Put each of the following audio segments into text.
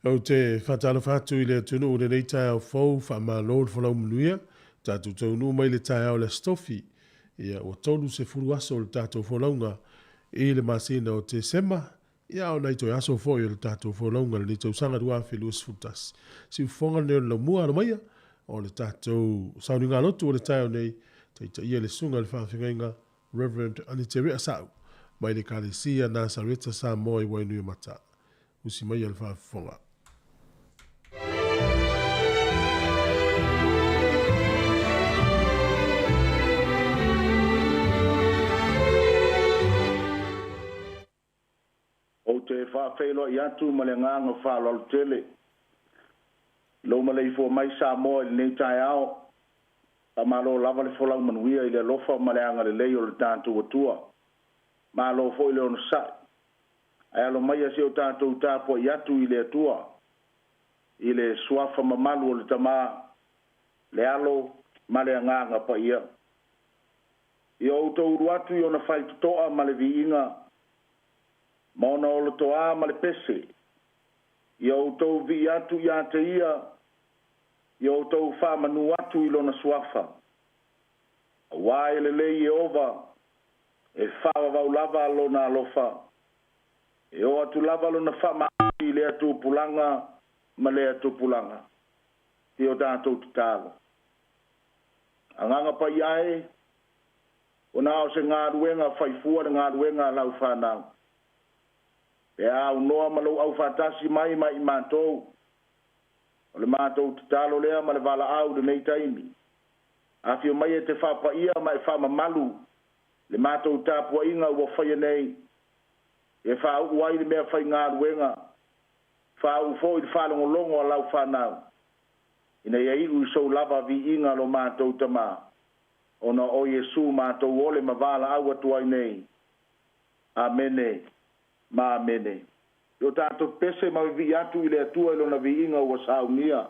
Ou te faatalofa atu i le atunuu i lenei taeao fou, faamalo le folau manuia, tatou taunuu mai le taeao o le Aso Tofi. Ia, ua 30 aso o le tatou folauga i le masina o Tesema, ia a o nai toe aso foi o le tatou folauga i lenei tausaga 2021. Siufofoga lenei o le laumua, alo maia o le tatou sauniga lotu o le taeao nei, taitaia le susuga i le faafeagaiga Reverend Aniterea Sa'u mai le Ekalesia Nasareta Samoa i Wainuiomata. Usi maia le faafofoga. Ou te faafeiloai atu ma le agaga faaaloalo tele i lou maleifua mai Samoa i lenei taeao. Faamalo lava le folau manuia i le alofa ma le agalelei o le tatou Atua. Malo foi le onosai. Ae alo maia se i o tatou tapuai atu i le Atua i le suafa mamalu o le Tama, le Alo ma le Agaga Paia. Ia outou ulu atu i ona faitotoa ma le viiga, ma ona olotoā ma le pese. Ia outou vii atu ia te ia, ia outou faamanu atu i lona suafa. Aua e lelei Ieova, e faavavau lava lona alofa. E oo atu lava lona faamaoni i lea tupulaga ma lea tupulaga. Se i o tatou tatalo. Agaga Paia e, ua na o se galuega faifua le galuega a lau fanau. Pe a aunoa ma lou aufaatasi mai ma i matou, o le matou tatalo lea ma le valaau i lenei taimi. Afio mai e te faapaia ma e faamamalu le matou tapuaiga ua faia nei, e faauu ai le mea faigaluega, faauu foi le faalogologo a lau fanau, ina ia iu i sou lava viiga lo matou Tama, ona o Iesu matou ole ma valaau atu ai nei. Amene ma amene. I o tatou pese ma vivii atu i le Atua i Lona viiga ua saunia.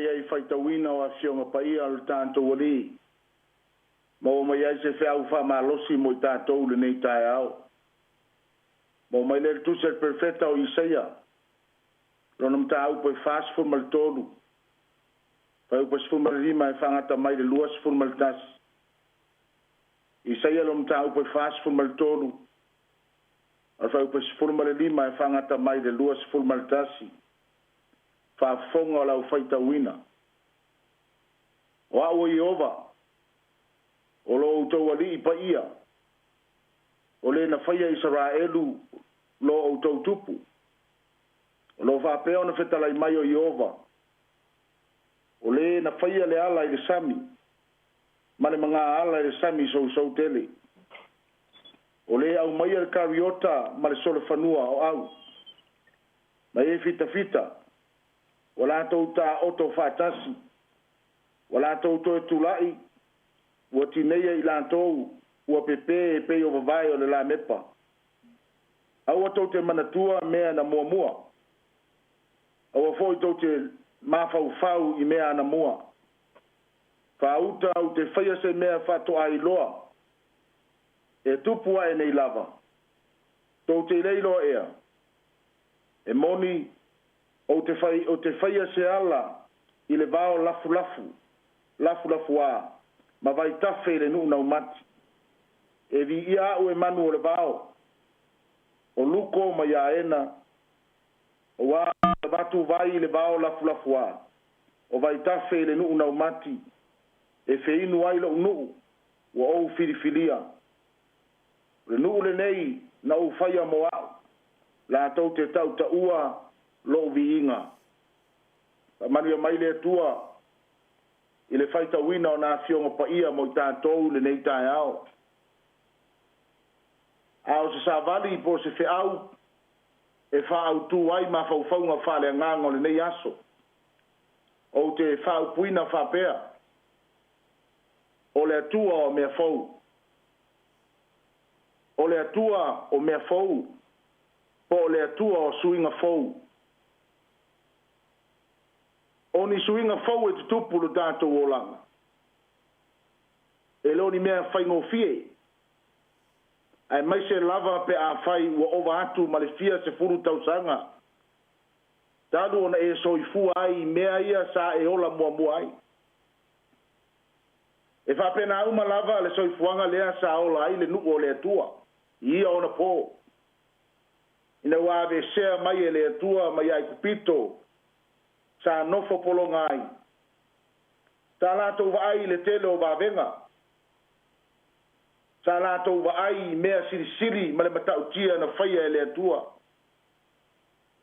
ai faitauina o Afioga Paia o le tatou Alii, maua mai ai se feau faamalosi mo i tatou i lenei taeao. Maua mai lea i le Tusi a le Perofeta o Isaia, lona mataupu e 43, fuaiupu e 15 e faagata mai i le 21. Isaia lona mataupu e 43, o le fuaiupu e 15 e faagata mai i le 21. Faafofoga o le aufaitauina. O au o Ieova, o lo outou Alii paia, o le na faia Isaraelu lo outou tupu. O lo o faapea ona fetalai mai o Ieova, o le na faia le ala i le sami, ma le magaala i le sami sousou tele. O le aumaia le kariota ma le solofanua o au, ma e fitafita, ua latou taoto faatasi, ua latou toe tulai, ua tineia i latou, ua pepē e pei o vavae o le lamepa. Aua tou te manatua mea na muamua, aua foi tou te mafaufau i mea anamua. Faauta ou te faia se mea faatoa iloa, e tupu ae nei lava, tou te le iloa ea, e moni ou te, fai, ou te faia se ala i le vao lafulafu, lafulafuā, ma vaitafe i le nuu naumati. E viia au e manu o le vao, o luko ma iaena, auā avatu vai i le vao lafulafuā, o vaitafe i le nuu naumati, e feinu ai lou nuu, ua ou filifilia. O le nuu lenei na ou faia mo au, latou te tautaua lou viiga. Faamanuia mai le Atua i le faitauina o na afioga paia mo i tatou i lenei taeao. A o se savali po o se feau e faaautu ai mafaufauga faaleagaga o lenei aso, ou te faaupuina faapea, o le Atua o mea fou. O le Atua o mea fou, po o le Atua o suiga fou. O ni suiga fou e tutupu i lo tatou olaga, e le o ni mea faigofie, aemaise lava pe afai ua ova atu ma le fia sefulu tausaga talu ona e soifua ai i mea ia sa e ola muamua ai. E faapena uma lava le soifuaga lea sa ola ai le nuu o le Atua i ia ona pō, ina ua aveesea mai e le Atua mai Aikupito sa nofo pologa ai. Sa latou vaai i le tele o vavega, sa latou vaai i mea silisili ma le matautia na faia e le Atua.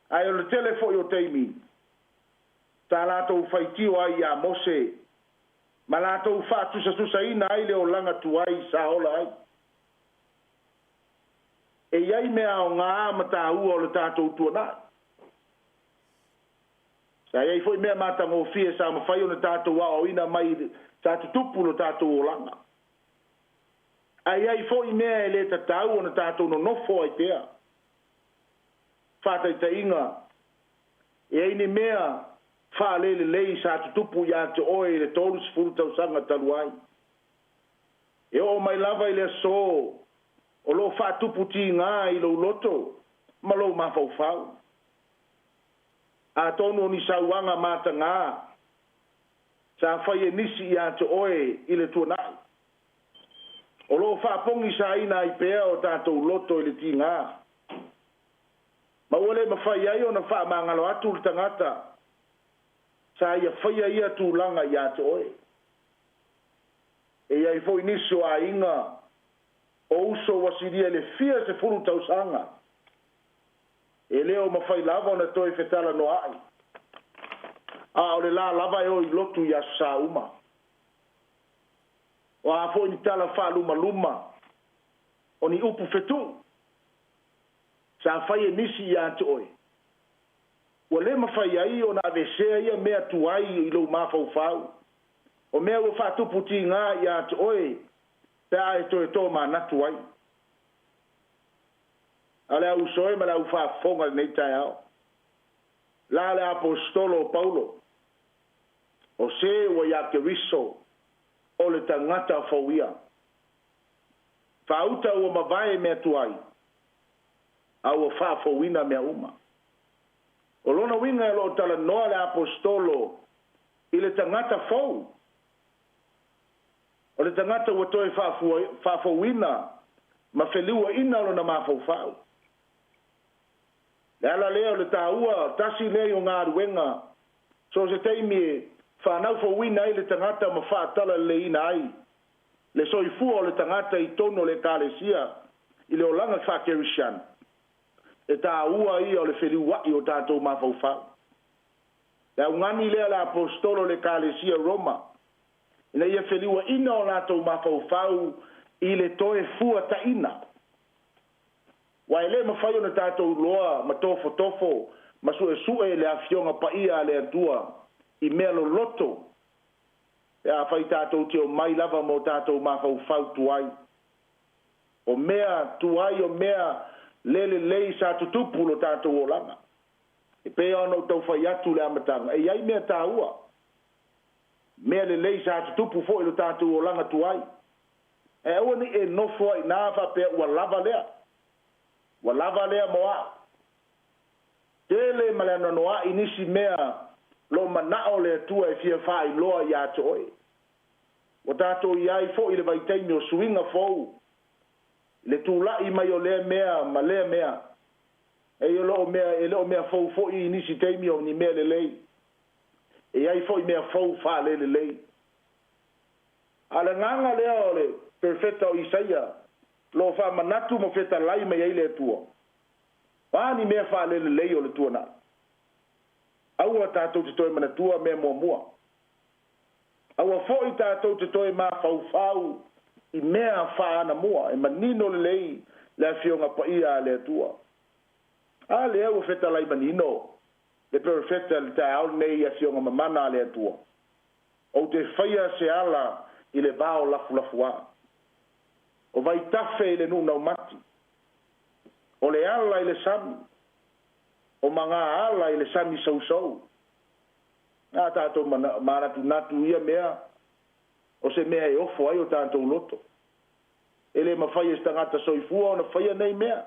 Ae o le tele foi o taimi, sa latou faitio ai iā Mose ma latou faatusatusaina ai le olaga tuai sa ola ai. E i ai mea aoga ma taua o le tatou tuanai. Sa i ai foi mea matagofie sa mafai ona tatou aoaoina mai sa tutupu lo tatou olaga. Ae i ai foi mea e le tatau ona tatou nonofo ai pea. Faataitaiga, e i ai ni mea faalelelei sa tutupu ia te oe i le 30 tausaga talu ai. E oo mai lava i le aso o lo o faatupu tiga i lou loto ma lou mafaufau. Atonu o ni sauaga matagā sa fai e nisi ia te oe i le tuanai, o lo o faapogisaina ai pea o tatou loto i le tigā, ma ua le mafai ai ona faamagalo atu le tagata sa ia faia ia tulaga ia te oe. E i ai foi nisi o aiga o uso ua silia i le fia sefulu tausaga e le o mafai lava ona toe fetalanoa'i, a o le la lava e o i lotu i aso sa uma. O a foi ni tala faalumaluma, o ni upu fetu'u sa fai e nisi iā te oe, ua le mafai ai ona aveesea ia mea tuai i lou mafaufau, o mea ua faatupu tigā iā te oe pe a e toe tomanatu ai. A le au uso e ma le au faafofoga i lenei taeao, la le Aposetolo o Paulo. O se ua iā Keriso, o le tagata fou ia. Faauta ua mavae mea tuai, a ua faafouina mea uma. O lona uiga e lo o talanoa le Aposetolo i le tagata fou. O le tagata ua toe faafouina ma feliuaina lona mafaufau. Le ala lea o le taua, tasi lea o galuega, so se taimi e fanau fouina ai le tagata ma faatalaleiina ai le soifua o le tagata i totonu o le ekalesia i le olaga faakerisiano, e taua ia o le feliuai o tatou mafaufau. Le augani lea le Aposetolo o le ekalesia Roma, ina ia feliuaina o latou mafaufau i le toe fuataina. Ua e le mafai ona tatou iloa ma tofotofo ma suesue le afioga paia a le Atua i mea loloto, pe afai tatou te omai lava mo tatou mafaufau tuai. O mea tuai o mea le lelei sa tutupu lo tatou olaga. E pei ona ou tau fai atu le amataga, e i ai mea taua, mea lelei sa tutupu foi lo tatou olaga tuai. E aua ne i e nofo ai i faapea ua lava lea. Ua lava lea mo au. Tele ma le anoanoai nisi mea lo manao le Atua e fia faailoa ia te oe. Ua tatou i ai foi le vaitaimi o suiga fou, le tulai mai o lea mea ma lea mea. E le o mea fou foi i nisi taimi o ni mea lelei. E i ai foi mea fou faalelelei. A le agaga lea o le perofeta o Isaia, lo faamanatu ma fetalai mai ai le Atua. O a ni mea faalelelei o le tuanai? Aua tatou te toe manatua mea muamua. Aua foi tatou te toe mafaufau i mea faanamua, e manino lelei le afioga paia a le Atua. A lea ua fetalai manino le perofeta le taeao lenei i afioga mamana a le Atua. Ou te faia se ala i le vao lafulafuā. O vaitafe i le nuu naumati. O le ala i le sami. O maga ala i le sami sousou. A tatou manatunatu ia mea, o se mea e ofo ai o tatou loto. E le mafai e se tagata soifua ona faia nei mea.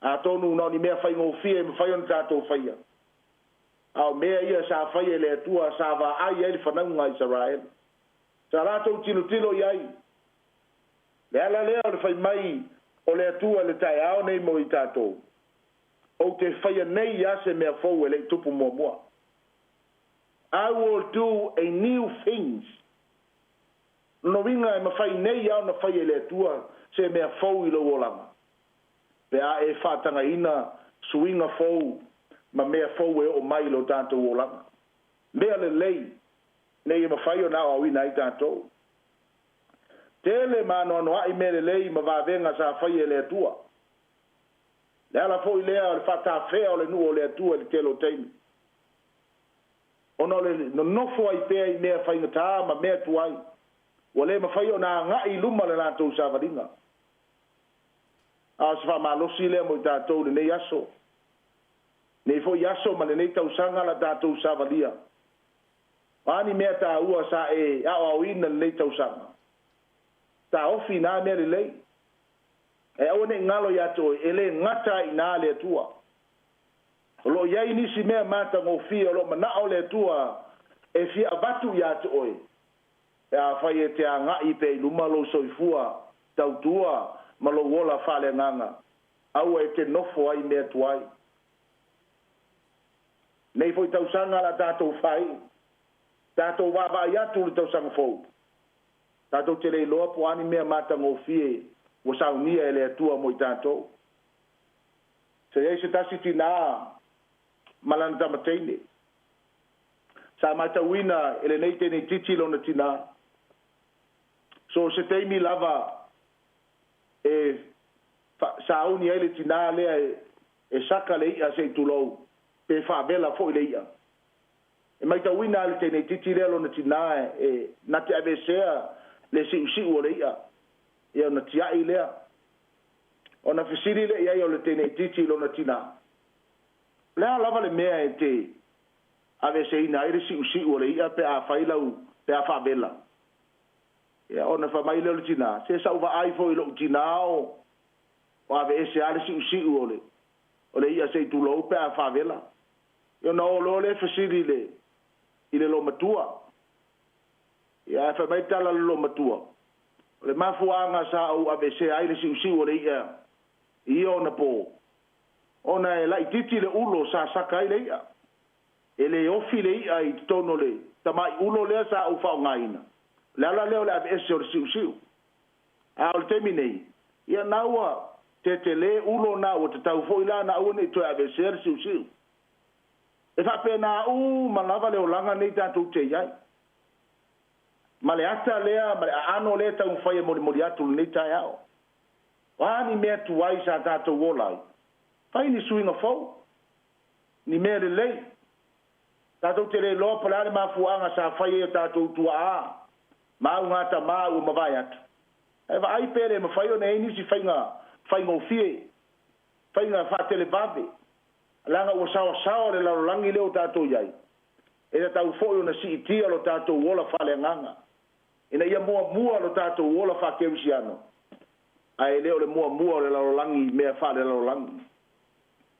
Atonu na o ni mea faigofie e mafai ona tatou faia. A o mea ia sa faia e le Atua sa vaai ai le fanauga a Isaraele. Sa latou tilotilo i ai. Le ala lea o le fai mai o le Atua le taeao nei mo i tatou. Ou te faia nei ia se mea fou e le i tupu muamua. I will do a new things. Lona uiga e mafai nei lava ona faia e le Atua se mea fou i lou olaga. Pe a e faatagaina suiga fou ma mea fou e oo mai i lo tatou olaga. Mea lelei nei e mafai ona aoaoina ai tatou. Tele ma anoanoai mea lelei ma vavega sa faia e le Atua. Le ala foi lea o le faatafea o le nuu o le Atua i le tele o taimi. Ona o le nonofo ai pea i mea faigata ma mea tuai, ua le mafai ona agai i luma le latou savaliga. A o se faamalosi lea mo i tatou lenei aso. Nei foi aso ma lenei tausaga la tatou savalia. O a ni mea taua sa e aoaoina lenei tausaga? Taofi na mea lelei. E aua ne i galo ia te oe, e le gata ai i ina le Atua. O lo o i ai nisi mea matagofie o lo o manao le Atua e fia avatu ia te oe, pe afai e te agai pea i luma lou soifua tautua ma lou ola faaleagaga, aua e te nofo ai mea tuai. Nei foi tausaga la tatou faaiu, tatou vaavaai atu i le tausaga fou, tatou te le iloa po o a ni mea matagofie ua saunia e le Atua mo i tatou. Sa i ai se tasi tinā ma lana tama teine. Sa matauina e lenei teine itiiti lona tinā. So o se taimi lava e sauni ai le tinā lea e saka le i'a se i tulou, pe faavela foi le i'a. E matauina e le teine itiiti lea lona tinā e na te aveesea le siusiu o le i'a, ia ona tiai lea. Ona fesili lea i ai o le teine itiiti i lona tinā. O le a lava le mea e te aveeseina ai le siusiu o le i'a pe a fai lau pe a faavela. Ia ona fai mai lea o le tinā, se sa ou vaai foi i lou tinā o o aveese lava le siusiu o le o le i'a se i tulou pe a faavela. Ia ona o loa lea fesili i le i le loomatua. Ia ae fai mai le tala a le loomatua, o le mafuaaga sa ou aveesea ai le siusiu o le i'a i ia ona po, ona e laitiiti le ulo sa saka ai le i'a. E le ofi le i'a i totonu o le tamai ulo lea sa ou faaaogaina. O le ala lea o le aveese o le siusiu. A o le taimi nei, ia na ua tetele ulo na ua tatau foi la ona aua ne i toe aveesea le siusiu. E faapena uma lava le olaga nei tatou te i ai. Ma le ata lea ma le aano lea e taumafai e molimoli atu i lenei taeao. O a ni mea tuai sa tatou ola ai, fai ni suiga fou, ni mea lelei. Tatou te le iloa po o le a le mafuaaga sa fai ai e tatou tuaa ma augatama ua mavae atu. Ae vaai pe le mafai ona i ai nisi faiga faigofie, faiga faatelevave, leaga ua saoasaoa le lalolagi lea ua tatou i ai, e tatau foi ona siitia lo tatou ola faaleagaga, ina ia muamua lo tatou ola faakerisiano, ae le o le muamua o le lalolagi i mea faalelalolagi.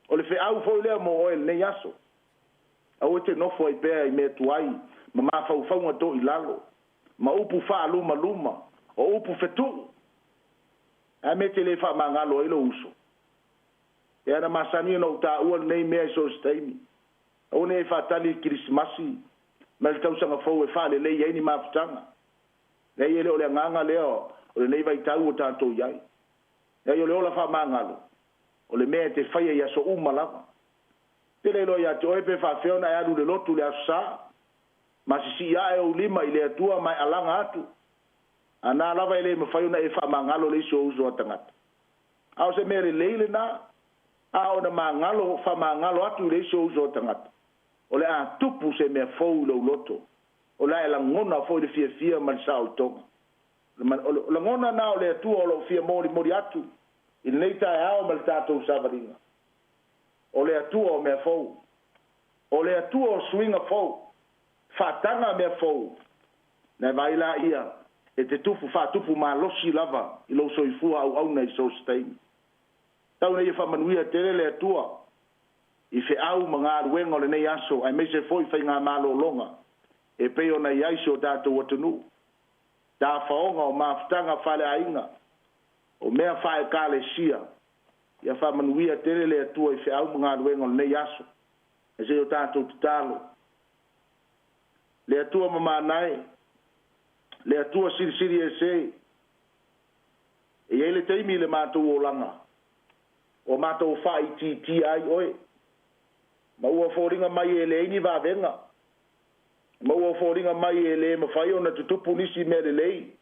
O le feau foi lea mo oe i lenei aso. Aua e te nofo ai pea i mea tuai ma mafaufauga toilalo, ma upu faalumaluma, o upu fetuu. A mea e te le faamagalo ai lou uso? E ana masani ona ou taua lenei mea i so o se taimi. Aua ne i e faatali i le Kerisimasi ma le tausaga fou e faalelei ai ni mafutaga. Leai, e le o le agaga lea o lenei vaitau ua tatou i ai. Leai, o le ola faamagalo, o le mea e te faia i aso uma lava. Ou te le iloa ia te oe pe faapefea ona e alu i le lotu i le Aso Sa, ma sisii ae ou lima i le Atua ma e alaga atu, a na lava e le mafai ona e faamagalo le isi ou uso a tagata. A o se mea lelei lena, a ona magalo, faamagalo atu i le isi ou uso a tagata, o le a tupu se mea fou i lou loto, o le a e lagona foi le fiafia ma le saolotoga. O le lagona lena o le Atua o lo o fia molimoli atu i lenei taeao ma le tatou savaliga. O le Atua o mea fou. O le Atua o suiga fou. Faataga mea fou. Na e vaai laia e te tupu faatupu malosi lava i lou soifua auauna i so o se taimi. Tau ina ia faamanuia tele le Atua i feau ma galuega o lenei aso aemaise foi faigamalologa e pei ona i ai si o tatou atunuu. Tafaoga o mafutaga faaleaiga, o mea faaekalesia, ia faamanuia tele le Atua i feau ma galuega o lenei aso. Ae se i o tatou tatalo. Le Atua mamana e, le Atua silisili ese, e i ai le taimi i le matou olaga ua matou faaitiitia ai oe, ma ua foliga mai e leai ni vavega, ma ua foliga mai e le mafai ona tutupu nisi mea lelei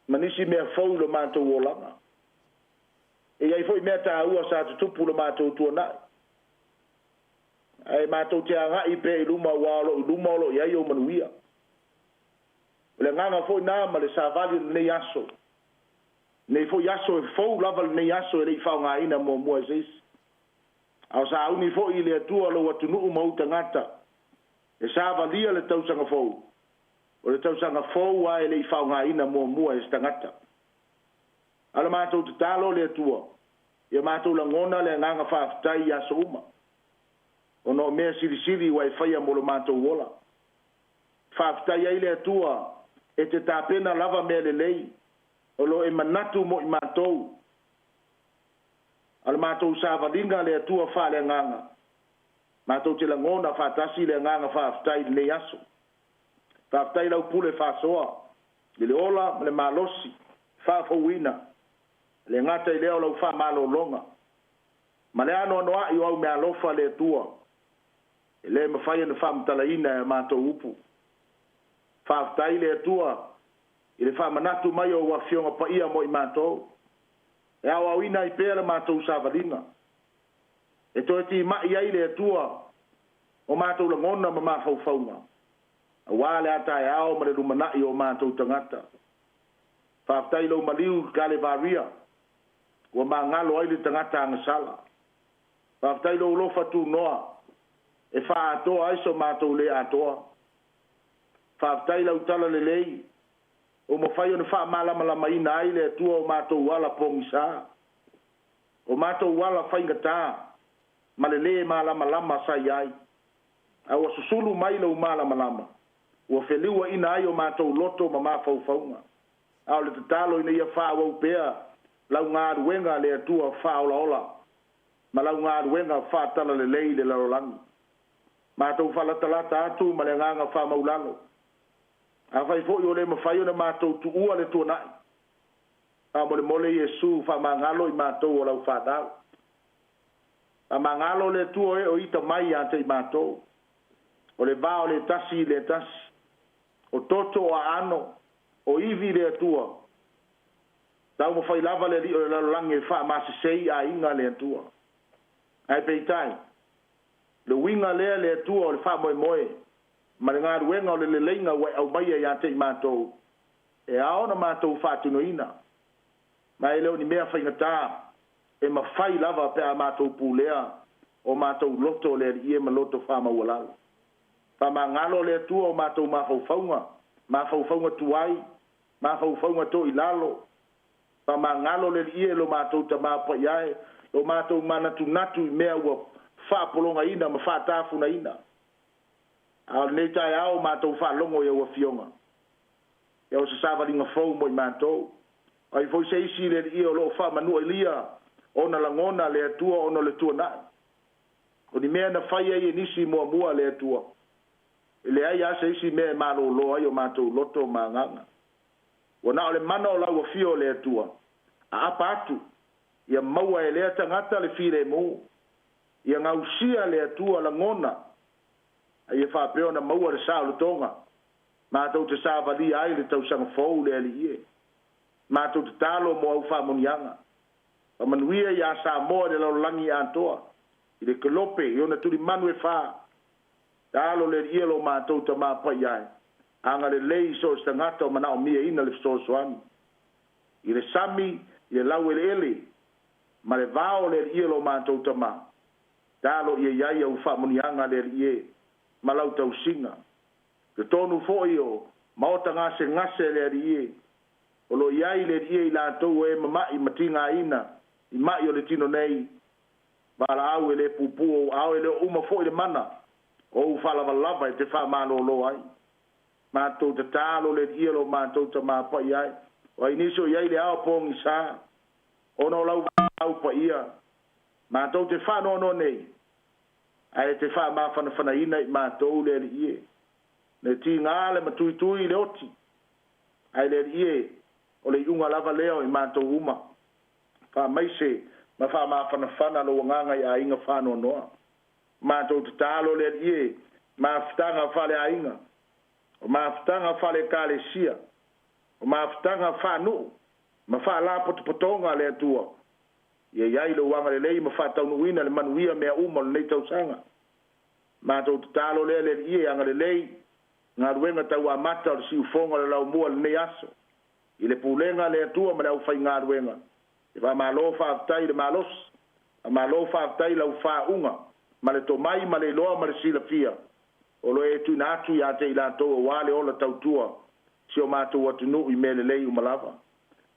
ma nisi mea fou i lo matou olaga. E i ai foi mea taua sa tutupu i lo matou tuanai, ae matou te agai pea i luma aua o lo o i luma o lo o i ai ou manuia. O le agaga foi lena ma le savali o lenei aso, lenei foi aso e fou lava lenei aso e le i faaaogaina muamua e se isi. A o sauni foi i le Atua lou atunuu ma ou tagata e savalia le tausaga fou, o le tausaga fou lava e le i faaaogaina muamua e se tagata. A o le matou tatalo le Atua, ia matou lagona le agaga faafetai i aso uma, ona o mea silisili ua e faia mo lo matou ola. Faafetai ai le Atua e te tapena lava mea lelei o lo o e manatu mo i matou. A o le matou savaliga le Atua faaleagaga, matou te lagona faatasi le agaga faafetai i lenei aso. Faafetai lau pule faasoa i le ola ma le malosi faafouina, e le gata i lea o lau faamalologa ma le anoanoai o au meaalofa le Atua e le mafai ona faamatalaina e a matou upu. Faafetai le Atua i le faamanatu mai o ou Afioga Paia mo i matou, e aoaoina ai pea le matou savaliga, e toe timai ai le Atua o matou lagona ma mafaufauga, aua le a taeao ma le lumanai o matou tagata. Faafetai i lou maliu i Kalevaria, ua magalo ai le tagata agasala. Faafetai i lou alofa tunoa. e faaatoa ai so matou le atoa. Faafetai lau tala lelei ua mafai ona faamalamalamaina ai le Atua o matou ala pogisa, o matou ala faigata ma le lē malamalama sa i ai, a ua susulu mai lou malamalama ua feliuaina ai o matou loto ma mafaufauga. A o le tatalo ina ia faaauau pea lau galuega le Atua faaolaola ma lau galuega faatalalelei i le lalolagi. Matou faalatalata atu ma le agaga faamaulalo. Afai foi ua le mafai ona matou tuua le tuanai, faamolemole Iesu faamagalo i matou o lau fanau. Faamagalo le Atua e o ita mai ia te i matou. O le va o le tasi i le tasi, o toto o aano, o ivi le Atua, taumafai lava le alii o le lalolagi e faamasese i aiga le Atua. Ae peitai, le uiga lea le Atua o le faamoemoe ma le galuega o le leleiga ua e aumaia ia te i matou, e ao ona matou faatinoina, ma e le o ni mea faigata, e mafai lava pe a matou pulea o matou loto le Alii e ma loto faamaualalo. Faamagalo le Atua o matou mafaufauga, mafaufauga tuai, mafaufauga toilalo, faamagalo le Alii e lo matou Tama Paia e, lo matou manatunatu i mea ua faapologaina ma faatafunaina. A o lenei taeao matou faalogo i au afioga, ia o se savaliga fou mo i matou. O ai foi se isi le Alii o lo o faamanualia ona lagona le Atua ona o le tuanai. O ni mea na fai ai e nisi muamua le Atua. E leai lava se isi mea e malolo ai o matou loto ma agaga. Ua na o le mana o lau afio o le Atua, aapa atu, ia maua e lea tagata le filemu, ia gausia le Atua lagona, a ia faapea ona maua le saolotoga, matou te savalia ai le tausaga fou le Alii e. Matou tatalo mo au faamanuiaga. Faamanuia ia Samoa i le lalolagi atoa, i le kelope i ona tulimanu e fa. Talo le Alii e lo matou Tama Paia e, agalelei i so o se tagata o manaomiaina le fesoasoani. I le sami, i le laueleele, ma le vao le Alii e lo matou Tama. Talo ia i ai au faamanuiaga le Alii e, ma lau tausiga. Totonu foi o maota gasegase le Alii e, o lo o i ai le Alii e i latou o e mama'i ma tigaina i ma'i o le tino nei, valaau e le pupuu ou aao e le o uma foi le mana o ou faalavalava e te faamalolo ai. Matou tatalo le Alii e lo matou Tama Paia e, o ai nisi o i ai le ao pogisa, ona o lau valaau paia, matou te faanoanoa nei, ae te faamafanafanaina i matou le Alii e. Le tiga le matuitui i le oti, ae le Alii e, o le iuga lava lea o i matou uma. Faamaise ma faamafanafana lou agaga i aiga faanoanoa. Matou tatalo le Alii e, mafutaga faaleaiga, o mafutaga faale-ekalesia, o mafutaga faanuu ma faalapotopotoga a le Atua, ia i ai lou agalelei ma faataunuuina le manuia mea uma o lenei tausaga. Matou tatalo lea le Alii e, agalelei galuega tau amata o le siufoga o le laumua i lenei aso, i le pulega a le Atua ma le aufaigaluega. E faamalo faafetai i le malosi, faamalo faafetai i lau faauuga ma le tomai ma le iloa ma le silafia o lo o e tuuina atu ia te i latou aua le ola tautua si o matou atunuu i mea lelei uma lava.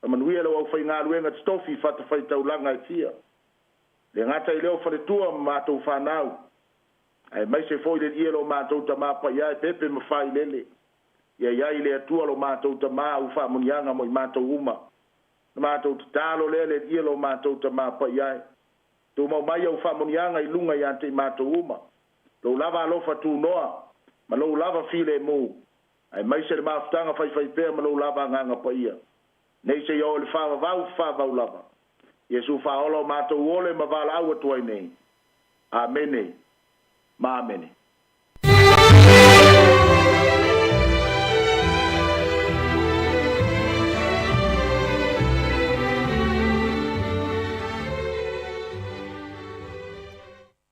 Faamanuia lau aufaigaluega totofi i fatafaitaulaga e fia. Le gata i lea o faletua ma matou fanau, aemaise foi le Alii lo matou Tama Paia e pepe ma failele. Ia i ai le Atua lo matou Tama u faamuniaga mo i matou uma. Na matou tatalo lea le Alii lo matou Tama Paia e. Tumau mai au faamuniaga i luga ia te i matou uma. Lou lava alofa tunoa ma lou lava filemu, aemaise le mafutaga faifaipea ma lou lava agaga paia. Nei seia oo i le faavavau faavavau lava. Iesu faaola o matou ole ma valaau atu ai nei. Amene ma amene.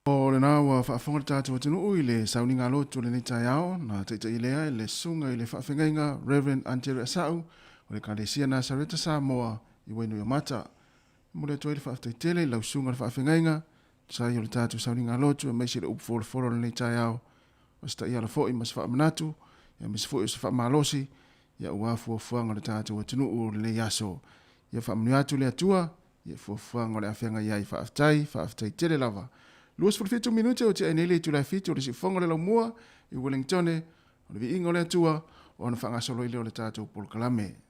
O lena ua faafofoga le tatou atunuu i le sauniga a lotu o lenei taeao, na taitai lea e le susuga i le faafeagaiga Rev. Antere Asau o le Ekalesia Nasareta Samoa i Wainuiomata. E momoli atu ai le faafetai tele i lau susuga i le faafeagaiga. Tusa ai o le tatou sauniga lotu aemaise le upu folafola o lenei taeao, o se taiala foi ma se faamanatu, aemaise foi o se faamalosi, ia aua fuafuaga o le tatou atunuu o lenei aso. Ia faamanuia atu le Atua i fuafuaga o le a feagai ai. Faafetai, faafetai tele lava. 27 minute o tea ai nei le itula e 7 o le siufofoga o le laumua i Wellingtone, o le viiga o le Atua ona faagasolo ai lea o le tatou polokalame.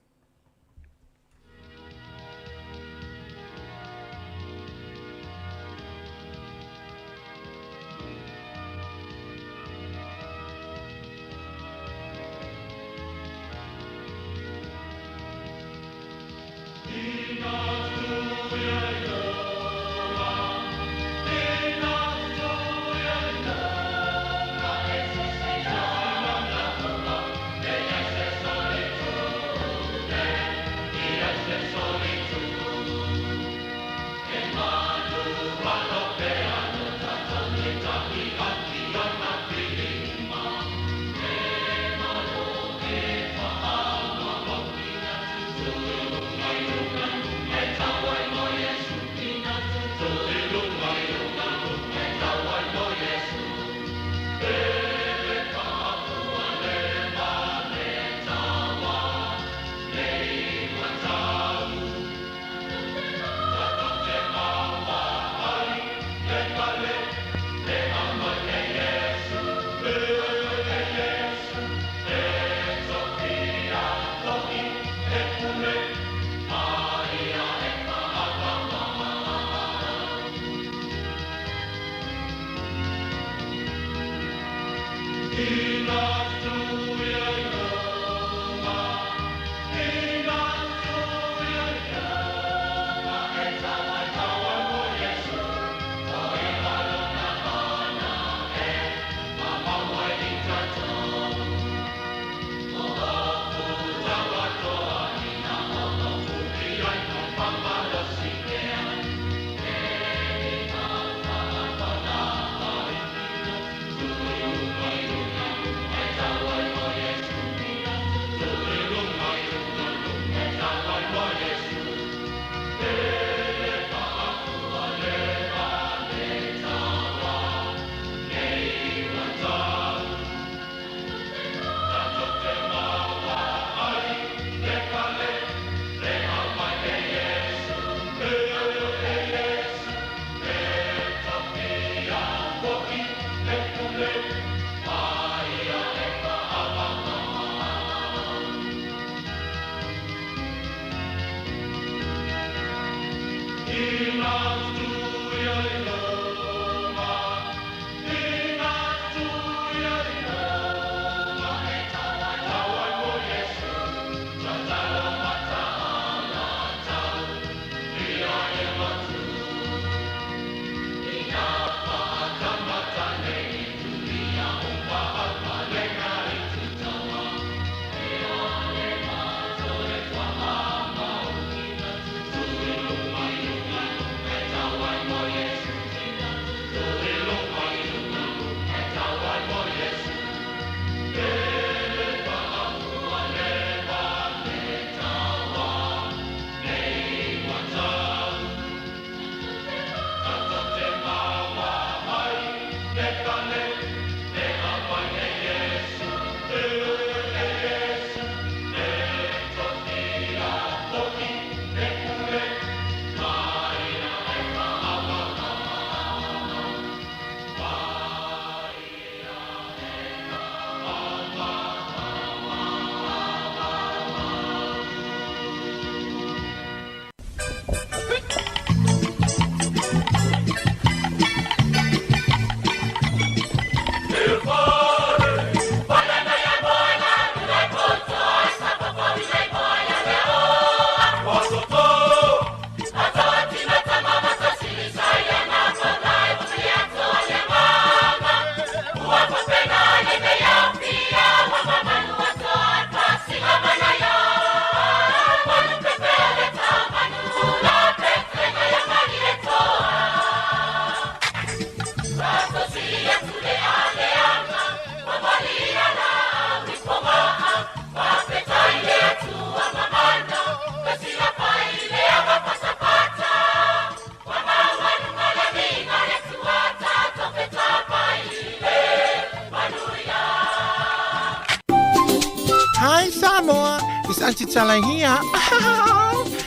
Hi Samoa, it's Aunty Tala here.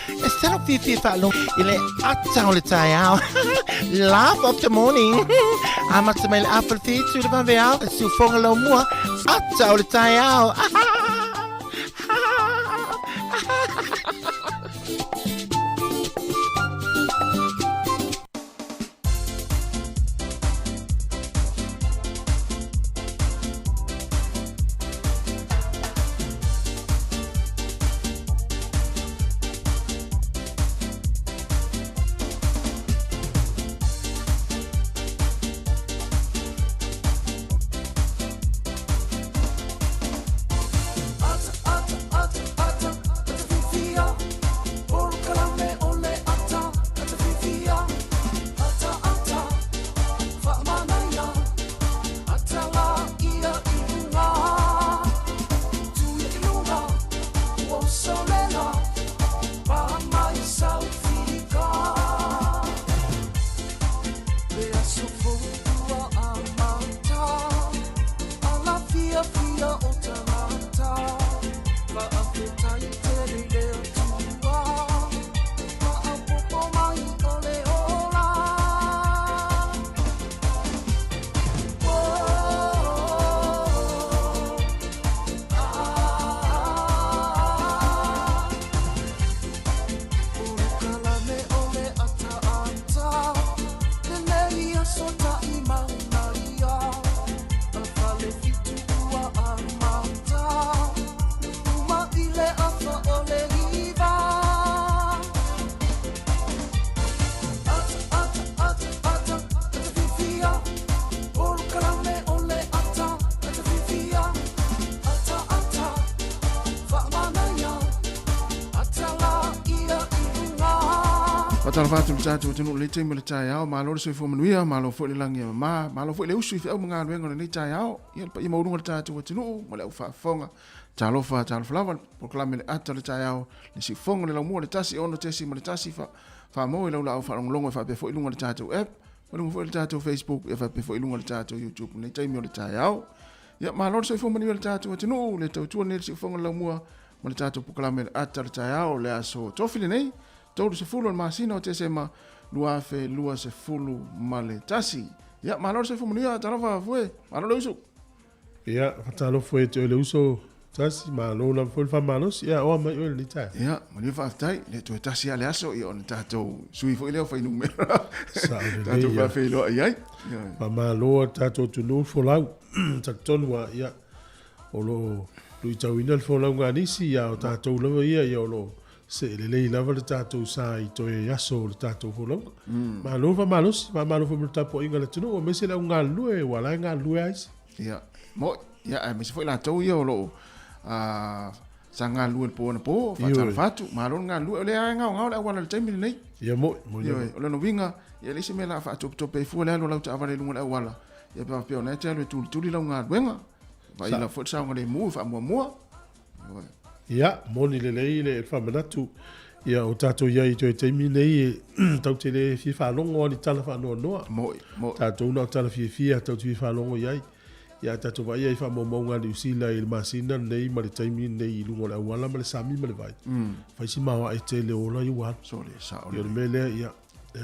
E tala fiafia faalogo i le ata o le taeao. Laugh of the morning. Amata mai le afa le fitu le vaveao, le siufoga laumua, ata o le taeao. Faatalofa atu i le tatou atunuu i lenei taimi o le taeao. Malo le soifua manuia, malo foi le lagi e mama, malo foi le usu i feau ma galuega o lenei taeao. Ia le paia maualuga o le tatou atunuu ma le au faafofoga. Talofa, talofa lava le polokalame le ata o le taeao, le siufofoga o le laumua le 1 6.1 fa faamou i lau laau faalogologo e faapea foi i luga o le tatou app, ma luga foi o le tatou Facebook, e faapea foi i luga o le tatou YouTube i lenei taimi o le taeao. Ia malo le soifua manuia o le tatou atunuu, le tautua lenei le siufofoga o le laumua ma le tatou polokalame le ata o le taeao le aso tofi lenei, 30 o le masina o Tesema 2021. Ia malo le soifua manuia, talofa fue, malo le usu. Ia, faatalofa ia te oe le uso Tasi, malo lava foi le faamalosi. Ia, oa mai oe lenei taeao. Ia, manuia faafetai. Le toe tasi lava le aso, ia ona tatou sui foi lea o fuainumera. Sao lelei. Tatou faafeiloai ai. Faamalo a le tatou atunuu folau. Talitonu lava, ia, o lo o luitauina le folauga a nisi, a o tatou lava ia, ia o lo o see lelei lava le tatou sa i toe aso o le tatou folauga. Malo le faamalosi, faamalo foi mo le tapuaiga a le atunuu, aemaise le au galulue, aua o la e galulue lava isi. Ia, mo'i, ia, aemaise foi latou ia o lo o sa galulue i le po anapo, faatalofa atu, malo le galulue, o lea lava e gaogao le auala i le taimi lenei. Ia mo'i, mo'i lava. Ioe, o lona uiga, ia e leai se mea o le a faatopetope ai fua le alu a lau taavale i luga o le auala, ia pe faapea o lena e te alu e tulituli lau galuega, vaai lava foi le saogalemu e faamuamua. Ioe. Ia, moni lelei le faamanatu, ia o tatou i ai i toe taimi nei e tatou te le fia faalogo lava i ni tala faanoanoa. Mo'i, mo'i. Tatou na o tala fiafia tatou te fia faalogo i ai. Ia a tatou vaai i faamaumauga a Niu Sila i le masina lenei ma le taimi lenei i luga o le auala ma le sami ma le vai, fai si maoae tele o ola ia ua alu. Sole, sao Ia o le mea lea, ia,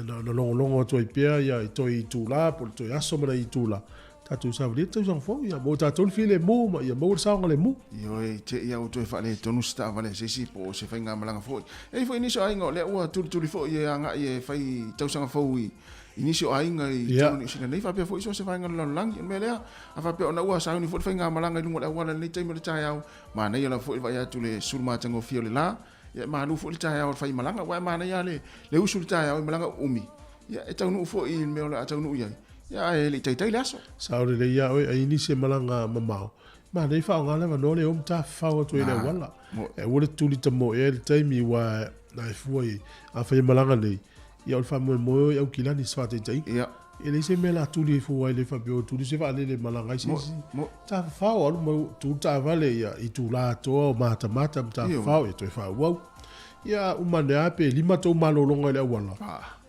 na ona logologo atu ai pea ia i toe itula po o le toe aso ma nai itula, tatou savalia le tausaga fou, ia maua e tatou le filemu ma ia maua le saogalemu. Ioe, i te i a ua toe faaletonu se taavale a se isi po o se faigamalaga foi. E i ai foi nisi o aiga o lea ua tulituli foi e agai e fai tausaga fou i i nisi o aiga i totonu o Niu Sila nei, faapea foi so o se vaega o le lalolagi. O le mea lea, a faapea ona ua sauni foi le faigamalaga i luga o le auala i lenei taimi o le taeao, manaia lava foi le vaai atu i le sulu matagofie o le la, ia e malu foi le taeao o le faimalaga, aua e manaia lava le usu i le taeao i malaga uumi, ia e taunuu foi i le mea o le a taunuu i ai, ia ae le i taitai le aso. Sao lelei ia oe, ai nisi e malaga mamao, manaia faaaoga le avanoa lea e o ma tafafao atu ai i le auala. E aua le tuli tamoe ai le taimi aua na e fua i afai e malaga nei, Ia o le faamoemoe o i Aukilani se faataitaiga. Ia. E leai se mea la tuli ai fua ai le faapea o tuli se vaalele e malaga ai se isi. Tafafao alu ma tu le taavale ia i itula atoa o matamata ma tafafao ia toe faaauau. Ia uma ane lava pe lima tou malologa i le auala.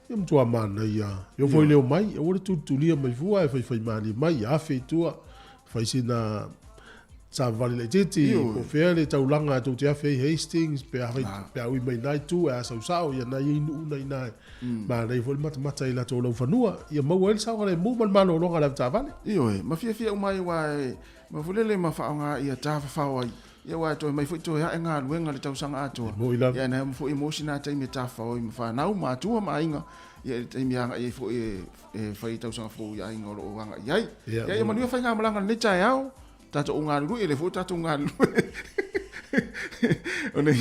Ia matua manaia. E oo foi i le omai, aua le tulitulia mai fua ae faifai malie mai, ia afe i tua, fai sina. Savavali laitiiti, po o fea le taulaga tou te afe ai i Hastings pe afai pe a ui mai ina itu ae a sau sao, ia na e i ai nuu na i ina e manaia foi le matamata i latou laufanua, ia maua ai le saogalemu ma le malologa a le avetaavale. Ioe, ma fiafia uma ai aua e ma foi lele ma faaaoga ia tafafao ai, ia aua e toe mai foi toe ae galuega i le tausaga atoa. E moi lava. Ia na foi e maua sina taimi e tafafao ai ma fanau ma atua ma aiga, ia i le taimi e agai ai foi e fai tausaga fou i aiga o lo o agai i ai. Ia, ia manuia faigamalaga i lenei taeao. Tatou galulue, lea foi ua tatou galulue. O nei,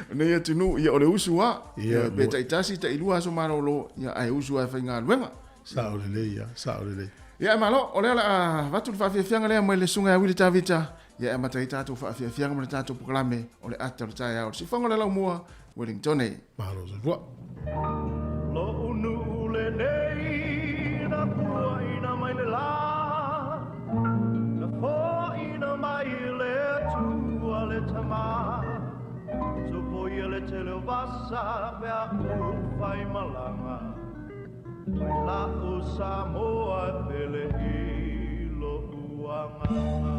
o nei atunuu, ia o le usu lava. Ia, pe taitasi, tailua aso malolo, ia ae usu lava e faigaluega. Sao lelei ia, sao lelei. Ia malo, o lea o le a avatu le faafiafiaga lea mai le susuga ia Wili Tavita, ia e amata ai tatou faafiafiaga ma le tatou polokalame o le ata o le taeao. Le siufofoga o le Laumua, Wellingtone. Malo soifua. Lo'u nuu lenei na puaina mai le la, na foaina mai le Atua le Tama. Sopoia le tele o vasa pe a ou fai malaga, mai la'u Samoa e pele i lo'u agaga.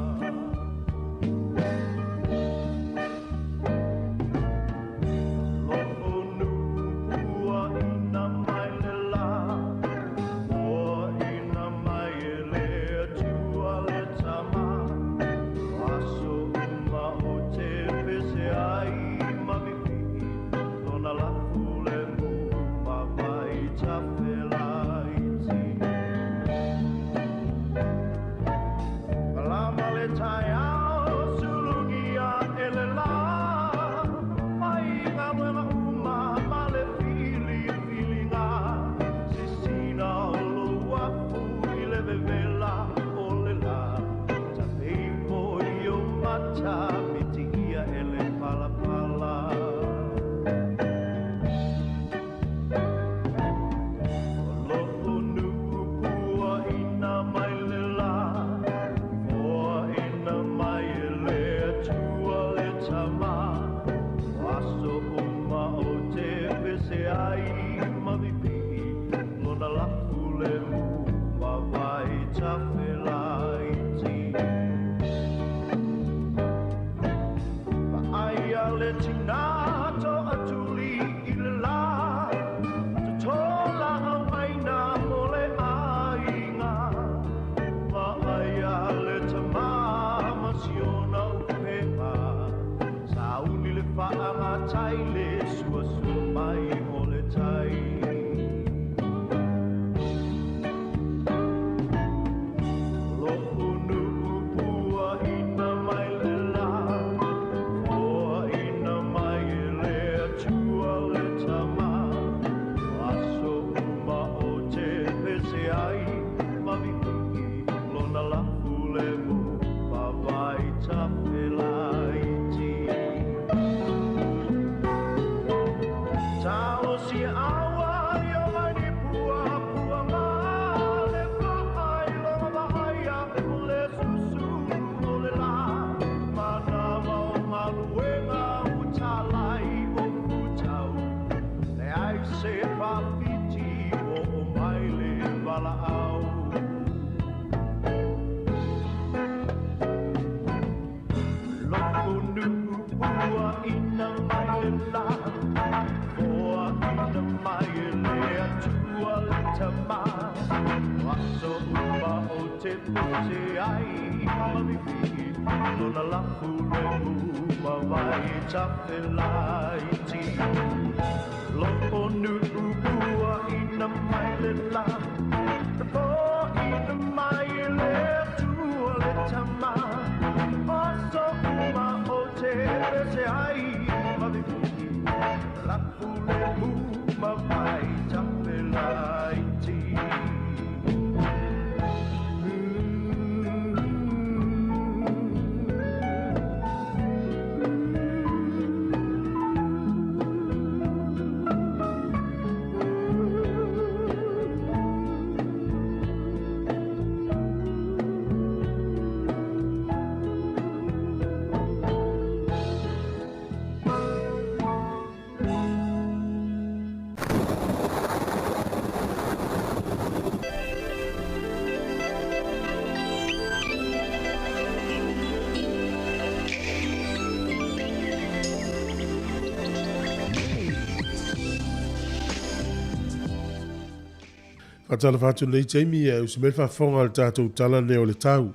Faatalofa atu i lenei taimi ae usi mai le faafofoga i le tatou tala lenei o le tau.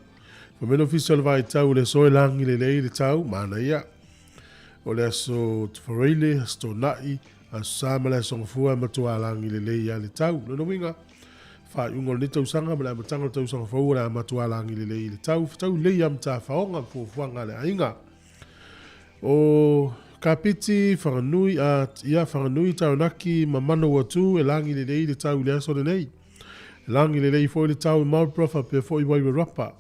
Fai mai le Ofisa o le Vaitau o le aso e lagi lelei le tau, manaia. O le aso Fureile, aso Toonai, aso Sa ma le aso Gafua e matua lagi lelei lava le tau. Lona uiga, faaiuga o lenei tausaga ma le amataga o le tausaga fou o le a matua lagi lelei le tau, fetau lelei lava ma tafaoga ma fuafuaga a le aiga. O Kapiti, Whanganui, a, ia, Whanganui, Taranaki ma Manawatu e lagi lelei le tau i le aso lenei. E lagi lelei foi le tau i Marlborough faapea foi Wairarapa.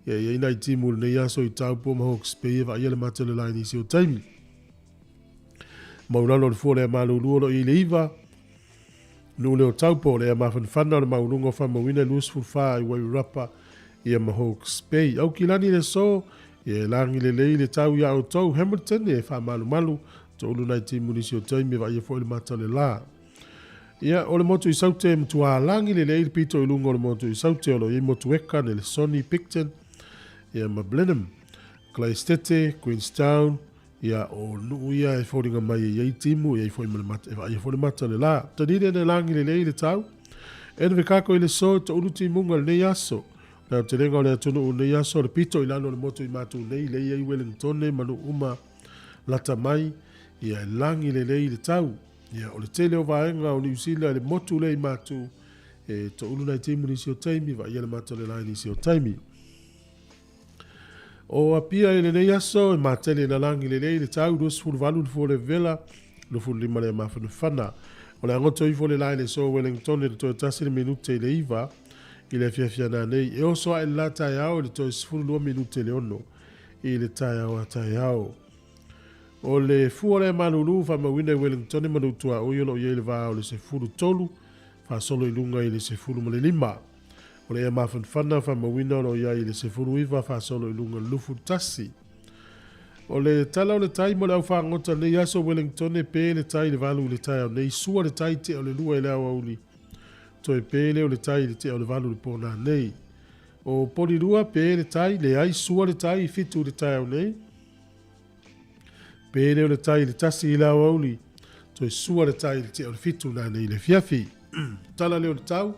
Ia, e i ai nai timu i lenei aso i Taupo ma Hawke's Bay e vaaia le mate o le la i nisi o taimi. Maulalo o le fua o le malulu o lo o i ai le 9, Nuu leo Taupo, o le ea mafanafana o le maualuga o faamauina e 24 i Wairarapa ia ma Hawke's Bay. Aukilani le aso, ia e lagi lelei le tau iā outou. Hamilton, ia e faamalumalu, toulu nai timu nisi o taimi e vaaia foi le mata o le la. Ia, o le motu i Saute e matua lagi lelei le pito i luga o le motu i Saute o lo o i ai Motueka, Nelesoni, Picton, ia ma Blenheim, Clystete, Queenstown, Ia, o nuu ia e foliga mai e i ai timu, e i ai foi ma le mata, e vaaia foi le mata o le la. Tanine ne lagi lelei le tau. Invercargill i le so, toulu timuga i lenei aso. O le aotelega o le atunuu i lenei aso, o le pito i lalo o le motu i matou nei, lea i ai Wellingtone ma nuu uma lata mai, ia e lagi lelei le tau. Ia, o le tele o vaega o Niu Sila i le motu lea i matou, e toulu nai timu nisi o taimi, vaaia le mata o le la i nisi o taimi. O Apia i lenei aso, e matele ina lagi lelei le tau 28 le fua le vela, 25 le mafanafana. O le agoto ifo le la i le aso Wellington i le toe 1 le minute i le 9 i le afiafi ana nei. E oso ae le la taeao i le toe 12 minute i le 6 i le taeao a taeao. O le fua lea malulu faamauina i Wellington ma Nutuaoi o lo o i ai le va o le 13 faasolo i luga i le 15. O le ea mafanafana faamauina o lo o i ai i le 19 faasolo i luga i le 21. O le tala o le tai mo le au fagota lenei aso Wellingtone pe le tai i le 8 i le taeao nei, sua le tai tea o le 2 i le aoauli, toe pe lea o le tai i le tea o le 8 i le pō nanei. O Polirua pe le tai, leai, sua le tai i 7 i le taeao nei, pe lea o le tai i le 1 i le aoauli, toe sua le tai i le tea o le 7 nanei i le afiafi. Tala lea o le tau,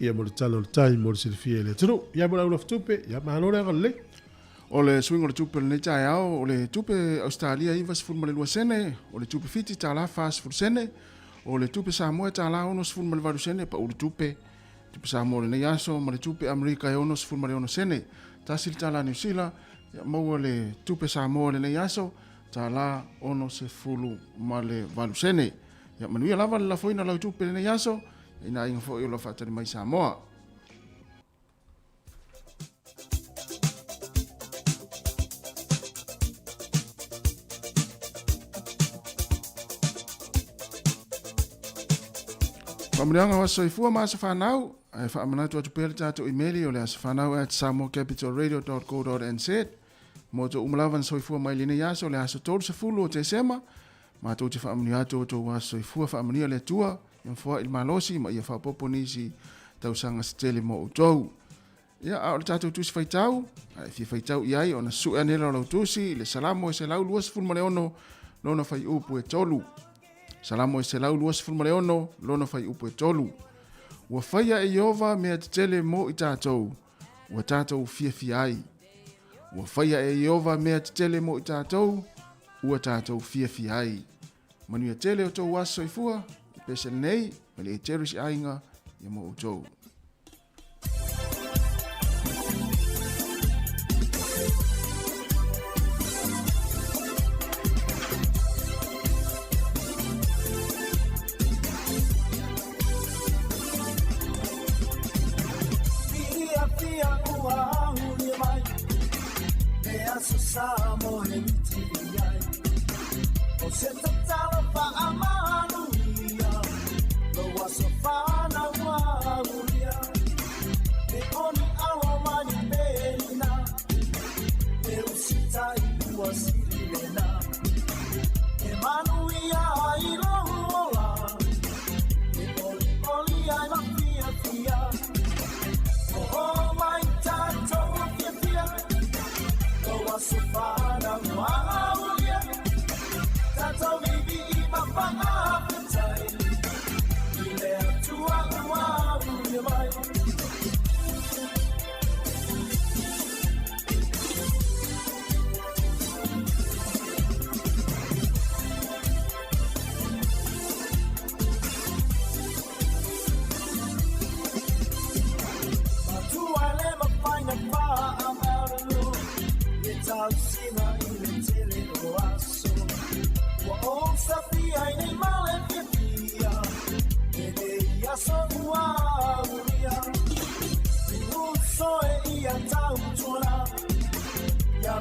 ia mo le tala o le tai mo le silafia e le atunuu. Ia mo le au lafatupe, ia malo le agalelei. O le suiga o le tupe o lenei taeao, o le tupe Ausetalia 92 sene, o le tupe Fiti tala 40 sene, o le tupe Samoa tala 68 sene, pau le tupe tupe Samoa o lenei aso, ma le tupe Amerika e 66 sene. Tasi le tala Niu Sila, ia maua le tupe Samoa o lenei aso, tala 68 sene. Ia manuia lava le lafoina o lau tupe i lenei aso, ina aiga foi o lo faatali mai Samoa. Faamanuiaga o aso soifua ma aso fanau, ae faamanatu atu pea le tatou imeli o le asofanau at samoacapitalradio.co.nz mo outou uma lava na soifua mai lenei aso, le aso 30 o Tesema, matou te faamanuia atu outou aso soifua, faamanuia le Atua, ia foai le malosi ma ia faaopoopo nisi tausaga se tele mo outou. Ia, a o le tatou tusi faitau, a e fia faitau i ai, ona sue ane lau tusi i le Salamo e 126 lona fuaiupu e 3. Salamo e 126 lona fuaiupu e 3. Ua faia e Ieova mea tetele mo i tatou, ua tatou fiafia ai. Ua faia e Ieova mea tetele mo i tatou, ua tatou fiafia ai. Manuia tele o tou aso soifua, i pese lenei, ma le e cherish aiga, ia mo outou.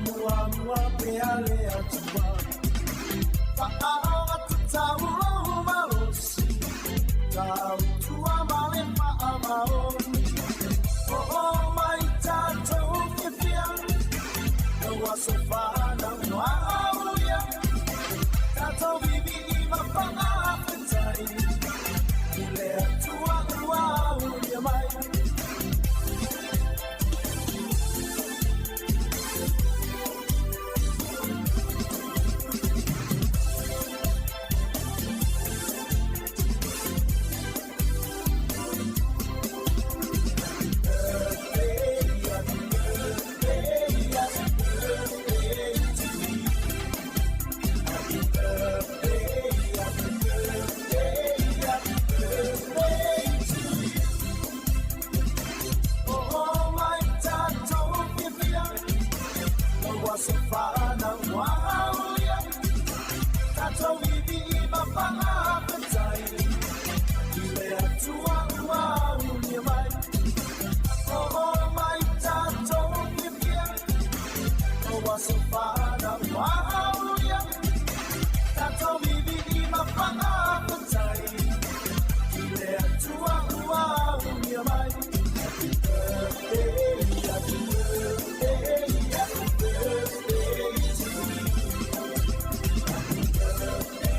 Faamuamua pea le Atua. Faaogatutau lou malosi, tautua ma le faamaoni. Oo mai tatou fiafia, lau aso fanau no aulia. Tatou vivii ma faafetai, i le Atua ua aulia mai. Oo mai tatou fiafia, lau aso fanau ua aulia. Tatou vivii ma faafetai, i le Atua ua aulia mai. Oo mai tatou fiafia, lau aso fanau ua aulia. Tatou vivii ma faafetai, i le Atua ua aulia mai. Happy birthday, happy birthday, happy birthday to you. Happy birthday,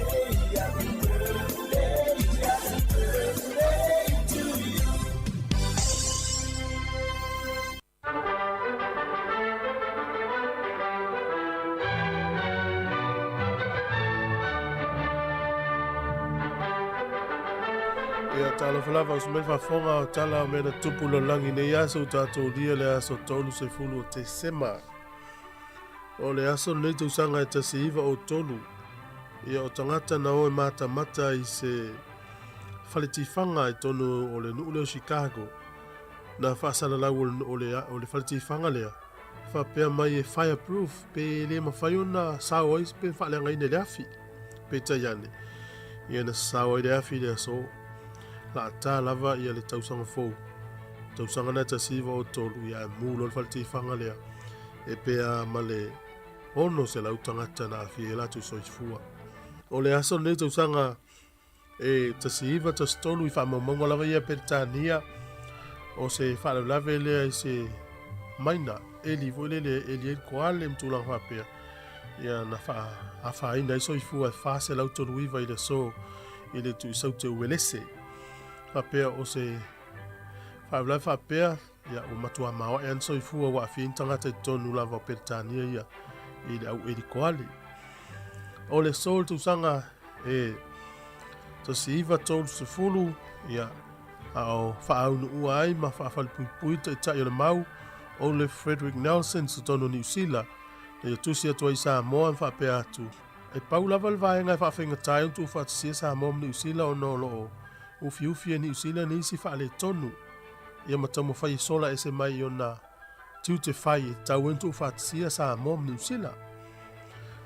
happy birthday, happy birthday to you. Ia, talofa lava uso mai faafofoga o tala o mea na tupu lalolagi i nei aso ua tatou lia le aso 30 o Tesema. O le aso lenei tausaga e 1903, ia o tagata na o e matamata i se faletifaga i totonu o le nuu lea o Chicago, na faasalalau o le, o le faletifaga lea, faapea mai e fireproof pe le mafai ona sao ai pe faaleagaina i le afi. Peitai ane, ia na sasao ai le afi i le aso laata lava ia le tausaga fou. Tausaga na 1903, ia ae mu loa le faletifaga lea e pea ma le 600 tagata na aafia ai latou soifua. O le aso lenei tausaga e 1913 i faamaumauga lava ia Peretania o se faalavelave lea i se maina eli foi lele e eli ai le koale ma tulaga faapea ia na faaafaina ai soifua e 439 i le aso i le Tuisaute Uelese. Faapea o se faalavelave faapea ia ua matua maoae ana soifua ua aafia ai ni tagata i totonu lava o Peretania ia i le au eli koale. O le aso o le tausaga e 1930, ia, a o faaunuua ai ma faafalepuipui taitai o le mau, Olaf Frederick Nelson i totonu o Niu Sila, na ia tusi atu ai i Samoa ma faapea atu, E pau lava le vaega e faafaigata ai ona tuufaatasia Samoa ma Niu Sila ona o lo o ufiufi e Niu Sila nisi faaletonu ia ma taumafai e sola ese mai i ona tiute fai e tatau ai ona tuufaatasia Samoa ma Niu Sila.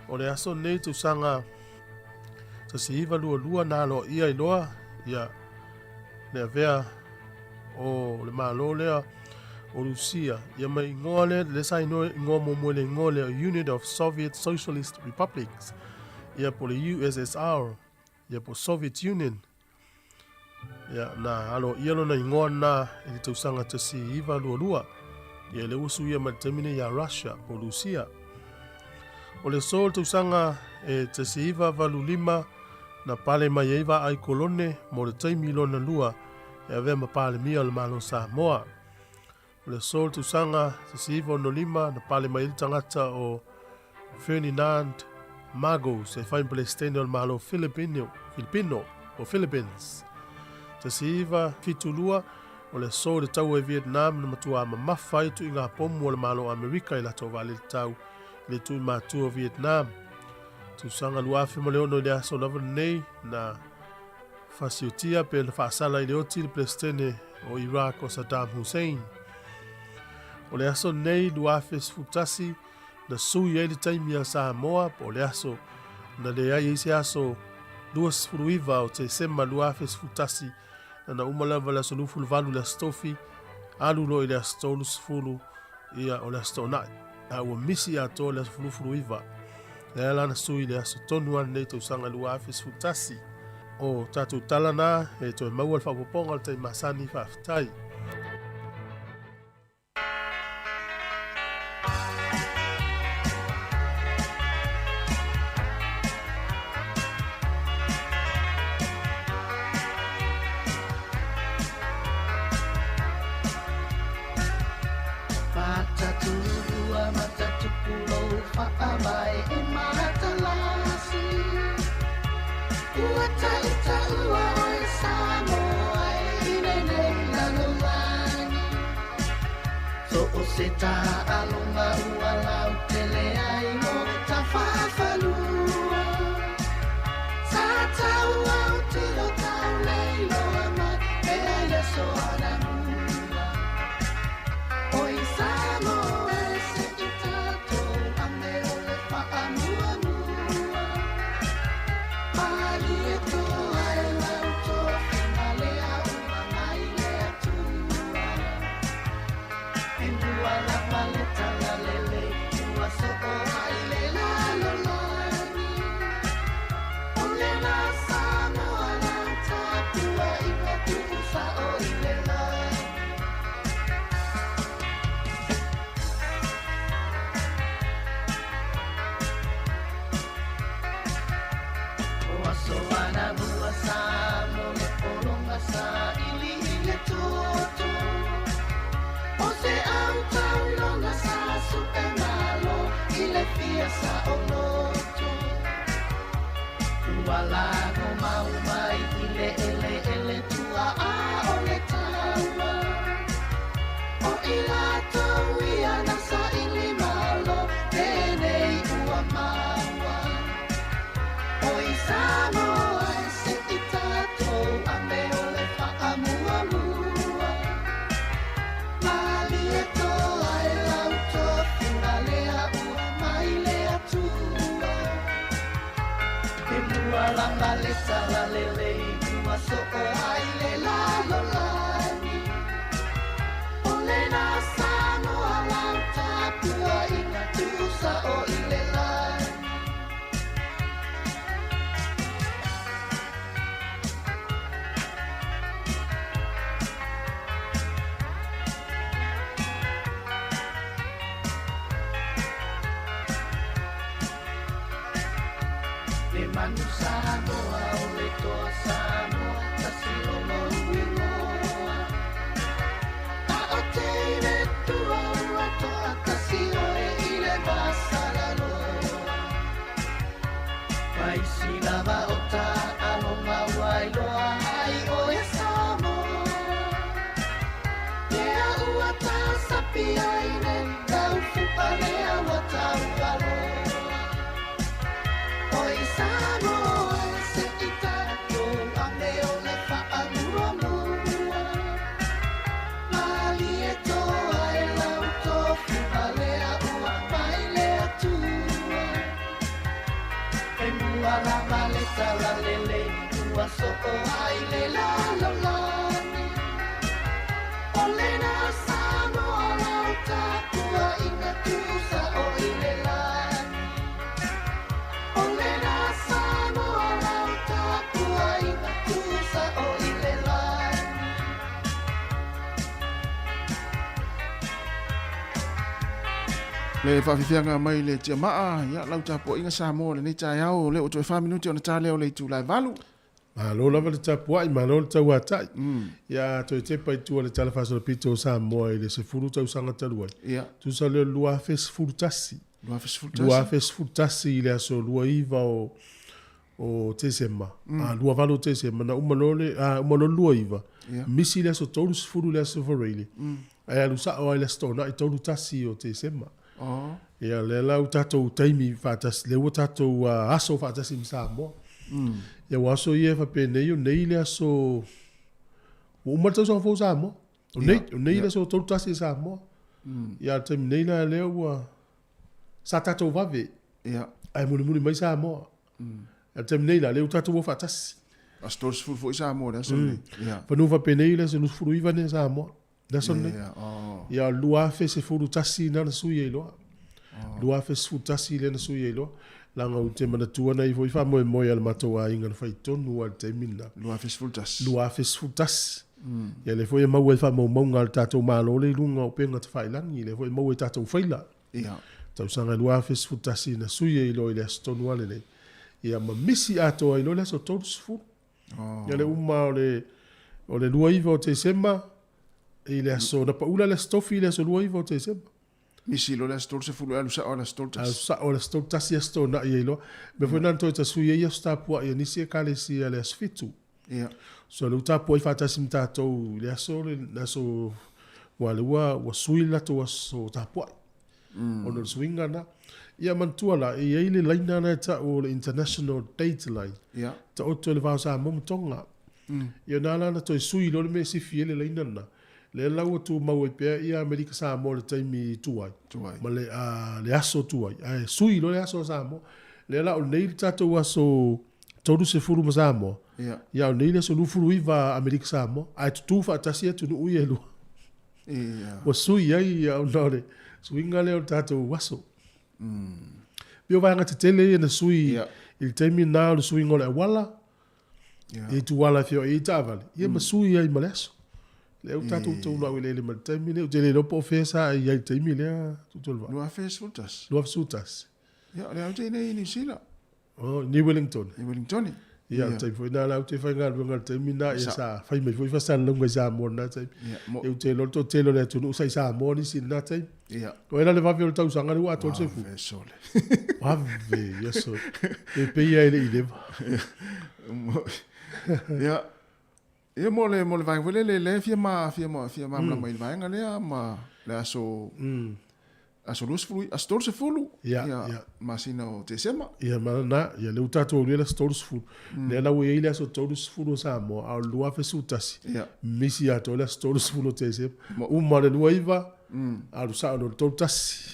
O le aso lenei tausaga 1922 na aloaia ai loa ia le avea o le Malo lea o Rusia ia ma igoa lea le sa igoa muamua i le igoa lea Union of Soviet Socialist Republics ia po le USSR ia po Soviet Union ia na aloaia lona igoa na i le tausaga 1922 ia lea ua suia mai le taimi nei ia Russia po Rusia. O le aso o le tausaga e 1985 na pale mai ai Vaai Kolone mo le taimi lona lua e avea ma Palemia o le Malo o Samoa. O le aso o le tausaga 1965 na pale mai ai le tagata o Ferdinand Marcos e fai ma Peresetene o le Malo Filipino, Filipino o Philippines. 1972 o le aso i le taua i Vietnam na matuā mamafa ai tuiga pomu a le Malo o Amerika i latou vaalele tau i le tuimatua o Vietnam. Tausaga 2006 i le aso lava lenei na fasiotia pe na faasala i le oti le Peresetene o Iraq o Saddam Hussein. O le aso lenei 2011 na sui ai le taimi a Samoa po o le aso na leai ai se aso 29 o Tesema 2011 na na uma lava le aso 28 i le Aso Tofi, alu loa i le aso 30 ia o le Aso Toonai. A ua misi atoa le aso 29. Lea la na sui le aso tonu a lenei tausaga 2011. O tatou tala na e toe maua le faaopoopoga o le taimi masani. Faafetai. Le faafiafiaga mai le tiamaa, ia lau tapuaiga Samoa lenei taeao, o lea ua toe 4 minute ona ta lea o le itula e 8. Malo lava le tapuai, malo le tauatai. Ia toe tepa i tua le tala faasolopito o Samoa i le 10 tausaga talu ai. Tusa lea o le 2011. 2011 i le aso 29 o Tesema, 28 o Tesema, na uma loa le, uma loa le 29, misi le aso 30 i le aso Fareile, ae alu sao lava i le aso Toonai 31 o Tesema. Ia, lea la ua tatou taimi faatasi, lea ua tatou aso faatasi ma Samoa. Ia, ua aso ia e faapenei, o nei le aso, ua uma le tausaga fou Samoa. O nei, o nei le aso 31 e Samoa. Ia, a o le taimi nei la lea ua, sa tatou vave, ae mulimuli mai Samoa. A o le taimi nei la, lea ua tatou o faatasi. Aso 30 foi Samoa i le aso lenei. Manu faapenei le aso 29 nei Samoa. Le aso lenei. Ia, o le 2011 na na sui ai loa. 2011 lea na sui ai loa. Leaga ou te manatua na i ai foi faamoemoe a le matou aiga na fai tonu lava i le taimi lena. 2011. 2011. Ia lea foi e maua ai faamaumauga a le tatou Malo lea i luga o upega tafailagi, lea foi e maua i tatou faila. Ia. Tausaga 2011 na sui ai loa i le aso tonu lava lenei. Ia ma misi atoa ai loa le aso 30. Oh. Ia le uma o le o le 29 o Tesema i le aso na paula le aso tofi i le aso 29 o Tesema. Misi loa le aso 30 e alu sao i le aso 31. Alu sao i le aso 31 aso Toonai ai loa. Mea foi na toe tasui ai aso tapuai a nisi ekalesia i le aso 7. Ia. So lea ua tapuai faatasi ma tatou i le aso le aso aua lea ua ua sui le latou aso tapuai. Ona o le suiga lena. Ia manatua la, e i ai le laina lena e tau o le International Date Line. Ia. Taoto i le va o Samoa ma Tonga. Ia na ala na toe sui loa le mea e sifi ai le laina lena. Lea la ua tumau ai pea ia Amerika Samoa i le taimi tuai. Tuai. Ma le, le aso tuai. Ae sui loa le aso a Samoa. Lea la o nei le tatou aso 30 ma Samoa. Ia. Ia o nei le aso 29 a Amerika Samoa. Ae tutū faatasi atunuu ia e lua. Ia. Ua sui ai ia ona o le suiga lea o le tatou aso. Pei o vaega tetele ia na sui i le taimi lena o le suiga o le auala. Yeah. I tuala e feoai ai taavale, ia ma sui ai ma le aso. Lea ua tatou taunuu eleele ma le taimi lea, ou te le iloa po o fea sa e i ai i le taimi lea, Tutuola. 2011. 2011. Ia, o lea ou te i nei i Niu Sila. Oh, New Wellington. I Wellington. Ia, o le taimi foi lena la ou te faigaluega i le taimi lena, ia sa fai mai foi faasalalauga i Samoa i lena taimi. Ia, mo... Ia ou te iloa le toatele o le atunuu sa i Samoa nisi i lena taimi. Ia. O ai la le vave o le tausaga lea ua atoa le sefulu? Vave sole. Vave, ia sole. E pei lava e le i leva. Ia, ia mo le, mo le vaega foi lele, lea e fia ma, fia ma, fia malamalama i le vaega lea ma le aso, aso 20, aso 30, Ia, ia. masina o Tesema. Ia ma lena, ia lea ua tatou aulia le aso 30. Lea la ua i ai le aso 30 o Samoa, a o le 2011, Ia. misi atoa le aso 30 o Tesema. Uma le 29, alu sao loa i le 31.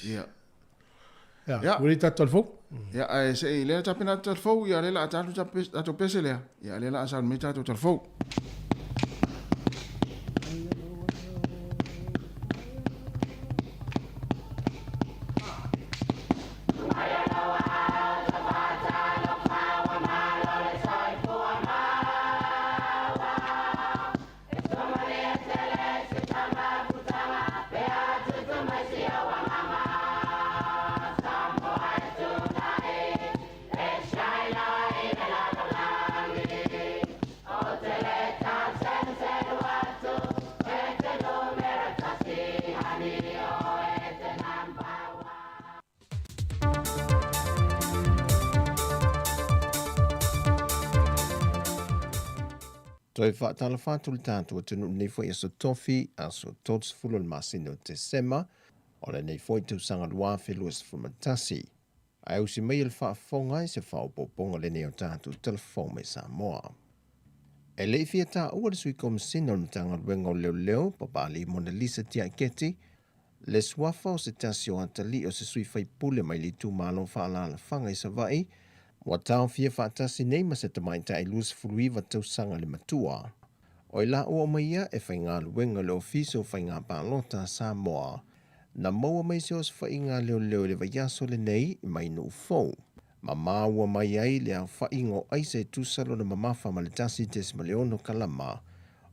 Ia. Ia, Ia. ua le tatou talafou. Ia, ae se i lea tapena atu talafou, ia lea la a tatou tatou pese lea. Ia lea la a sauni mai tatou talafou. Toe faatalofa atu le tatou atunuu lenei foi aso Tofi, aso 30 o le masina o Tesema, o lenei foi tausaga 2021. Ae usi mai le faafofoga i se faaopoopoga lenei o tatou Talafou mai Samoa. E le i fia taua le Sui Komesina o le Matagaluega o Leoleo, Papalii Monalisa Tiaiketi, le suafa o se tasi o atalii o se sui faipule mai le itumalo faaalaalafaga i Savaii, ua taofia faatasi nei ma se tamaitai 29 tausaga le matua. O i laua uma ia e faigaluega i le Ofisa o Faiga Palota a Samoa. Na maua mai se osofaiga a leoleo i le vaiaso lenei mai Nuufou, ma maua mai ai le aofaiga o aisa e tusa lona mamafa ma le 1.6 kalama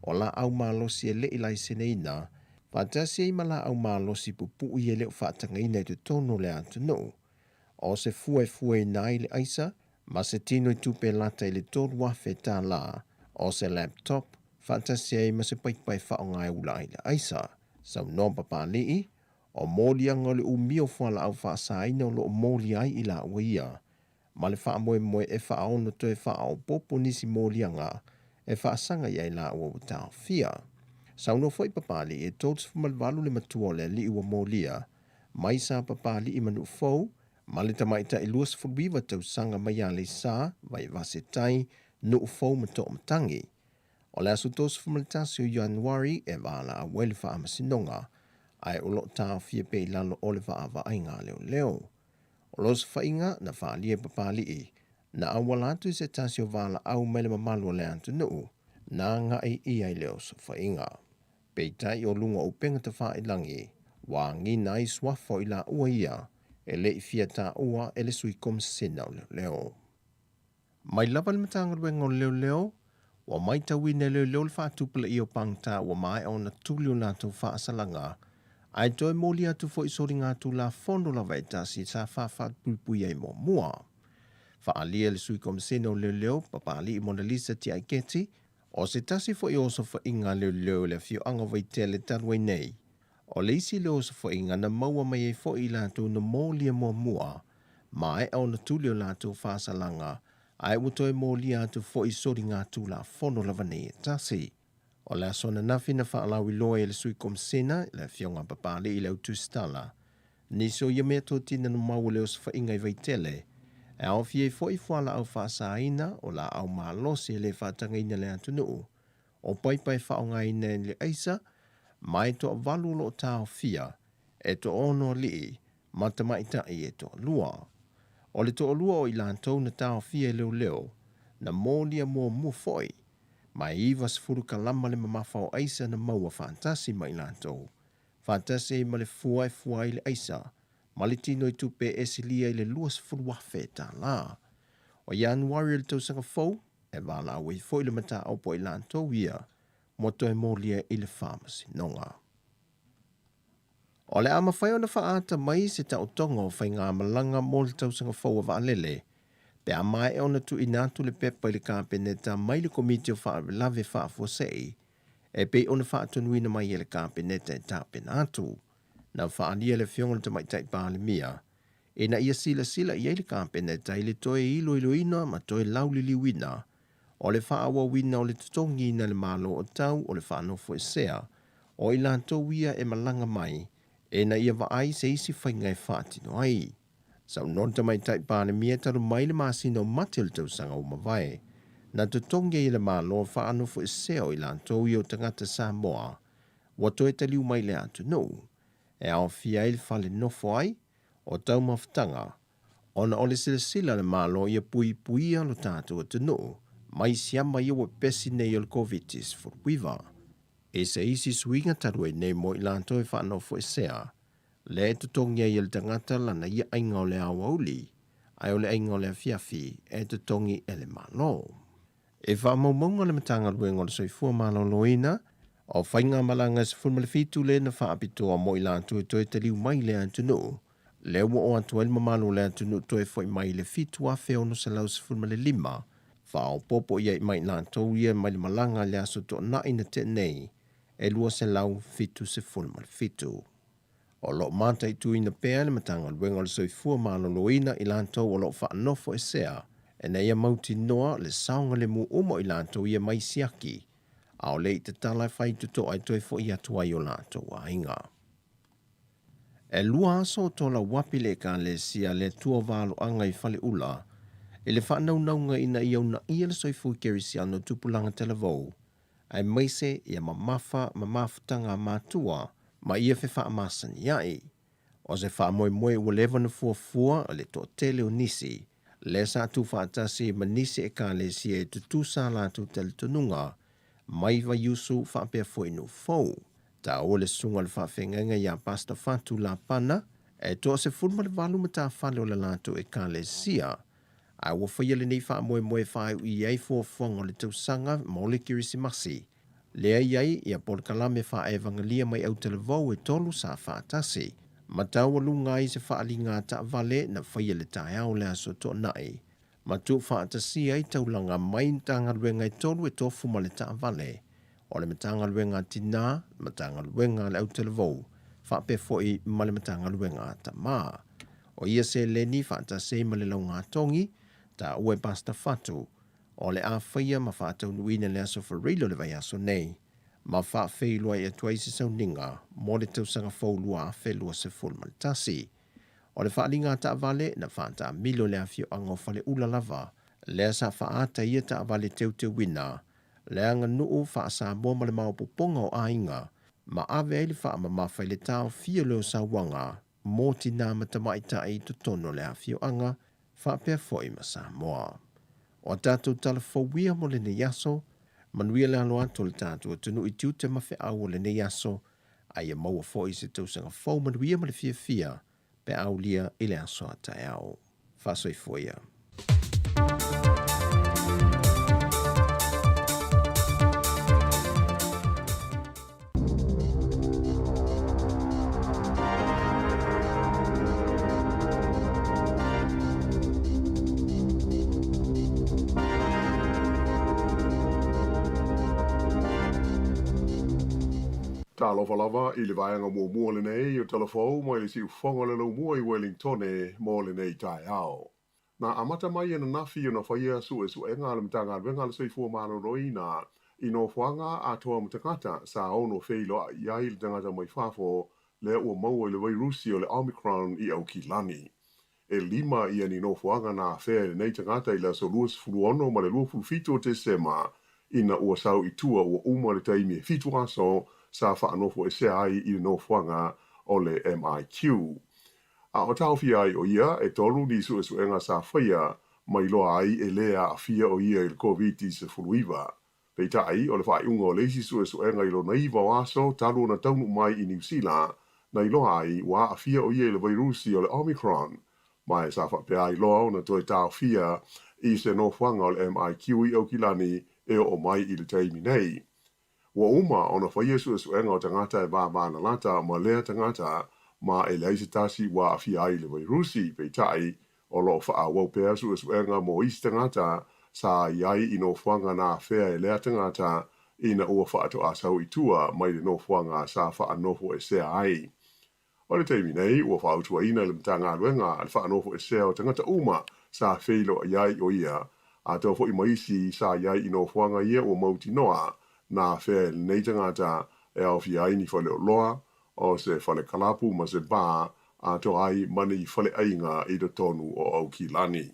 o laau malosi e le i laiseneina, faatasi ai ma laau malosi pupui e le o faatagaina i totonu o le atunuu. O se fua e fuaina ai le aisa ma se tino i tupe lata i le $3,000, o se laptop, faatasi ai ma se paipa e faaaoga e ula ai le aisa. Saunoa Papalii, o moliaga o le umi o fualaau faasaina o lo o molia ai i laua ia, ma le faamoemoe e faaono toe faaopoopo nisi moliaga e faasaga i ai laua ua taofia. Saunoa foi Papalii e 38 le matua o le alii ua molia mai sa Papalii ma Nuufou ma le tamaitai 29 tausaga mai Aleisa, Vaivase Tai, Nuufou ma Toomatangi. O le aso 31 o Ianuari e valaau ai le Faamasinoga, ae o lo o taofia pea i lalo o le vaavaaiga a leoleo. O losofaiga na faaalia e Papalii, na auala atu i se tasi o valaau mai le mamalu o le atunuu, na agai i ai le osofaiga. Peitai o luga o upega tafailagi, ua agiga ai suafa o i laua ia. E le i fia taua e le Sui Komisena o Leoleo. Mai lava le Matagaluega o Leoleo, ua matauina e leoleo le faatupulaia o pagota ua maea ona tuli o latou faasalaga, ae toe moli atu foi soligatulafono lava e tasi sa faafapuipuia ai muamua. Faaalia e le Sui Komisena o Leoleo, Papalii Monalisa Tiaiketi, o se tasi foi o osofaiga a leoleo i le afioaga o Vaitele talu ai nei, O le isi lea osofaiga na maua mai ai foi i latou na molia muamua, maea ona tuli o latou faasalaga, ae ua toe molia atu foi soligatulafono lava nei e tasi. O le aso ananafi na faalauiloa ai e le Sui Komisena, le Afioga a Papalii le Autusitala, nisi o ia mea totina na maua i le osofaiga i Vaitele, e aofia ai foi fualaau faasaina o laau malosi e le faatagaina le atunuu, o paipa e faaaogaina i le aisa, ma e toavalu o lo o taofia, e toaono alii ma tamaitai e toalua. O le toalua o i latou na taofia e leoleo, na molia muamua foi, ma e 90 kalama le mamafa o aisa na maua faatasi ma i latou, faatasi ai ma le fua e fua ai le aisa, ma le tino i tupe e silia i le $20,000 tālā. O Ianuari o le tausaga fou, e valaau ai foi le mataupu a i latou ia mo toe molia i le faamasinoga. O le a mafai ona faaata mai se taotoga o faigamalaga mo le tausaga fou a vaalele pe a maea ona tuuina atu le pepa i le Kapeneta mai le Komiti o Faalavelave Faafuasei e pei ona faatonuina mai e le Kapeneta e tapena atu. Na faaalia le Afioga i le Tamaitai Palemia ina ia silasila i ai le Kapeneta i le toe iloiloina ma toe lauliliuina o le faaauauina o le totogiina e le Malo o tau o le faanofoesea o i latou ia e malaga mai ina ia vaai se isi faiga e faatino ai. Saunoa le Tamaitai Palemia talu mai le masina o Mati o le tausaga ua mavae, na totogi ai e le Malo faanofoesea o i latou ia o tagata Samoa ua toe taliu mai i le atunuu, e aofia ai le fale nofo ai, o taumafataga, ona o le silasila a le Malo ia puipuia lo tatou atunuu mai siama ia ua pepesi nei o le Koviti-19. I se isi suiga talu ai nei mo i latou e faanofoesea, lea e totogi ai e le tagata lana ia aiga o le aoauli, ae o le aiga o le afiafi e totogi e le Malo. I faamaumauga a le Matagaluega o le Soifua Maloloina, o faigamalaga e 17 lea na faapitoa mo i latou e toe taliu mai i le atunuu, lea ua oo atu ai le mamalu o le atunuu toe foi mai i le 7,615, faaopoopo i ai ma i latou ia mai le malaga i le Aso Toonai na tea nei e 277. O lo o mataituina pea le Matagaluega o le Soifua Maloloina i latou o lo o faanofoesea ina ia mautinoa le saogalemu uma o i latou ia mai siaki, a o le i tatala e faitotoa e toe foi atu ai o latou aiga. E lua aso o tolauapi le Ekalesia le Atua Valoaga i Faleula i le faanaunauga ina ia unaia le soifua kerisiano tupulaga talavou aemaise ia mamafa ma mafutaga a matua ma ia fefaamasani ai. O se faamoemoe ua leva ona fuafua le toatele o nisi, lea sa tuufaatasi ma nisi ekalesia e tutusa a latou talitonuga mai Vaiusu faapea foi Nuu Fou. Taua le susuga o le faafeagaiga ia Pastor Fatu Lapana e toa 18 matafale o le latou ekalesia, Ae ua faia lenei faamoemoe e faaiu ai fuafuaga o le tausaga mo le Kerisimasi. Lea i ai ia polokalame faaevagalia mai autalavou e tolu sa faatasi. Ma taualuga ai se faaliga taavale na faia le taeao o le Aso Toonai. Ma tuufaatasia ai taulaga mai Matagaluega e tolu e tofu ma le taavale, o le Matagaluega a Tinā, Matagaluega a le Autalavou, faapea foi ma le Matagaluega a Tamā. O ia seleni faatasi ai ma le laugatogi, taua e Pastor Fatu, o le a faia ma faataunuuina i le Aso Faraile o le vaiaso nei, ma faafeiloai atu ai se sauniga mo le tausaga fou 2021. O le faaliga taavale na faataamilo i le afioaga o Faleula lava, lea sa faaata ia taavale teuteuina le aganuu faa-Samoa ma le maopoopoga o aiga, ma ave ai le faamamafa i le taofia o le osauaga mo tinā ma tamaitai i totonu o le afioaga, faapea foi ma Samoa. O a tatou tala fou ia mo lenei aso, manuia le alo atu o le tatou atunuu i tiute ma feau o lenei aso, a ia maua foi se tausaga fou manuia ma le fiafia. pe a aulia i le aso a taeao. Faasoifua ia. Talofa lava i le vaega muamua lenei o Tala Fou mai le siufofoga o le Laumua i Wellingtone mo lenei taeao. Na amata mai ananafi ona faia suesuega a le Matagaluega a le Soifua Maloloina i nofoaga atoa ma tagata sa ono feiloai i ai le tagata mai fafo lea ua maua i le vairusi o le Omicron i Aukilani. E lima ia ni nofoaga na afea e lenei tagata i le aso 26 ma le 27 o Tesema ina ua sau i tua ua uma le taimi e fitu aso sa faanofoesea ai i le nofoaga o le MIQ. A o taofia ai o ia, e tolu ni suesuega sa faia ma iloa ai e lē aafia o ia i le Koviti-19. Peitai, o le faaiuga o le isi suesuega i lona iva o aso talu ona taunuu mai i Niu Sila, na iloa ai ua aafia o ia i le vairusi o le Omicron, ma e sa faapea ai loa ona toe taofia i se nofoaga o le MIQ i Aukilani e oo mai i le taimi nei. Ua uma ona faia suesuega o tagata e vāvānalata ma lea tagata ma e leai se tasi ua aafia ai i le vairusi, peitai, o lo o faaauau pea suesuega mo isi tagata sa i ai i nofoaga na afea e lea tagata ina ua faatoa sau i tua mai le nofoaga sa faanofoesea ai. O le taimi nei, ua fautuaina e le Matagaluega le faanofoesea o tagata uma sa feiloai ai o ia, atoa foi ma isi sa i ai i nofoaga ia ua mautinoa na afea e lenei tagata e aofia ai ni faleoloa, o se fale kalapu ma se bar, atoa ai ma ni faleaiga i totonu o Aukilani.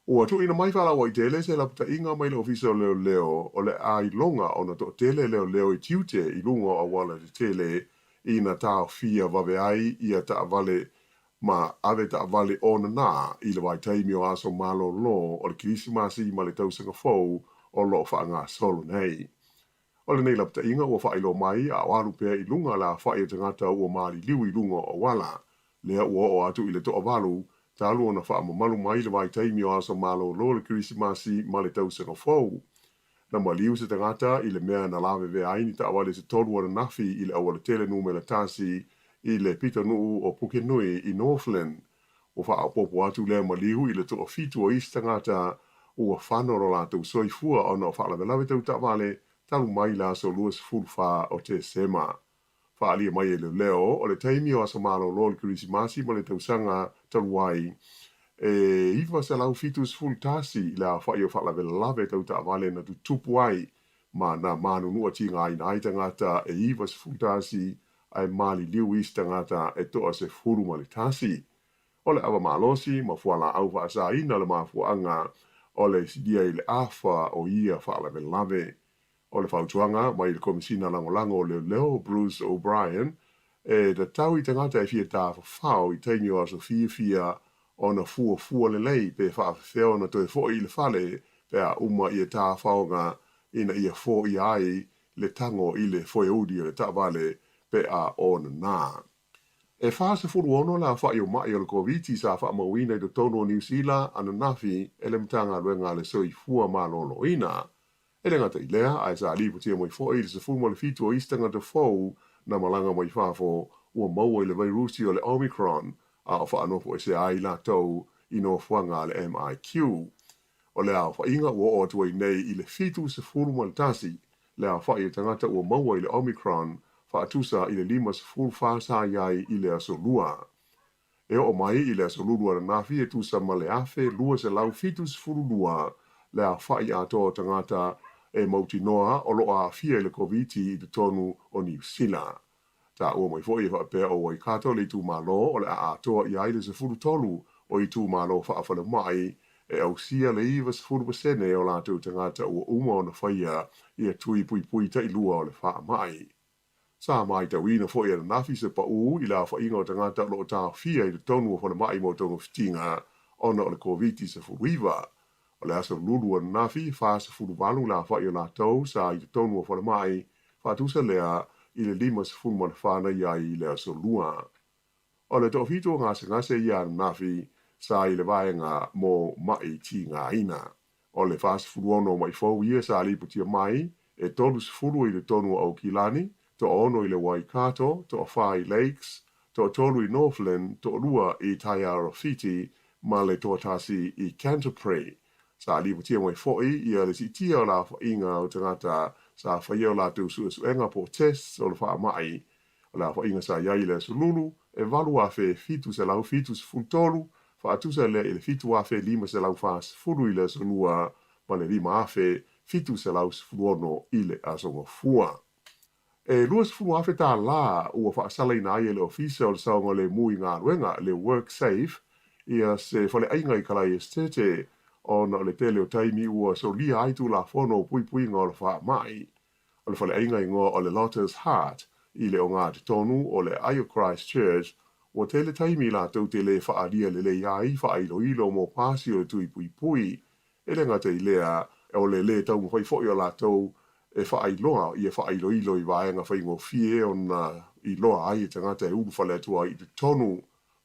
Ua tuuina mai faalauaitele se lapataiga mai le Ofisa o Leoleo o le a iloga ona toatele leoleo i tiute i luga o auala tetele ina taofia vave ai ia taavale ma ave taavale onana i le vaitaimi o aso malolo o le Kerisimasi ma le Tausaga Fou o lo o faagasolo nei. O lenei lapataiga ua faailoa mai a o alu pea i luga le aofai o tagata ua maliliu i luga o auala, lea ua oo atu i le toavalu, talu ona faamamalu mai le vaitaimi o aso malolo o le Kerisimasi ma le Tausaga Fou. Na maliu se tagata i le mea na lavevea ai ni taavale se tolu ananafi i le aualatele numera tasi i le pitonuu o Pukenui i Northland. Ua faaopoopo atu lea maliu i le toafitu o isi tagata ua fano lo latou soifua ona o faalavelave tau taavale talu mai le aso 24 o Tesema. Faaalia mai e leoleo, o le taimi o aso malolo o le Kerisimasi ma le tausaga talu ai, e 971 le aofai o faalavelave tau taavale na tutupu ai ma na manunua tigaina ai tagata e 91 ae maliliu isi tagata e 11. O le ava malosi ma fualaau faasaina le mafuaaga o le silia i le afa o ia faalavelave. O le fautuaga mai le Komesina Lagolago o Leoleo Bruce O'Brien, e tatau i tagata e fia tafafao i taimi o aso fiafia ona fuafua lelei pe faafefea ona toe foi i le fale pe a uma ia tafaoga ina ia foia ai le tago i le foeuli o le taavale pe a onana. E 46 le aofai o ma'i o le Koviti sa faamauina i totonu o Niu Sila ananafi e le Matagaluega a le Soifua Maloloina. E le gata i lea, ae sa lipotia mai foi le 17 o isi tagata fou na malaga mai fafo ua maua i le vairusi o le Omicron a o faanofoesea ai latou i nofoaga a le MIQ. O le aofaiga ua oo atu ai nei i le 71 le aofai o tagata ua maua i le Omicron faatusa i le 54 sa i ai i le aso Lua. E oo mai i le aso Lulu ananafi e tusa ma le 1,272 le aofai atoa o tagata e mautinoa o lo o aafia i le Koviti i totonu o Niu Sila. Taua mai foi e faapea o Waikato le itumalo o le a atoa i ai le 13 o itumalo faafalemai e ausia le 90% o latou tagata ua uma ona faia ia tui puipui tailua o le faamai. Sa matauina foi ananafi se paū i le aofaiga o tagata o lo o taofia i totonu o falemai mo togafitiga ona o le Koviti-19. O le aso Lulu ananafi, 48 le aofai o latou sa i totonu o falemai, faatusa lea i le 54 na i ai i le aso Lua. O le toafitu o gasegase ia ananafi sa i le vaega mo maʻi tigaina. O le 46 o maʻi fou ia sa lipotia mai, e 30 i totonu o Aukilani, toaono i le Waikato, toafa i Lakes, toatolu i Northland, toalua i Tairāwhiti ma le toatasi i Canterbury. Sa lipotia mai foʻi ia le siitia o le aofaiga o tagata sa faia o latou suesuega po o tests o le faamai. O le aofaiga sa i ai i le Aso Lulu, e 8,773, faatusa lea i le 7,540 i le Aso Lua ma le 5,716 i le Aso Gafua. E $20,000 tālā ua faasalaina ai e le Ofisa o le Saogalemu i Galuega, le WorkSafe, ia se faleaiga i Kalaesetete ona o le tele o taimi ua solia ai Tulafono o Puipuiga o le Faamai. O le faleaiga igoa o le Lotus Heart i le ogatotonu o le aai o Christchurch, ua tele taimi latou te lē faaalia lelei ai faailoilo mo pasi o le tui puipui. E le gata i lea, o le lē taumafai foi o latou e faailoa ia faailoilo i vaega faigofie ona iloa ai e tagata e ulufale atu ai i totonu.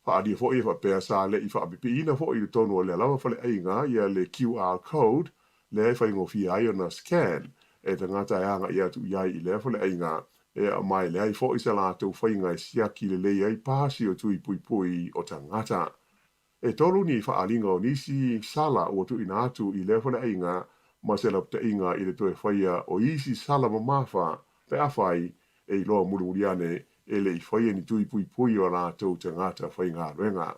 Faaalia foi e faapea sa le i faapipiina foi i totonu o lea lava faleaiga ia le QR code lea e faigofie ai ona scan e tagata e agai atu i ai i lea faleaiga, e ma e leai foi sa latou faiga e siaki lelei ai pasi o tui puipui o tagata. E tolu ni faaaliga o nisi sala ua tuuina atu i lea faleaiga ma se lapataiga i le toe faia o isi sala mamafa pe afai e iloa mulimuli ane e le i faia ni tui puipui o a latou tagata faigaluega.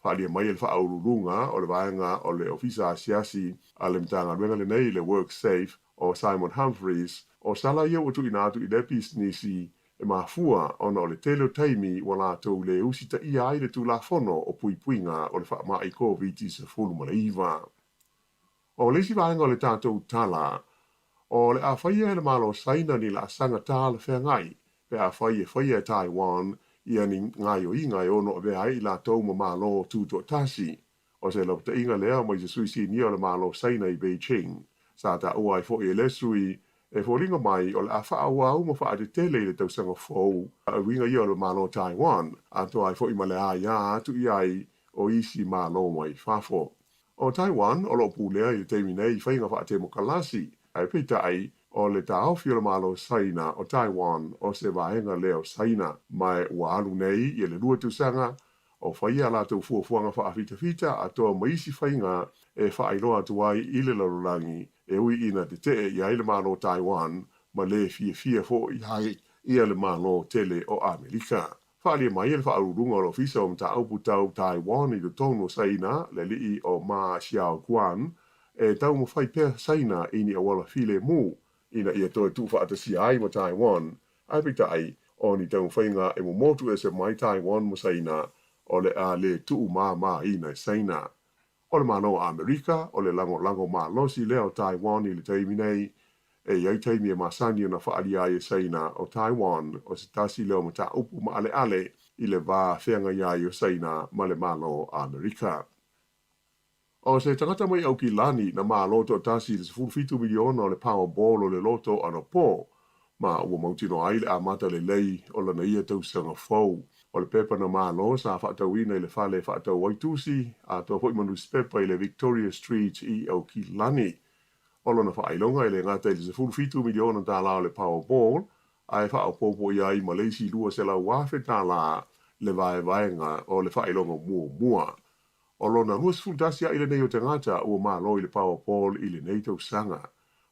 Faaalia mai e le Faauluuluga o le Vaega o le Ofisa Asiasi a le Matagaluega lenei, le WorkSafe, o Simon Humphries, o sala ia ua tuuina atu i lea pisinisi e mafua ona o le tele o taimi ua latou le usitaia ai le Tulafono o Puipuiga o le Faamai Koviti-19. O le isi vaega o le tatou tala, o le a faia e le Malo o Saina ni laasaga talafeagai pe afai e faia e Taiwan ia ni gaoioiga e ono avea ai i latou ma Malo tutoatasi. O se lapataiga lea mai se sui sinia o le Malo o Saina i Beijing. Sa taua ai foi e lea sui, e foliga mai o le a faaauau ma faatetele i le tausaga fou uiga ia o le Malo o Taiwan, atoa ai foi ma le aia atu i ai o isi Malo mai fafo. O Taiwan o lo o pulea i le taimi nei i faiga faatemokalasi, ae peitai, o le taofi o le Malo o Saina o Taiwan o se vaega lea o Saina, ma ua alu nei ia le 2 tausaga o faia a latou fuafuaga faafitafita atoa ma isi faiga e faailoa atu ai i le lalolagi e ui ina tetee i ai le Malo o Taiwan ma lē fiafia foi ai ia le Malo tele o Amerika. Faaalia mai e le Faauluuluga o le Ofisa o Mataupu Tau Taiwan i totonu o Saina, le alii o Ma Xiaoguan, e taumafai pea Saina i ni auala filemu ina ia toe tuufaatasia ai ma Taiwan, ae peitai, o ni taumafaiga e momotu ese mai Taiwan ma Saina, o le a lē tuumāmāina e Saina. O le Malo o Amerika, o le lagolago malosi lea o Taiwan i le taimi nei. E i ai taimi e masani ona faaalia ai e Saina o Taiwan o se tasi lea o mataupu maaleale i le va feagai ai o Saina ma le Malo o Amerika. O se tagata mai Aukilani na malo toatasi i le 17 miliona o le Powerball o le loto anapo, ma ua mautinoa ai le amata lelei o lana ia tausaga fou. O le pepa na malo sa faatauina i le fale e faatau ai tusi, atoa foi ma nusipepa i le Victoria Street i Aukilani. O lona faailoga e le gata i le 17 miliona tālā o le Powerball, ae faaopoopo i ai ma le isi $200,000 le vaevaega o le faailoga muamua. O lona 21 aʻi lenei o tagata ua malo i le Powerball i lenei tausaga.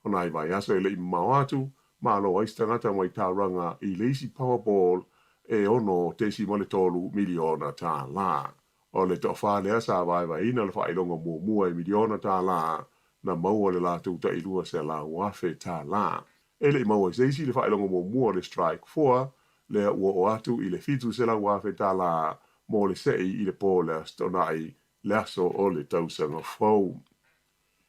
O nai vaiaso e le i mamao atu, malo ai se tagata mai Tauranga i le isi Powerball e $6.3 miliona tālā. O le toafa lea sa vaevaeina le faailoga muamua e miliona tālā na maua le latou tai $200,000 tālā. E le i maua e se isi le faailoga muamua o le Strike 4, lea ua oo atu i le $700,000 tālā mo le seʻi i le pō o le Aso Toonai, le aso o le tausaga fou.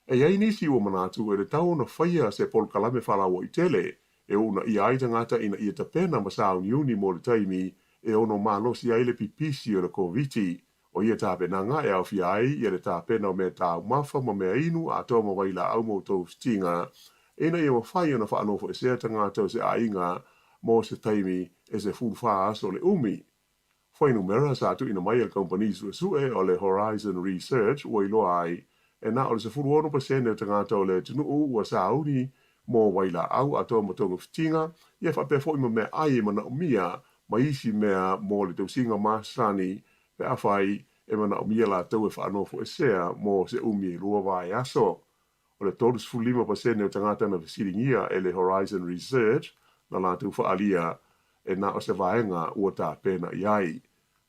E i ai nisi ua manatu e tatau ona faia se polokalame faalauaitele e uunaia ai tagata ina ia tapena ma sauniuni mo le taimi e ono malosi ai le pipisi o le Koviti. O ia tapenaga e aofia ai ia le tapena o mea taumafa ma mea inu atoa ma vailaau mo tofitiga ina ia mafai ona faanofoesea tagata o se aiga mo se taimi e 14 aso le umi. Fuainumera sa tuuina mai e le kamupani suesue o le Horizon Research ua iloa ai, e na o le 16% o tagata o le atunuu ua sauni mo wailaau atoa ma togafitiga, ia faapea foi ma meaai e manaomia ma isi mea mo le tausiga masani pe afai e manaomia latou e faanofoesea mo se umi e 2 vaiaso. O le 35% o tagata na fesiligia e le Horizon Research na latou faaalia e na o se vaega ua tapena i ai.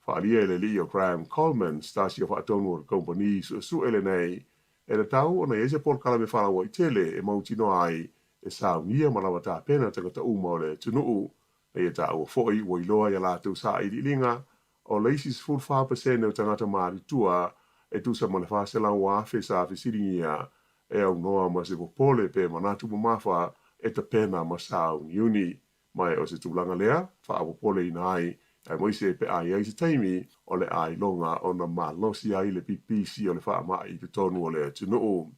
Faaalia e le alii o Graham Coleman, se tasi o faatonu o le kamupani suesue lenei, e tatau ona i ai se polokalame faalauaitele e mautinoa ai e saunia ma lava tapena tagata uma o le atunuu. Na ia taua foi ua iloa i a latou sailiiliga, o le isi 14% o tagata matutua e tusa ma le 400,000 sa fesiligia e aunoa ma se popole pe manatu mamafa e tapena ma sauniuni. Ma e o se tulaga lea, faapopoleina ai, aemaise pe a i ai se taimi o le ailoga ona malosi ai le pipisi o le faamai i totonu o le atunuu.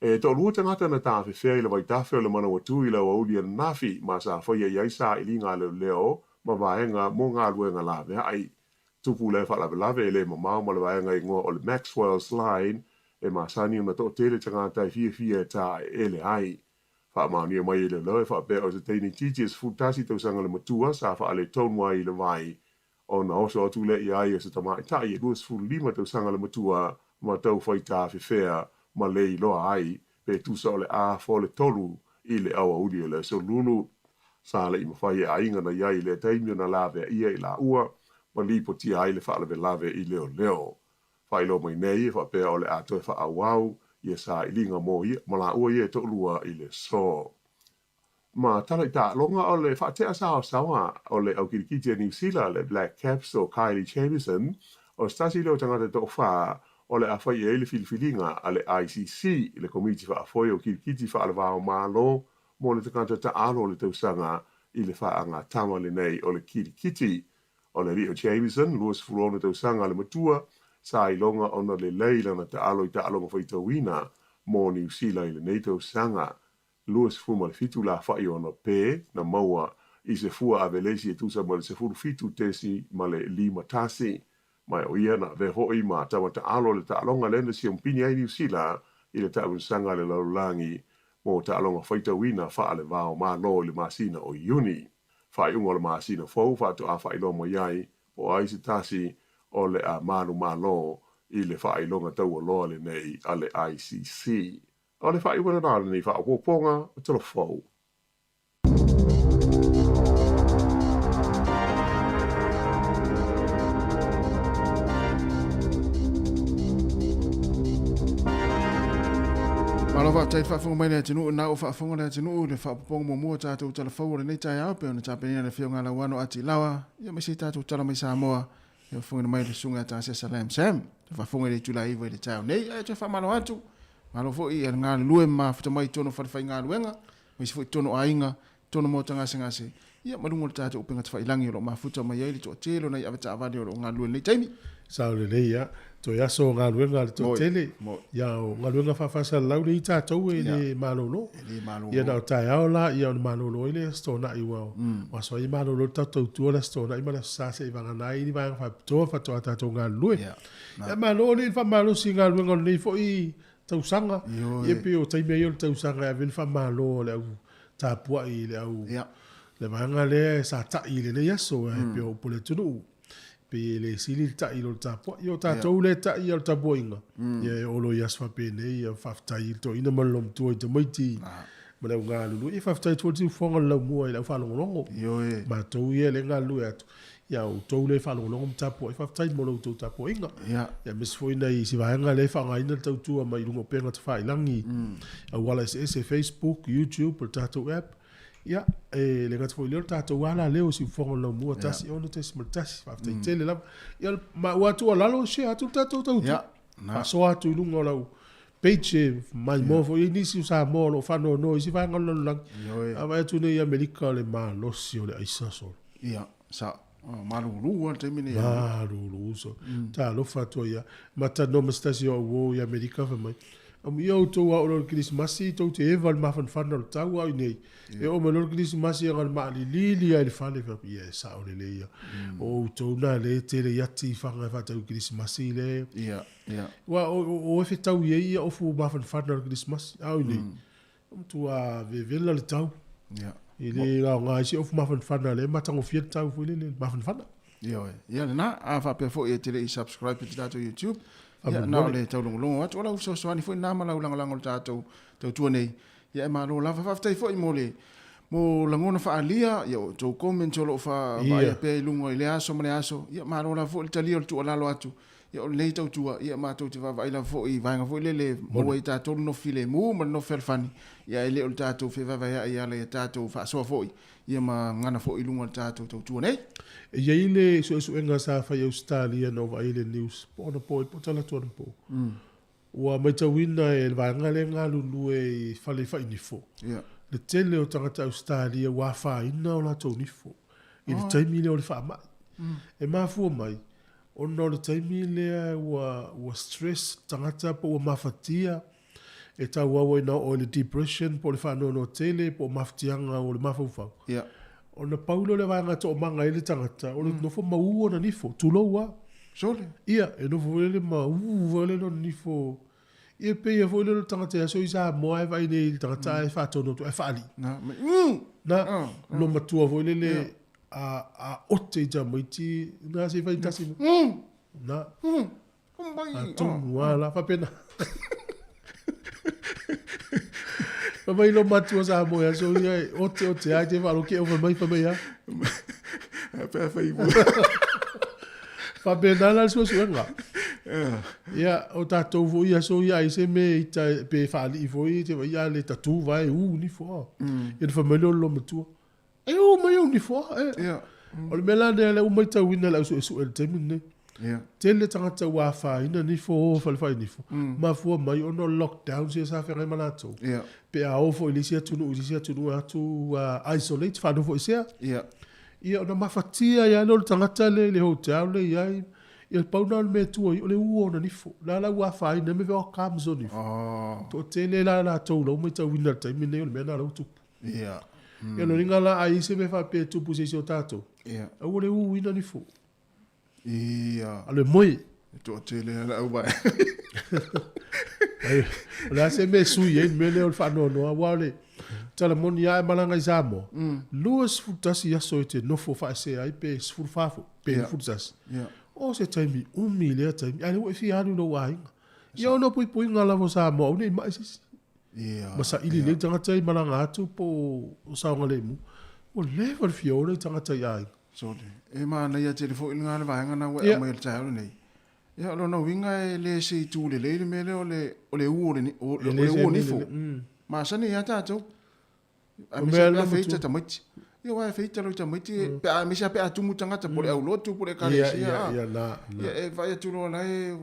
E toalua tagata na tafefea i le vaitafe o le Manawatu i le aoauli ananafi ma sa faia i ai sailiga a leoleo ma vaega mo galuega laveai. Tupu lea faalavelave e le mamao ma le vaega igoa o le Maxwell's Line e masani ona toatele tagata e fiafia e taeele ai. Faamaonia mai e leoleo e faapea o se teine itiiti e 11 tausaga le matua sa faaletonu ai i le vai ona oso atu lea i ai o se tamaitai e 25 tausaga le matua ma tau fai tafefea ma le iloa ai pe tusa o le a fo le 3 i le aoauli o le aso Lulu. Sa le i mafai e aiga na i ai i lea taimi ona laveaia i laua ma lipotia ai le faalavelave i leoleo. Faailoa mai nei e faapea o le a toe faaauau ia sailiga mo ia ma laua ia e toalua i le aso. Ma tala i taaloga o le faatea saoasaoa o le aukilikiti a Niu Sila le Black Caps o Kylie Jamieson, o se tasi lea o tagata e toafa o le a fai i ai le filifiliga a le ICC, le Komiti Faafoe o Kilikiti Faalevao Malo mo le tagata taalo o le tausaga i le faagatama lenei o le kilikiti. O le alii o Jamieson, 26 tausaga le matua, sa iloga ona lelei lana taalo i taaloga faitauina mo Niu Sila i lenei tausaga. 27 lafa'i ona pe na maua i se fua avelesi e tusa ma le 17.51. Ma o ia na avea fo'i ma tama taalo i le taaloga lea na siompini ai Niu Sila i le taamilosaga a le lalolagi mo taaloga faitauina faalevao Malo i le masina o Iuni. Faaiuga o le masina fou faatoa faailoa mai ai po o ai se tasi o le a manumalo i le faailoga taualoa lenei a le ICC. O le faaiuga lena o lenei faaopoopoga o Tala Fou. Malo faafetai le faafofoga mai le atunuu, na ua faafofoga le atunuu i le faaopoopoga muamua o tatou Tala Fou o lenei taeao, pei ona tapenaina e le Afioga ia Lauano Ati Laoa, ia ma isi tatou tala mai Samoa, ia fofogaina mai le Susuga ia Tasesa Lam Sam. Toe faafofoga i le itula e 9 i le taeao nei, ae toe faamalo atu. Malo foi ia le galulue ma mafuta mai i totonu o falefaigaluega, aemaise foi totonu o aiga, totonu o maota gasegase, ia ma luga o le tatou upega tafailagi o lo o mafuta mai ai le toatele o nai avetaavale o lo o galulue i lenei taimi. Sao lelei ia. Toe aso o galuega a le toatele. Ia o galuega faafaasalalau lea i tatou e le malolo. Ia na o taeao la ia ona malolo ai lea i Aso Toonai aua o aso ai e malolo ai le tatou tautua le Aso Toonai ma le Aso Sa seivagana ai ni vaega faapitoa faatoa tatou galulue. Ia malo alii le faamalosi i galuega o lenei foi tausaga. Ia pei o taimi lava ia o le tausaga e ave ai le faamalo a le au tapuai i le au le vaega lea sa tai i lenei aso e pei o upu a le atunuu. Pei e le sili le tai i lo le tapuai. Ia o tatou lea e tai a o le tapuaiga, ia e oo loa i aso faapenei, ia faafetai i le toeaina ma le loomatua i tamaiti ma le au galulue. Ia faafetai atu foi le siufofoga o le laumua i le au faalogologo. Matou ia lea e galulue atu, ia o outou lea e faalogologo ma tapuai, faafetai mo la outou tapuaiga. Ia aemaise foi nai isi vaega lea e faaaogaina le tautua mai i luga o upega tafailagi, auala eseese, Facebook, YouTube, o le tatou app. Ia, e le gata foi i lea, o le tatou lava la leo i Siufofoga o le Laumua, 1 6.1. Faafetai tele lava. Ia, ma ua tuualalo, share atu le tatou tautua. Faasoa atu i luga o lau page e maimoa foi ai nisi o Samoa o lo o faanoanoa i isi vaega o le lalolagi. A vaai atu nei i Amerika o le malosi o le aisa solo. Ia, sa malulu lava le taimi nei. Malulu solo. Talofa atu ai lava. Ma talanoa ma se tasi o au uo i Amerika fai mai. Amuia outou a oo loa i le Kerisimasi tou te eva i le mafanafana o le tau a o i inei e oo mai loa le Kerisimasi e na o le maalilili lava i le fale fai atu, ia e sao lelei ia. O outou na lea e tele i ati i faga e faatau i Kerisimasi le. Aua o e fetau i ai ia ofu mafanafana o le Kerisimasi a o i inei e matua vevela le tau. E le aoga ai se ofu mafanafana lea e matagofie le tau foi lele mafanafana. Ioe. Ia lena, a faapea foi e te le i subscribe i le tatou YouTube, ia na o le taulogologo atu, o lau fesoasoani foi lena ma lau lagolago i le tatou tautua nei. Ia e malo lava. Faafetai foi mo le mo lagona faaalia, ia o tou comments o lo o vaaia pea i luga i lea aso ma lea aso. Ia malo lava foi le talia o le tuualalo atu. Ia o lenei tautua, ia matou te vaavaai lava foi i vaega foi lele e maua ai tatou le nofo filemu ma le nofo fealofani, ia ae le o le tatou fevaevaeai e ala i a tatou faasoa foi. Ia ma gagana foi i luga o le tatou tautua nei. E i ai le suesuega sa fai i Ausetalia na ou vaai i le news po o anapo po o talaatu anapo. Ua matauina e le vaega lea e galulue i fale fai nifo, le tele o tagata Ausetalia ua afaina o latou nifo i le taimi lea o le faamai. E mafua mai ona o le taimi lea ua stress le tagata po ua mafatia e tauau ai na oo i le depression po o le faanoanoa tele po o mafatiaga o le mafaufau. Ia. Ona pau lea o le vaega e toomaga ai le tagata, o le nofo maua ona nifo, tulou lava. Sole. Ia, e nofo foi lele maua foi lele ona nifo. Ia e pei foi lele o le tagata i aso i Samoa e vaai nei i le tagata ae faatonu atu ae faalii. Na, Na, lou matua foi lele a ote i tamaiti, na se i fai tasi. Na. Atonu lava la faapena. Fai mai lo matua Samoa i aso ia e ote ote ai te faalogo ke fai mai fai mai a. Pe fai mu. Faapena la le suesuega. Ia, o tatou foi i aso ia ai se mea ita pe faalii foi te vai a le tatu vae u ni foa. Ia na fai mai lea o le loomatua. E u mai ou nifoa e. Ia. O le mea la lea lea ua matauina e le au suesue i le taimi lenei. Ia. Tele tagata ua afaina nifo o fale fai nifo. Mafua mai ona o le lockdown sia sa feagai ma latou. Ia. Pe a o foi i le isi atunuu i le isi atunuu e atu ua isolate, faanofoesea. Ia. Ia ona mafatia ai lava lea o le tagata lea i le hotel lea e i ai. Ia pau lena o le mea e tua i ai, o le u o ona nifo. O la la ua afaina ai ma fai, oh, calm sona nifo. Oh. Toatele la latou la ua matauina i le taimi lenei o le mea lena la ua tupu. Ia. Ia lona uiga la a i ai se mea faapea e tupu i se isi o tatou, Ia. aua le uina nifo. Ia. Alu e moe. E toatele lava le au vae. O le a se mea e sui ai le mea lea o le faanoanoa, aua o le tala moni lava e malaga i Samoa, 21 aso e te nofo faaesea ai pe 14 foi, pe 11. Ia. O se taimi umi i lea taimi, a o lea ua e fia alu i lou aiga. Ia ona o puipuiga lava o Samoa, aua ne i mai se isi. Ia. Ma saili lelei tagata ia i malaga atu po o saogalemu. Ua leva le fia ola i tagata i aiga. Sole. E manaia tele foi lena le vaega na ua e aumai i le taeao lenei. Ia, o lona uiga e le se itu lelei le mea lea o le, o le u o le, o, o le u o nifo. Masani ai lava tatou. Aemaise pe a feita tamaiti. Ia aua e feita loa i tamaiti, pe a, aemaise lava pe a tumu tagata po o le aulotu po o le ekalesia. Ia e vaai atu loa la e,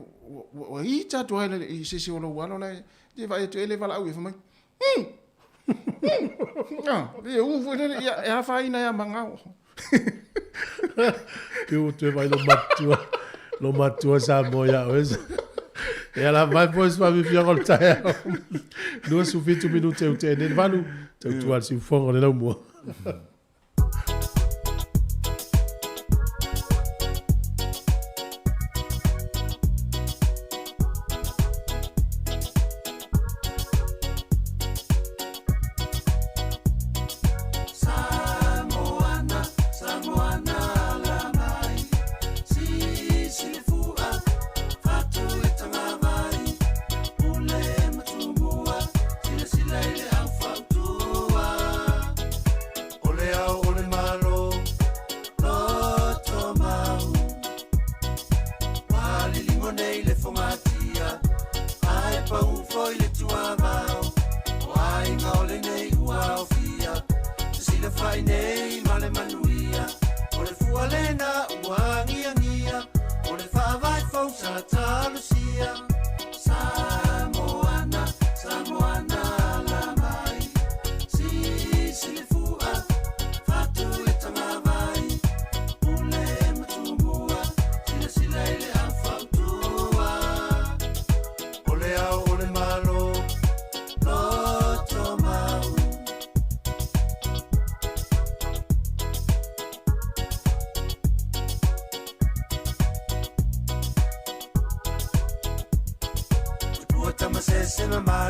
ua ita atu lava i se isi o lou alo la e, e vaai atu e le valaau ia fai mai, mm, mm, ah, e u foi lele, ia e afaina ai lava ma gao. Pe ua toe vaai lou matua Samoa ia oe. E ala mai foi se faafiafiaga o le taeao. 27 minute ua tea nei le 8, tautua le siufofoga o le laumua.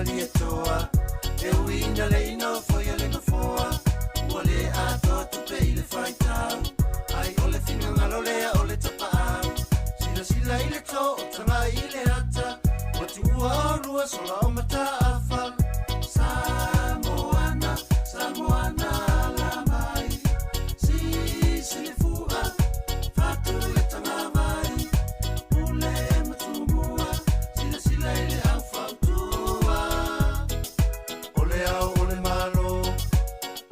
Malietoa E ui ina le i nofoia le nofoa Ua le atoa tupe i le faitau Ai o le finagalo lea o le tapaau Silasila i le to o taga i le ata Ua tuua oulua sola o Mataafa Samoana, Samoana ala mai Sisi le fua, fatu i le tagavai Pule ma Tumua, silasila i le au fautua O le ao o le Malo,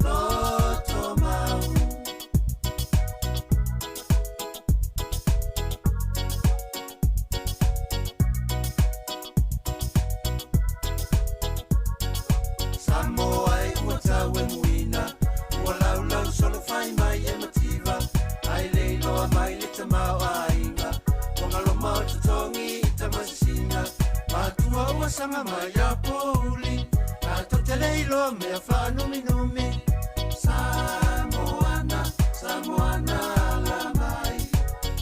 loto mau. Samoa e ua tau e muina Ua laulau solo fai mai e mativa Ai le iloa mai le tamaoaiga Ua galoma o totogi i tamasisina Matua ua saga mai a pouli Tatou te le iloa mea faanuminumi Samoana, Samoana ala mai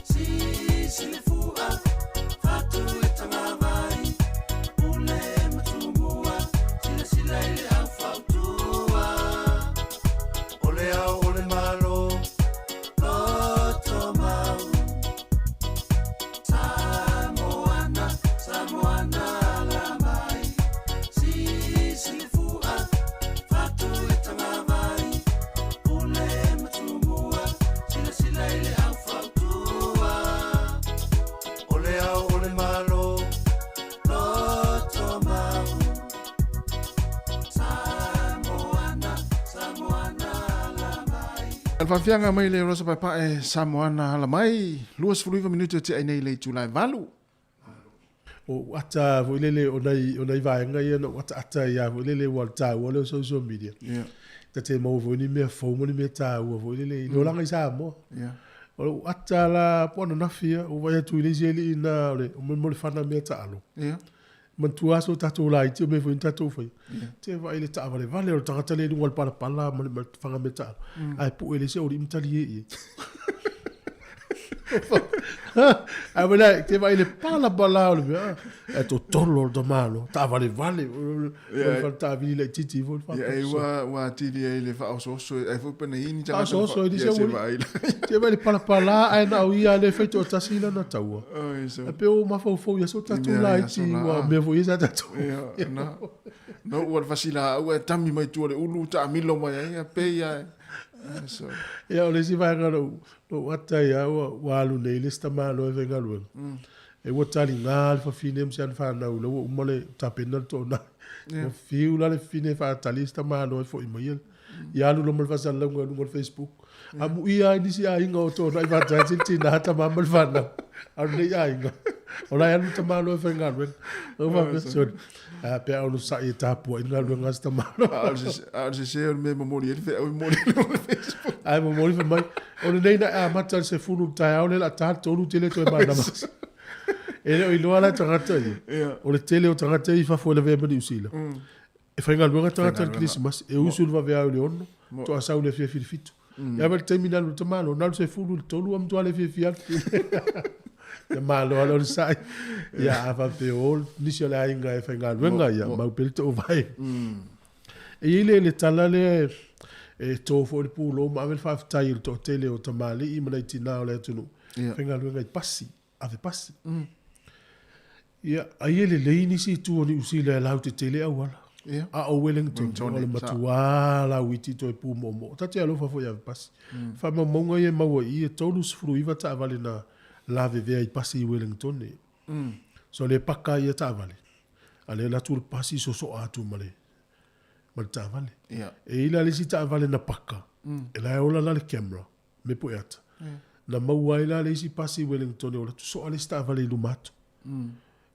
Sisi le fua, fatu i le tagavai Pule ma Tumua, silasila i le au fautua O le ao o le Malo, loto mau Samoana, Samoana ala mai Sisi le fua, fatu i le tagavai Pule ma Tumua, silasila i le au fautua O le ao o le Malo, loto mau Samoana, Samoana ala mai. Le faafiaga mai le Rosa Paepae Samoana ala mai, 29 minute o tea nei le itula e valu. O ou ata foi lele o nai o nai vaega ia na ou ataata ai lava foi lele ua o le taua lea o social media. Yeah. Ta te maua foi ni mea fou ma ni mea taua foi lele i le olaga i Samoa. Yeah. O lou ata la po o ananafi ia, ua vaai atu i le isi alii na o le o mo le fana mea taalo. Yeah. Manatua aso o tatou laiti o mea foi na tatou faia. Yeah. Te vaai i le taavalevale o le tagata lea i luga o le palapala ma le ma le fana mea taalo. Ae pue e le isi aualii ma talie i ai. Ae wena, te vaai i le palapala o le mea, e totolo le tamalo, taavalevale, o le fale taavili laitiiti foi le Ia, e ua, ua atili ai le faaosooso, ai foi pe na i ni tagata Faaosooso i nisi ia se aualii. vaai la. Te vaai i le palapala ae na o ia lea e faitoatasi lana taua. Oi, so. Ae pei ua mafaufau i aso I tatou mea i laiti aso la, ua ah. mea foi ia sa tatou. Ia, na. Na ua le fasilaau ae tami mai tua le ulu taamilo mai ai, ia pei ae. So. Ia, o le isi vaega na ou, na ou ata ai lava, ua, ua alu nei le isi tamaloa e faigaluega. E ua taliga le fafine ma si ana fanau ina ua uma le tapena le toonai. Ua fiu la le fafine e faatali isi tamaloa e foi mai ia. Ia alu loa ma le faasalalauga i luga o le Facebook. Amuia ai nisi aiga o toonai faatasi le tina, tama ma le fanau. A o lenei aiga, o la e alu le tamaloa e faigaluega. Na ou faapea, sorry, a pe a onosai e tapuai le galuega a si tamaloa. A o le sese o le mea e momoli ai le feau e momoli i luga o le Facebook. Ae momoli fai mai, o lenei na e amata i le 10 i le taeao lea o le a ta le 3 te le toe manava. E le o iloa la tagata ia. O le tele o tagata ia i fafo e lavea mai Niu Sila. E faigaluega tagata i le Kerisimasi, e usu i le vaveao i le 6, toa sau i le afiafi i le 7. Ia ma le taimi na alu i le tamaloa, na alu 10 i le 3 a matua le fiafia atu. Ia malo lava le onosai. Ia a faapea o nisi o le aiga e faigaluega, ia mau pea le toovae. E i ai le, le tala lea e to foi le pulou ma ave le faafetai i le toatele o tamalii ma nai tinā o le atunuu, faigaluega i pasi, ave pasi. Ia, ai e lelei nisi itu o Niu Sila e lautetele auala. Ia. A o Wellington, Wellington, o le sa. matuā lauiti toe pūmoomoo. Ta te alofa foi i ave pasi. Faamaumauga ia e maua i i, e 39 taavale na lavevea i pasi i Wellington. So le paka ia taavale, a lea la atu le pasi sosoa atu ma le ma le taavale. Ia. E i la le isi taavale na paka, e la e ola la le camera, me pueata. Na maua ai la le isi pasi i Wellington e ola atu soa le isi taavale i luma atu.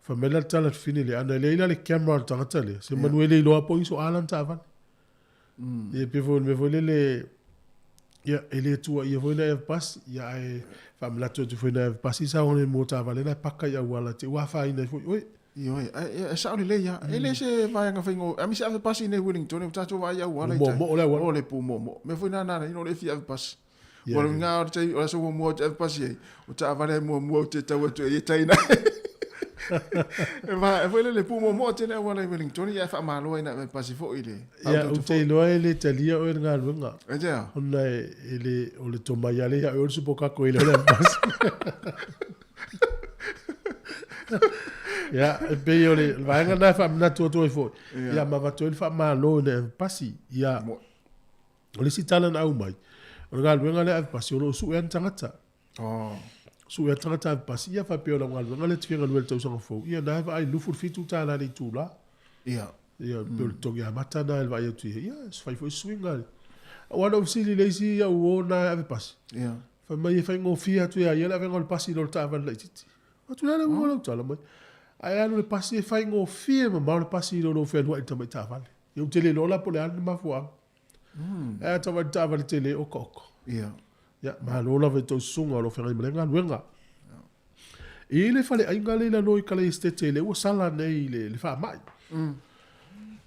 Fai mai la le tala fine lea, ana e leai la le camera a le tagata lea, se manu e le iloa po o i soa lana taavale. Ia pei foi o le mea foi lele, ia, e le tuuaia foi nai ave pasi, ia ae faamanatu atu foi nai ave pasi saogalemu o taavale la e paka i auala te ua afaina ai foi oe. Ioe, ae e sao lelei lava. E le se vaega faigo, a misi ave pasi nei Wellington, ua tatou vaai i auala i tai. Pumoomoo le auala. O le pumoomoo. Mea foi na nana ina o le fia ave pasi. Ia, Ua le ia. uiga o le taimi, o le aso muamua ou te ave pasi ai, o taavale ai muamua ou te tau atu ai e tai na. E va, e foi le pu momoa tele auala i Wellington, ia e faamalo ai na ave pasi foi i le Ia, ou te iloa e le talia oe le galuega. E te a? Ona e le, o le tomai lava lea ia oe o le supokako i le ole pasi. Ia, e pei o le vaega lena e faamanatu atu ai foi. Ia, ma avatu ai le faamalo ina ia pasi. Ia, o le isi tala na aumai, o le galuega lea ave pasi, o lo o sue lava ni tagata. Oh. Sue lava tagata ave pasi, ia faapea o lau galuega lea e te fia galue i le tausaga fou, ia na e vaai $27 le itula. Ia. Ia, pei o le totogi amata lena i le vaai atu i ai, ia, e fai foi se suiga. Aua na ou fesili i le isi au uo na e ave pasi. Ia. Fai mai e faigofie atu ia ia le avega o le pasi i lo le taavale laitiiti. Atu le ala uiga o lau tala mai. Ae alu le pasi e faigofie mamao le pasi i lo lou fealuai i le tamai taavale. Ia ou te le iloa la po o le a le mafuaaga. Ae a tau ai le taavale tele e okaoka. Ia. Ia, malo lava i tou susuga o lo o feagai ma lea galuega. I le faleaiga lea i lalo i Kalaesetete lea ua sala nei i le faamai.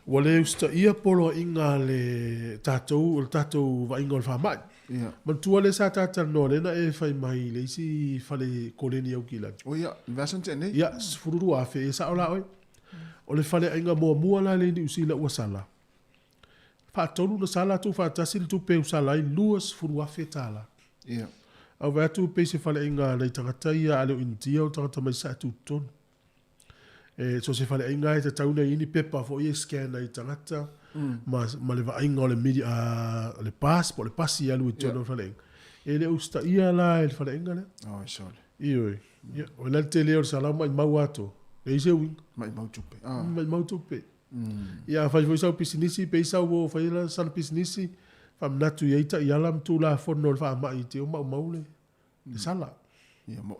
Ua le usitaia poloaiga a le tatou, o le tatou vaaiga o le faamai. Ia. Manatua lea sa ta talanoa lea na e fai mai i le isi fale koleni i Aukilani. O ia, le vaiaso na tea nei. Ia, 12,000, e sao la oe. O le faleaiga muamua la lea i Niu Sila ua sala. Faatolu na sala atu faatasi le tupe e usala ai $20,000. Ia. Au vaai atu pei se faleaiga a nai tagata ia a le o Initia o tagata mai Sasae tutotonu. E so o se faleaiga lava e tatau ona i ai ni pepa foi e scan ai i tagata ma le vaaiga o le media, le pass po o le pasi e alu i totonu o le faleaiga. E le o usitaia la e le faleaiga lea. Oi sole. Ioe. Ia, o le ala tele o le sala maimau atoa. Leai se uiga. Maimau tupe. Maimau tupe. Ia a fai foi sau pisinisi pe i sau o fai la sana pisinisi, faamanatu i ai taiala ma tulafono o le faamai te o maumau le le sala. Ia mo.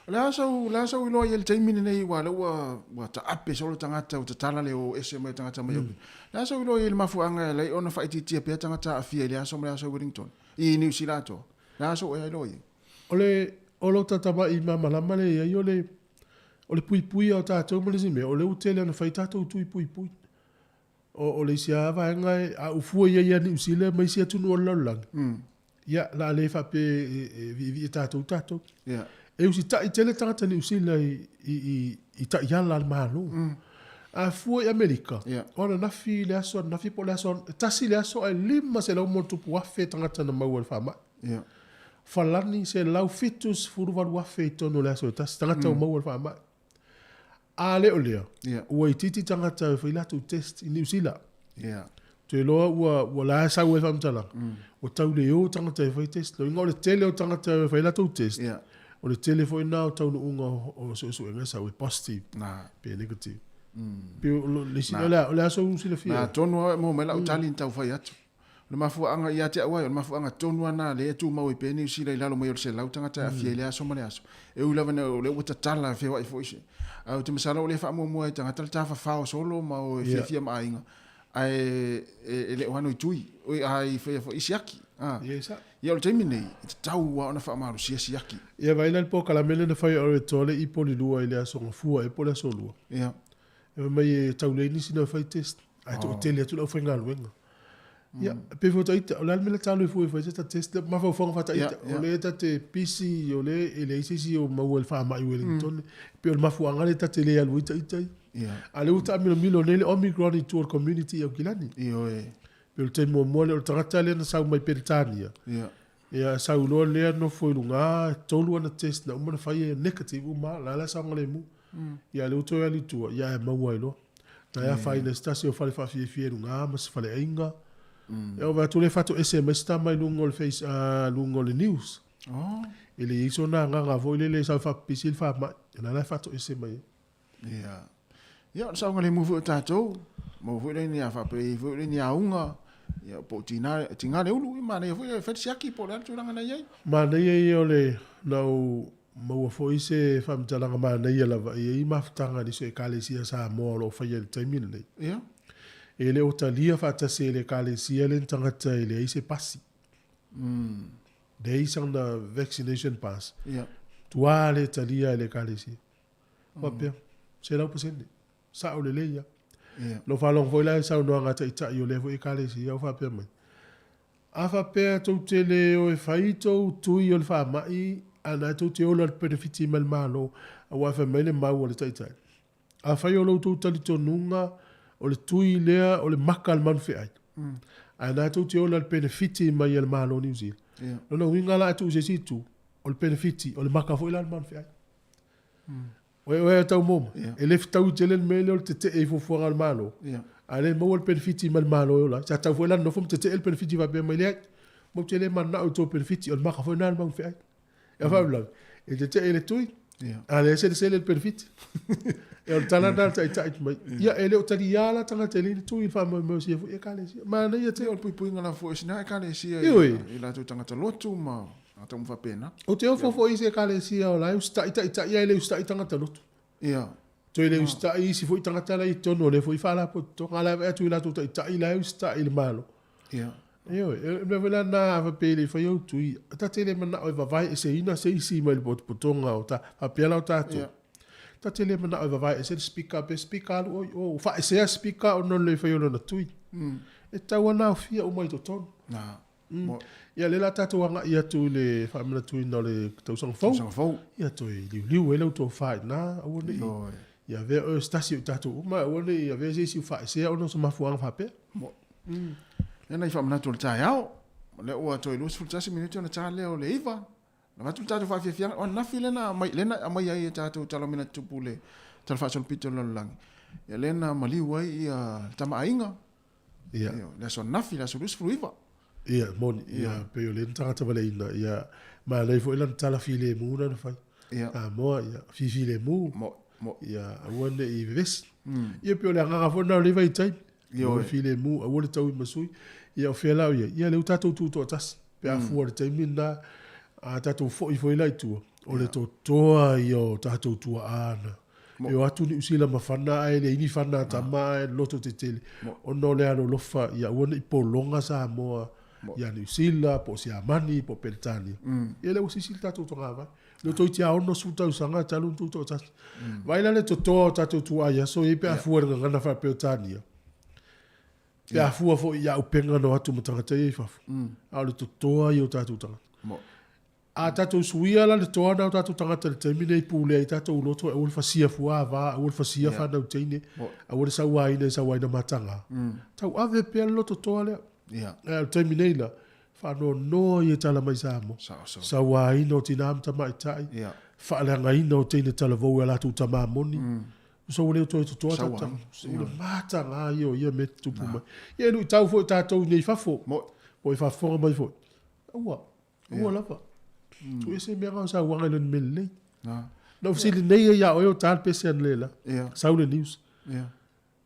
O le a sau, o le a sau iloa i ai le taimi lenei aua o lea ua, ua taape solo tagata ua tatala le o ese mai o tagata mai mm. O le a sau iloa i ai le mafuaaga e ala ai ona faaitiitia pea tagata aafia i le aso ma le aso i Wellington, i Niu Sila atoa. O le a sou ea iloa i ai? O le, o lo ta tama'i malamalama lea i ai o le, O le puipuia o tatou ma le isi mea, o lea ua tele ona fai tatou tui puipui. O, o le isi lava vaega e, a ou fua i ai ia Niu Sila ma isi atunuu o le lalolagi, ia, o le a le faapea e, e viivii e tatou tatou. E usitai tele tagata Niu Sila i, i, i, i taiala a le Malo. A fua i Amerika, o ananafi le aso ananafi po o le aso, e tasi le aso ae 500,000+ tagata na maua i le faamai. Falani 178,000 i totonu o le aso e tasi, tagata ua maua le faamai. A le o lea, ua itiiti tagata e fai latou test i Niu Sila. Ou te iloa ua, ua la e sau ai faamatalaga, ua tau le o tagata e fai test. Lona uiga o le tele o tagata e fai latou test, o le tele foi lena o taunuuga o suesuega e sau e positive pe negative. Pei o le isi, o le a sou silafia? Na tonu lava e maua mai lau tali na tau fai atu. O le mafuaaga ia te au ai, o le mafuaaga tonu lava lena lea e tumau ai pea Niu Sila i lalo mai o le 100 tagata e aafia i lea aso ma lea aso. E ui lava ina o lea ua tatala e feoai foi se. Ae ou te masalo o lea e faamuamua ai tagata le tafafao solo ma o e fiafia ma aiga, ae e le o ano i tui, oi ai faia foi i siaki. Ia o le taimi lenei, e tatau lava ona faamalosia siaki. Ia vaai la le polokalame lea na fai e Oreto le i Polilua i le Aso Gafua ea po o le Aso Lua. E fai mai e tau leai nisi na fai test, ae toatele atu le aufaigaluega. Ia, e pei foi o ita, o le a le mea le ta alu ai fua e fai se ta test, mafaufauga faataita, o lea ta te pisi, o lea e leai se isi o maua i le faamai i Wellington. E pei o le mafuaaga lea ta te le alu ai ita ia. A o lea ua taamilomilo nei le Omicron i tua o le community i Aukilani. Pei o le taimi muamua lea, o le tagata lea na sau mai Peretania. Ia, sau loa lea nofo i luga, e tolu ana test na uma ona fai e negative uma, o la la e saogalemu. Ia, lea ua toe alu i tua, ia ae maua ai loa. Na e afaina i se tasi o fale faafiafia i luga ma se faleaiga. Ia, ua vaai atu lea faatoese mai se tama i luga o le face, luga o le news. E le i ai sona agaga foi lele e sau e faapipisi le faamai. O la la e faatoese mai ai. Ia. Ia, o le saogalemu foi o tatou, maua foi lea ni a faapea i ai foi lea ni auga, ia, po o tiga, tiga le ulu, ia manaia foi e fai le siaki po o le a le tulaga na i ai. Manaia ia o le, na ou maua foi se faamatalaga manaia lava e i ai mafutaga a nisi o Ekalesia Samoa o lo o faia i le taimi lenei. Ia. E le o talia faatasi e le Ekalesia le ni tagata e leai se pasi. Leai sana vaccination pass. Ia. Tua le talia e le Ekalesia. Faapea, 100%. Sao lelei lava. Na ou faalogo foi la i saunoaga a taitai o lea foi Ekalesia o faapea mai, A faapea tou te le o e fai tou tui o le faamai, a na tou te ola i le penefiti mai le Malo. Aua e fai mai le mau a le Taitai, Afai o lo outou talitonuga o le tui lea o le maka a le manufeai, ae na tou te ola i le penefiti mai a le Malo o Niu Sila, lona uiga la a tuu i se isi itu, o le penefiti o le maka foi la a le manufeai. Oe oe tau maua mai, e le fetaui tele le mea lea o le tetee i fuafuaga a le Malo, a le maua le penefiti mai le Malo e ola ai. Sa tatau foi la ona nofo ma tetee le penefiti faapea mai, leai, matou te le mananao i tou penefiti, o le maka foi lena a le manufeai. E faalavelave, e tetee i le tui, a lea e selesele le penefiti. E o le tala lena a le taitai mai. Ia, e le o taliā la tagata e leai ni tui i le faamoemoe o sia foi ekalesia. Manaia tele. Ia, o le puipuiga lava foi o sina ekalesia i latou tagata lotu ma tagata uma faapena. Ou te ofo foi i se ekalesia o la e usitai taitai ae le usitai tagata lotu. Ia. Toe le usitai isi foi tagata la e i totonu o lea foi faalapotopotoga, a o la e vaai atu i latou taitai la e usitai i le Malo. Ia. Ioe, o le mea foi la lena a faapea e le i faia ou tui, ta te le manao e vavae eseina se isi mai le potopotoga o ta, faapea la o tatou. Ia. Ta te le manao e vavae ese le speaker, pe speaker alu oe i o, ua faaesea speaker ona o le le faia o lona tui. E tatau lava ona aofia uma i totonu. Na. Ia lea la tatou agai atu i le faamanatuina o le tausaga fou. Tausaga fou. Ia toe liuliu ai lau tofa i ina, aua ne i ia avea oe o se tasi o i tatou uma, aua ne i avea se isi ua faaesea ona o se mafuaaga faapea. Lea nai faamanatu o le taeao. O lea ua toe 21 minute ona ta lea o le 9. Na avatu le tatou faafiafiaga, o ananafi lea na aumai, lea na aumai ai e tatou tala o mea na tutupu le Tala Faasolopito o le Lalolagi. Ia lea na maliu ai ia le Tama a Aiga. Ia. Le aso ananafi, le aso 29. Ia, moni. Ia, pei o lea na tagata valeina. Ia, manaia foi lana tala filemu lana fai. Ia. Samoa, ia, fifilemu. Mo, mo. Ia, aua ne i vevesi. Ia, pei o le agaga foi lena o lenei vaitaimi. Ioe. Aua le filemu, aua le taui ma sui. Ia, o fea la o i ai? Ia, lea ua tatou tutoatasi. Pe a fua i le taimi lena, a tatou foi foi la i tua, o le totoa ia o tatou tuaa na. E o atu Niu Sila ma fana ae leai ni fana a tama ae loto tetele ona o le alolofa ia aua ne i pologa Samoa ia Niu Sila po o Siamani po o Peretania. Ia lea ua sisi le tatou togavai. Lea toeitiiti lava 60 tausaga talu ona tutoatasi. Vaai la le totoa o tatou tuaa i aso ia pe a fua i le gagana faa-Peretania. Pe a fua foi i auupega na o atu ma tagata ia i fafo, a o le totoa ia o tatou tagata. A tatou suia la le toa na o tatou tagata i le taimi nei pulea ai tatou loto aua le fasia fuava, aua le fasia fanau teine, aua le sauaina i sauaina mataga, tauave pea le loto toa lea. Ae o le taimi nei la, faanoanoa ia tala mai Samoa, sauaina o tina ma tamaitai, faaleagaina o teine talavou e a latou tama moni, So ua le toe totoa Sau tatou ai. O le mataga ia o ia mea tutupu mai. Ia e luitau foi tatou i nei fafo. Mo. Po o i faafofoga mai foi. Aua. Aua lava. Tuu ese mea na o sauaga i lona mea lelei. Na. Na ou fesili nei ia ia oe o ta le pese analeila. Ia. Sau le news. Ia.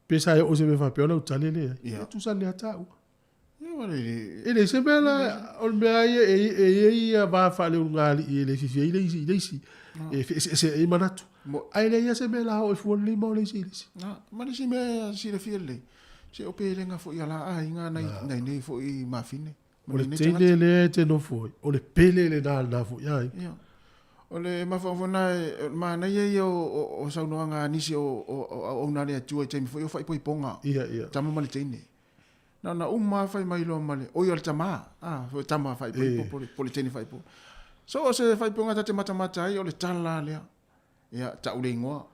Pe sa e oo se mea faapea ona ou tali lea. Ia. E tusa lea taua. Ia ua le E leai se mea la, o le mea ia e, e i ai ia va faaleulugalii e le fiafia ai le isi i le isi, e feeseeseai ai manatu. Mo- Ae leai lava se mea la oo e fua lelei ma o le isi i le isi. Na, ma le isi mea e silafia lelei, se o pelega foi a la aiga nai, nai nei foi mafine. Ma O le nei teine tagata. lea e te nofo ai, o le pele lena a lena foi aiga. Ia. O le mafuaaga foi lena, o le manaia ia o, o, o saunoaga a nisi o, o, o auauna a le Atua i taimi foi o faaipoipoga. Ia, ia. Tama ma le teine. Na ona uma lava fai mai loa ma le, oi o le tama, a, foi tama faaipoipo, po o le, po o le teine faaipoipo. So o se faaipoipoga ta te matamata ai, o le tala lea. Ia, tau le igoa.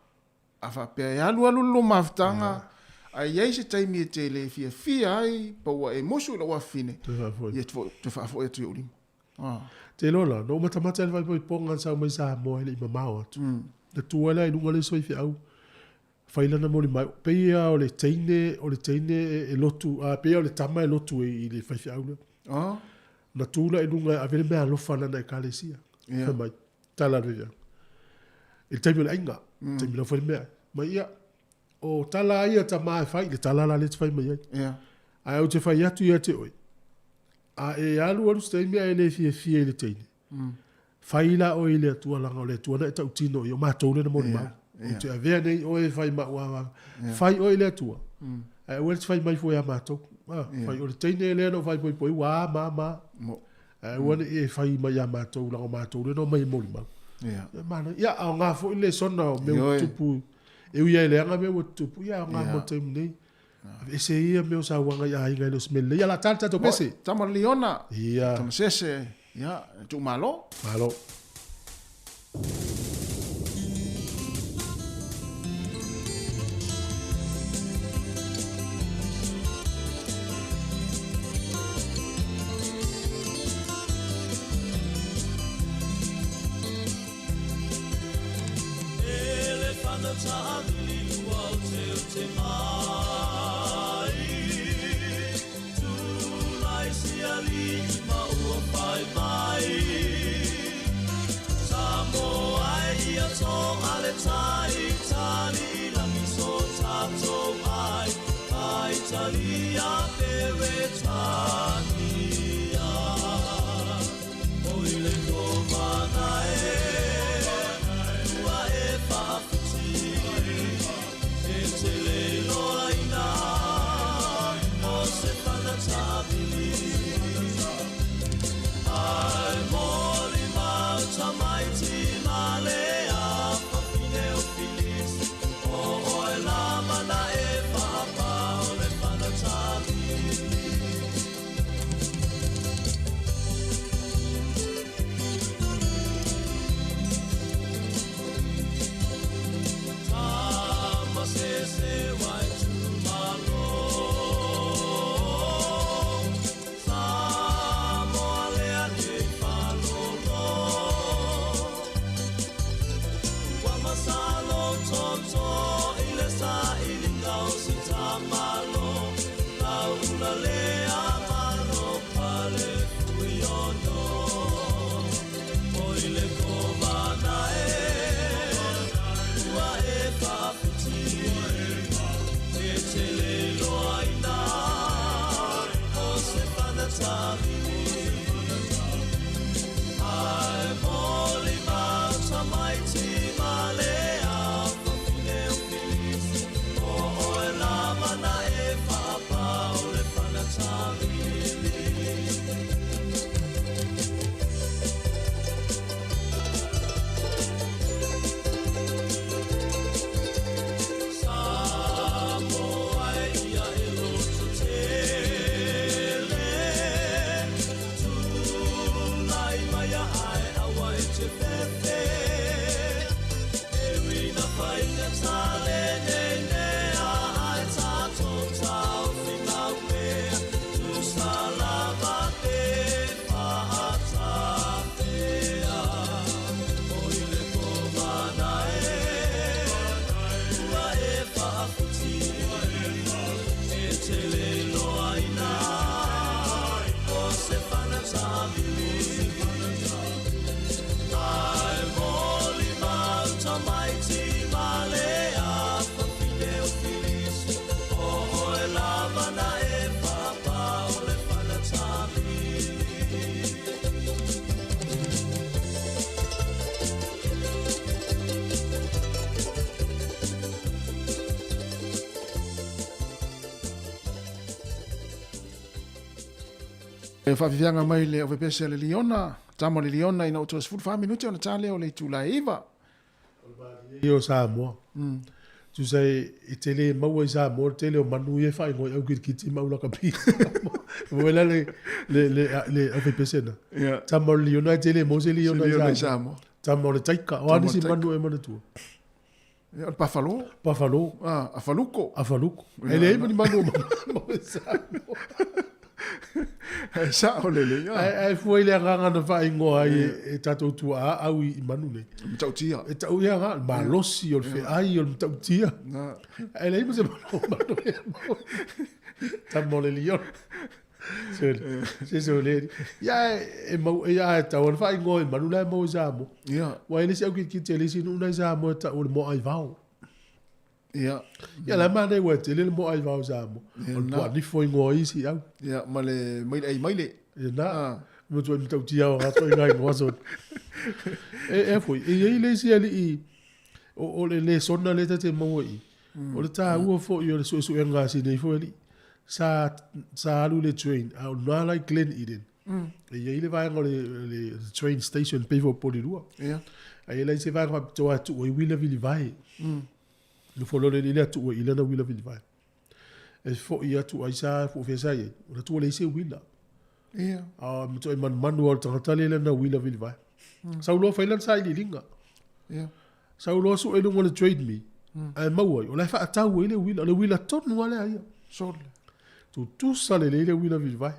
A faapea e alualu le lua mafutaga, a i ai se taimi e te le fiafia ai, pa ua e musu i lou afafine, Toe faafoi. ia toe faafoi atu i ou lima. Ah. Te iloa la, na ou matamata i le faaipoipoga na sau mai Samoa e le i mamao atu. Na tu ai la i luga le isi faifeau, fai lana molimau, pei lava o le teine, o le teine e lotu, a, pei lava o le tama e lotu i le faifeau lea. Ah. Na tu la i luga e ave le meaalofa a lana ekalesia. Ia. Fai mai, tala a le faifeau. I le taimi o le aiga, taimi la fai le mea. Mai ia, o tala ia tama e fai, le tala la lea e te fai mai ai. Ia. Ae ou te fai atu ia te oe, a e alu alu se taimi ae le fiafia i le teine, fai la oe i le Atua leaga o le Atua na e tautino i ai, o matou lea na molimau. Ou te avea nei oe e fai ma au ava. Fai oe i le Atua, ae aua le te fai mai fua ia matou. Ah, fai o le teine lea na ou faaipoipo ai, ua a ma ma. Ae aua ne i e fai mai ia matou, leaga o matou lea na omai e molimau. Ia, manaia. Ia, aoga foi le lesona o mea ua tutupu, e ui lava i leaga mea ua tutupu, ia aoga mo le taimi nei. Aveese ia mea o sauaga i aiga e le o se mea lelei. Ia, o le a ta le tatou pese. Tama Liona. Ia. Tama Sese. Ia, tuumalo. Malo. E faafiafiaga mai le ovepese a le liona, tama o le liona ina ua toe 14 minute ona ta lea o le itula e 9. Ia o Samoa. Tusa e tele maua i Samoa le tele o manu ia e faaigoa i aukitikiti ma aulakapi. Mo la le le le le aufaipese'na. Ia. Tama o le liona e tele maua se liona Se liona i i Samoa. Samoa. Tama o le taika. O a Tama o le nisi taika. manu e manatua? Ia, o le pafalo. Pafalo. Ah, afaluko. Afaluko. Ia, E leai na- ma ni manu o maua i Samoa. E sao lelei, ah. Ae fua i le agaga na faaigoa ai e tatou tuaa au i manu nei. Matautia. E tau ia ga, malosi o le feai o le matautia. Na. Ae leai ma se manu o manu e maua. Tama o le liona. Se se se le. Ia e mau e ia e tau o le faaigoa i manu la e maua i Samoa. Ia. Ua e le isi au kitikiti e le isi nuu na i Samoa e tau o le moa ai vao. Ia. Ia la mana ua tele le moa ai vao i Samoa. Ia, O le na. puanifo ingoa isi au. Ia, ma le maile ai maile. Ia na. Ah. Mo tu matautia o rato i ngai ngoa sona. E e foi, e iai le isi alii o le lesona le tate maua i. O le tāua foi o le suesuega a si nei foi alii. Sa sa alu le train, a o nā lai Glen Eden. E iai le vaega o le train station pei foi o Polirua. Ia. A iai lai se vaega faapitoa e tuu ai uila vilivae. Nofo loa le alii lea tuu ai i lana uila vilivae. E foi atu ai sa fuafia sa iai. O le tua leai se uila. Ia. A matuai manumanu lava o le tagata lea i lana uila vilivae. Sau loa fai lana sailiiliga. Ia. Sau loa sue i luga o le Trade Me, ae maua ai, o la e faatau ai le uila, o le uila tonu lava lea ia. Sole. Tutusa lelei le uila vilivae.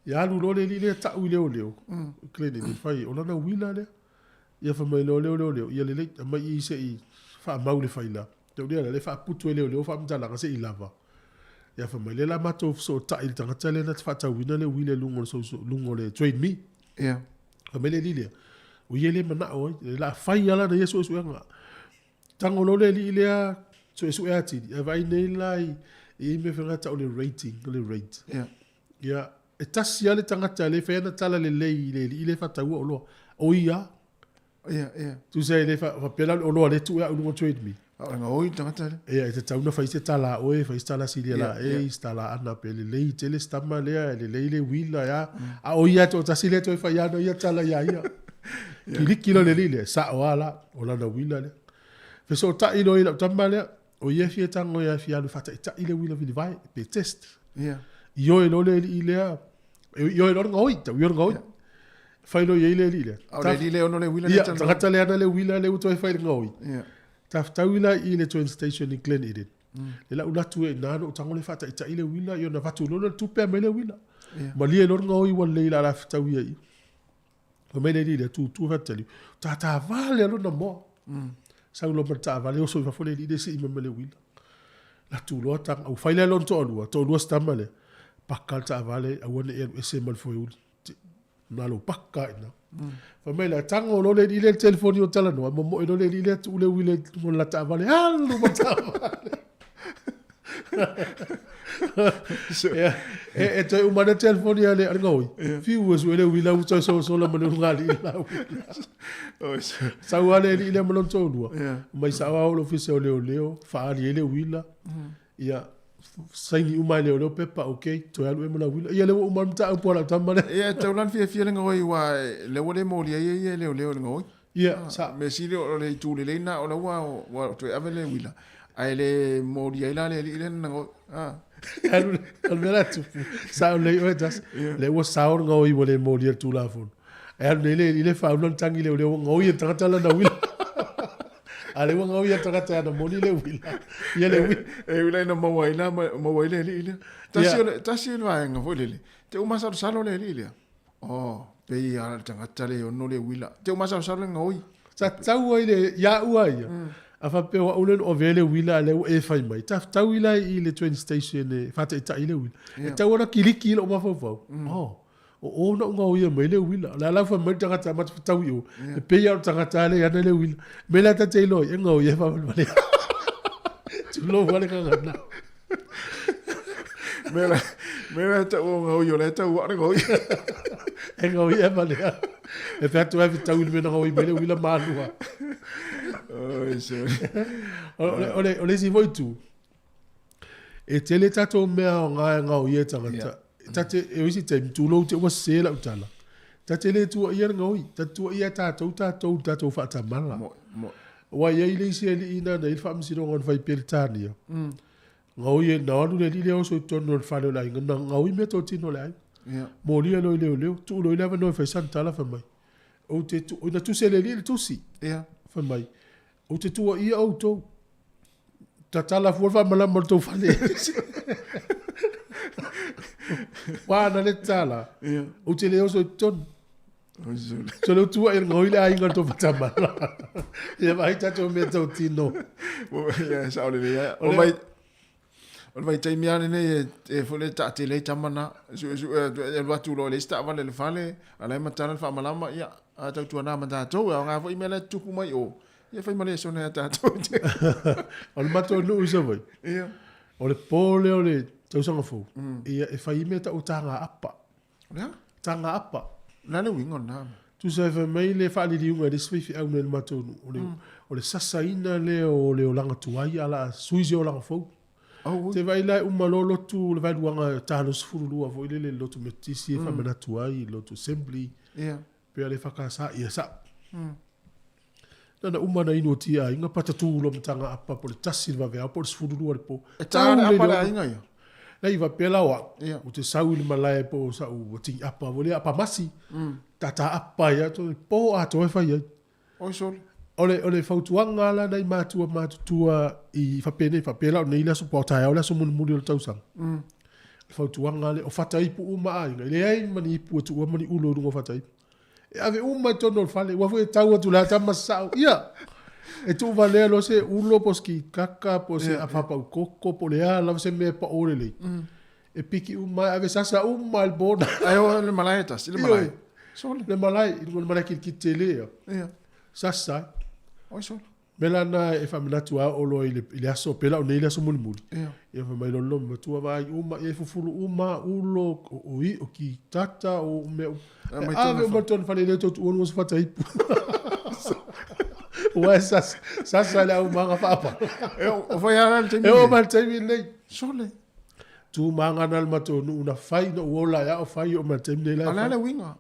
Ia alu loa le alii lea tau i leoleo, Glen Eden, fai, o lana uila lea. Ia fai mai loa lea o leoleo, ia lelei, aumai i i se i Faamau le faila. Tau lea la, le faaputu e leoleo faamatalaga se i lava. Ia fai mai, lea la matou fesootai i le tagata lea na te faatauina le uila i luga o le social, luga o le Trade Me. Ia. Fai mai le alii lea, o ia le manao ai, o le a fai lava lana ia suesuega. Tago loa le alii lea suesue atili, ae vaai nei la i, e i ai mea foi na tau o le rating, o le rate. Ia. Ia, e tasi lava le tagata lea e fai ana tala lelei i le alii lea e faataua oloa, o ia. Ia, ia. Tusa e le faapea la o le oloa lea e tuu e au i luga o Trade Me. A o le gaoi le tagata lea. Ia, e tatau ona fai se tala a oe, fai se tala silia la e, se tala a Ana pe lelei tele se tama lea, e lelei le uila, e a. A o ia toatasi lea e toe fai ana ia tala iā ia. Kiliki loa le alii lea, sao lava la, o lana uila lea. Fesootai loa i lau tama lea, o ia e fia tago ia fia alu e faataitai le uila vilivae, pe test. Ioe loa le alii lea, ioe loa le gaoi, tau ioe le gaoi. Fai loa i ai le alii lea. A o le alii lea e ono le uila lea Ia, tagata lea ana le uila lea ua toe fai i le gaoi. Tafataui la i le train station i Glen Eden. Le la alu atu ai i ina na ou tago lea faataitai le uila, ia ona avatu loa lea o le tupe aumai le uila. Malie loa le gaoi ua lelei la la fetaui ai i. Fai mai le alii lea, tutu faatali, tatavale lava lona moa. Sau loa ma le taavale oso i fafo le alii lea sii mai ma le uila. Alu atu loa taga, ua fai lea lona toalua, toalua si tama lea, paka le taavale aua ne i alu ese ma le foeuli. Na lou paka i ina. Fai mai la, tago loa le alii lea i le telefoni o talanoa, momoe loa le alii lea tuu le uila i luga o le la taavale, alu ma taavale. Ia, e toe uma le telefoni a le gaoi, fiu e sue le uila ua toe sosola ma le ulugalii le la uila. Sau lava le alii lea ma lona toalua, mai sao lava o le ofisa o leoleo, faaali ai le uila, ia, saini uma e leoleo pepa, okay, toe alu ea ma lau uila. Ia lea ua uma le mataupu a lau tama lea. Ia, e tatau la ona fiafia le gaoi aua lea ua le molia ai ia e leoleo i le gaoi. Ia, sa. Mea sili o le itu lelei lena o la ua ua toe ave le uila, ae le molia ai la le alii lea na gaoi. A. Alu o le mea la e tupu, sao lelei oe Jasi, lea ua sao le gaoi ua le molia i le Tulafono. Ae alu nei le alii lea faaula le tagi leoleo ua gaoi e le tagata lana uila. A lea ua gaoi e le tagata e ana moni le uila. Ia le uila. E ui la ina maua ai la, maua ai le alii lea. Tasi o le, tasi o le vaega foi lele, te umasalosalo le alii lea. Oh, pei a le tagata le ono le uila. Te umasalosalo le gaoi. Sa tau ai le, ia au a ia. A faapea o au lea na avea le uila a lea ua e fai mai. Tafataui la i le train station e faataitai le uila. E tau ona kiliki i lou mafaufau. Oh, o o na ou gaoia mai le uila. O le a la fai mai le tagata ma te fetaui i o. E pei lava o le tagata lea e ana le uila. Me la ta te iloa ai, e gaoia e faamalemalia. Tulou lava le gagana. Me la, me la tau o gaoi o lea tau a le gaoi. E gaoia e malea. E fai atu ai fetaui i le mea na gaoi mai le uila malua. Oi, sorry. O le isi foi itu, e tele tatou mea aoga e gaoia e tagata. Ta te, e o isi taimi, tulou te ua sese lau tala. Ta te le tuuaia le gaoi, ta te tuuaia e tatou tatou i le tatou faatamala. Mo, mo. Aua e i ai le isi alii na na i le faamasinoga na fai i Peretania. Gaoi e, na alu le alii lea oso i totonu o le fale o le aiga, na gaoi meatotino a le aiga. Molia loa i leoleo, tuu loa i le avanoa e fai sana tala, fai mai, Ou te tu, na tusi e le alii le tusi. Fai mai, Ou te tuuaia outou. Tatala fua le faamalama o le tou fale. Ua ana le tatala. Ou te le oso i totonu. So le utua i ngoi le aiga o le tou fatamala. Ia vaai tatou mea tau tino. Ia, sao lelei lava. O mai, o le vaitaimi lava lenei e foi le taatele ai tama na. Suesue atu, e alu atu loa e leai se taavale i le fale, a la e matala le faamalama, ia, a tautuana ma tatou, e aoga foi mea la e tutupu mai o, ia fai ma lesona ia tatou. O le matou nuu i Savaii, Ia. o le po lea o le tausaga fou, ia e fai mea tau o taga apa. O le a? Taga apa. O le a le uiga o lena mea? Tusa e fai mai le faaliliuga e le isi faifeau nei i le matou nuu, o le, o le sasaina lea o le olaga tuai a o le a sui se olaga fou. Auoi. Te vaai la e uma loa lotu le vaeluaga ta 22 foi lele i le lotu Metotisi e faamanatu ai i le lotu Assembly. Ia. Pei o le EFKS, ia sao. Na ona uma na inu o tia aiga, patatū loa ma taga apa po o le 1 i le vaveao po o le 12 i le po. E tā le apa le aiga ia? Leai, faapea la o au, Ia. ou te sau i le malae po o sa'u tini apa foi lea, apa masi, tātā apa ai lava, po atoa e fai ai. Oi sole. O le, o le fautuaga lava la nai matua matutua i faapenei, faapea la o nei le aso po o taeao le aso mulimuli o le tausaga. O le fautuaga lea, o fata ipu uma aiga, e leai ma ni ipu e tuua ma ni ulo i luga o fata ipu. E ave uma i totonu o le fale, aua foi e tau atu i le ata ma sa'o, ia. E tuuvalea loa se ulo po o se kikaka po o se apapaukoko po o le a lava se mea e pao lelei. E piki uma ai, ave sasa uma i le bona. Ae o le malae e tasi, le malae. Sole. Le malae, i luga o le malae kilikili tele ia. Ia. Sasa ai. Oi sole. Mea la lena e faamanatu lava Olo i le, i le aso, pei la o nei le aso mulimuli. Ia. Ia fai mai loa le matua vaai uma, ia e fufulu uma, ulo, o, o, i, o kitata, o mea uma. Aumai E ave tonu uma tonu fale le tou tuua lua sefata ipu. Ua e sasa, sasa le aumaga faapala. E o fai ala le taimi E oo lenei. mai le taimi lenei. Sole. Tu magana le matou nuu na fai na ou ola ai ao fai oo mai le taimi nei la e A o le a fai. le uiga?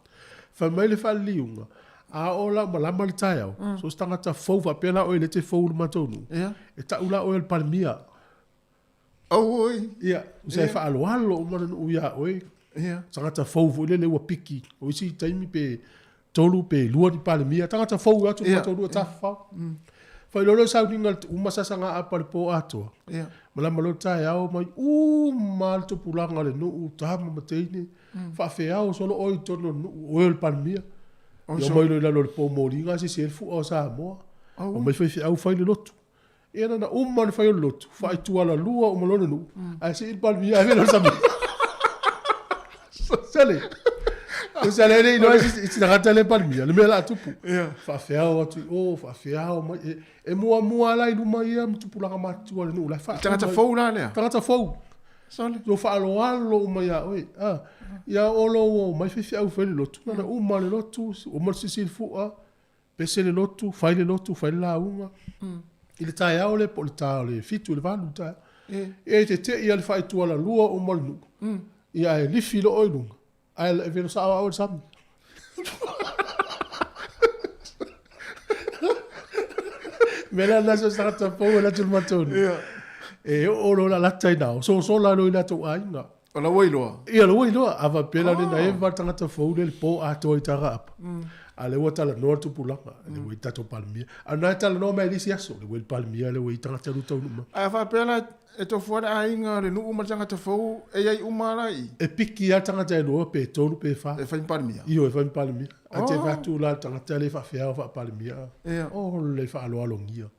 Fai mai le faaliliuga, a oo la ua malama le taeao, so o se tagata fou faapea la oe e le te fou i le matou nuu, Ia. e tau la oe o le Palemia. Auoi. Ia, usa e faaaloalo uma le nuu ia oe. Ia. Tagata fou foi lele ua piki. O isi taimi pe tolu pe lua ni Palemia. Tagata fou atu i le matou nuu e tafafao. Fai loa lea o le sauniga uma sasaga apa i le po atoa. Ia. Malama loa le taeao mai uma lava le tupulaga o le nuu, tama ma teine, faafeao solo oe i totonu o le nuu, o oe o le Palemia. Ia omai loa i lalo o le po moliga ae sisi ai le fua o Samoa. Omai faifeau fai le lotu. Ia na ona uma ona fai o le lotu, faaitualalua uma loa le nuu, ae sii le Palemia ave loa le sami. Sole. Tusa le le iloa i se tagata le Palemia, le mea o le a tupu. Faafeao atu i o, faafeao mai. E, e muamua la i luma ia ma tupulaga matutua o le nuu la e faa. Tagata fou la lea. Tagata fou. Sole. Lo faaaloalo uma ia oe. Ah, ia o lo o mai faifeau fai le lotu. Na uma le lotu, uma le sisi i le fua, pese le lotu, fai le lotu, fai le lauga. I le taeao lea po o le ta o le 7 i le 8 i le taeao. Ia e tete'i lava le faaitualalua uma o le nuu. Ia ae lifi loa oe i luga, ae e velo sao lava oe i le sami. Mea la lena so se tagata fou e alu atu i le matou nuu. E oo loa lalata i nao, sosola loa i latou aiga. O la ua iloa. Ia la ua iloa, a faapea la lena eva le tagata fou lea i le po atoa i taga apa. A lea ua talanoa le tupulaga, lea ua i tatou Palemia. A na e talanoa mai i le isi aso, lea ua i le Palemia, lea ua i tagata lua taunuu mai. Ae a faapea la e tofu lava le aiga, le nuu ma le tagata fou, e i ai uma lava la i i? E piki lava le tagata e lua pe tolu pe fa. E fai ma Palemia? Ioe, e fai ma Palemia. Ae te fai atu la le tagata lea e faafeao faa-Palemia. Ia. O le faaaloalogia.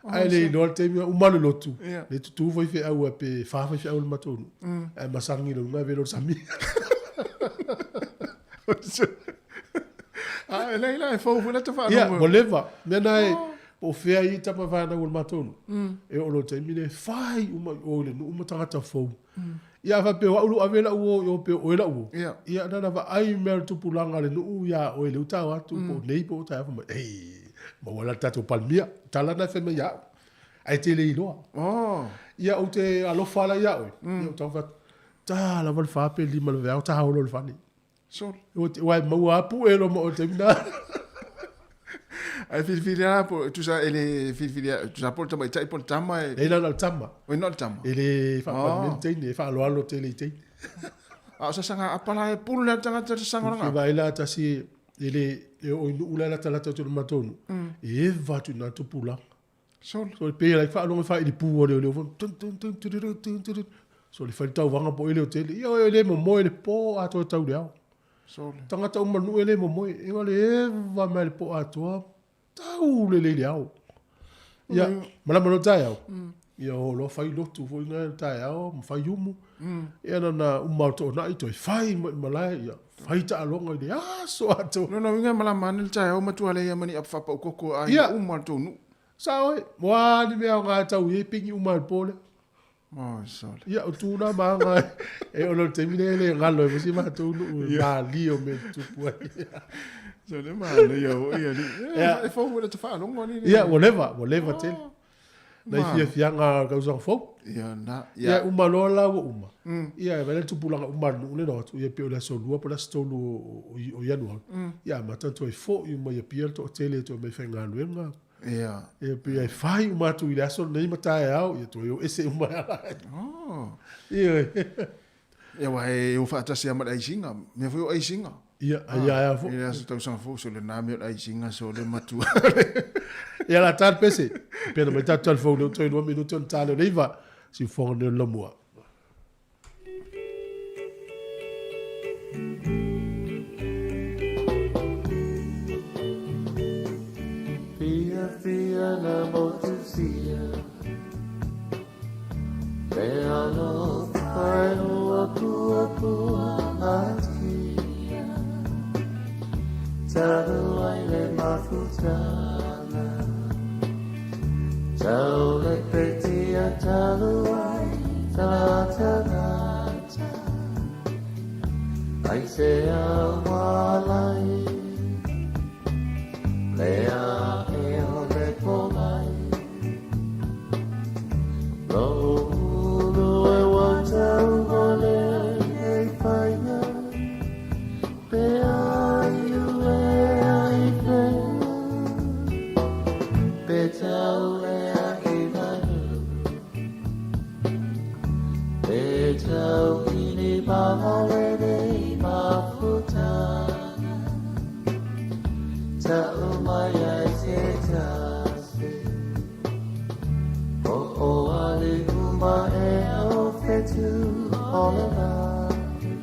Ae le iloa le taimi, uma le lotu, le tutū faifeau a pe fa faifeau o le matou nuu, ae masagi i le luga e velo i le sami. A e leai la e fou foi lata Ia, faalogo. ua leva. Mea na e, po o fea i tama fanau o le matou nuu, e oo loa i le taimi lea e fai uma i o i le nuu ma tagata fou. Ia a faapea o au lou ave lau uo i o pe o oe lau uo, ia na ona vaai mea o le tupulaga a le nuu ia oe lea ua tao atu po o nei po o taeao fai mai, ei, maua la le tatou Palemia. O tala na e fai mai ia au, ae te le iloa. Ia ou te alofa la ia oe, ia ou taumafai atu, ta lava le fa pe lima le veao, ta olo le fale. Sole. Ua e maua lava pue loa ma oe i le taimi lena. Ae filifili lava po, tusa e le filifili, tusa po o le tamaitai po o le tama e... Leai la na o le tama. Oi na o le tama. E le faapalemia le teine, e faaaloalo tele i teine. A o sasaga apa la e pulu le tagata i le sasaga o lana apa. Vaai la tasi e le e oo i nuu la e latalata atu i le matou nuu, e eva atu i ina le tupulaga. Sole. So e pei like faalogo i faailipu a leoleo foi, tun tun tun tururu tun tururu. Sole fai le tauvaga po o ele o tele. Ia oe e le momoe le po atoa e tau i le ao. Sole. Tagata uma o le nuu e le momoe. E le eva mai le po atoa, tau lelei le ao. Ia, malama loa le taeao. Ia o loa fai lotu foi na le taeao ma fai umu. Ia na na uma o toonai toe fai mai malae, ia fai taaloga i le aso atoa. Lona uiga e malama ane le taeao matua leai ma ni apa faapaukoko a aiga uma o le tou nuu. Sao e, moa ni mea aoga e tau i ai pingi uma i le po lea. Oh, sole. Ia, o tu na maga e ona o le taimi lea e le galo ai foi si matou nuu e malie o mea e tutupu ai. Sole manaia foi alii. Ia. E fou foi lata faalogo alii. Ia, ua leva, ua leva tele. Nai fiafiaga o le tausaga fou. Ia, na, Ia, ia. uma loa la ua uma. Ia, e vaai la le tupulaga uma a le nuu lea na o atu, ia pei o le aso lua po o le aso tolu o Ianuari. Ia, amata ona toe foi uma i Apia le toatele e toe omai faigaluega. Ia. Ia pei e fai uma atu i le aso lenei ma taeao, ia toe o ese uma ala. Oh. Ioe. Ia aua e o faatasi lava ma le aisiga. Mea foi o aisiga. Ia, ai aia foi. I le aso tausaga fou, so lena mea o le aisiga, so le matua. Ia la ta le pese. Pena mai tatou tala fou lea ua toe lua minute ona ta lea o le iva. Siufofoga nei o le lamua. Fiafia pua atia Talu ai le mafutaga Tau le petia talu ai Talatagata Ai se awalai Le a e o le pomai Lo ulu e watau o le e whaia Pe ai ue ai whea Pe tau e a i manu Pe tau i ni mahalere i mafutanga Tau mai ai te tasi O o ali uma e o whetu o le laki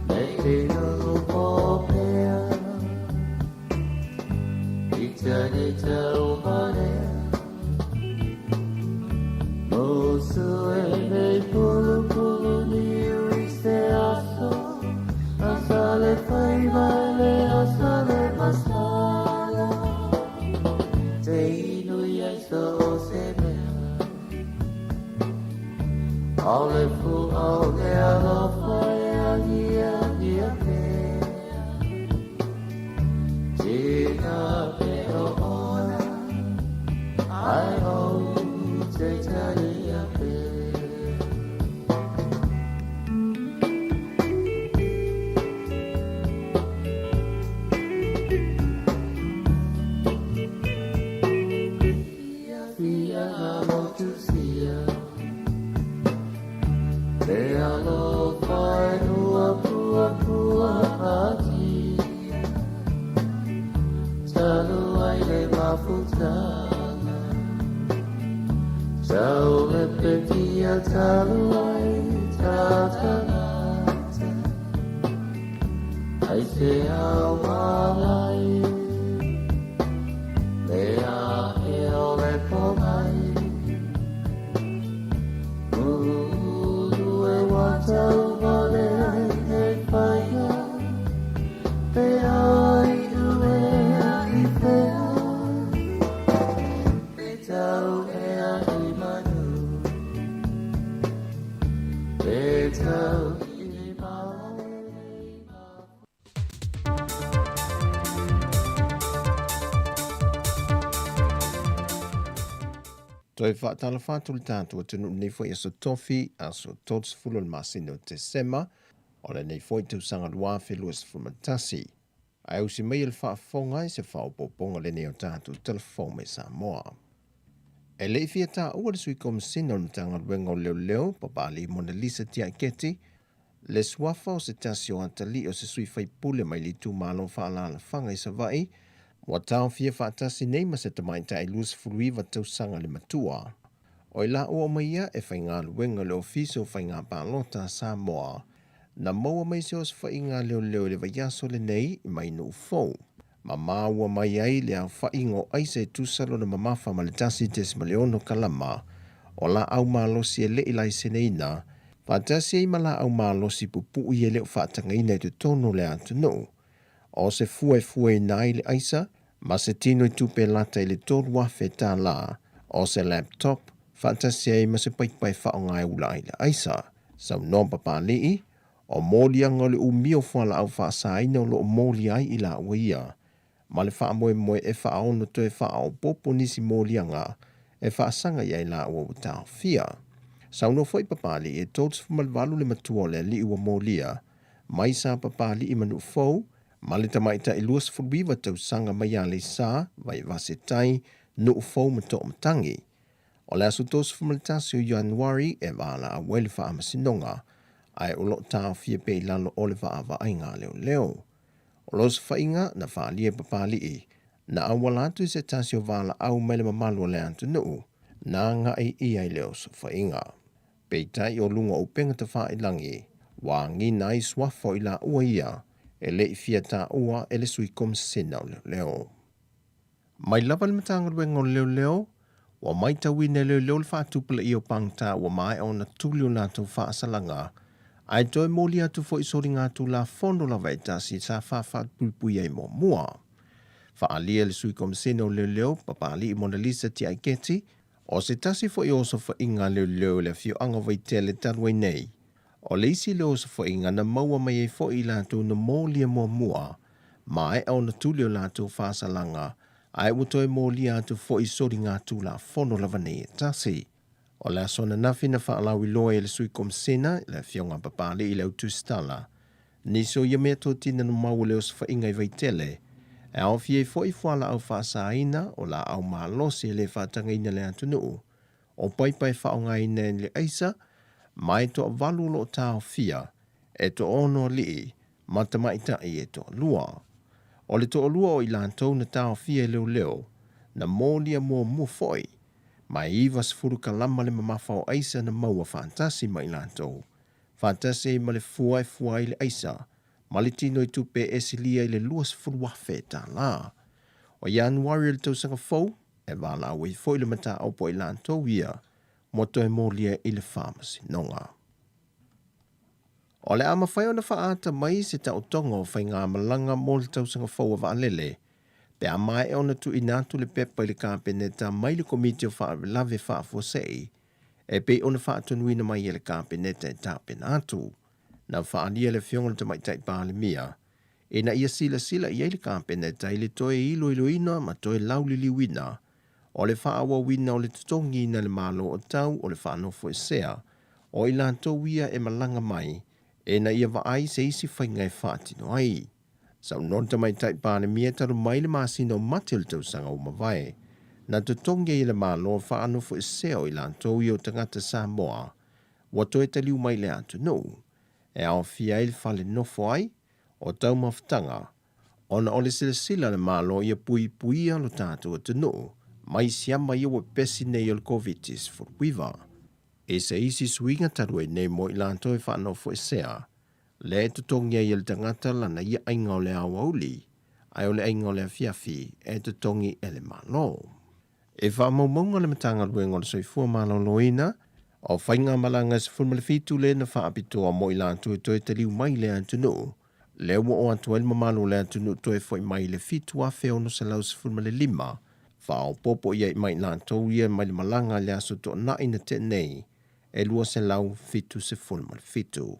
Me te nuu o pea I tani tau marea Musu e nei pulu pulu niu i se aso Asale fai mai le asale masala Te inu i so o se mea Au le fu au le alofa e agia ia pea Tina pe o ona Ai o te tari a pea Fia motu sia Te alofa e ua pua pua atia Talu ai le mafutaga Tau le petia talu ai tatagata Ai te awalai Le a e o le pomai Ulu e watau vale ai e whaia Pe ai ue a i whea Pe tau e a i manu Pe tau i ni mahalere i Toe faatalofa atu le tatou atunuu i lenei foi aso Tofi, aso 30 o le masina o Tesema, o lenei foi tausaga 2021. Ae usi mai e le faafofoga i se faaopoopoga lenei o tatou Tala Fou mai Samoa. E le i fia taua le Sui Komesina o le Matagaluega o Leoleo, Papalii Monalisa Tiaiketi, le suafa o se tasi o atalii o se sui faipule mai le itumalo faaalaalafaga i Savaii, ua taofia faatasi nei ma se tamaitai 29 tausaga le matua. O i laua uma ia e faigaluega i le Ofisa o Faiga Palota a Samoa. Na maua mai se osofaiga a leoleo i le vaiaso lenei mai Nuufou. Ma maua mai ai le aofaiga o aisa e tusa lona mamafa ma le 1.6 kalama o laau malosi e le i laiseneina, faatasi ai ma laau malosi pupui e le o faatagaina i totonu o le atunuu. O se fua e fuaina ai le aisa ma se tino i tupe lata i le $3,000, o se laptop, faatasi ai ma se paipa e faaaoga e ula ai le aisa. Saunoa Papalii, O moliaga o le umi o fualaau faasaina o lo o molia ai i laua ia, ma le faamoemoe e faaono toe faaopoopo nisi moliaga e faasaga i ai laua ua taofia. Saunoa foi Papalii e 38 le matua o le alii ua molia mai sa Papalii ma Nuufou ma le tamaitai 29 tausaga mai Aleisa, Vaivase Tai, Nuufou ma Toomatangi. O le aso 31 o Ianuari e valaau ai le faamasinoga, ae o lo o taofia pea i lalo o le vaavaaiga a leoleo. O le osofaiga na faaalia e Papalii, na auala atu i se tasi o valaau mai le mamalu o le atunuu, na agai i ai le osofaiga. Peitai o luga o upega tafailagi, ua agiga ai suafa o i laua ia e le i fia taua e le Sui Komisena o Leoleo. Mai lava le Matagaluega o Leoleo, ua matauina e leoleo le faatupulaia o pagota ua maea ona tuli o latou faasalaga. Ae toe molia atu foi soligatulafono lava e tasi sa faafapuipui ai muamua. Faaalia le Sui Komisena o Leoleo, Papali'i Monalisa Tiaiketi, o se tasi foi o osofaiga a leoleo i le afioaga o Vaitele talu ai nei. O le isi lea o osofaiga na maua mai ai foi i latou na molia muamua, maea ona tuli o latou faasalaga, ae ua toe molia atu foi soligatulafono lava nei e tasi. O le aso ananafi na faalauiloa ai e le Sui Komisena, le Afioga a Papali'i le Autusitala, nisi o ia mea totino na maua i le osofaiga i Vaitele, e aofia ai foi fualaau faasaina, o laau malosi e le faatagaina le atunuu, o paipa e faaaogaina i le aisa, ma e toavalu o lo o taofia, e toaono alii ma tamaitai e toalua. O le toalua o i latou na taofia e leoleo, na molia muamua foi, ma e 90 kalama le mamafa o aisa na maua faatasi ma i latou, faatasi ai ma le fua e fua ai le aisa, ma le tino i tupe e silia i le $20,000. O Ianuari o le tausaga fou, e valaau ai foi le mataupu a i latou ia mo toe molia i le faamasinoga. O le a mafai ona faaata mai se taotoga o faigamalaga mo le tausaga fou a vaalele pe a maea ona tuuina atu le pepa i le Kapeneta mai le Komiti o Faalavelave Faafuasei e pei ona faatonuina mai e le Kapeneta e tapena atu. Na faaalia le Afioga i le Tamaitai Palemia ina ia silasila i ai le Kapeneta i le toe iloiloina ma toe lauliliuina o le faaauauina o le totogiina e le Malo o tau o le faanofoesea o i latou ia e malaga mai ina ia vaai se isi faiga e faatino ai. Saunoa le Tamaitai Palemia talu mai le masina o Mati o le tausaga ua mavae, na totogi ai e le Malo faanofoesea o i latou ia o tagata Samoa ua toe taliu mai i le atunuu, e aofia ai le fale nofo ai, o taumafataga, ona o le silasila a le Malo ia puipuia lo tatou atunuu mai siama ia ua pepesi nei o le Koviti-19. I se isi suiga talu ai nei mo i latou e faanofoesea, lea e totogi ai e le tagata lana ia aiga o le aoauli, ae o le aiga o le afiafi e totogi e le Malo. I faamaumauga a le Matagaluega o le Soifua Maloloina, o faigamalaga e 17 lea na faapitoa mo i latou e toe taliu mai i le atunuu, lea ua oo atu ai le mamalu o le atunuu toe foi mai i le 7,615, faaopoopo i ai ma i latou ia mai le malaga i le aso Toonai na tea nei e 277.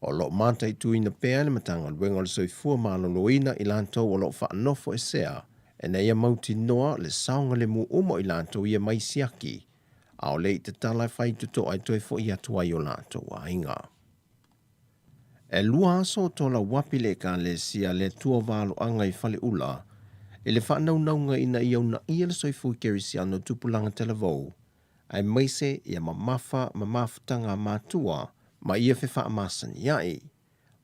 O lo o mataituina pea le Matagaluega o le Soifua Maloloina i latou o lo o faanofoesea ina ia mautinoa le saogalemu uma o i latou ia mai siaki, a o le i tatala e faitotoa e toe foi atu ai o latou aiga. E lua aso o tolauapi le Ekalesia le Atua Valoaga i Faleula i le faanaunauga ina ia unaia le soifua kerisiano o tupulaga talavou aemaise ia mamafa ma mafutaga a matua ma ia fefaamasaniai.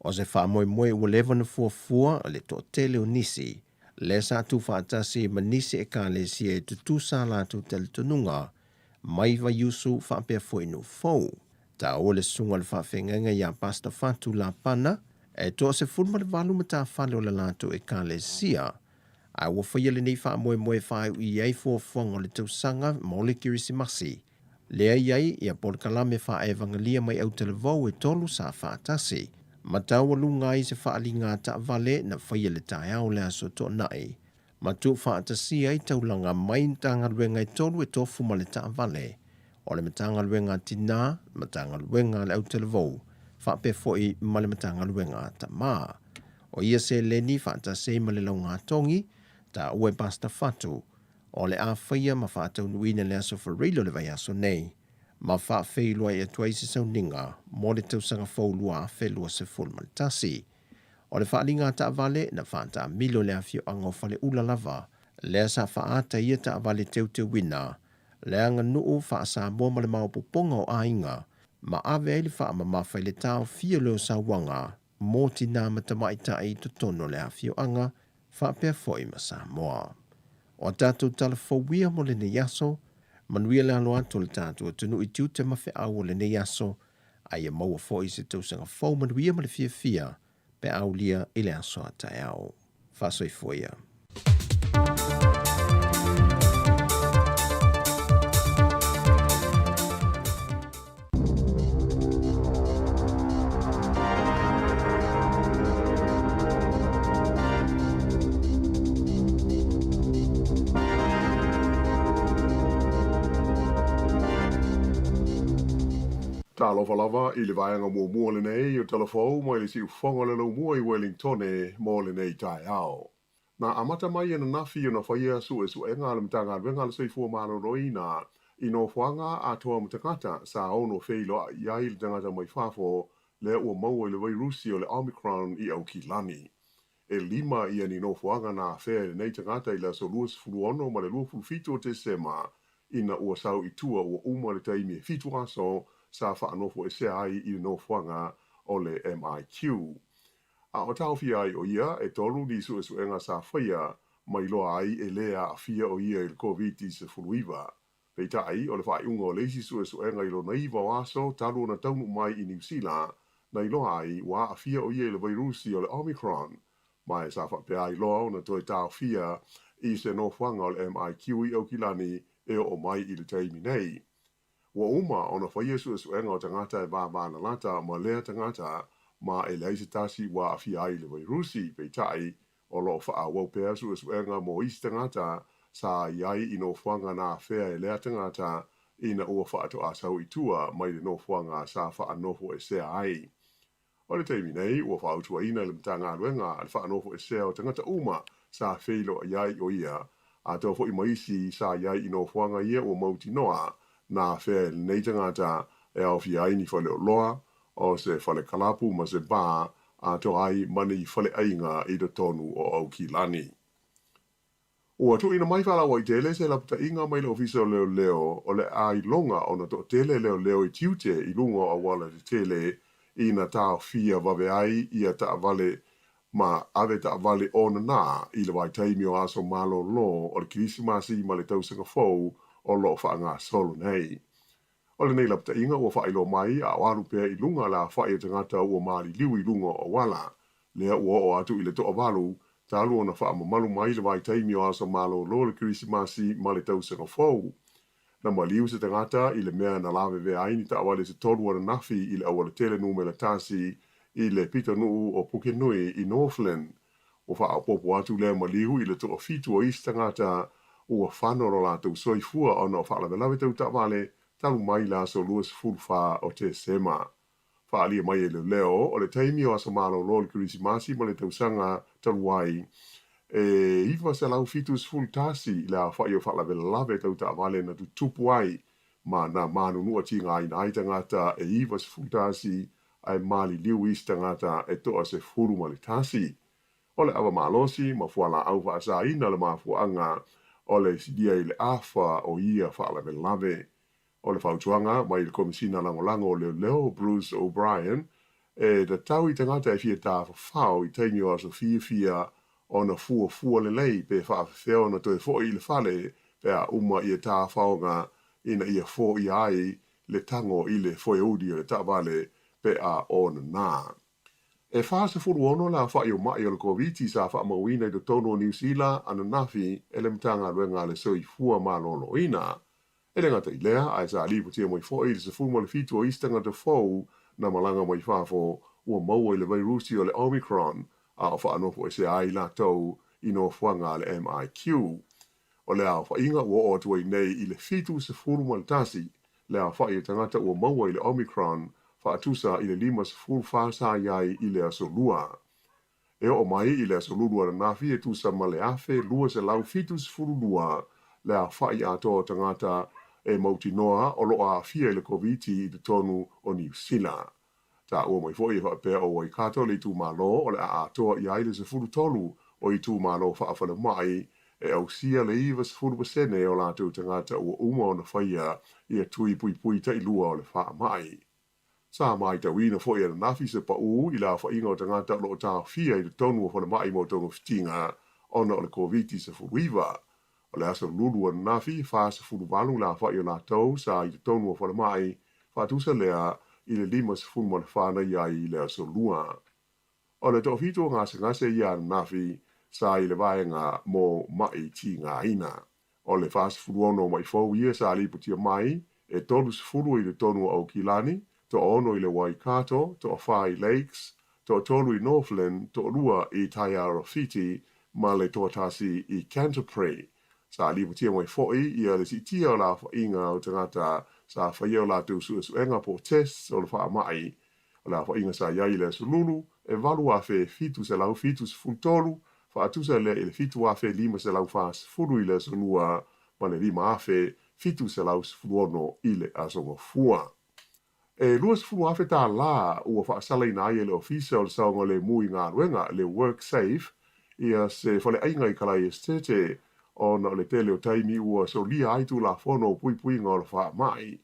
O se faamoemoe ua leva ona fuafua le toatele o nisi, lea sa tuufaatasi ma nisi Ekalesia e tutusa a latou talitonuga mai Vaiusu faapea foi Nuu-fou. Taua le susuga o le faafeagaiga ia Pastor Fatu Lapana, e toa 18 matafale o le latou Ekalesia, a ua faia lenei faamoemoe e faaiu i ai fuafuaga o le tausaga mo le Kerisimasi, lea i ai ia polokalame faaevagalia mai autalavou e tolu sa faatasi, ma taualuga ai se faaliga taavale na faia le taeao o le aso Toonai, ma tuufaatasia ai taulaga mai Matagaluega e tolu e tofu ma le taavale, o le Matagaluega a Tinā, Matagaluega a le Autalavou, faapea foi ma le Matagaluega a Tamā. O ia seleni faatasi ai ma le laugatogi, taua e Pastor Fatu, o le a faia ma faataunuuina le aso Fareilo o le vaiaso nei, ma faafeiloai atu ai se sauniga mo le tausaga fou 2021. O le faaaliga a taavale na faataamilo i le afioaga o Faleula lava, lea sa faaata ia taavale teuteuina le aganuu faa-Samoa ma le maopoopoga o aiga, ma ave ai le faamamafa i le taofia lea o sauaga mo tinā ma tamaitai i totonu o le afioaga faapea foi ma Samoa. O a tatou tala fou ia mo lenei aso, manuia le alo atu o le tatou atunuu i tiute ma feau o lenei aso, a ia maua foi se tausaga fou manuia ma le fiafia pe a aulia i le aso a taeao. Faasoifua ia. Talofa lava i le vaega muamua lenei o Tala Fou mai le siufofoga o le Laumua i Wellingtone mo lenei taeao. Na amata mai ananafi ona faia suesuega a le Matagaluega a le Soifua Maloloina i nofoaga atoa ma tagata sa ono feiloai i ai le tagata mai fafo lea ua maua i le vairusi o le Omicron i Aukilani. E lima ia ni nofoaga na afea e lenei tagata i le aso 26 ma le 27 o Tesema ina ua sau i tua ua uma le taimi e fitu aso sa faanofoesea ai i le nofoaga o le MIQ. A o taofia ai o ia, e tolu ni suesuega sa faia ma iloa ai e lē aafia o ia i le Koviti-19. Peitai, o le faaiuga o le isi suesuega i lona iva o aso talu ona taunuu mai i Niu Sila, na iloa ai ua aafia o ia i le vairusi o le Omicron, ma e sa faapea ai loa ona toe taofia i se nofoaga o le MIQ i Aukilani e oo mai i le taimi nei. Ua uma ona faia suesuega o tagata e vavalalata ma lea tagata ma e leai se tasi ua aafia ai i le vairusi, peitai, o lo o faaauau pea suesuega mo isi tagata sa i ai i nofoaga na afea e lea tagata ina ua faatoa sau i tua mai le nofoaga sa faanofoesea ai. O le taimi nei, ua fautuaina e le Matagaluega le faanofoesea o tagata uma sa feiloai ai o ia, atoa foi ma isi sa i ai i nofoaga ia ua mautinoa na afea e lenei tagata e aofia ai ni faleoloa, o se fale kalapu ma se bar, atoa ai ma ni faleaiga i totonu o Aukilani. Ua tuuina mai faalauaitele se lapataiga mai le Ofisa o Leoleo o le a iloga ona toatele leoleo i tiute i luga o auala tetele ina taofia vave ai ia taavale ma ave taavale onana i le vaitaimi o aso malolo o le Kerisimasi ma le Tausaga Fou o lo o faagasolo nei. O lenei lapataiga ua faailoa mai a o alu pea i luga le aofai o tagata ua maliliu i luga o auala, lea ua oo atu i le toavalu talu ona faamamalu mai le vaitaimi o aso malolo o le Kerisimasi ma le Tausaga Fou. Na maliu se tagata i le mea na lavevea ai ni taavale se tolu ananafi i le aualatele numera tasi i le pitonuu o Pukenui i Northland. Ua faaopoopo atu lea maliu i le toafitu o isi tagata ua fano lo latou soifua ona o faalavelave tau taavale talu mai le aso 24 o Tesema. Faaalia mai e leoleo, o le taimi o aso malolo o le Kerisimasi ma le tausaga talu ai, e 971 le aofai o faalavelave tau taavale na tutupu ai ma na manunua tigaina ai tagata e 91 ae maliliu isi tagata e 11. O le ava malosi ma fualaau faasaina le mafuaaga o le silia i le afa o ia faalavelave. O le fautuaga mai le Komesina Lagolago o Leoleo Bruce O'Brien, e tatau i tagata e fia tafafao i taimi o aso fiafia ona fuafua lelei pe faafefea ona toe foi i le fale pe a uma ia tafaoga ina ia foia ai le tago i le foeuli o le taavale pe a onana. E 46 le aofai o ma'i o le Koviti sa faamauina i totonu o Niu Sila ananafi e le Matagaluega a le Soifua Maloloina. E le gata i lea, ae sa lipotia mai foi i le 17 o isi tagata fou na malaga mai fafo ua maua i le vairusi o le Omicron a o faanofoesea ai latou i nofoaga a le MIQ. O le aofaiga ua oo atu ai nei i le 71 le aofai o tagata ua maua i le Omicron faatusa i le 54 sa i ai i le aso Lua. E oo mai i le aso Lulu ananafi e tusa ma le 1,272 le aofai atoa o tagata e mautinoa o lo o aafia i le Koviti i totonu o Niu Sila. Taua mai foi e faapea o Waikato le itumalo o le a atoa i ai le 13 o itumalo faafalemai e ausia le 90% o latou tagata ua uma ona faia ia tui puipui tailua o le faamai. Sa matauina foi ananafi se paū i le aofaiga o tagata o lo o taofia i totonu o falemai mo togafitiga ona o le Koviti-19. O le aso Lulu ananafi, 48 le aofai o latou sa i totonu o falemai, faatusa lea i le 54 na i ai i le aso Lua. O le toafitu o gasegase ia ananafi sa i le vaega mo ma'i tigaina. O le 46 o ma'i fou ia sa lipotia mai, e 30 i totonu o Aukilani, toaono i le Waikato, toafa i Lakes, toatolu i Northland, toalua i Taiarawhiti ma le toatasi i Canterbury. Sa lipotia mai foi ia le siitia o le aofaiga o tagata sa faia o latou suesuega po o tests o le faamai. O le aofaiga sa i ai i le Aso Lulu, e 8,773, faatusa lea i le 7,540 i le Aso Lua ma le 5,716 i le Aso Gafua. E $20,000 tālā ua faasalaina ai e le Ofisa o le Saogalemu i Galuega, le WorkSafe, ia se faleaiga i Kalaesetete ona o le tele o taimi ua solia ai Tulafono o Puipuiga o le Faamai.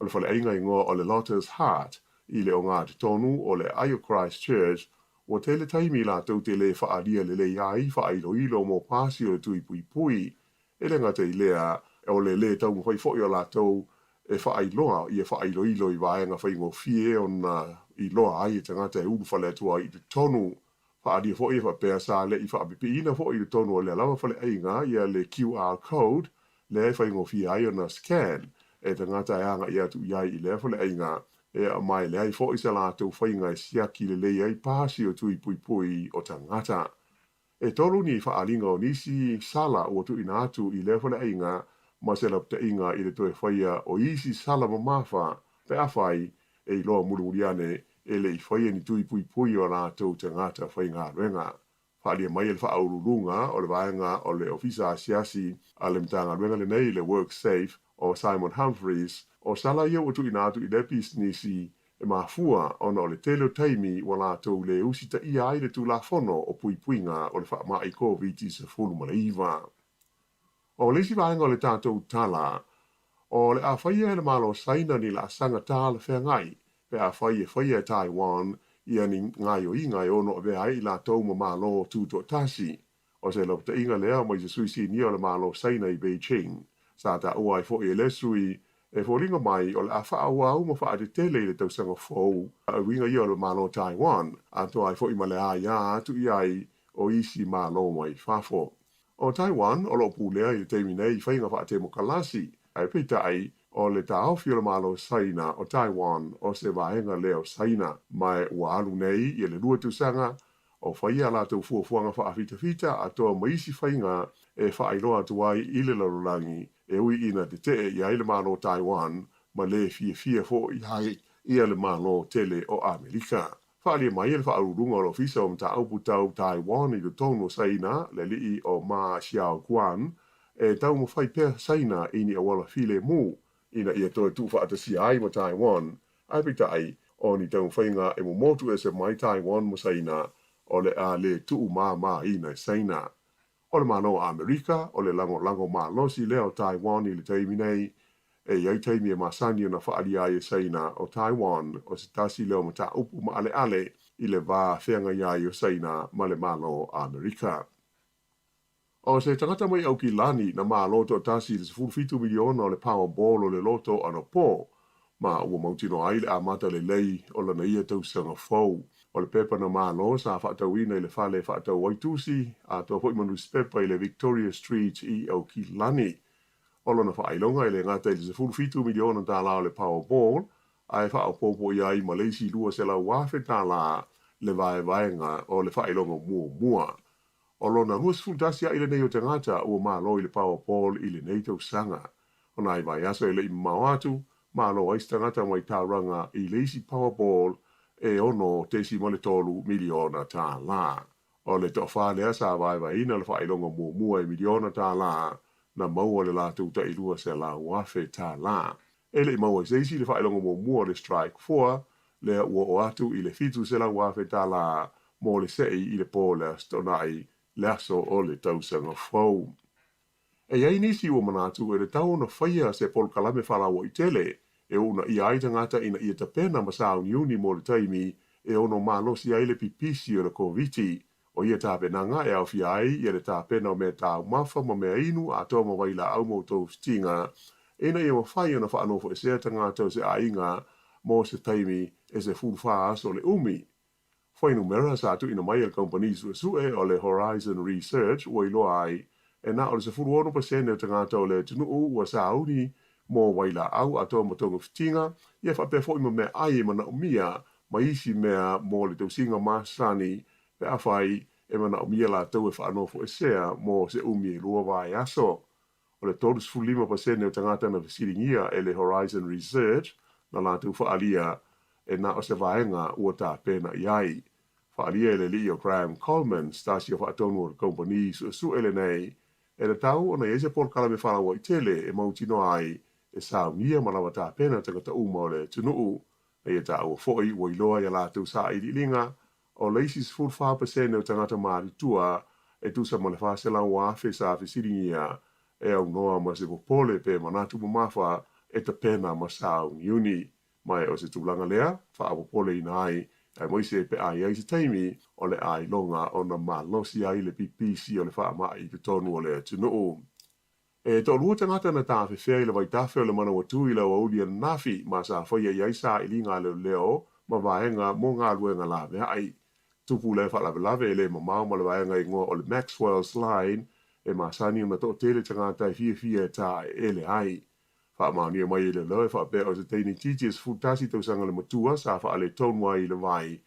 O le faleaiga igoa o le Lotus Heart i le ogatotonu o le aai o Christchurch, ua tele taimi latou te le faaalia lelei ai faailoilo mo pasi o le tui puipui. E le gata i lea, o le lē taumafai foi o latou e faailoa ia faailoilo i vaega faigofie ona iloa ai e tagata e ulufale atu ai i totonu. Faaalia foi e faapea sa le i faapipiina foi i totonu o lea lava faleaiga ia le QR code lea e faigofie ai ona scan e tagata e agai atu i ai i lea faleaiga e aumai leai foi sa latou faiga e siaki lelei ai pasi o tui puipui o tagata. E tolu ni faaaliga o nisi sala ua tuuina atu i lea faleaiga ma se lapataiga i le toe faia o isi sala mamafa pe afai e iloa mulimuli ane e le i faia ni tui puipui o a latou tagata faigaluega. Faaalia mai e le Faauluuluga o le Vaega o le Ofisa Asiasi a le Matagaluega lenei le WorkSafe o Simon Humphries, o sala ia ua tuuina atu i lea pisinisi e mafua ona o le tele o taimi ua latou le usitaia ai le Tulafono o Puipuiga o le Faamai Koviti-19. O le isi vaega o le tatou tala, o le a faia e le Malo o Saina ni laasaga talafeagai pe afai e faia e Taiwan ia ni gaoioiga e ono avea ai i latou ma Malo Tutoatasi. O se lapataiga lea mai se sui sinia o le Malo o Saina i Beijing. Sa taua ai foi e lea sui, e foliga mai o le a faaauau ma faatetele i le tausaga fou a uiga ia o le Malo o Taiwan, atoa ai foi ma le aia atu i ai o isi Malo mai fafo. O Taiwan o lo o pulea i le taimi nei i faiga faatemokalasi, ae peitai, o le taofi o le Malo o Saina o Taiwan o se vaega lea o Saina, ma ua alu nei ia le 2 tausaga o faia a latou fuafuaga faafitafita atoa ma isi faiga e faailoa atu ai i le lalolagi e ui ina tetee i ai le Malo o Taiwan ma lē fiafia foi ai ia le Malo tele o Amerika. Faaalia mai e le Faauluuluga o le Ofisa o Mataupu Tau Taiwan i totonu o Saina, le alii o Ma Xiaoguan, e taumafai pea Saina i ni auala filemu ina ia toe tuufaatasia ai ma Taiwan. Ae peitai, o ni taumafaiga e momotu ese mai Taiwan ma Saina, o le a lē tuumāmāina e Saina. O le Malo o Amerika, o le lagolago malosi lea o Taiwan i le taimi nei. E i ai taimi e masani ona faaalia ai e Saina o Taiwan o se tasi lea o mataupu maaleale i le va feagai ai o Saina ma le Malo o Amerika. O se tagata mai Aukilani na malo toatasi i le 17 miliona o le Powerball o le loto anapo, ma ua mautinoa ai le amata lelei o lana ia tausaga fou. O le pepa na malo sa faatauina i le fale e faatau ai tusi, atoa foi ma nusipepa i le Victoria Street i Aukilani. O lona faailoga e le gata i le 17 miliona tālā o le Powerball, ae faaopoopo i ai ma le isi $200,000 tālā le vaevaega o le faailoga muamua. O lona 21 aʻi lenei o tagata ua malo i le Powerball i lenei tausaga. O nai vaiaso e le i mamao atu, malo ai se tagata mai Tauranga i le isi Powerball e $6.3 miliona tālā. O le toafa lea sa vaevaeina le faailoga muamua e miliona tālā na maua le latou tai $200,000 tālā. E le i maua e se isi le faailoga muamua o le Strike 4, lea ua oo atu i le $700,000 tālā mo le seʻi i le pō o le Aso Toonai, le aso o le tausaga fou. E i ai nisi ua manatu e tatau ona faia se polokalame faalauaitele e uunaia ai tagata ina ia tapena ma sauniuni mo le taimi e ono malosi ai le pipisi o le Koviti. O ia tapenaga e aofia ai ia le tapena o mea taumafa ma mea inu atoa ma vailaau mo tofitiga ina ia mafai ona faanofoesea tagata o se aiga mo se taimi e 14 aso le umi. Fuainumera sa tuuina mai e le kamupani suesue o le Horizon Research ua iloa ai e na o le 16% o tagata o le atunuu ua sauni mo vailaau atoa ma togafitiga, ia faapea foi ma meaai e manaomia ma isi mea mo le tausiga masani pe afai e manaomia latou e faanofoesea mo se umi e 2 vaiaso. O le 35% o tagata na fesiligia e le Horizon Research na latou faaalia e na o se vaega ua tapena i ai. Faaalia e le alii o Graham Coleman, se tasi o faatonu o le kamupani suesue lenei, e tatau ona i ai se polokalame faalauaitele e mautinoa ai e saunia ma lava tapena tagata uma o le atunuu. Na ia taua foi ua iloa i a latou sailiiliga, o le isi 14% o tagata matutua e tusa ma le 400,000 sa fesiligia e aunoa ma se popole pe manatu mamafa e tapena ma sauniuni. Ma o se tulaga lea faapopoleina ai, aemaise pe a i ai se taimi o le a iloga ona malosi ai le pipisi o le faamai i totonu o le atunuu. E toalua tagata na tafefea i le vaitafe o le Manawatu i le aoauli ananafi ma sa faia i ai sailiga a leoleo ma vaega mo galuega laveai. Tupu lea faalavelave e le mamao ma le vaega igoa o le Maxwell's Line e masani ona toatele tagata e fiafia e taeele ai. Faamaonia mai e leoleo e faapea o se teine itiiti e 11 tausaga le matua sa faaletonu ai i le vai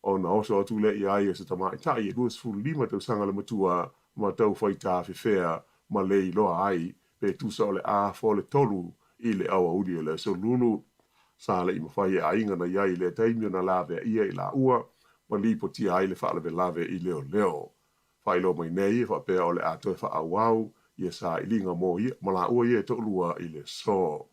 ona oso atu lea i ai o se tamaitai e 25 tausaga le matua ma tau fai tafefea ma le iloa ai pe tusa o le a fo le tolu i le aoauli o le Aso Lulu. Sa le i mafai e aiga na i ai i lea taimi ona laveaia i laua ma lipotia ai le faalavelave i leoleo. Faailoa mai nei e faapea o le a toe faaauau ia sailiga mo ia ma laua ia e toalua i le aso.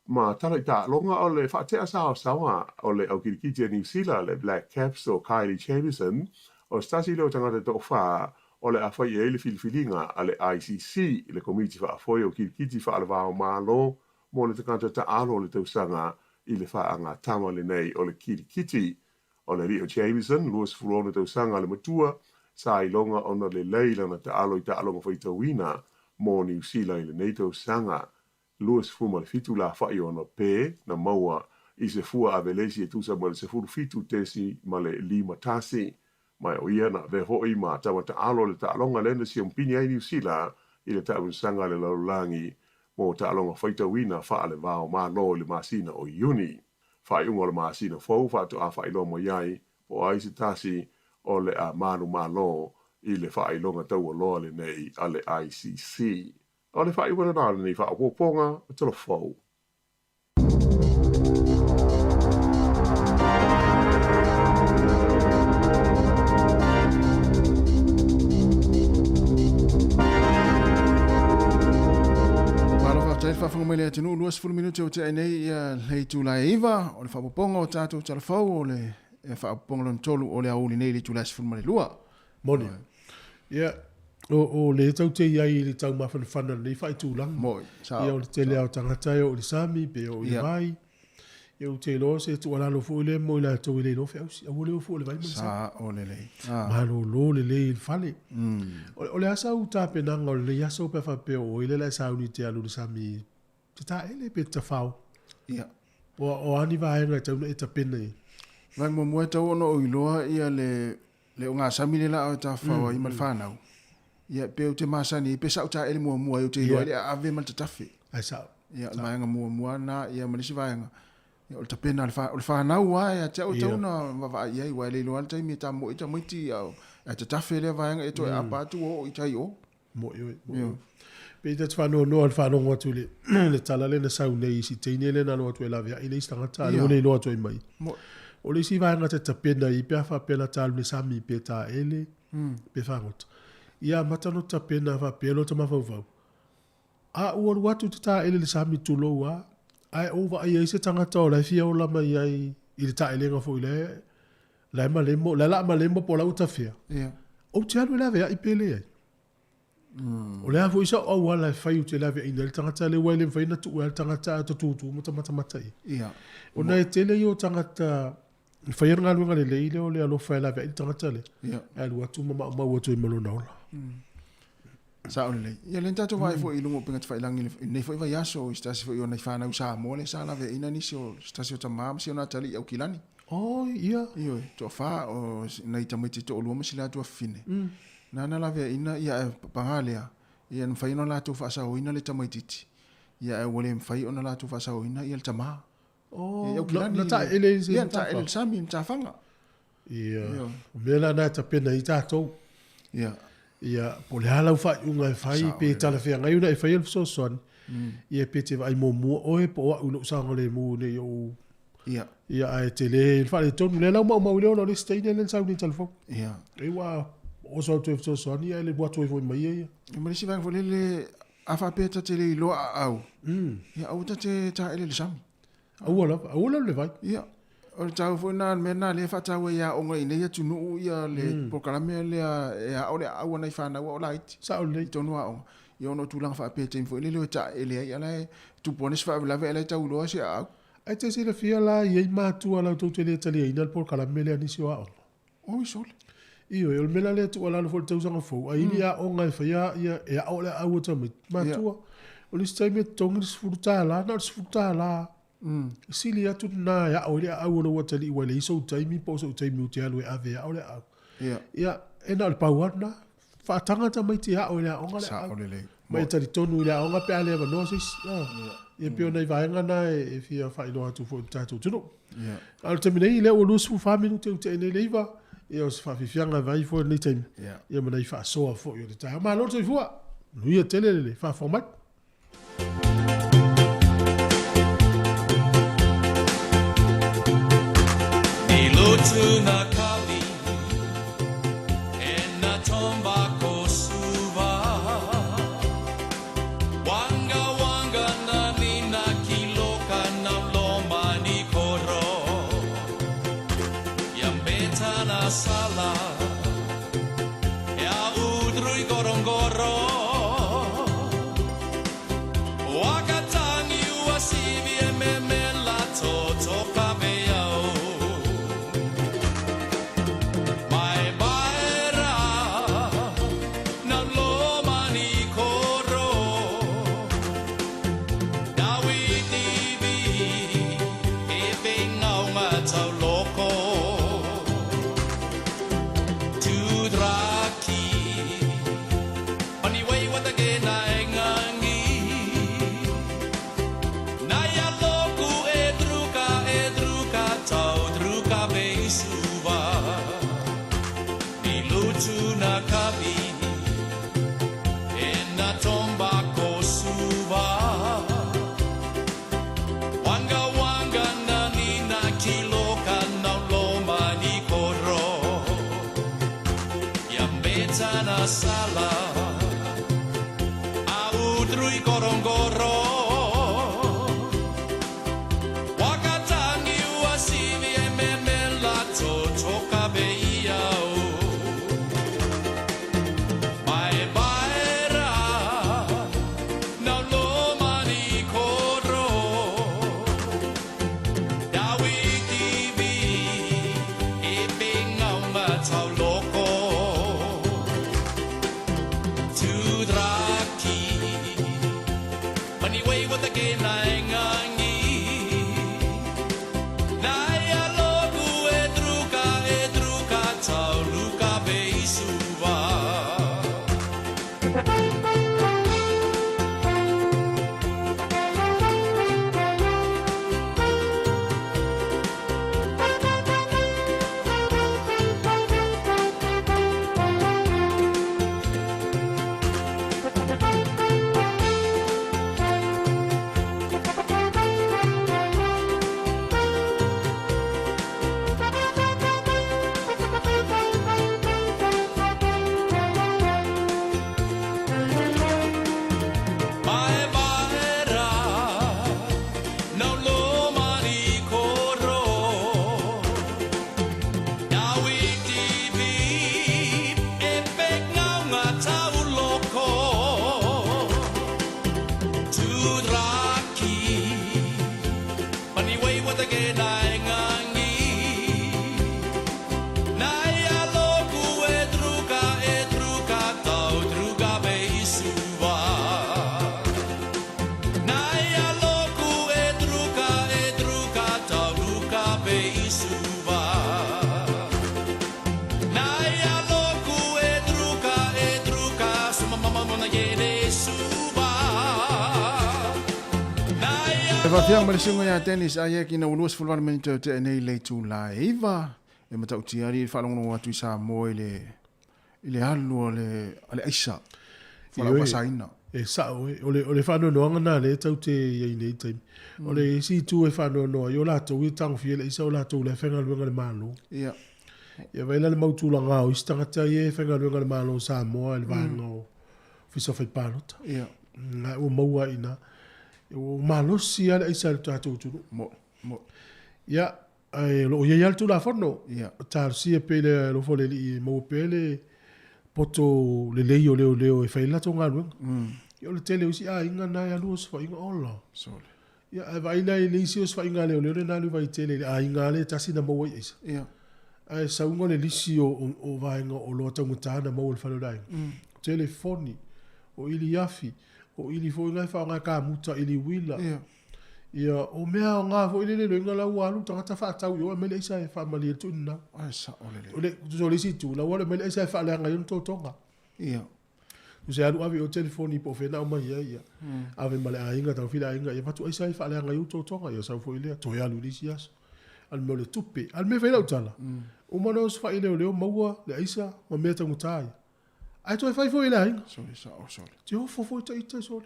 Ma tala i taaloga o le faatea saosaoa o le au kilikiti a Niu Sila, le Black Caps o Kylie Jamieson, o se tasi lea o tagata e toafa o le a fai i ai le filifiliga a le ICC, le Komiti Faafoe o Kilikiti Faalevao Malo mo le tagata taalo o le tausaga i le faagatama lenei o le kilikiti. O le alii o Jamieson, 26 tausaga le matua, sa iloga ona lelei lana taalo i taaloga faitauina mo Niu Sila i lenei tausaga. 27 lafa'i o ona pē na maua i se fua avelesi e tusa ma le 17.51. Ma o ia na avea fo'i ma tama taalo i le taaloga lea na siamupini ai Niu Sila i le taamilosaga a le lalolagi mo taaloga faitauina faale-va o Malo i le masina o Iuni. Faaiuga o le masina fou faatoa faailoa mai ai po o ai se tasi o le a manumalo i le faailoga taualoa lenei a le ICC. O le faaiuga lena o lenei faaopoopoga o Tala Fou. Malo faafetai le faafofoga mai le atunuu 20 minute o tea nei ia le itula e 9 o le faaopoopoga o tatou Tala Fou o le faaopoopoga lona tolu o le aoauli nei i le itula e 12. Moni. Ia, o lea tau te i ai i le taumafanafana o lenei faaitulaga. Moni, sao. Ia, o le tele lava o tagata e oo i le sami pe oo i le vai. Ia, ou te iloa o se tuualalo foi lea mo i latou e le iloa feausi. Aua le o fua i le vai ma le sami. Sao lelei. Malolo lelei i le fale. O le a sau tapenaga o lenei aso pe a faapea o oe lea o le a e sauni e te alu i le sami te taele pe te tafao? Ia. O a ni vaega e tatau ona e tapena i ai? Vaega muamua e tatau ona ou iloa ia le Le ogasami le laau e tafafao ai ma le fanau. Ia, pe ou te masani ai, pe sa ou taele muamua ai, ou te iloa ai le aave ma le tatafe. Ai sao. Ia, o le vaega muamua lena, ia ma le isi vaega, ia, o le tapena a le o le fanau lava ia te au e tatau ona vaavaai i ai, aua e le iloa lava le taimi e tamoe ai tamaiti, ae tatafe lea vaega, ia toe aapa atu ua oo i tai i o. Moi oe, moi oe. Pei ta te faanoanoa i le faalogo atu i le, le tala lea na sau nei i si teine lea na alo atu e laveai le isi tagata, a lea ua le iloa atu ai mai. O le isi vaega ta te tapena i pe a faapea la ta alu i le sami pe taele, pe fagota. Ia amata ona tapena faapea loa ta mafaufau. A ua alu atu te taele i le sami tulou a, ae ou vaai ai se tagata o la e fia ola mai ai i le taelega foi la e, la e malemo, la e la malemo po o la ua tafea. Ou te alu e laveai pe leai. O le a foi sau auala e fai ou te laveaiina ai le tagata lea, aua e le mafai ona tuu ai le tagata ae ta tutu ma ta matamata i ai. Ona e tele ia o tagata e faia le galuega lelei lea o le alofa e laveai le tagata lea, ae alu atu ma maumau atu ai ma lona ola. Sao lelei. Ia lea na tatou vaai foi i luga o upega tafailagi i lenei foi vaiaso i se tasi foi o nai fanau Samoa lea sa laveaiina nisi o se tasi o tama ma si ona atalii i Aukilani. Oh, ia. Ioe, toafa o nai tamaiti e toalua ma si latou afafine. Nana laveaiina, ia ae paga lea, ia na mafai ona latou faasaoina le tamaititi, ia ae ua le mafai ona latou faasaoina ia le tama. Oh, ia, na, na taele i se ia, na taele i le sami, i matafaga. Ia, o mea la na e tapena ai tatou. Ia. Ia, po o le a lau faaiuga e fai, pe talafeagai ona e faia le fesoasoani, ia pe te vaai muamua oe po o au i lou saogalemu ina ia ou... Ia. Ia, ae tele le faaletonu. O lea la ua maumau ai le ola o le isi teine lea na sau nei i Talafou. Ia. E ua oso atu e fesoasoani, ae le alu atu ai foi ma ia ia. Ia ma le isi vaega foi lele, a faapea ta te le iloa aau, ia aua ta te taele i le sami. Aua lava, aua le alu i le vai. Ia, o le taua foi lena, o le mea lena lea e faataua ai e aoga i inei atunuu ia le polokalame lea e ao le aau a nai fanau a o laiti. Sao lelei. I totonu o aoga. Ia ona o tulaga faapea i taimi foi lele e taele ai, a o la e tupu ane se faalavelave a o la e tau iloa se aau. Ae te silafia la e i ai matua latou te le taliaina le polokalame lea a nisi o aoga. Oi sole. Ioe, o le mea la lea e tuualalo foi i le tausaga fou, a i ni aoga e faia ia, e ao le aau a tamaiti, matua, o le isi taimi e totogi le $10, na o le $10. E sili atu lena e ao ai le aau o lou atalii ua leai sou taimi po o sou taimi ou te alu e ave e ao le aau. Ia, e na o le pau lava lena. Faataga tamaiti e ao i le aoga le aau. Sao lelei. Ma e talitonu i le aoga pe a le avanoa se isi. Ia pei o nai vaega na e fia faailoa atu foi i le tatou atunuu. A o le taimi nei, lea ua 24 minute ua tea nei le 9, ia o se faafiafiaga e vaai foi i lenei taimi, ia ma nai faasoa foi o le taeao. Malo le soifua, manuia tele le faafofoga mai. E faafia ma le suiga ia Dennis Ayek ina ua 28 minute o tea nei le itula e 9 e matautia ai le faalogologo atu i Samoa i le I le alu a le, a le aisa, fualaau faasaina. E sao e. O le, o le faanoanoaga na lea tau te i ai nei taimi. O le isi itu e faanoanoa ai, o latou ia e tagofia le aisa, o latou la e faigaluega i le Malo. Ia. Ia vaai la le mau tulaga o isi tagata ia e faigaluega i le Malo o Samoa i le vaega o Ofisa Fai Palota. Ia. Na ua maua ai i ina. Ua malosi lava le aisa i le tatou atunuu. Mo, mo. Ia, Ae o lo o i ai lava le Tulafono. Ia. Talosia pea i le alofa o le Alii e maua pea le poto lelei o leoleo e fai ai le latou galuega. Ia o le tele o isi aiga na e alu osofaiga ola. Sole. Ia ae vaai la i le isi osofaiga a leoleo lena e alu i Vaitele i le aiga lava lea e tasi na maua ai aisa. Ia. Ae sauga o le lisi o, o, o vaega o oloa taugata na maua i le fale o le aiga. O telefoni, o ili afi, o ili foi na e faaaoga e kamuta, ili uila. Ia. Ia, o mea aoga foi lele loiga la ua alu tagata faatau i o aumai le aisa e faamalie le tuuina. Ai sao lelei. O le tusa o le isi itu, la ua alu aumai le aisa e faaleaga ai ona totoga. Ia. Tusa e alu ave i o telefoni po o fea na aumai ai, ia. Ave ma le aiga, taofi le aiga, ia avatu aisa e faaleaga ai ou totoga, ia sau foi lea, toe alu i le isi aso. A o le mea o le tupe. A o le mea e fai ai lau tala, uma ona osofai leoleo maua le aisa ma mea taugata ia. Ae toe fai foi e le aiga. Sole sao sole. Te ofo foi ta ita sole.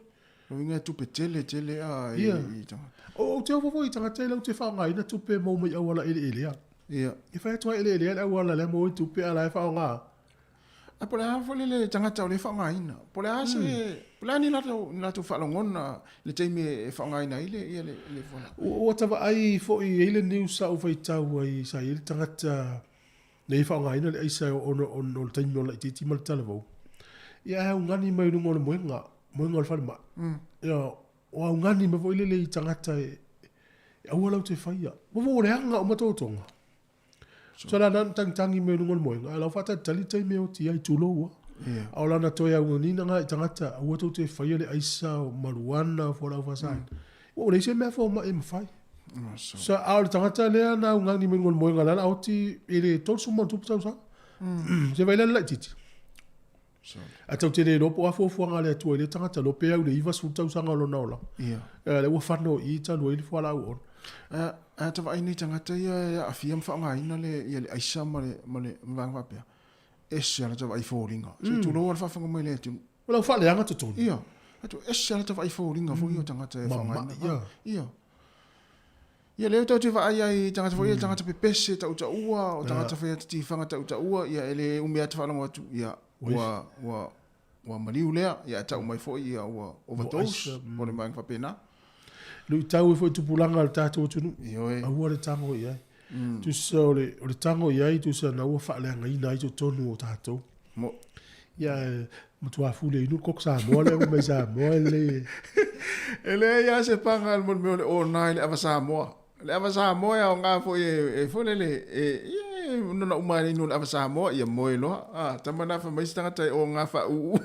Uiga e tupe tele tele a i, Ia. i tagata. Ou te ofo foi i tagata ia latou te faaaogaina tupe e maua mai auala eleelea. Ia. E fai atu lava eleelea le auala lea maua ai tupe a o la e faaaoga. Ae po o le a foi le tagata o lea e faaaogaina. Po o le a se po o le a ni latou ni latou faalogona i le taimi e faaaogaina ai le ia le le fualaau. Ua ta vaai foi e i ai le news sa ou faitau ai sa i ai le tagata Nei e faaaogaina le aisa ona o le taimi o le laitiiti ma le talavou. Ia ae augani mai luga o le moega, moega o le falemai. Ia o augani mai foi lele i tagata e aua latou te faia. Ua ua leaga uma totoga. So la na tagitagi mai luga o le moega, ae la ua faatalitali le taimi e oti ai, tulou a. A o lana toe auganiina lena i tagata, aua tou te faia le aisa o maruana, fualaau faasaina. Ua leai se mea fomai e mafai. Sa, a o le tagata lea na augani mai luga o le moega lea o le a oti i le 30 ma ona tupu tausaga. Se vaai la le laitiiti. Ae tatou te le iloa po o a fuafuaga a le Atua i lea tagata, iloa pe au i le 90 tausaga o lona olaga. Ia, lea ua fano i i talu ai le fualaau oona. A ota vaai nei i tagata ia e aafia ma faaaogaina le, ia le aisa ma le, ma le ma vaega faapea, ese lava lata vaai foliga. Se i tulou lava le faafofoga mai le atunuu. O lau faaleaga totonu. Ia. Atu ese lava lata vaai foliga foi ia o tagata e faaaogaina. Mamai, ia. Ia. Ia lea tatou te vaai ai i tagata foi ia, tagata pepese tautaua, o tagata fai ata tifaga tautaua, ia e le umi ata faalogo atu, ia ua ua ua maliu lea, ia ae tau mai foi ia ua overdose, po o le vaega faapena. Luitau ai foi tupulaga a le tatou atunuu. Ioe. Aua le tago i ai. Tusa o le, o le tago i ai, tusa na ua faaleagaina ai totonu o tatou. Mo. Ia, e matua fule inu le koko Samoa lea mai Samoa e lelei. E leai lava se paga mo le mea o le ona i le ava Samoa. Le ava Samoa e aoga foi e, e foi lele, e, ia, e nona uma ai le inu o le ava Samoa, ia moe loa. A, tama na fai mai isi tagata e oga faauu.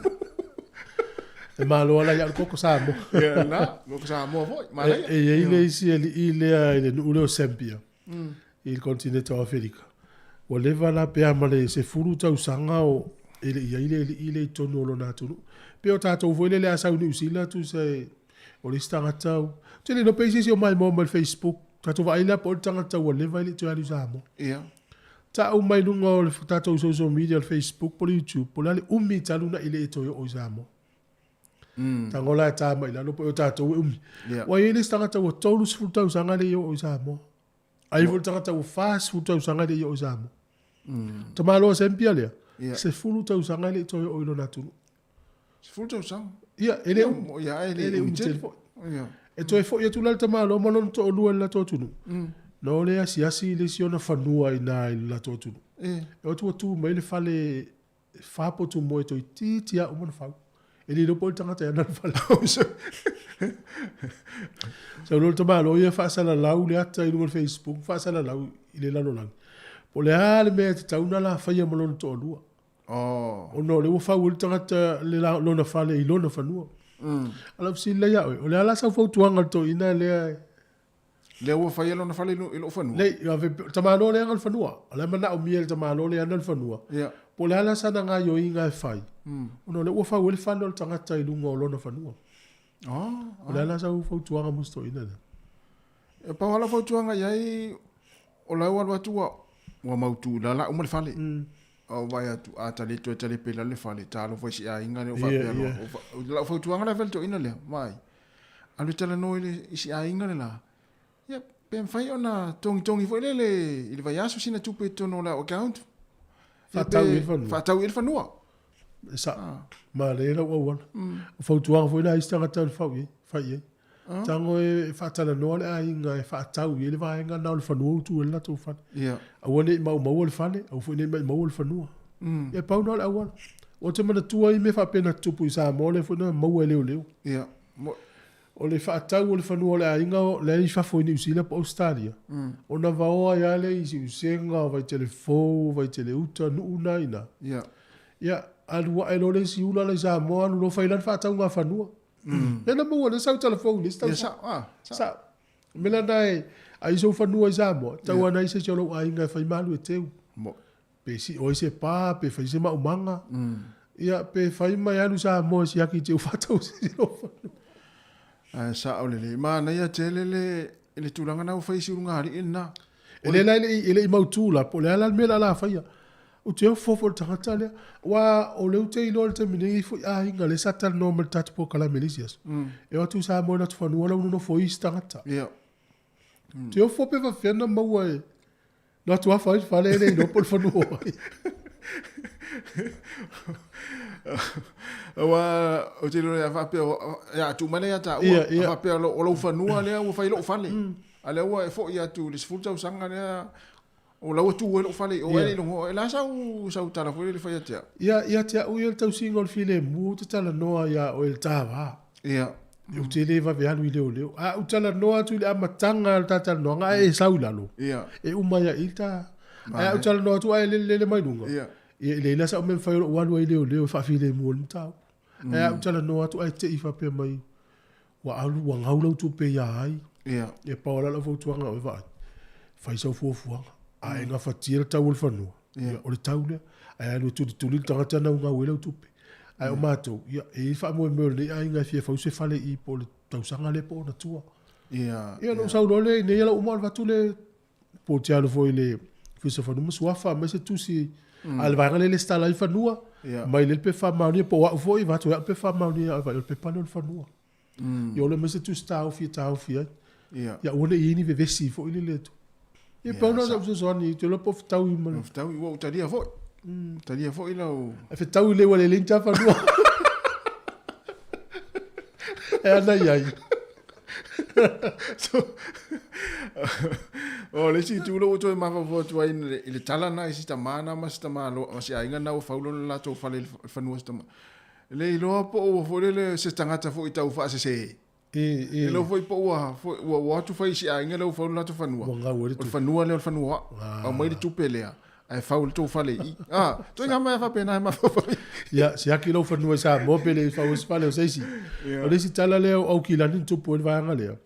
E malo ala ia le koko Samoa. Ia, na, koko Samoa foi, manaia. E i ai le isi alii lea i le nuu lea o Zambia, i le kontineta o Aferika. Ua leva la pe a ma le 10 tausaga o e le i ai le alii lea i totonu o lona atunuu. Pei o tatou foi lele a sau i Niu Sila tusa e o le isi tagata ou te le iloa pe i ai se isi o maimoa mai le Facebook. Tatou vaai la po o le tagata ua leva e le i toe alu i Samoa. Ia. Tau mai luga o le tatou social media o le Facebook po o le YouTube po o le a le umi talu ona e le i toe oo i Samoa. Tago la e ta mai i lalo po o tatou e umi. Ia. Ua i ai le isi tagata ua 30 tausaga le i oo i Samoa. Ai foi le tagata ua 40 tausaga e le i oo i Samoa. Tamaloa Zambia lea, 10 tausaga e le i toe oo i lona atunuu. 10 tausaga? Ia, e le umi. Ia, e le le umi umi tele tele. foi. Ia. E toe foi atu la le tamaloa ma lona toalua i le latou atunuu. Na o le asiasi i le isi ona fanua i ina i le latou atunuu. E. E o atu ua tu mai le fale fa potu moe toeitiiti lava uma ona fau. E le iloa po o le tagata e ana le fale. Sau loa le tamaloa ia faasalalau le ata i luga o le Facebook, faasalalau i le lalolagi. Po o le a le mea e tatau ona la faia ma lona toalua. Oh. Ona o lea ua fau ai le tagata le lona fale i lona fanua. A o lau fesili la ia oe, o le a la sau fautuaga i le toeaina lea e Lea ua faia lona fale i lou fanua. Nei, ave, tamaloa lea ana le fanua. O la e manaomia e le tamaloa lea ana le fanua. Ia. Po o le a la sana gaoioiga e fai, ona o lea ua fau ai le fale o le tagata i luga o lona fanua. Oh, O le a la sau fautuaga mo si toeaina lea? E pau lava lau fautuaga i ai, o la e ua alu atu ua, ua mautu, la la uma le fale. Ou vaai atu, a tali toe tali pe la le fale, talofa i si aiga lea o faapea loa. O lau fautuaga la e fai i le toeaina lea, vaai, alu e talanoa i le i si aiga le la, ia, pe mafai ona togitogi foi lele i le vaiaso sina tupe i totonu o lau account. Faatau i ai le fanua. Faatau i ai le fanua. E sao. Manaia lau auala. O fautuaga foi la a isi tagata o le fau i ai, fai i ai. Tago e faatalanoa le aiga e faatau i ai le vaega lena o le fanua ua tu ai le latou fale. Ia. Aua ne i maumaua le fale, aua foi ne i maimaua le fanua. Ia pau lena o le auala. Ou te manatua ai mea faapena tutupu i Samoa lea foi na maua e leoleo. Ia. O le faatau o le fanua o le aiga la e i fafo i Niu Sila po o Ausetalia, ona vaoa ai lava lea i Siusega, o Vaitele-fou, o Vaitele-uta, nuu na i ina. Ia. Ia, alu ae loa le isi ula la i Samoa, alu loa fai la le faatauga fanua. Lea na maua lea sau talafou i le isi tausaga. Ia, sao. Sao. O le mea la lena e ai sou fanua i Samoa, tau lava na i se isi o lou aiga e fai ma alu e teu. Pe sio ai se pa, pe fai se maumaga. Ia, pe fai ma e alu i Samoa e siaki i te ufatau se isi o lou fanua. Ae sao lelei. Manaia tele le le tulaga lena ua fai e si ulugalii lena. E le la e le i mautu la, po o le a la le mea la la faia. Ou te ofo foi i le tagata lea. Aua o lea ou te iloa i le taimi nei e i ai foi aiga lea sa talanoa mai i le tatou polokalame i le isi aso. E o atu i Samoa i le atu fanua la ua nonofo ai isi tagata. Ia. Ou te ofo pe faapefea ona maua e no atu afa ai le fale e le iloa po o le fanua o ai. Aua ou te iloa faapea ia tuu mai lea ia taua. Ia, ia. Faapea o lou fanua lea ua fai lou fale. A lea ua e foi atu i le 10 tausaga lea o la ua tu ai lou fale i o ae le iloa. E la sau sau tala foi lele fai ia te au. Ia, ia te au ia le tausiga o le filemu, ou te talanoa ia oe i le ta va. Ia. Ou te le vave alu i leoleo. A ou talanoa atu i le amataga o le ta talanoaga ae e sau i lalo. Ia. E uma ia i le ta. Ae a ou talanoa atu ae lele lele mai luga. Ia. Ia e leai la sau mea mafai o lou alu ai i leoleo e faafilemu ai le mataupu. Ae a ou talanoa atu ae te i faapea mai ua alu ua gau lau tupe ia ai. Ia. Ia pau lava lau fautuaga oe vaai. Fai sau fuafuaga. A e gafatia le tau o le fanua, ia o le tau lea. Ae alu e tulituli le tagata na gau ai lau tupe. Ae o matou, ia e i ai le faamoemoe o lenei aiga e fia fau se fale i i po o le tausaga lea po o ona tua. Ia. Ia ona ou sau loa lea i inei ia lau uma ona avatu le Po te alu foi i le Ofisa o Fanua ma Suafa, aumai se tusi a le vaega lea e lesitala ai fanua, mai lea le pepa faamaonia, po o au foi, vaeatu ai au pepa faamaonia ia oe, o le pepa lea o le fanua. Ia o le aumai se tusi taofi e taofi ai. Ia aua ne i i ai ni vevesi foi lele atu. Ia pau lena o sau fesoasoani, ou te iloa po o fetaui ma le... Fetaui, ua ou talia foi. Talia foi lau... E fetaui lelei ua le leai ni ta fanua. E ana i ai. So, o le isi itu lea ua toe mafaufau atu ai i le tala lena i si tama na ma si tama ma si aiga na ua fau lona latou fale i le fanua si tama. E le iloa po o ua foi lele se tagata foi tau faasese. E, e. E le foi po ua foi ua, ua atu fai i si aiga lea ua fau le latou fanua. Ua gau ai le O le fanua lea o le fanua o au. Ah. Aumai le tupe lea ae fau le tou fale i i. Ah, ituaiga mea faapena e mafaufau ai. Ia, siaki lou fanua i Samoa pe le i fau ai se fale o se isi. Ia. O le isi tala lea o Aukilani na tupu ai le vaega lea.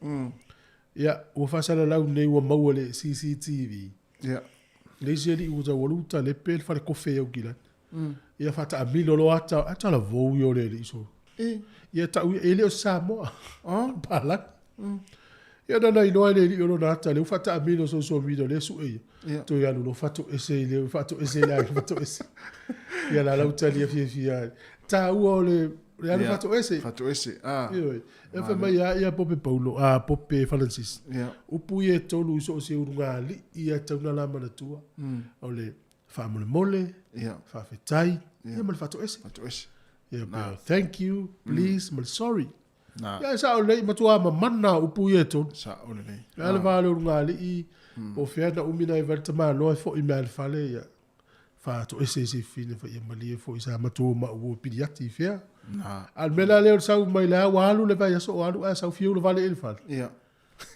Ia, ua faasalalau nei ua maua le CCTV. Ia. Le isi alii ua tau alu talepe le falekofe i Aukilani. Ia faataamilo loa ata, a talavou ia o le alii solo. E. Ia tau ia, e le o se Samoa. Oh. Palagi. Ia na na iloa e le alii o lona ata, lea ua faataamilo social media lea sue ia. Ia. Toe alu loa faatoese i le, faatoese i le aiga, faatoese. Ia la lau tali e fiafia ai. Taua o le, le alu Ia. faatoese. Faatoese. Ah. Ioe. E fai mai ia, ia Pope Paulo, a Pope Francis. Ia. Upu ia e tolu i so o se ulugalii ia tau na la manatua. O le faamolemole, Ia. faafetai, ia ma le faatoese. Faatoese. Ia pei o thank you, please, ma le sorry. Na. Ia e sao lelei, matua mamana upu ia e tolu. Sao lelei. Le a le va o le ulugalii, po o fea na umi nai vai le tamaloa e foi mai le fale, ia faatoese i se fine fai ia malie foi sa matua ma ua pili ati i fea. Na. A o le mea la lea o le sau mai le a ua alu le vaiaso o alu ae sau fiu le vale i le fale. Ia.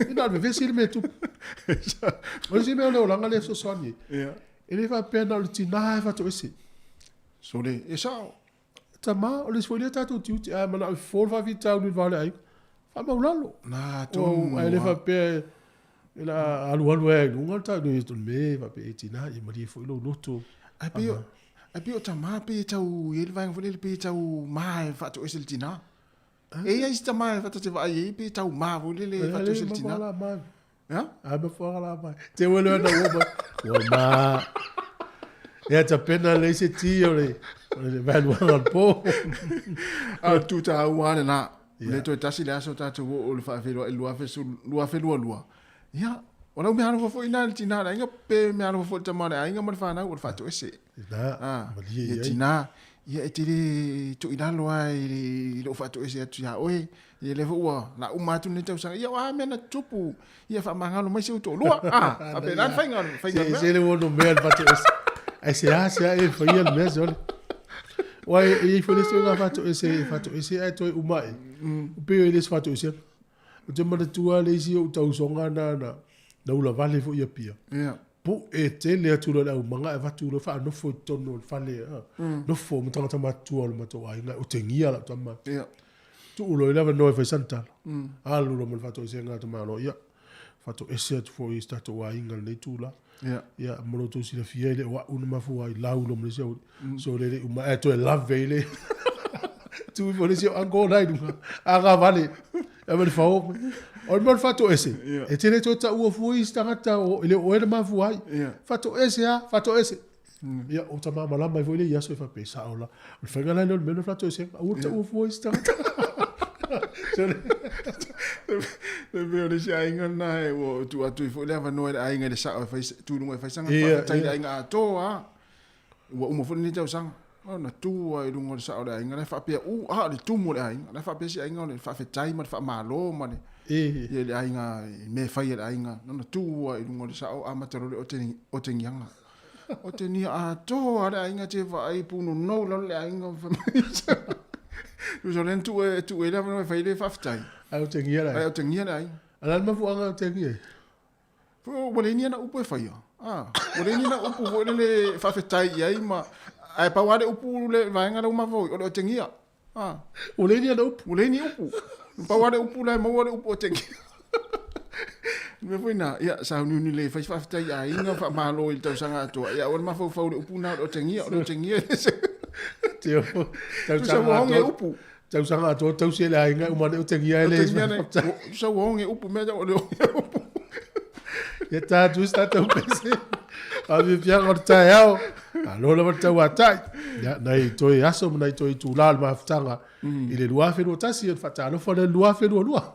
E na o le vevesi le mea e tupu. O le isi mea o le olaga lea e fesoasoani ai. Ia. E le faapea na o le tina e faatoese. Sole, e sao. Tama, o le isi foi lea tatou tiute, a manao e fofo le faafitauli i le va o le aiga, faamaulalo. Na, tonu. Ae le faapea e la alualu ai i luga le tatou le mea faapea e tina, ia malie foi lou loto. Ai pei o, ai pei o tama pei e tau i ai le vaega foi lele pei e tau ma e faatoese le tina. E i ai si tama e ta te vaai ai pei e tau ma foi lele e faatoese le tina. Ia? A me whakala mai. Te wele ana ua mai. Ua ma. Ia tapena lelei se ti o le o le vaeluaga o le po. A o le tu taua lava lena. Ua le toe tasi le aso tatou oo i le faafeiloai i le 2022. Ia, o lau meaalofa foi lena i le tina o le aiga pe meaalofa foi i le tama o le aiga ma le fanau o le faatoese. Lena, malie i ai. Ia tina, ia e te le tuu i lalo lava i lou faatoese atu ia oe. Ia lea foi ua la uma atu lenei tausaga. Ia o a mea na tutupu? Ia faamagalo mai si ou toalua. Ah, faapena le faiga o le faiga o le mea. Se le ono mea le faatoese. Ai se a se a e faia le mea sole. Ua e i ai foi le isi faiga faatoese e faatoese ae toe uma e. Pei o i le isi faatoesega. Ou te manatua le isi ou tausoga na na na ulavale foi i Apia. Ia. Pu'e tele atu loa le aumaga ae avatu loa faanofo i totonu o le fale. Nofo ma tagata matutua o le matou aiga e otegia lau tama. Ia. Tuu loa i le avanoa e fai sana tala. Alu loa ma le faatoesega a tamaloa. Ia, faatoese atu foi i si tatou aiga i lenei itula. Ia. Ia, mo lo outou silafia e le o a'u na mafua ai lau loa ma le isi au. So le le uma ae toe lave i le tu ifo le isi au uncle la i luga. Agavale. E ma le fao. O le mea o le faatoese, e te le toe taua fua isi tagata o, e le o oe na mafua ai. Faatoese lava, faatoese. Ia, o ta malamalama ai foi lea i aso e faapea, sao la. O le faiga la lea o le mea lea o le faatoesega, aua le taua fua isi tagata. Le mea o le isi aiga lena e ua tuu atu ai foi le avanoa i le aiga i le sao e fai, tu i luga e fai sana faafetai i le aiga atoa lava. Ua uma foi lenei tausaga. Ona tu lava i luga o le sao o le aiga, la e faapea, u, a, o le tumu o le aiga. La e faapea si aiga o le faafetai ma le faamalo ma le, ia le aiga, i mea e fai a le aiga. Ona tu lava i luga o le sao, amata loa le otegiaga. Otegia atoa lava le aiga te vaai punonou lalo le aiga. Tusa o lea na tuu e, tuu e le avanoa e fai le faafetai. Ae otegia le aiga. Ae otegia le aiga. A o le a le mafuaaga e otegia ai? Ua leai ni ana upu e faia. Ah, ua leai ni ana upu foi lele e faafetai i ai ma ae pau lava le upu le vaega lea ua mafaufau o le otegia. Ah. Ua leai ni ana upu. Ua leai ni upu. Pau lava le upu la e maua le upu otegia. Le mea foi na, ia, sauniuni le fai faafetai i aiga, faamalo i le tausaga atoa. Ia, aua le mafaufau i le upu na o le otegia, o le otegia. Tusa ua oge upu. Tausaga atoa tausi e le aiga uma ane otegia e le Tusa ua oge upu mea o le oge upu. Ia tatou isi tatou pese. A fiafiaga o le taeao. Malo lava le tauatai. Ia, nai toe aso ma nai toe itulā o le mafutaga i le 2021, o le faatalofa lea i le 2022.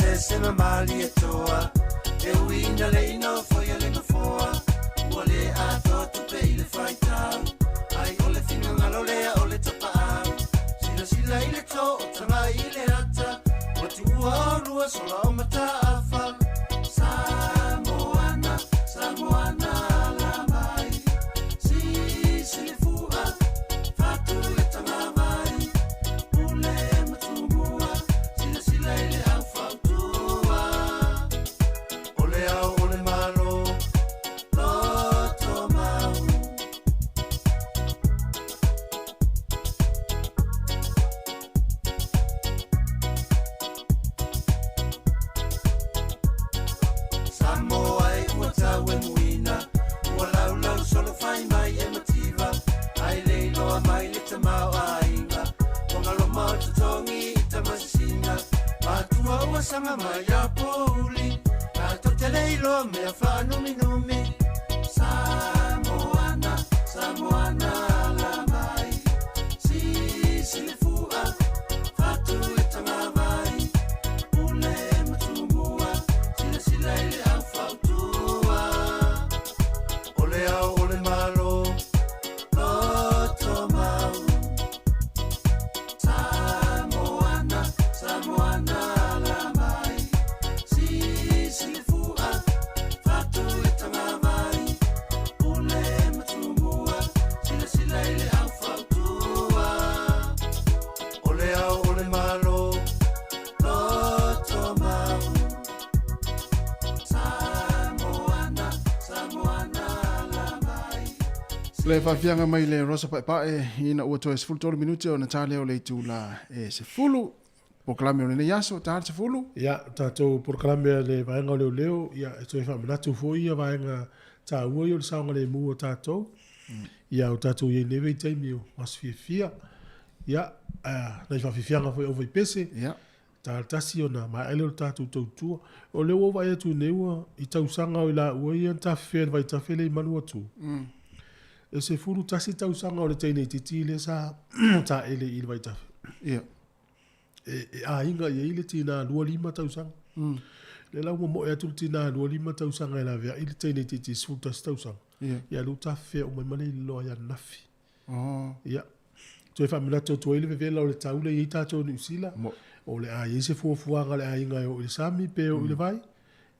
Masese ma mali e toa E ui ina le ina o foi le nofoa Ua le atoa tupe i le faitau Ai o le finagalo lea o le tapaau Silasila i le to o taga i le ata Ua tuua o lua sola o mataafa Samoana, Samoana la mai Sisi le fua, fatu le tagavai Pule ma Tumua, silasila i le au fautua O le ao o le Malo, loto mau. Samoa e ua tau e muina Ua laulau solo fai mai e mativa Ai le iloa mai le tamaoaiga Ua galoma o totogi i tamasisina Matua ua saga mai ia pouli Tatou te le iloa mea faanuminumi Samoana, Samoana la mai Sisi le fua, fatu le tagavai Pule ma Tumua, silasila i le au fautua O le ao o le Malo, loto mau Samoana, Samoana la mai Sisi le fua, fatu le tagavai Pule ma Tumua, silasila i le au fautua O le ao o le Malo, loto mau Samoana, Samoana la mai Le faafiaga mai le Rosa Paepae ina ua toe 13 minute ona ta lea o le itula e 10 polokalame o lenei aso ta le 10. Ia, tatou polokalame a le vaega o leoleo, ia, e toe faamanatu foi ia vaega taua ia o le saogalemu o tatou. Ia, o tatou i ai nei vaitaimi o aso fiafia. Ia, nai faafiafiaga foi aufaipese. Ia. Ta le tasi ona maea lea o le tatou tautua. O lea ua ou vaai atu nei ua i tausaga o i laua ia na tafefea i le vaitafe lea i Manuatu. E 11 tausaga o le teine itiiti lea sa taele i le vaitafe. Ia. E aiga i ai le tina 25 tausaga. Lea la ua momoe atu le tina 25 tausaga e laveai le teine itiiti 11 tausaga. Ia. Ia lea ua tafefea uma ai ma le iloa ia Nafi. Oh. Ia. Toe faamanatu atu ai le vevela o le tau lea e i ai tatou i Niu Sila. O le a i ai se fuafuaga a le aiga e oo i le sami pe oo i le vai.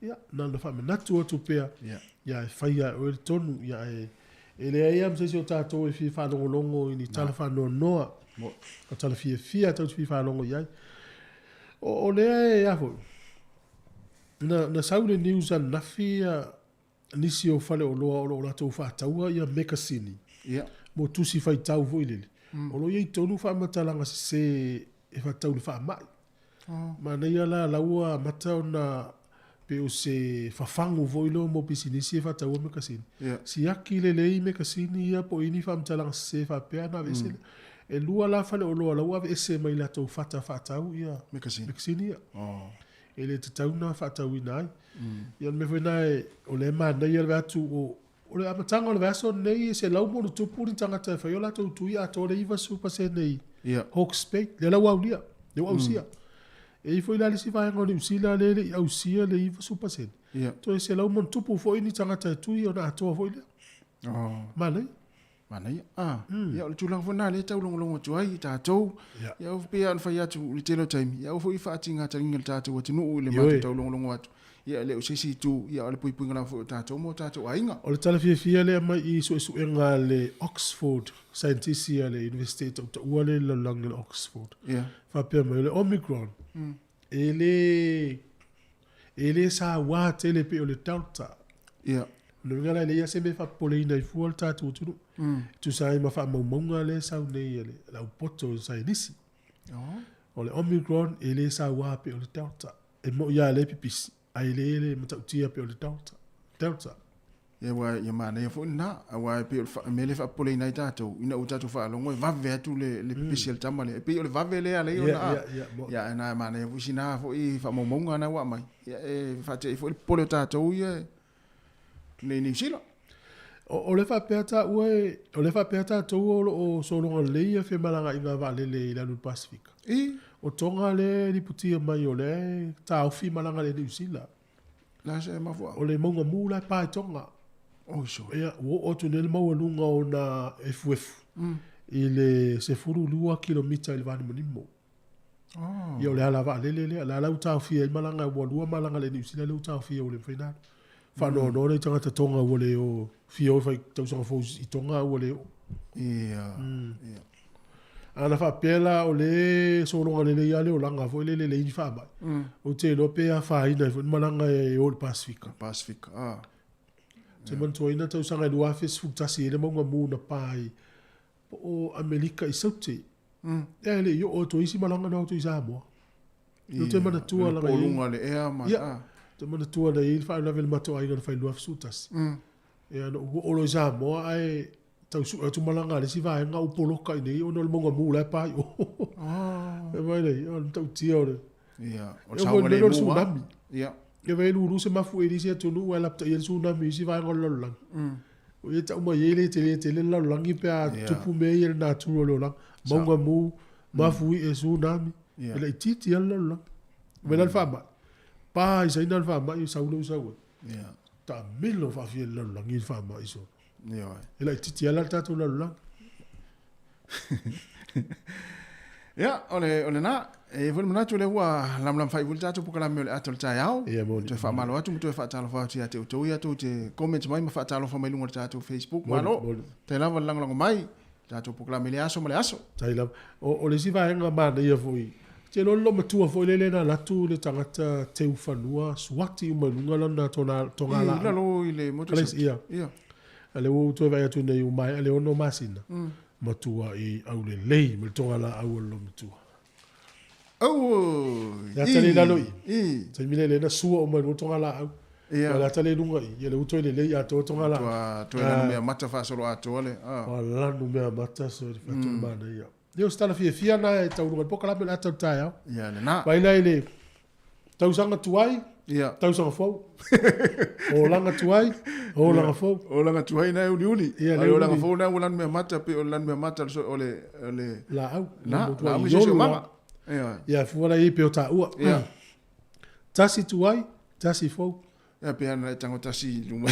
Ia, na ona faamanatu atu pea. Ia. Ia e faia e oe le tonu. Ia e, e leai lava ma se isi o tatou e fia faalogologo i ni tala faanoanoa. O tala fiafia tatou te fia faalogo i ai. O, o lea e a foi. Na, na sau le news ananafi ia nisi o faleoloa o lo o latou faataua ia mekasini Ia. mo tusi faitau foi lele. O lo o i ai tonu faamatalaga sese e faatatau i le faamai. Oh. Manaia la la ua amata ona pe o se fafagu foi lea mo pisinisi e faataua mekasini. Ia. Siaki lelei mekasini ia po o i ai ni faamatalaga sese faapea ona aveese lea. E lua la faleoloa la ua aveese mai latou fata faatau ia Mekasini. mekasini ia. Oh. E le tatau ona faatauina ai. Ia o le mea foi lena e, o lea e manaia le vaai atu o, o le amataga o le vaiaso lenei e 100 ma ono tupu ni tagata e fai o latou tui atoa le 90% i Ia. Hawke's Bay, lea la ua aulia, lea ua ausia. E i ai foi la le isi vaega o Niu Sila lea e le i ausia le 90%. Ia. Toe 100 ma ono tupu foi ni tagata e tui ona atoa foi lea. Oh. Manaia. Manaia. Ah. Ia o le tulaga foi lena lea e taulogologo atu ai i tatou. Ia. Ia e pei lava ona fai atu i le tele o taimi, ia aua foi faatigataliga le tatou atunuu i le Ioe. matou taulogologo atu. Ia e le o se isi itu, ia o le puipuiga lava foi o tatou ma o tatou aiga. O le tala fiafia lea mai i suesuega a le Oxford, saienitisi a le Universite e tautaua lea i le lalolagi o le Oxford. Ia. Faapea mai, o le Omicron, e le, e le saua tele pei o le Delta. Ia. O le uiga la e leai lava se mea e faapopoleina ai fua le tatou atunuu. E tusa ai ma faamaumauga lea e sau nei a le aupoto saienisi. Oh. O le Omicron e le saua pei o le Delta. E moni lava lea e pipisi, ae le le matautia pei o le Delta. Delta. Ia aua ia manaia foi lena, aua e pei o le fa- mea lea e faapopoleina ai tatou, ina ua tatou faalogo e vave atu le, le pipisi a le tama lea. E pei o le vave lea alai Ia, ona ia, ia, mo- Ia, na manaia foi sina foi faamaumauga na ua aumai. Ia e faatea ai foi le popole o tatou ia nei Niu Sila. O le faapea taua e, o le faapea tatou o lo o sologa lelei ia femalagaaiga a vaalele i le alu i le Pasefika. I. O Tonga lea e lipotia mai o lea e taofi malaga a le Air New Zealand. Le a se mafuaaga? O le mauga mu la e pa i Tonga. Oi sole. Ia, ua oo atu nei le maualuga o ona efuefu i le 12 kilomita i le vanimonimo. Oh. Ia o le ala vaalele lea, la la ua taofia ai malaga, ua lua malaga a le Niu Sila lea ua taofia ua le mafai ona alu. Faanoanoa nai tagata Tonga ua le o fia o e fai tausaga fou i Tonga a ua le oo. Ia. Ia. Ana faapea la o le sologa lelei lava le olaga foi lele e leai ni faamai, ou te iloa pe afaina ai foi ni malaga e o i le Pasefika. Pasefika, ah. Ou te manatuaina tausaga e 2011 e i ai le mauga mu na pa ai po o Amerika i Saute. Ia e le i oo atu ai isi malaga na o atu i Samoa. Ou te manatua Ia, laga i ai. luga o le ea ma, Ia, ah. ou te manatua na i ai le faalavelave i le matou aiga na fai i le 2011. Ia na ou oo loa i Samoa ae tau sue atu malaga a le isi vaega ua poloka i inei ona o le mauga mu la e pa i o. E mai lea, o le matautia o le... Ia, o le E oo foi i le saogalemu mea lea o le tsunami. Ia. E vaai e lulu se mafuie i le isi atunuu ae lapataia le tsunami i isi vaega o le lalolagi. O ia tau mai ai le tele tele le lalolagi pe a tupu mea ia i le natura o le olaga. Mauga mu, mafuie, tsunami, e laitiiti lava le lalolagi. Vaai la le faamai, pa i Saina le faamai, sau lea ua sau ai. Taamilo faafia i le lalolagi le faamai solo. Ioe. E laitiiti lava la le tatou lalolagi. Ia, o le, o lena. E i ai foi le manatu o lea ua lamalama faaiu foi le tatou polokalame o le ata o le taeao. Ia, moni. Toe faamalo atu ma toe faatalofa atu ia te outou ia tou te comment mai ma faatalofa mai i luga o le tatou Facebook. Moni, Malo. moni. Faafetai lava le lagolago mai i le tatou polokalame i lea aso ma le aso. Faafetai lava. O, o le isi vaega manaia foi, ou te iloa le loomatua foi lele na alu atu le tagata teu fanua suati uma i luga lana tona, toga I laau. lalo i le motu Kalaisi, ia. Ia. A lea ua ou toe vaai atu nei ua maea le 6 masina, matuai aulelei ma le togalaau a le loomatua. Auoi! Le ata lea i lalo i I. taimi lea lea na sua uma i luga togalaau. Ia. O le ata lea i luga i, ia lea ua toe lelei atoa togalaau. Ua toe lanu mea mata faasoloatoa le. Ah. Ua lanu mea mata so le fatu mm. manaia. Ia o se tala fiafia na e tauluga i le polokalame o le ata o le taeao. Ia lena. Vai la i le tausaga tuai, Ia. tausaga fou. Olaga tuai, olaga fou. Olaga tuai na e uliuli. Ia, A le le olaga uliuli. fou na ua lanu mea mata pe o le lanu mea mata o le o le Laau. na Ua laau ma iolu siosiomaga. la. Ia. Ia, fua la i pe o taua. Ia. Tasi tuai, tasi fou. Ia pe ana e tango tasi i luma.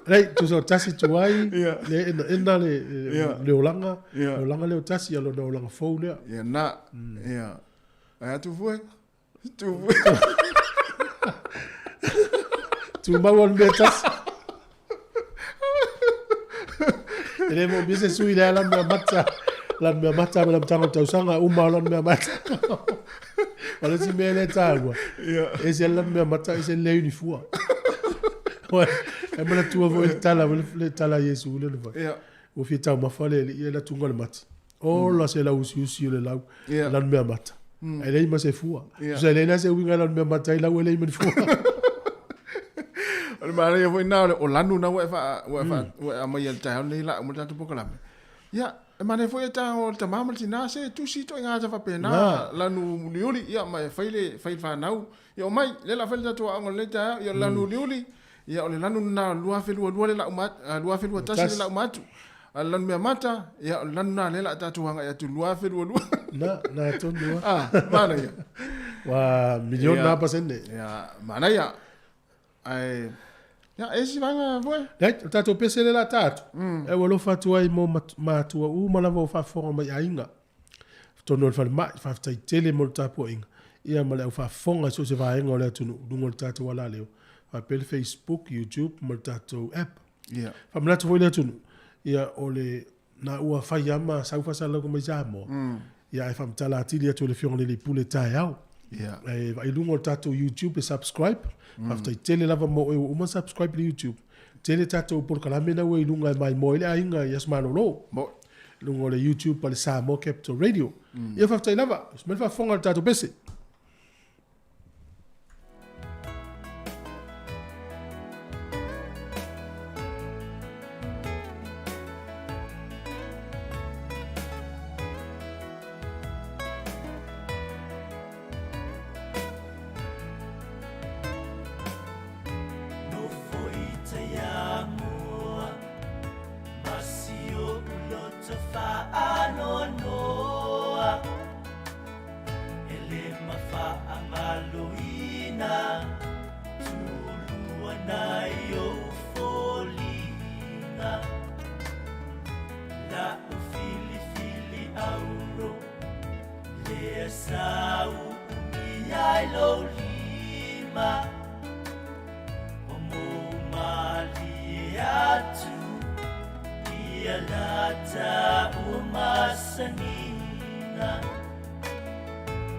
Lei, tusa o tasi tuai, Ia. le ena ena le, Ia. le olaga, Ia. le olaga lea o tasi, ia lona olaga fou lea. Ia na. Ia. Ai atu fue. Tu fue. Tumau o le mea tasi. E le moomia se sui lea lana mea mata. Lana mea mata ma le amataga o le tausaga, uma o lana mea mata. O le isi mea lea e taua, e ese lana mea mata, ese le leai ni fua. E manatua foi le tala, le tala a Iesu lea na fai. Ia. Ua fia taumafa le alii e alu atu i luga o le mati. Ola se lau usiusi o le lau, Ia. lana mea mata. Ae leai ma se fua. Ia. Tusa e leai la se uiga i lana mea mata ai lau e leai ma ni fua. O le manaia foi lena o le o lanu na ua e faa ua e faa ua e aumaia i le taeao lenei la uma le tatou polokalame. Ia, e manaia foi e tago o le tamā ma le tinā se tusi ituaiga ata faapena lanu uliuli ia ma e fai le fai le fanau. Ia omai, lea o le a fai le tatou aoga o lenei taeao, ia o le lanu uliuli, ia o le lanu lena o le 2022 lea o le a uma 2021 lea o le a uma atu. A o le lanu meamata, ia o le lanu lena lea o le a tatou agai atu i le 2022. Na, na tonu lava. Ah, manaia. Ua miliona Ia. lava pasene. Ia, manaia. Ae, ia, e isi vaega foi? Leai, o le tatou pese lea o le a ta atu, e ua alofa atu ai mo matua uma lava o faafofoga mai aiga. Totonu o le falemai, faafetai tele mo le tapuaiga, ia ma le au faafofoga i so o se vaega o le atunuu, luga o le tatou alaleo, faapea le Facebook, YouTube ma le tatou app. Ia. Faamanatu foi le atunuu, ia o le na ua fai lava ma sau faasalalauga mai Samoa, ia ae faamatala atili atu e le Afioga i le Alii Pule taeao. Ia. Ae vaai luga o le tatou YouTube e subscribe. Faafetai tele lava mo oe ua uma subscribe i le YouTube. Tele tatou polokalame na ua i luga e maimoa ai le aiga i aso malolo. Mo. Luga o le YouTube a le Samoa Capital Radio. Ia faafetai lava. Usi mai le faafofoga i le tatou pese. Sa uumia ai lou lima O mou malie atu Ia lata ua masaniga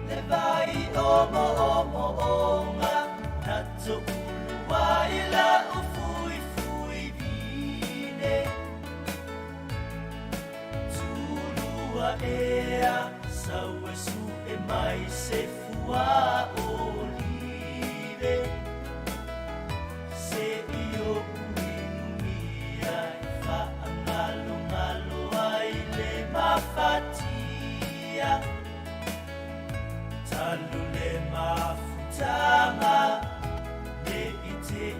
Le vai omoomoonga Na toulu ai la'u fuifui vine Tulua ea sau e su'e mai se fua olive Se i o'u inumia e fa'agalogalo ai le mafatia Talu le mafutaga ne i te'i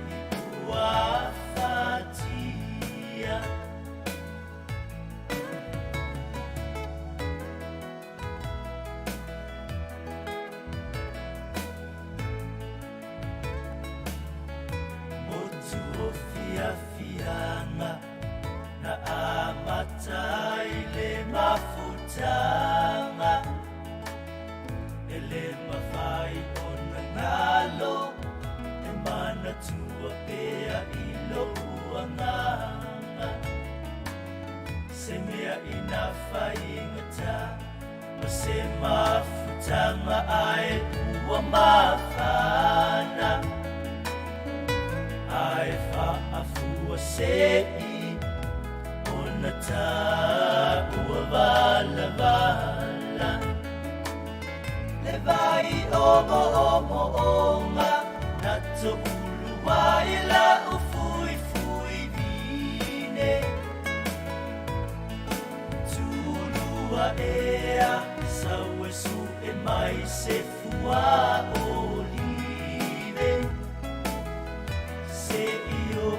ua fatia. Motu o fiafiaga na amata ai le mafutaga E le mafai ona galo e manatua pea i lou agaga Se mea ina faigata ma se mafutaga ae ua mafana Ae faafua se'i ona taua valavala Le vai omoomoonga na toulu ai la'u fuifui vine Tulua ea sau e su'e mai se fua olive Se i o'u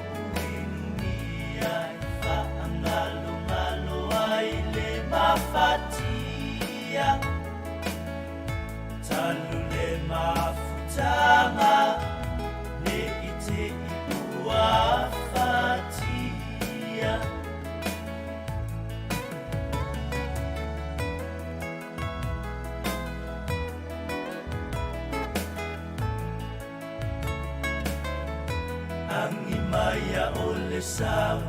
inumia e fa'agalogalo ai le mafatia Talu le mafutaga ne i te'i ua fatia. Agi mai a o le sau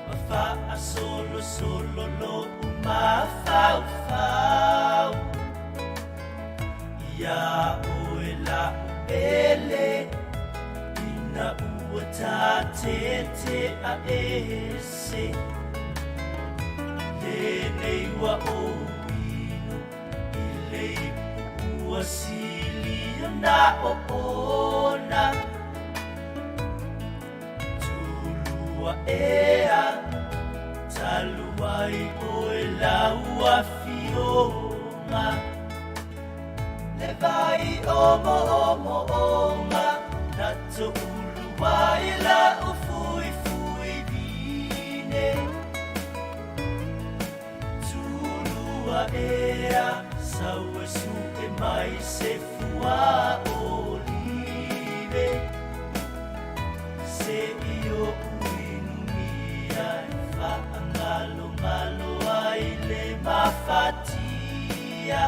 ma fa'asolosolo lo'u mafaufau Iā oe la'u pele ina ua tātetea ese Lenei ua ou inu i le ipu ua sili ona oona Tulua ea talu ai oe lau afioga Le vai omoomoonga na toulu ai la'u fuifui vine Tulua ea sau e su'e mai se fua olive Se i o'u inumia e fa'agalogalo ai le mafatia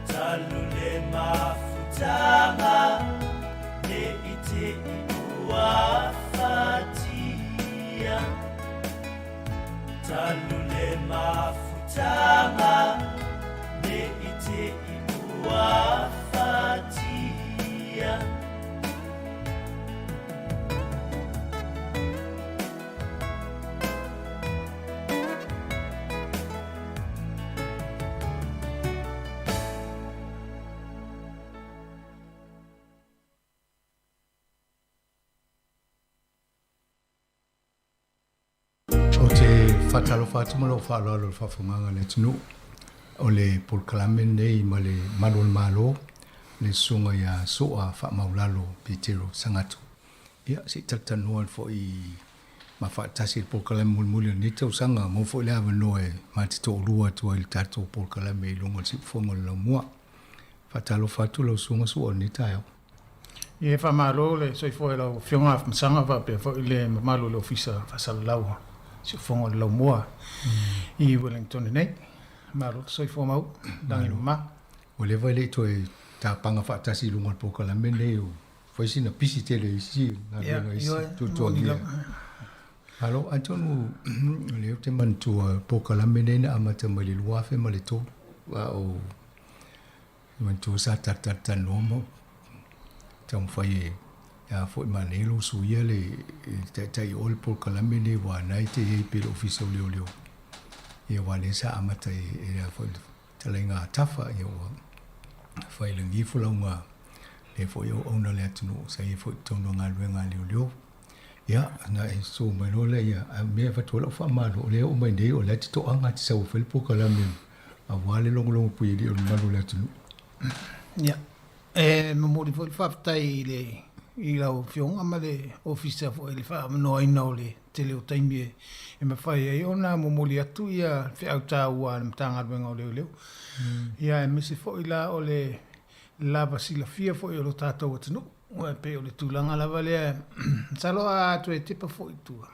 Talu le mafutaga ne i te'i ua fatia Talu le mafutaga ne i te'i ua fatia. Ou te faatalofa atu ma lou faaaloalo i le faafofogaga a le atunuu o le polokalame lenei ma le Malu o le Malo, le Susuga ia Soa Faamaulalo Petero Sagatu. Ia, se i talatalanoa foi ma faatasi i le polokalame mulimuli o lenei tausaga, maua foi le avanoa e ma te toalua atu ai i le tatou polokalame i luga o le siufofoga o le laumua. Faatalofa atu lau Susuga Soa i lenei taeao. Ia faamalo le soifua i lau Afioga Afamasaga faapea foi le mamalu o le Ofisa Faasalalau o Siufofoga o le Laumua i Wellington nei. Malo le soifua mau, lagi mama. Ua leva e le i toe tapaga faatasi i luga o le polokalame lenei, ua fai sina pisi tele i isi galuega isi tuatuagia. Malo, atonu o lea ou te manatua le polokalame lenei na amata mai le 2003, a o manatua sa talatalanoa ma taumafai e a foi manaia lou suia le taitai o le polokalame lenei aua na e te i ai pei le Ofisa o Leoleo. Ia aua lea sa amata e le a foi talaiga a Tafa, ia ua fai lagi folauga lea foi auauna le atunuu sa i ai foi i totonu o galuega a leoleo. Ia, na e susu mai loa lea, ia, a mea e avatu ai lau faamalo, o lea e oo mai nei o la e te toaga te sau e fai le polokalame aua le logologo puialii o le mamalu o le atunuu. Ia, e momoli foi le faafetai i le i lau Afioga ma le Ofisa foi i le faaavanoaina o le tele o taimi e mafai ai ona momoli atu ia feau taua a le Matagaluega o Leoleo. Ia aemaise foi la o le lava silafia foi o lo tatou atunuu. Aua e pei o le tulaga lava lea, masalo a toe tepa foi i tua,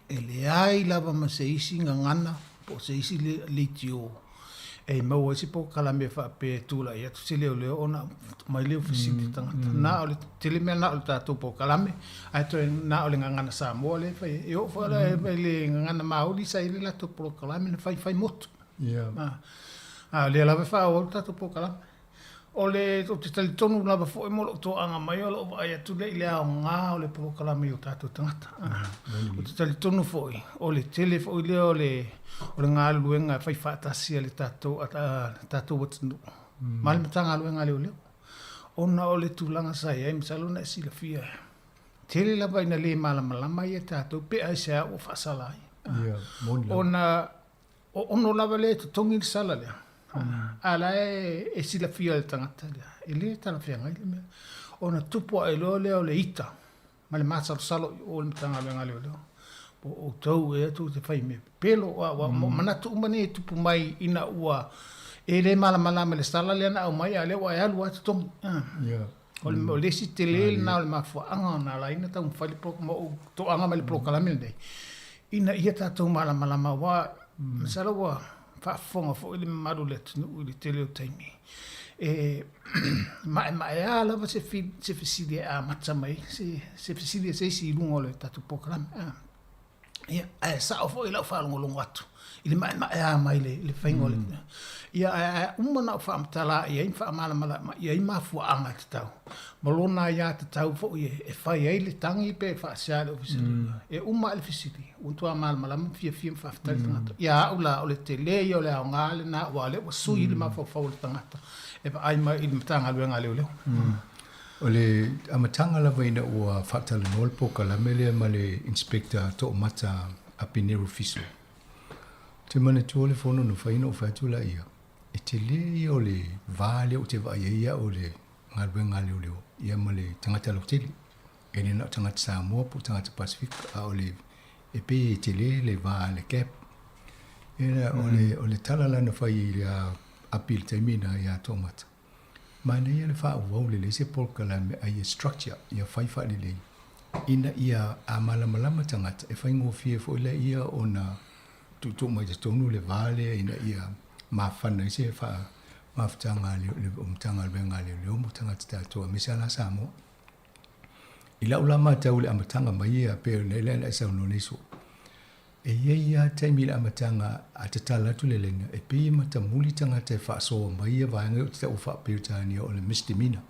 e leai lava ma se isi gagana po o se isi leitio e maua ai se polokalame faapea e tulai atu se leoleo ona aumai lea o fesili i tagata. Na o le tele mea na o le tatou polokalame, ae toe na o le gagana Samoa lea e fai ai. E oo foi la i le gagana Māori sa i ai le latou polokalame na faifai motu. A o lea lava e faaauau le tatou polokalame. O le, ou te talitonu lava foi mo lou toaga mai o lou vaai atu lea i le aoga o le polokalame i o tatou tagata. Ou te talitonu foi, o le tele foi lea o le, o le galuega e fai faatasi a le tatou, a le tatou atunuu ma le Matagaluega a Leoleo. Ona o le tulaga sa i ai, masalo na e silafia, tele lava ina le malamalama ia tatou pe aisea ua faasala ai. Ona O ono lava lea e totogi le sala lea, a la e silafia e le tagata lea, e le talafeagai le mea. Ona tupu ae loa lea o le ita ma le masalosalo i o i le Matagaluega a Leoleo, po o outou ea tou te fai mea pepelo, aua o manatu uma nei e tupu mai ina ua e le malamalama i le sala lea na aumai, a o lea ua e alu lava totogi. O le isi tele lena o le mafuaaga na ala ai ona taumafai le ma ou toaga mai le polokalame lenei, ina ia tatou malamalama aua masalo ua faafofoga foi le mamalu o le atunuu i le tele o taimi, e maemaea lava se fesili e amata mai ai se fesili a se isi i luga o le tatou polokalame. Ia, ae sao foi lau faalogologo atu i le maemaea mai le, le faiga o le... Mm. Ia, ae uma na ou faamatala i ai ma faamalamalama i ai mafuaaga tatau. Ma lona aia tatau foi e, e fai ai le tagi pe faasea le ofisa. Mm. E uma le fesili, ua matua malamalama ma fiafia ma faafetai le mm. tagata. Ia au la, o le tele ia o le aoga lena, aua o lea ua sui mm. le mafaufau o le tagata e vaai mai i le Matagaluega a Leoleo. Mm. O le amataga lava ina ua faatalanoa le polokalame lea ma le Inspector Toomata Apinero Fiso, ou te manatua le fono na fai ona ou fai atu laia, e tele ia o le va lea ou te vaai ai au i le galuega a leoleo ia ma le tagata lautele. E le na o tagata Samoa po o tagata Pasifika, a o le e pei e tele le va, le gap. Ena o le, o le tala la na fai i le Api i le taimi na ia Toomata. Manaia le faaauau lelei se polokalame a ia structure, ia fai faalelei, ina ia a malamalama tagata, e faigofie foi laia ona tuutuu mai totonu le va lea ina ia mafana ai se faamafutaga a le Matagaluega a Leoleo mo tagata tatou aemaise lava la Samoa. I lau la matau i le amataga mai ia, pei ona i ai na e saunoa nei Soo, e i ai lava taimi i le amataga a tatala atu le laina, e pei e matamuli tagata e faasoa mai ia vaega ia ou te taua faa-Peretania o le misdemeanor.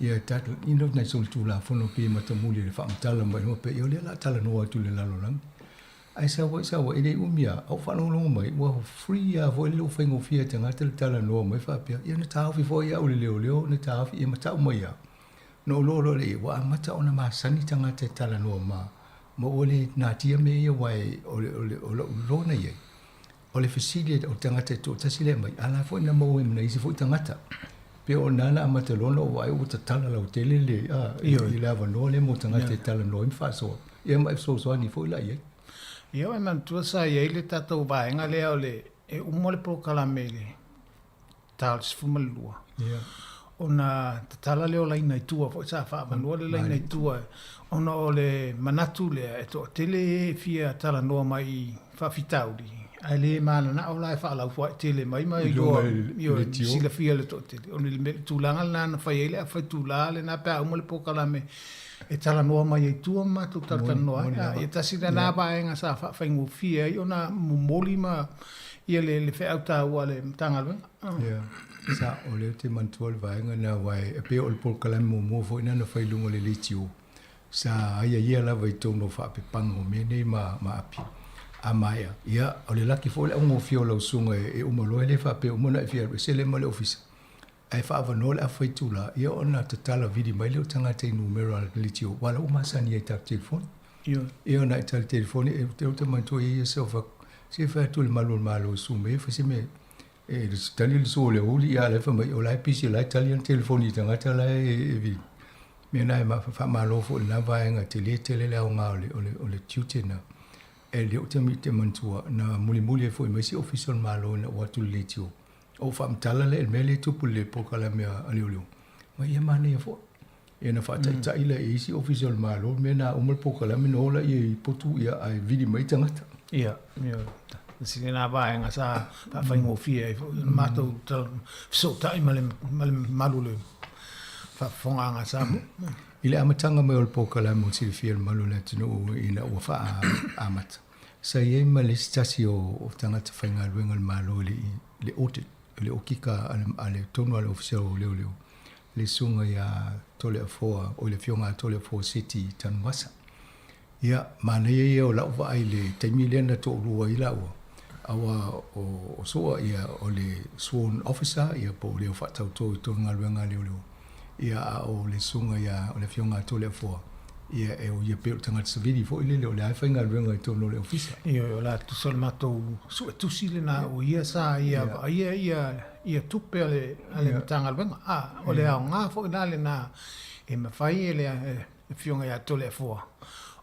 Ia tatou, you know, nai solitulafono pei e matamuli i le faamatala mai loa pei o lea o le a talanoa atu i le lalolagi. Ae sau ai sau ai, e le i umi lava, a ou faalogologo mai, ua free lava foi lele ua faigofie e tagata le talanoa mai faapea, ia na taofi foi au i le leoleo, na taofi, ia ma tau mai lava. Na ou loa loa lea, ua amata ona masani tagata e talanoa ma, ma ua le natia mea ia aua e, o, le, o, le, o lou iloa na i ai, o le fesili o le tagata e toatasi lea e aumai, a la foi na maua ai ma nai isi foi tagata. Pei o na na amata loa ona ou vaai ua tatala lautele le, a, i, i le avanoa lea mo tagata e talanoa ai ma faasoa. Ia ma e fesoasoani foi la i ai. Ia, e manatua sa i ai le tatou vaega lea o le, e uma le polokalame i le ta o le 12. Yeah. Ona tatala lea o laina i tua foi, sa faaavanoa le laina i tua, ona o le manatu lea e toatele e fia talanoa mai i faafitauli. Ae le mananao la e faalaufoai tele mai ma iloa ioe silafia e le toatele. O le mea, tulaga lena na fai ai le afaitula lena pe a uma le polokalame e talanoa mai ai tua ma matou talatalanoa ai. Ia tasi lena vaega sa faafaigofie ai ona momoli ma ia le le feau taua a le Matagaluega. Ia, sa, o lea ou te manatua le vaega lena aua e pei o le polokalame muamua foi lena na fai i luga o le leitio. Sa aiaia lava i totonu o faapepaga o mea nei ma ma api. A maea, ia, o le laki foi o le augofie o lau susuga e uma loa e le faapea uma ona e fia alu ese lea ma le ofisa. Ae faaavanoa le afa itula, ia ona tatala vili mai lea o tagata i numera a le leitio, aua o la ua masani ai i tatou telefoni. Ia ona e tali telefoni, e ou te manatua e ia se se fai atu i le malu o le Malo e susu mai e fai se mea e tali le sua o le aoauli, ia a o la e fai mai o la e pisi o la e tali ana telefoni i tagata la e vili. Mea na e faamalo foi i lena vaega, tele tele le aoga o le, o le, o le tiute na. E le o te te manatua, na mulimuli ai foi ma isi ofisa o le Malo ina ua atu le leitio. O faamatala lea i le mea lea e tupu i le polokalame a leoleo, ma ia manaia foi. Ia na faataitai lea i isi ofisa o le Malo, mea na uma le polokalame na o laia i potu ia ae vili mai tagata. Ia, ia, tasi lena vaega sa faafaigofie ai foi ona matou fesootai ma le ma le mamalu o le faafofogaaga a Samoa. I le amataga mai o le polokalame o silafia e le mamalu o le atunuu ina ua faaamata, sa i ai ma le isi tasi o tagata faigaluega a le Malo i le audit, le okika a le tonu a le Ofisa o Leoleo, le Susuga ia Toleafoa, oi le Afioga ia Toleafoa Seti Tanuvasa. Ia, manaia ia o lau vaai i le taimi lea na toalua ai lāua, aua o Su'a, ia, o le sworn officer, ia, po o le faatautō i tonu galuega a leoleo, ia, a o le susuga ia, o le Afioga ia Toleafoa, ia, e o ia pei o le tagata savili foi lele, o lea e faigaluega i totonu o le ofisa. Ioe, o le a tusa o le matou suetusi lena, o ia sa ia vaaia ia, ia tupe a le, a le Matagaluega. A, o le aoga foi la lena e mafai e le Afioga ia Toleafoa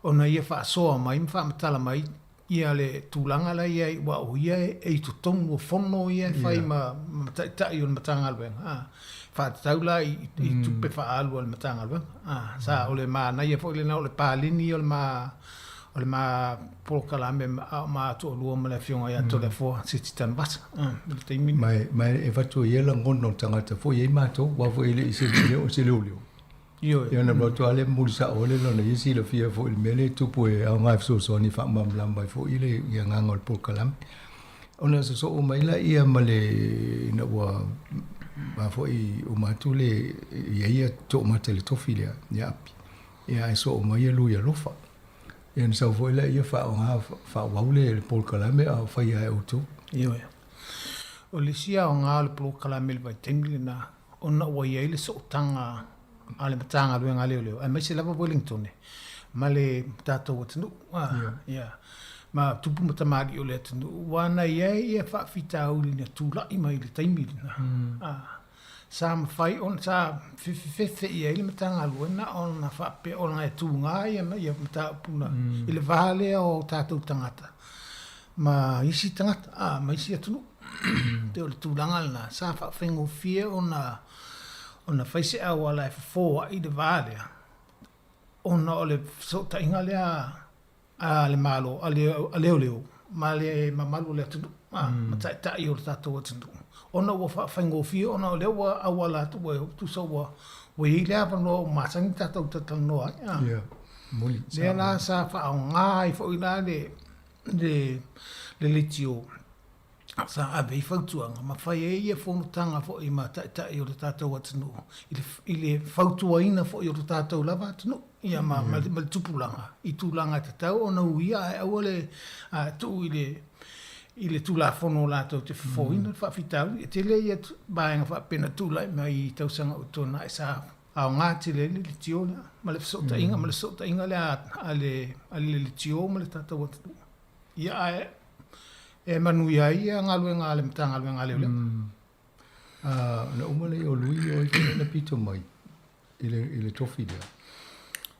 ona ia faasoa mai ma faamatala mai ia le tulaga la e i ai, aua o ia e i totonu o fono ia e fai ma taitai o le Matagaluega, a, faatatau la i tupe faaalu a le Matagaluega. A, sa o le manaia foi lena o le paleni o le ma o le ma polokalame a o ma toalua ma le Afioga ia Toleafoa Seti Tanuvasa i le taimi lena. Ma e avatu ai ia lagona o tagata foi e i ai matou, aua foi e le i se leoleo. Ioe. Ia ona alu atu lava lea momoli sao lea lona ia silafia foi i le mea lea e tupu e aoga e fesoasoani e faamalamalama ai foi le agaga o le polokalame. Ona sosoo mai laia ma le ina ua a foi uma atu le ia ia toomata i le tofi lea ia Api. Ia ae soo mai ia Lui Alofa. Ia ona sau foi laia faaaoga faaauau le polokalame a o faia e outou. Ioe. O le isi aoga o le polokalame i le vaitaimi lena, ona ua i ai le sootaga a le Matagaluega a Leoleo, aemaise lava Wellingtone ma le tatou atunuu, ia, ma tupu ma tamalii o le atunuu, aua na i ai ia faafitauli na tulai mai i le taimi lena. Sa mafai ona, sa fefefefe i ai le Matagaluega ona faapea, ona e tuga ia mataupu na, i le va lea o tatou tagata ma isi tagata, ma isi atunuu. Pei o le tulaga lena, sa faafaigofie ona ona fai se auala e fofo ai le va lea, ona o le fesootaiga lea a le Malo, a leoleo ma le mamalu o le atunuu, ma taitai o le tatou atunuu, ona ua faafaigofie ona o lea ua auala atu, ua tusa ua i ai le avanoa ua masani tatou talatalanoa ai. Ia, moni. Lea la sa faaaoga ai foi la le le leitio sa ave ai fautuaga ma fai ai ia fonotaga foi ma taitai o le tatou atunuu i le fautuaina foi o le tatou lava atunuu ia ma ma le tupulaga i tulaga e tatau ona uia ae aua le tuu i le i le Tulafono latou te fofoina le faafitauli. E tele ia vaega faapea na tulai mai i tausaga ua tuanai sa aoga tele ai le leitio lea ma le fesootaiga ma le fesootaiga lea a le a le leitio ma le tatou atunuu. Ia ae e manuia ai ia galuega a le Matagaluega a Leoleo. Na uma lea o Lui o ai foi na pito mai i le i le tofi lea.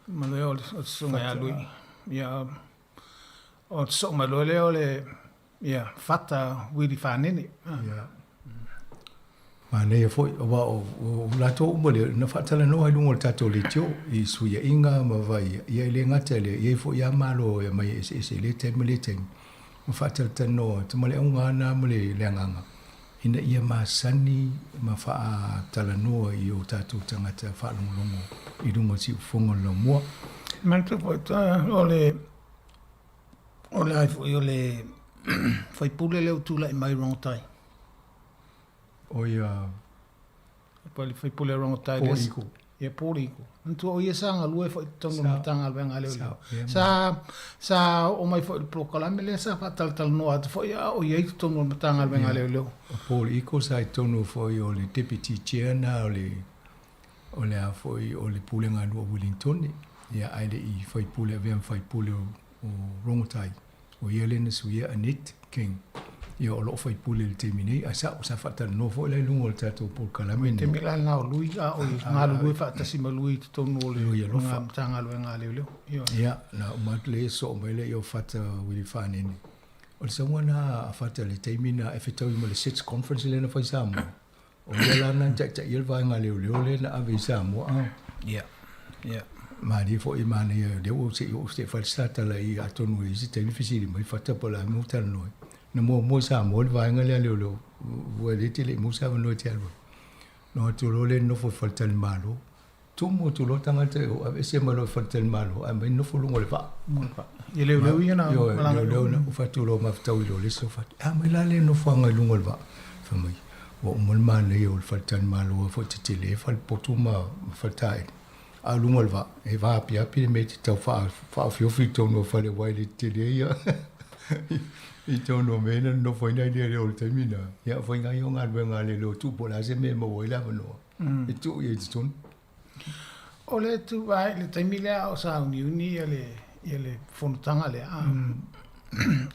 Ma le o le susuga ia Lui. Ia o te soo mai loa lea o le Ia, Fata Wili Fanene. Ia. Manaia foi, aua o latou uma lea, na faatalanoa i luga o le tatou leitio i suiaiga ma vai, ia e le gata i lea, e i ai foi lava Malo e aumai eseese i lea taimi ma lea taimi. ma faatalatalanoa atu ma le auga lava lena ma le agaga ina ia masani ma faatalanoa i o tatou tagata faalogologo i luga o siufofoga o le laumua. Manatua foi o le o le ai foi o le faipule lea ua tulai mai i Rongotai. O ia Po le faipule a Rongotai lea. Paul Iko. Ia Paul Iko. Manatua o ia sa galue foi i totonu o le Matagaluega a Leoleo. Sa sa oo mai foi i le polokalame lea sa faatalatalanoa atu foi a o i ai i totonu o le Matagaluega a Leoleo. O Paul Iko sa i totonu foi o le Deputy Chair na o le o le a foi o le Pulega a Nuu o Wellingtone, ia ae le i faipule avea ma faipule o o Rongotai. O ia lea na suia Annette King, ia o lo o faipule i le taimi nei, ae sa'o sa faatalanoa foi la i luga o le tatou polokalame nei. Taimi la lena o Lui a o galulue faatasi ma Lui i totonu o le Matagaluega a Leoleo. Ia, na uma atu lea soo mai lea o Fata Wili Fanene. O le sauga na a Fata i le taimi na e fetaui ma le SIDS conference lea na fai i Samoa. O ia la na taitaia le vaega leoleo lea na ave i Samoa. Ia, ia. Malie foi manaia lea ua se i oo se fai le satala i atonu i isi taimi fesili mai Fata po o le a mea ua talanoa ai. Na muamua i Samoa le vaega lea leoleo ua le tele i maua se avanoa e te alu ai. Na o atu loa lea nofo i faletalimalo. Tumu atu loa tagata e o aveese mai loa i faletalimalo ae aumai nofo luga o le vaa. Ia leoleo ia na malaga. Leoleo na ua fatu loa mafetau i lo le isi fatu. A mai la le nofoaga i luga o le vaa. Fai mai, ua uma le manaia o le faletalimalo foi tetele falepotu ma faletaele. A o luga o le vaa, e vaapiapi le mea e te tau faaofiofi i totonu o fale aua e le tetele ia i totonu o mea na nonofo ai nai leoleo i le taimi lena. Ia, o faiga ia o galuega a leoleo e tuu po o le a se mea e maua ai le avanoa. E tuu i ai i totonu. O le tu ai le taimi lea a o sauniuni ia le ia le fonotaga lea a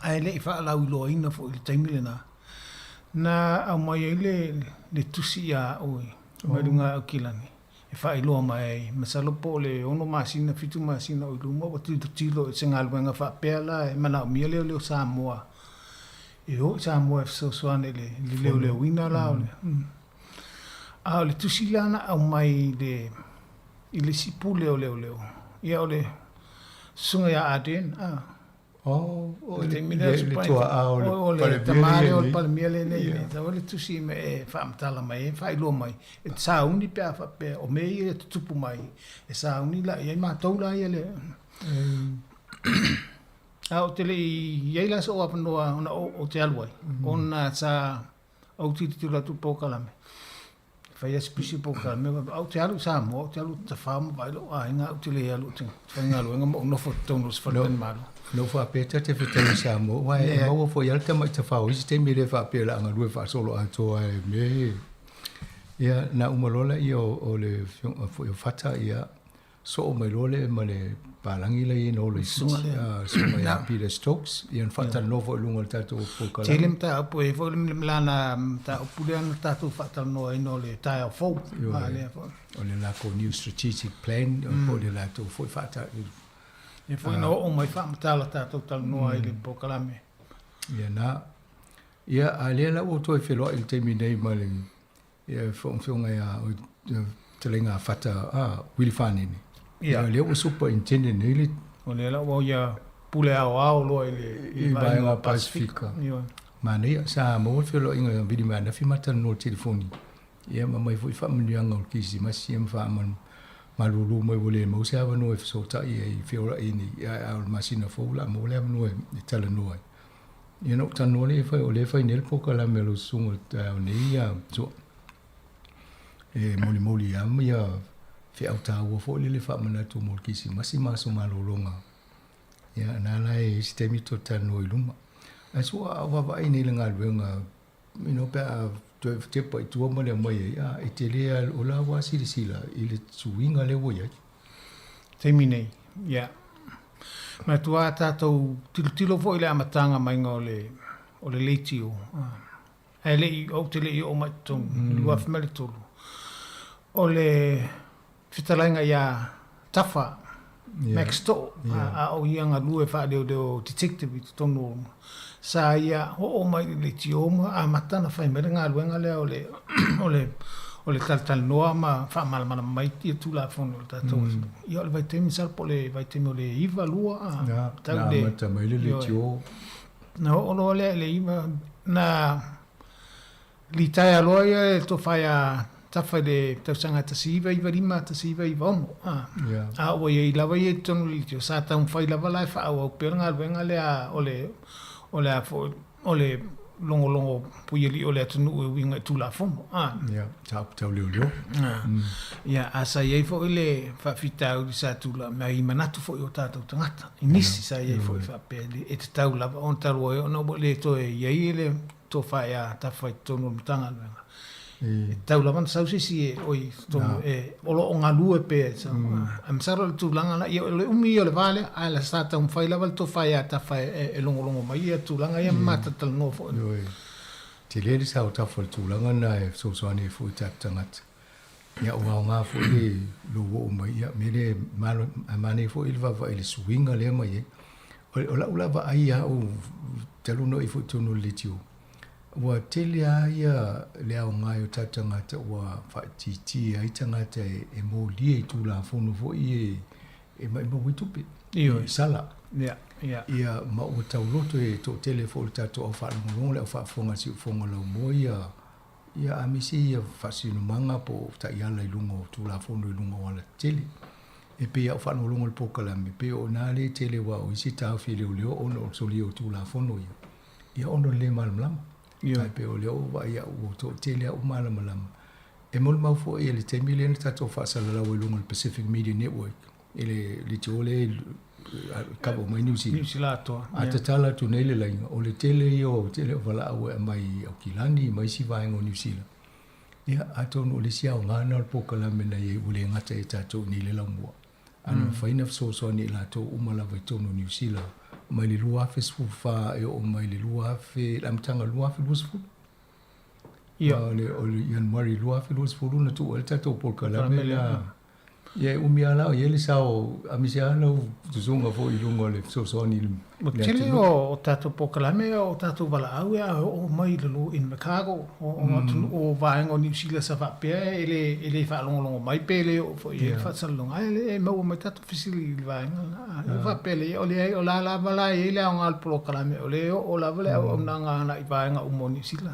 ae le i faalauiloaina foi i le taimi lena na aumai ai le le tusi ia au mai luga Aukilani e faailoa mai ai masalo po o le 6 masina 7 masina o i luma ua tilotilo i se galuega faapea la e manaomia leoleo Samoa e o i Samoa e fesoasoani i le leoleoina la o le A o le tusi la na aumai i le i le isi pule o leoleo, ia o le susuga ia Ardern, a. Oh, o le taimi lea le tuaa o le o le tama lea o le Palemia lea nei, yeah. Tau le tusi me e faamatala mai e faailoa mai, e sauni pe a faapea, o mea ia e tutupu mai, e sauni la i ai matou la ia le. A ou te le i i ai la so'u avanoa ona ou te alu ai, ona sa Ou tilotilo atu i polokalame, fai a si pisi polokalame, ou te alu i Samoa, ou te alu i Tafao ma vaai lou aiga, ou te le alu ou te faigaluega ma ou nofo i totonu o se faletalimalo. Na ou faapea ta te fetau i Samoa, aua e maua foi lava le tama i Tafao i isi taimi e le faapea o le a galue faasoloatoa e mea ia. Ia, na uma loa lea o le afioga foi o Fata, ia, Soo mai loa lea ma le palagi la i ai na ola i Fiti, a susuga ia Peter Stokes, ia na faatalanoa foi i luga o le tatou polokalame. Tele mataupu e i ai foi le lana mataupu lea na tatou faatalanoaina o le taeao fou. Ioe, o le latou new strategic plan, po o le latou foi faata... Lea foi na oo mai faamatala tatou talanoa ai i le polokalame. Ia na. Ia, a lea la ua toe feloai i le taimi nei ma le Ia afioga ia fetalaiga a Fata a Wili Fanene. Ia lea ua superintendent nei le O lea la ua ia pule aoao loa i le i vaega Pasifika. Manaia sa maua le feoloaiga ia Vili ma ananafi ma talanoa i le telefoni. Ia ma aumai foi faamanuiaga o le Kerisimasi ia ma faamalulu mai ua le maua se avanoa e fesootai ai e feolai nei a o le masina fou o le a maua le avanoa e talanoa ai. Ia na ou talanoa lea fai, o lea e fai nei le polokalame a lau susuga i le taeao nei ia Sua. E molimoli lava ia feau taua foi lele faamanatu mo le Kerisimasi ma aso malologa. Ia na la e i ai se taimi toe talanoa i luma. Ae Sua, a o vaavaai nei i le galuega, you know, pe a toe tepa i tua ma le aumai ai, a e tele lava, o la ua silasila i le suiga lea ua i ai. Taimi nei, ia. Manatua a tatou tilotilo foi i le amataga maiga o le o le leitio, ae le i, ou te le i oo mai i totonu, i le 2003, o le fetalaiga ia Tafa, Max Too, a o ia galue faaleoleo detective i totonu o, sa ia oo mai i le leitio ma amata ona fai mai le galuega lea o le o le o le talatalanoa ma faamalamalama mai ia Tulafono o le tatou atunuu. Ia o le vaitaimi masalo po o le vaitaimi o le 9 2 a tau le. Na amata mai le leitio. Na oo loa lea i le iva, na litaea loa ia le tofa ia Tafa i le tausaga 1995, 1996, a. A ua i ai lava ia i totonu o le leitio, sa taumafai lava la e faaauau pea le galuega lea o le, o le a foi, o le logologo puialii o le atunuu e uiga i Tulafono. A. Ia, mataupu tau leoleo. A. Ia, a sa i ai foi le faafitauli sa tulai mai i manatu foi o tatou tagata, i nisi sa i ai foi faapea e tatau lava ona talu ai ona ua le toe i ai le tofa ia Tafa i totonu o le Matagaluega. E tatau lava ona sau se isi e, oi, totonu, e, o lo o galue pea. Ae masalo o le tulaga la, ia, o le umi ia o le va lea, ae sa taumafai lava le tofa ia Tafa e logologo mai ia tulaga ia ma matalatalanoa foi. Ioe. Tele le sao Tafa i le tulaga lena e fesoasoani ai foi i tatou tagata. Ia ua aoga foi le lou oo mai, ia mea lea e malo, e manaia foi le vaavaai i le suiga lea ma i ai. O lau la vaai ia au talu ona oo ifo i totonu o le leitio, ua tele lava ia le aoga i o tatou tagata ua faaitiitia ai tagata e molia i Tulafono foi ia e maumau ai tupe, i sala. Ia ma ua tauloto e toatele foi o le tatou au faalogologo, le au faafofoga a Siufofoga Laumua ia Ia aemaise ia faasinomaga po o taiala i luga o Tulafono i luga o alatetele. E pei a ou faalogologo i le polokalame, pei o ina lea e tele aua o isi taofi e leoleo ona o le solia o Tulafono ia, ia ona o le le malamalama. Ae pei o lea ua ou vaai au ua toatele lava ua malamalama. E molimau foi i le taimi lea na tatou faasalalau ai i luga o le Pacific Media Network i le leitio lea e cover uma ai Niu Sila. Niu Sila atoa. A tatala atu nei le laina, o le tele ia o tele o valaau e aumai i Aukilani ma isi vaega o Niu Sila. Ia, atonu o le isi aoga lena o le polokalame na i ai ua le gata ia tatou i nei le laumua. A na mafai ona fesoasoani i latou uma lava i totonu o Niu Sila mai le 2014 e oo mai le 2000, le amataga o le 2020. Ia. O le, o le Ianuari 2020 na tuu ai le tatou polokalame lea. Ia e umi lava la o i ai le sao, aemaise lava lau susuga foi i luga o le fesoasoani i le Ua tele o tatou polokalame o tatou valaau e oo mai i lalo i Invercargill, o atunuu o vaega o Niu Sila sa faapea e le e le faalogologo mai pe le oo foi i ai le faasalalauga, ae e maua mai tatou fesili i le vaega lena. E faapea lea, o leai o la lava la e i ai le aoga o le polokalame, o lea e oo lava le auaunaga agai i vaega uma o Niu Sila.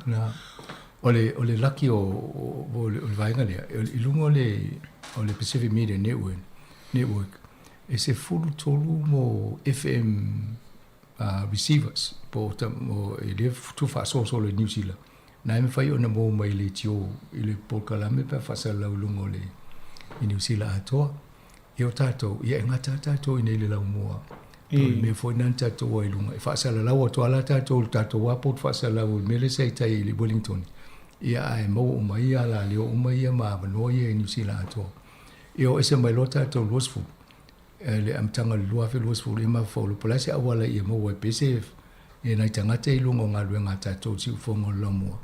O le, o le laki o, o, o le vaega lea, i luga o le, o le Pacific Media Network, Network e 13 mo FM receivers, po o, mo, e le tuufaasoaso i Niu Sila, na e mafai ona maua mai i le leitio i le polokalame pe a faasalalau i luga o le i Niu Sila atoa. Ia o tatou, ia e gata lava tatou i inei i le laumua. O le mea foi lena na tatou ai i luga, e faasalalau atu lava la tatou i le tatou lava poto faasalalau i le mea lea sa i tai i Wellington. Ia ae maua uma ai alaleo uma ia ma avanoa ia i Niu Sila atoa. Ia o ese mai loa tatou 20, le amataga o le 2020, ia mafaufau loa po o le a se auala ia maua ai pea se nai tagata i luga o galuega a tatou i siufofoga o le laumua.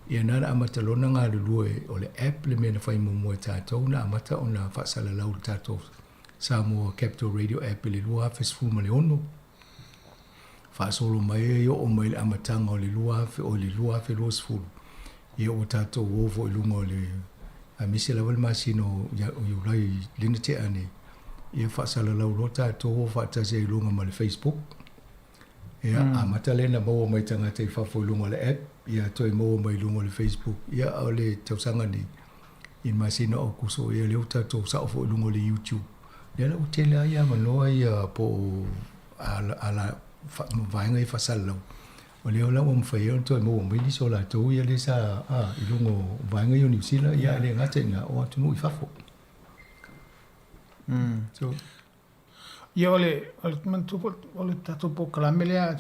Ia na na amata loa ona galulue o le app le mea na fai muamua e tatou na amata ona faasalalau i le tatou Samoa Capital Radio app i le 2016. Faasolo mai ai oo mai i le amataga o le 2000 oi le 2020, ia ua tatou o foi i luga o le aemaise lava le masina o Iulai lea na tea nei, ia faasalalau loa tatou o faatasi ai i luga ma le Facebook. Ia, amata lea na maua mai tagata i fafo i luga o le app, ia toe maua mai i luga o le Facebook. Ia, o le tausaga nei, i le masina o Aokuso, ia lea ua tatou sao foi i luga o le YouTube. Lea la ua tele lava ia avanoa ia po o ala vaega ia faasalalau. O lea la ua mafai ai ona toe maua mai nisi o latou ia lea sa i luga o vaega ia o Niu Sila, ia e le gata i ina, o atunuu i fafo. So. Ia o le, o le manatua foi o le tatou polokalame lea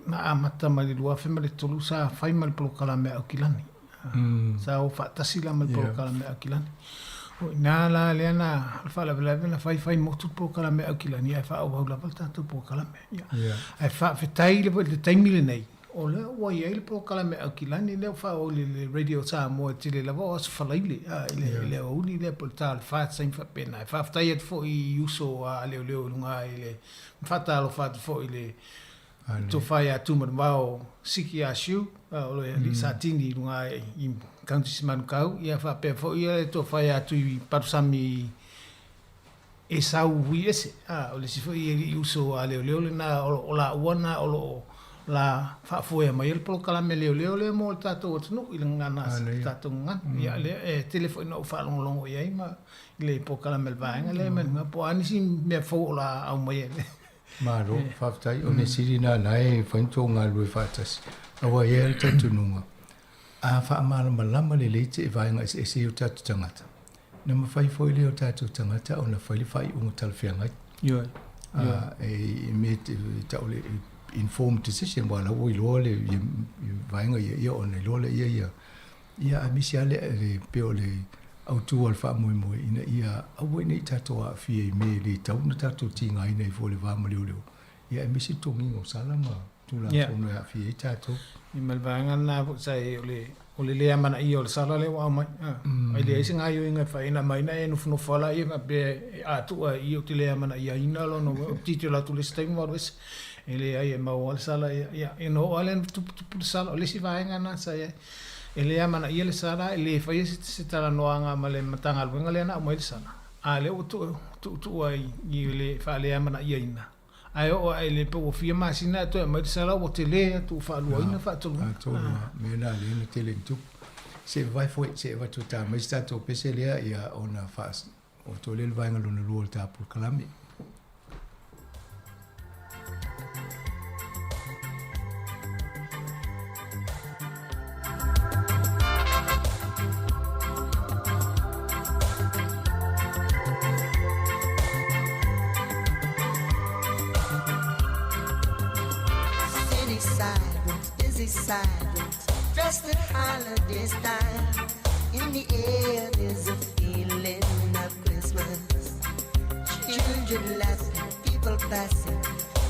na amata mai le 2003 sa fai ma le polokalame a Aukilani. Sa o faatasi la ma le polokalame a Aukilani. O i ina la lea na, o le faalavelave na fai fai motu le polokalame a Aukilani ae faaauau lava le tatou polokalame. Ia. Ae faafetai i le taimi lenei, O lea ua i ai le polokalame Aukilani lea ua faaoo i le Radio Samoa e tele lava o aso falaile a i le i le aoauli lea po o le ta o le fa taimi faapena. E faafetai atu foi i uso a leoleo i luga i le ma faatalofa atu foi i le tofa ia Tumanuvao Siki Asiu o le alii Satini i luga i Counties Manukau ia faapea foi le tofa ia Tui Palusami e sau hui ese, a, o le isi foi alii uso a leoleo lena, o laua na o lo o la faafoea mai ai le polokalame leoleo lea mo le tatou atunuu i le gagana a le tatou gagana. Ia lea e tele foi ina ou faalogologo i ai ma i le polokalame a le vaega lea ma luga po o a nisi mea fou o le a aumai e le Malo, faafetai. O mea sili lena na e fai ni tou galulue faatasi. Aua e i ai le talitonuga, a faamalamalama lelei te vaega eseese ia o tatou tagata, na mafai foi lea o tatou tagata ona fai le faaiuga talafeagai. Ioe. E mea e tau le informed decision, aua o la ua iloa le vaega ia, ia ona iloa lea ia, ia aemaise lava le pei o le autu o le faamoemoe ina ia aua ne i tatou aafia i mea e le tatau ona tatou tigaina ai fua i le va ma leoleo, ia aemaise le togiga o sala ma Tulafono e aafia ai tatou. Ia ma le vaega lena foi sa i ai, o le, o le le amanaia o le sala lea ua aumai. Ai leai se gaoioiga e fai, na aumai na e nofonofo lava laia faapea e a tuu lava i i ou te le amanaiaina lona uiga, ou te tilotilo atu i le isi taimi ua alu ese. E leai e mau lava le sala ia, ia, ona oo lava lea ina tuputupu le sala. O le isi vaega lena sa i ai, e le amanaia le sala, e le faia se talanoaga ma le Matagaluega lea na aumai le sala, a o lea ua tuutuu lava i le faaleamanaiaina. Ae oo ae i le pe ua fia masina ae toe aumai le sala ua tele atu ua faaluaina faatoluina. Faatolu lava, mea na lea na tele ina tupu. Se i vavae foi, se i avatu e ta mai se tatou pese lea ia ona faaoto lea le vaega lona lua o le ta polokalame. City sidewalks, busy sidewalks, dressed in holiday style. In the air, there's a feeling of Christmas. Children laughing, people passing,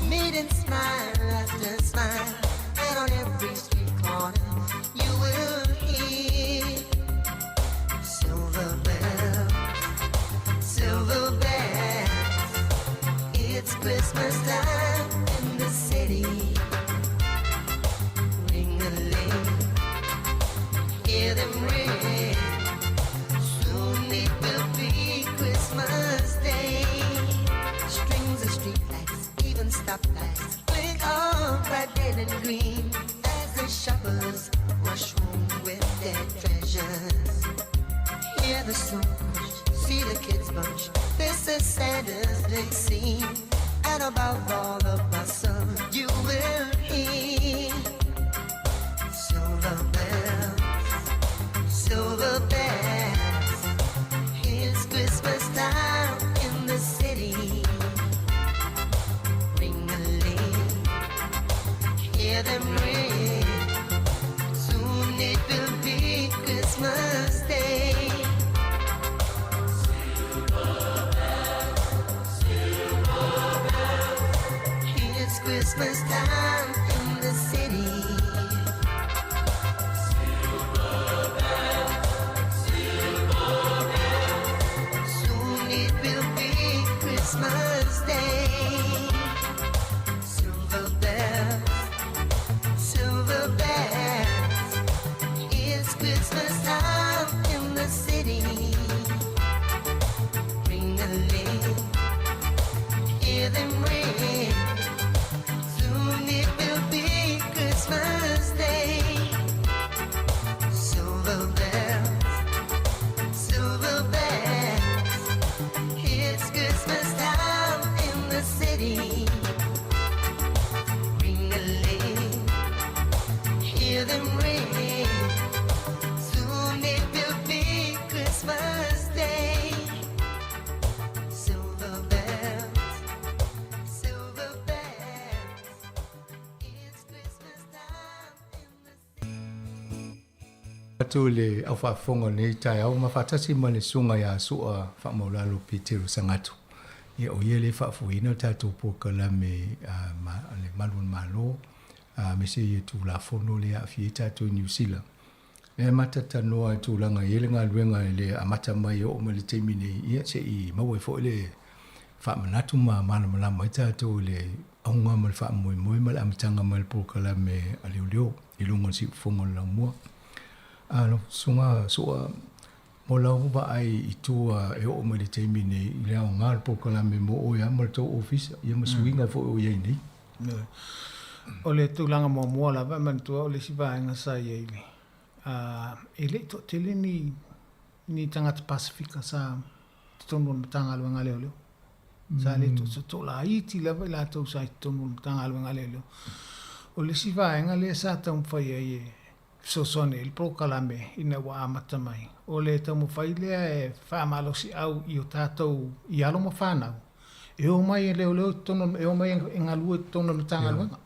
meeting smile after smile. And on every street corner, you will hear silver bells, silver bells. It's Christmas time in the city. Ring-a-ling, hear them ring. Soon it will be Christmas Day. Strings of streetlights, even stoplights, blink all bright red and green as the shoppers rush home with their treasures. Hear the snow crush, see the kids bunch. This is Santa's big scene, and above all the bustle, you will hear silver bells, silver bells. It's Christmas time in the city. Ring-a-ling, hear them ring. Soon it will be Christmas Day. Silver bells, silver bells. It's Christmas time in the city. Silver bells, silver bells. Soon it will be Christmas Day. Silver bells, silver bells. It's Christmas time in the city. Ring-a-ling, hear them ring. Soon it will be Christmas Day. Silver bells, silver bells. It's Christmas time in the city. Ring-a-ling, hear them ring. Soon it will be Christmas Day. Silver bells, silver bells. It's Christmas time in the city. Atu i le au faafofoga o lenei taeao ma faatasi ma le Susuga ia Su'a Faamaulalo Petero Sagatu. Ia o ia lea e faafoeina le tatou polokalame a le Malu o le Malo aemaise ia Tulafono lea e aafia ai tatou i Niu Sila. E amata tanoa i tulaga e i ai le galuega i le amata mai e oo mai i le taimi nei, ia se i maua ai foi le faamanatu ma malamalama ai tatou i le auga ma le faamoemoe ma le amataga mai o le polokalame a leoleo i luga o le siufofoga o le laumua. A lau Susuga Su'a, mo lau vaai i tua e oo mai i le taimi nei i le aoga o le polokalame mo oe lava ma le tou ofisa, ia ma suiga foi o i ai nei. O le tulaga muamua lava e manatua o le isi vaega sa i ai i le, e le i toatele ni ni tagata Pasefika sa i totonu o le Matagaluega a Leoleo. Sa le toalaiti lava i latou sa i totonu o le Matagaluega a Leoleo. O le isi vaega lea sa taumafai ai e fesoasoani ai le polokalame ina ua amata mai, o le taumafai lea e faamalosiau i o tatou i alo ma fanau e omai e leoleo i totonu, e omai e galue i totonu o le Matagaluega.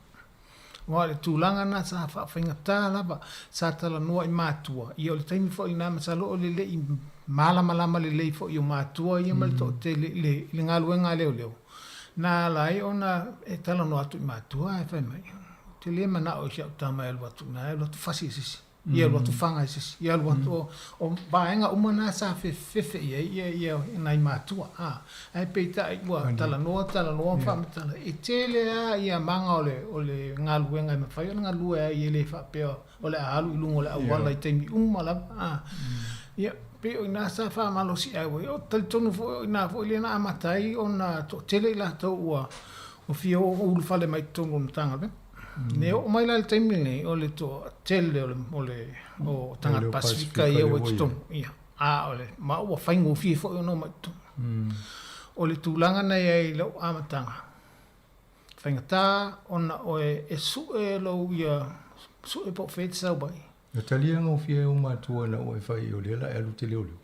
Aua o le tulaga lena sa faafaigata lava, sa talanoa i matua, ia o le taimi foi lena masalo o le le i malamalama lelei foi o matua ia ma le toatele i le, i le galuega a leoleo, na ala ai ona e talanoa atu i matua ae fai mai, ou te le manao i si au tama e alu atu i ina, e alu atu fasi e se isi. Ia alu atu fana e se isi, ia alu atu, o vaega uma na sa fefefefe i ai ia, ia nai matua, a, ae peitai ua talanoa, talanoa ma faamatala, e tele lava ia maga o le, o le galuega e mafai ona galue ai, e le faapea o le a alu i luga o le auala i taimi uma lava, a. Ia, pei o i ina sa faamalosiau ai, ou te talitonu foi o i ina foi lea na amata ai ona toatele i latou ua, ua fia ulufale mai i totonu o le Matagaluega. Ne oo mai la i le taimi lenei, o le toatele o le, o le, o tagata Pasefika ia ua i totonu, ia, a o le, ma ua faigofie foi ona omai i totonu. O le tulaga na i ai i lou amataga, faigata ona oe e sue lou ia, sue po o fea e te sau ai. Na talia gofie ou matua ina ua e fai o lea la e alu te leoleo?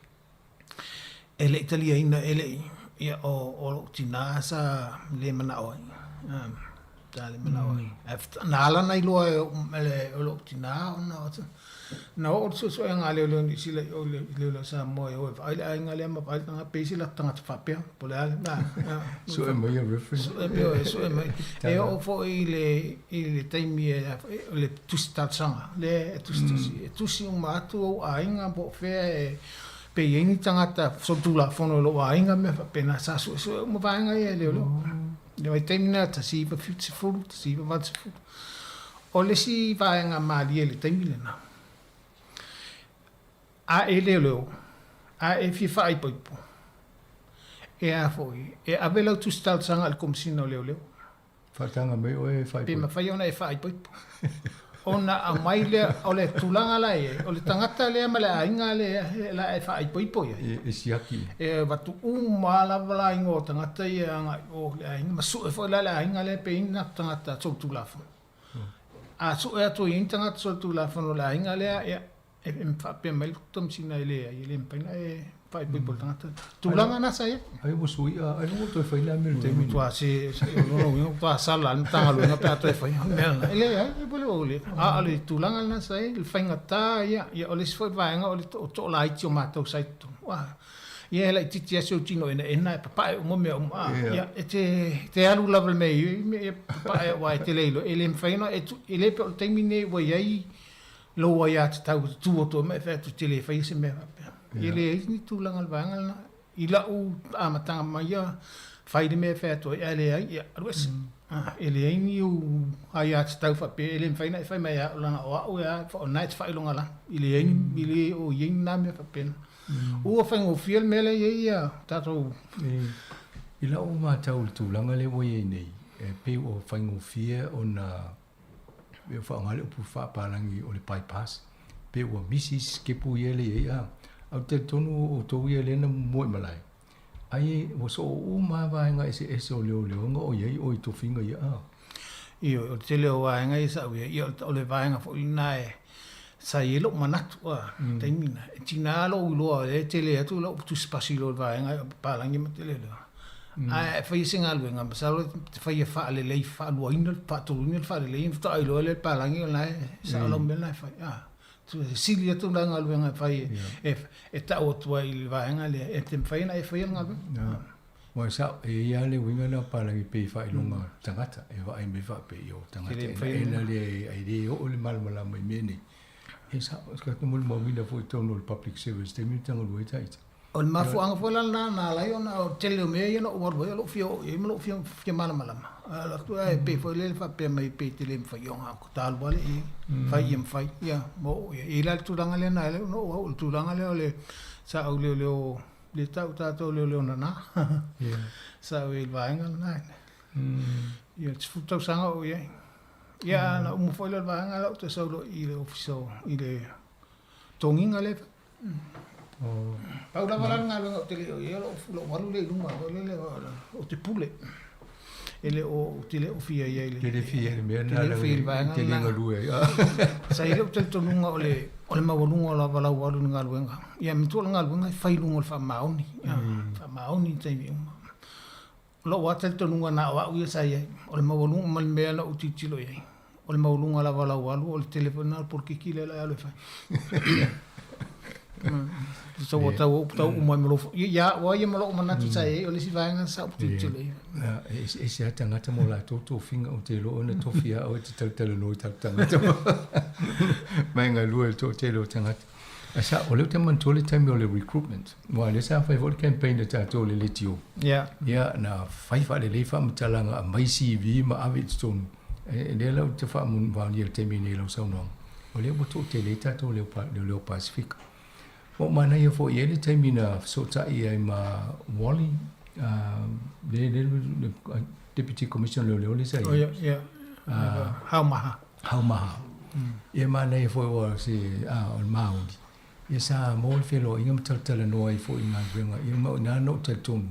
E le i taliaina, e le i, ia, o, o lou tinā sa le manao ai, sa le manao ai. Ae na ala ona iloa e ou, e lou tinā ona o, na oo le suesuega a leoleo i Niu Sila i o i leoleo Samoa e o e vaai le aiga lea ma vaai le tagata, pe i ai se latou tagata faapea, po o le a le mea. Sue mai ia reference. Sue mai, sue mai. E oo foi i le, i le taimi e, o le tusi talosaga, lea e tusitusi, e tusi uma atu ou aiga po o fea e, pe i ai ni tagata solitulafono i lou aiga ma mea faapena, sa suesue uma vaega ia e leoleo. I le vaitaimi lena 1970, 1980. O le isi vaega malie i le taimi lena, a e leoleo, a e fia faaipoipo, e a foi, e ave lau tusi talosaga i le Komesina o Leoleo. Faataga mai oe e faaipoipo. Pe mafai ona e faaipoipo. Ona aumai lea, o le tulaga la e i ai, o le tagata lea ma le aiga lea la e faaipoipo i ai. E siaki. E avatu uma lava la igoa o tagata ia agai i o le aiga, ma sue foi la le aiga lea pe i ai ni tagata solitulafono. A sue atu e i ai ni tagata solitulafono o le aiga lea, ia, E faapea mai le Komesina e leai, e le mafai ona e faaipoipo i le tagata. Tulaga na sa i ai. Ai ua suia, ai ua toe fai le a mea i le taimi lenei. Matua se, o lona uiga ua sala lava le Matagaluega pe a toe fai. O le mea lena, e leai, e pule o le, a o le tulaga lena sa i ai, le faigata ia, ia o le isi foi vaega o le toalaiti o matou sa i totonu. Ua, ia e laitiiti lava si ou tino enaena e papae uma mea uma, a, ia, e te alu lava i le mea e i ai, ia papae aua e te le iloa, e le mafai ona e, e le pei o le taimi lenei ua i ai lou aiatatau e te tu atu ai ma e fai atu e te le faia se mea faapea. Ia leai ni tulaga o le vaega lena. I lau amataga mai ia, fai le mea e fai atu ai, ae leai, ia alu ese. E leai ni ou aiatatau faapea, e le mafai ona e fai mai ia au leaga o au e a, o lena e te faailoga lana. E leai ni, e le o i ai ni na mea faapena. Ua faigofie le mea lea e i ai ia tatou. I lau matau i le tulaga lea ua i ai nei, e pei ua faigofie ona e faaaoga le upu faapalagi o le bypass, pe ua misi isi sikepu ia le i ai, a. Ae ou te talitonu o outou ia lea na muamua i malae, ai ua soo uma lava vaega eseese o leoleoga o i ai oe i tofiga ia, a. Ioe, o le tele o vaega ia sa ou i ai, ia o le vaega foi lena e sa i ai lou manatu, a, i le taimi lena. E tiga lou iloa o lea e tele atu lau tusi pasi i lo le vaega papalagi ma tele loa. Ae a faia se galuega, masalo e te faia faalelei, faaluaina, faatoluina le faalelei ona faatoa iloa lea e le palagi o lena e sao lau mea lena e fai. E sili atu la galuega e fai e tau atu ai i le vaega lea, e te mafai ona e faia le galuega. Ua sao, e i ai lava le uiga lena o palagi pei e faailoga tagata, e vaai mai faapea, o tagata enaena lea e le oo le malamalama i mea nei. E sao, e ta molimauina foi i totonu o le public service i taimi e tagalua ai ta ita. O le mafuaaga foi la lena na ala ai ona o le tele o mea ia na ou alu ai o lou fia oo i ai ma lou fia malamalama. Ae alu atu ae pei foi lele faapea mai pei e te le mafai ona ta alu ale i ai, fai ia mafai, ia ma oo i ai. E i ai la le tulaga lea na ala ai ona ou au, o le tulaga lea o le sa ou leoleo, le tau tatou leoleo nana. Sa ou i ai i le vaega lena. Ia, 10 tausaga o ou i ai. Ia, ana uma foi lea o le vaega lea ou toe sau loa i le Ofisa o, i le totogiga lea e fai. Pau lava la le galuega ou te le o i ai o lou alu lea i luma foi lele ou te pule. E le o, ou te le o fia i ai i le... Te le fia i le mea lena, le fia i le vaega te le galue ai. Sa i ai lou talitonuga o le, o le maualuga lava o lau alu i le galuega. Ia manatua o le galuega e fai i luga o le faamaoni, faamaoni i taimi uma. O lou lava talitonuga na o au ia sa i ai, o le maualuga ma le mea na ou tilotilo i ai, o le maualuga lava o lau alu, o le tele foi lena o le polokiki lea o le a alu e fai. Tau tau tau uma ai ma lou ia au lava ia ma lou manatu sa i ai, o le isi vaega sa ou tilotilo i ai. E eseese lava tagata ma o latou tofiga, ou te iloa ona tofi lava oe e te talatalanoa i tatou tagata ma e galue i le toatele o tagata. Ae sa, o lea ou te manatua le taimi o le recruitment, aua o lea sa fai foi le campaign a tatou i le leitio. Ia. Ia, na fai faalelei faamatalaga, aumai CV ma ave i totonu. E, lea la ou te faamaonia i le taimi nei i lau saunoaga, o lea ua toatele ai tatou leoleo Pasefika. Ma ua manaia foi e i ai le taimi na fesootai ai ma Wally, le, le, le Deputy Commissioner o Leoleo lea sa i ai. Oh, ia, ia. Haumaha. Haumaha. Ia manaia foi aua o se, a, o le Māori. Ia sa maua le feiloaiga ma talatalanoa ai foi i galuega. Ia ma o i ina na ou talitonu,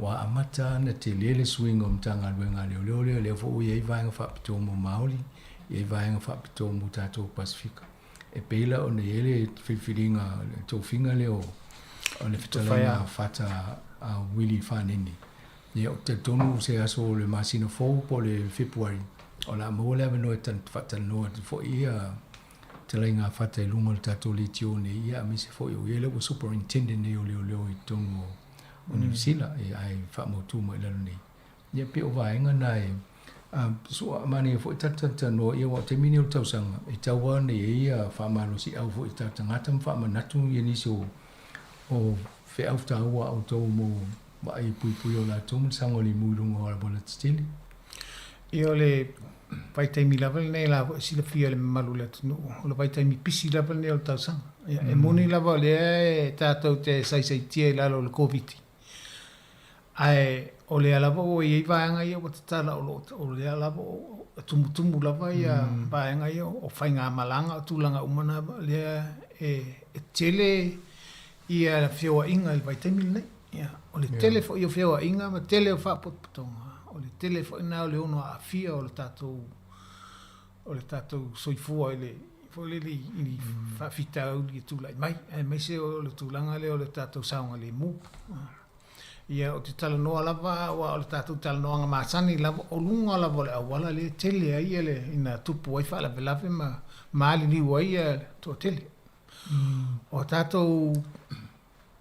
ua amata lava ona tele le suiga o Matagaluega a Leoleo lea, lea foi ua i ai vaega faapitoa mo Māori, i ai vaega faapitoa mo tatou Pasefika. E pei la ona i ai le filifiliga, le tofiga lea o le fetalaiga Fata a Willie Fanene. Ia, ou te talitonu o se aso o le masina fou po o le Fepuari, o le a maua le avanoa e faatalanoa atu foi ia fetalaiga a Fata i luga o le tatou leitio nei, ia aemaise foi o ia lea ua Superintendent nei o Leoleo i totonu o Niu Sila, ia, ae faamautu mai i lalo nei. Ia, pei o vaega na e sua manaia foi talatalanoa, ia aua o le taimi nei o le tausaga, e tatau lava ona i ai ia faamalosiau foi i tatou tagata ma faamanatu ia nisi o feau taua a outou mo vaai puipui o latou ma le saogalemu i luga o auala tetele. Ia o le vaitaimi lava lenei la foi e silafia e le mamalu o le atunuu, o le vaitaimi pisi lava lenei o le tausaga. Ia e moni lava o lea e tatou te saisaitia i lalo o le Koviti, ae o lea lava ua i ai vaega ia ua tatala o lo o lea lava e tumutumu lava ia vaega ia o faigamalaga o tulaga uma na lea e tele ia feoaiga i le vaitaimi lenei. Ia, o le tele foi o feoaiga ma tele o faapotopotoga, o le tele foi lena o le ono aafia o le tatou o le tatou soifua i le foi lele i ni faafitauli e tulai mai, aemaise o le tulaga lea o le tatou saogalemu. Ia, ou te talanoa lava aua o le tatou talanoaga masani lava, o luga lava o le auala lea e tele ai le ina tupu ai faalavelave ma maliliu ai le toatele. O tatou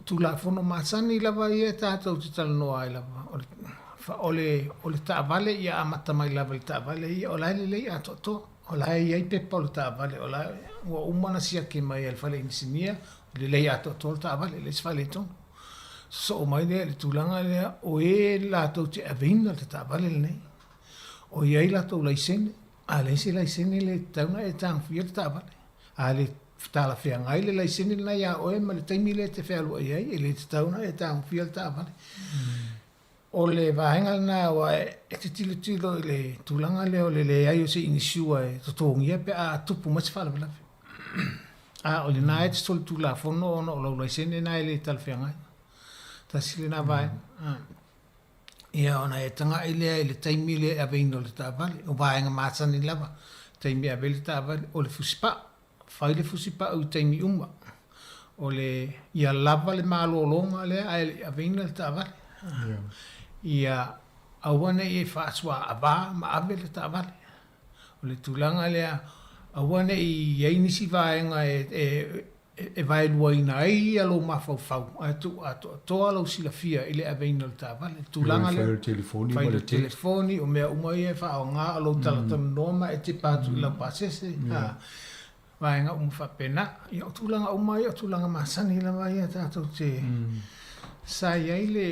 Tulafono masani lava ia tatou te talanoa ai lava, o le, o le taavale ia amata mai lava i le taavale ia, o la e lelei atoatoa, o la e i ai pepa o le taavale, o la ua uma ona siaki mai e le fale inisinia, lelei atoatoa le taavale, e leai se faaletonu. Sosoo mai lea i le tulaga lea, o e latou te aveina le taavale lenei, o i ai latou laisene, a leai se laisene le tatau ona e tagofia le taavale. A le talafeagai le laisene lena iā oe ma le taimi lea e te fealuai ai, e le tatau ona e tagofia le taavale. O le vaega lena aua e te tilotilo i le tulaga lea o le leai o se inisiua e totogia pe a tupu mai se faalavelave. A o lena e te solitulafono ona o lau laisene lena e le talafeagai. Tasi lena vaega. Ia ona e tagai lea i le taimi lea e aveina o le taavale, o vaega masani lava, taimi e ave ai le taavale, o le fusipau, fai le fusipau i taimi uma, o le, ia lava le malologa lea ae le i aveina le taavale. Ia aua ne i e faasuaava ma ave le taavale. O le tulaga lea, aua ne i i ai nisi vaega e e vaeluaina ai ia lou mafaufau ae tuu atoatoa lou silafia i le aveina o le taavale. Le tulaga lea, Fai o le telefoni fai ma le le text. telefoni, o mea uma ia e faaaoga, o lou talatalanoa ma e tepa atu i lau pasese, a, vaega uma faapena. Ia, o tulaga uma ia, o tulaga masani lava ia tatou te sa i ai le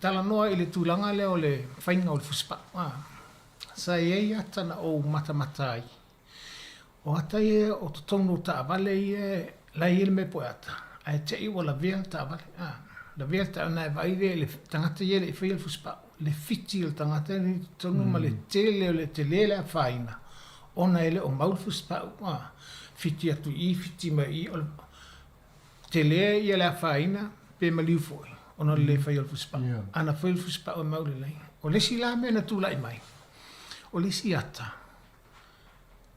talanoa i le tulaga lea o le faiga o le fusipau. A, sa i ai ata na ou matamata ai O ata ia o totonu o taavale ia la e i ai le mea poe ata, ae te i ua lavea le taavale. A, lavea le taavale, ona e vaai lea i le tagata ia e le i faia le fusipau, le fiti o le tagata lea i totonu ma le tele o le tele le afaina Ona e le o mau le fusipau, a, fiti atu i i, fiti mai i i, o le tele ia le afaina pe maliu foi ona o le le faia o le fusipau. Ana fai le fusipau e mau lelei. O le isi la mea na tulai mai, o le isi ata,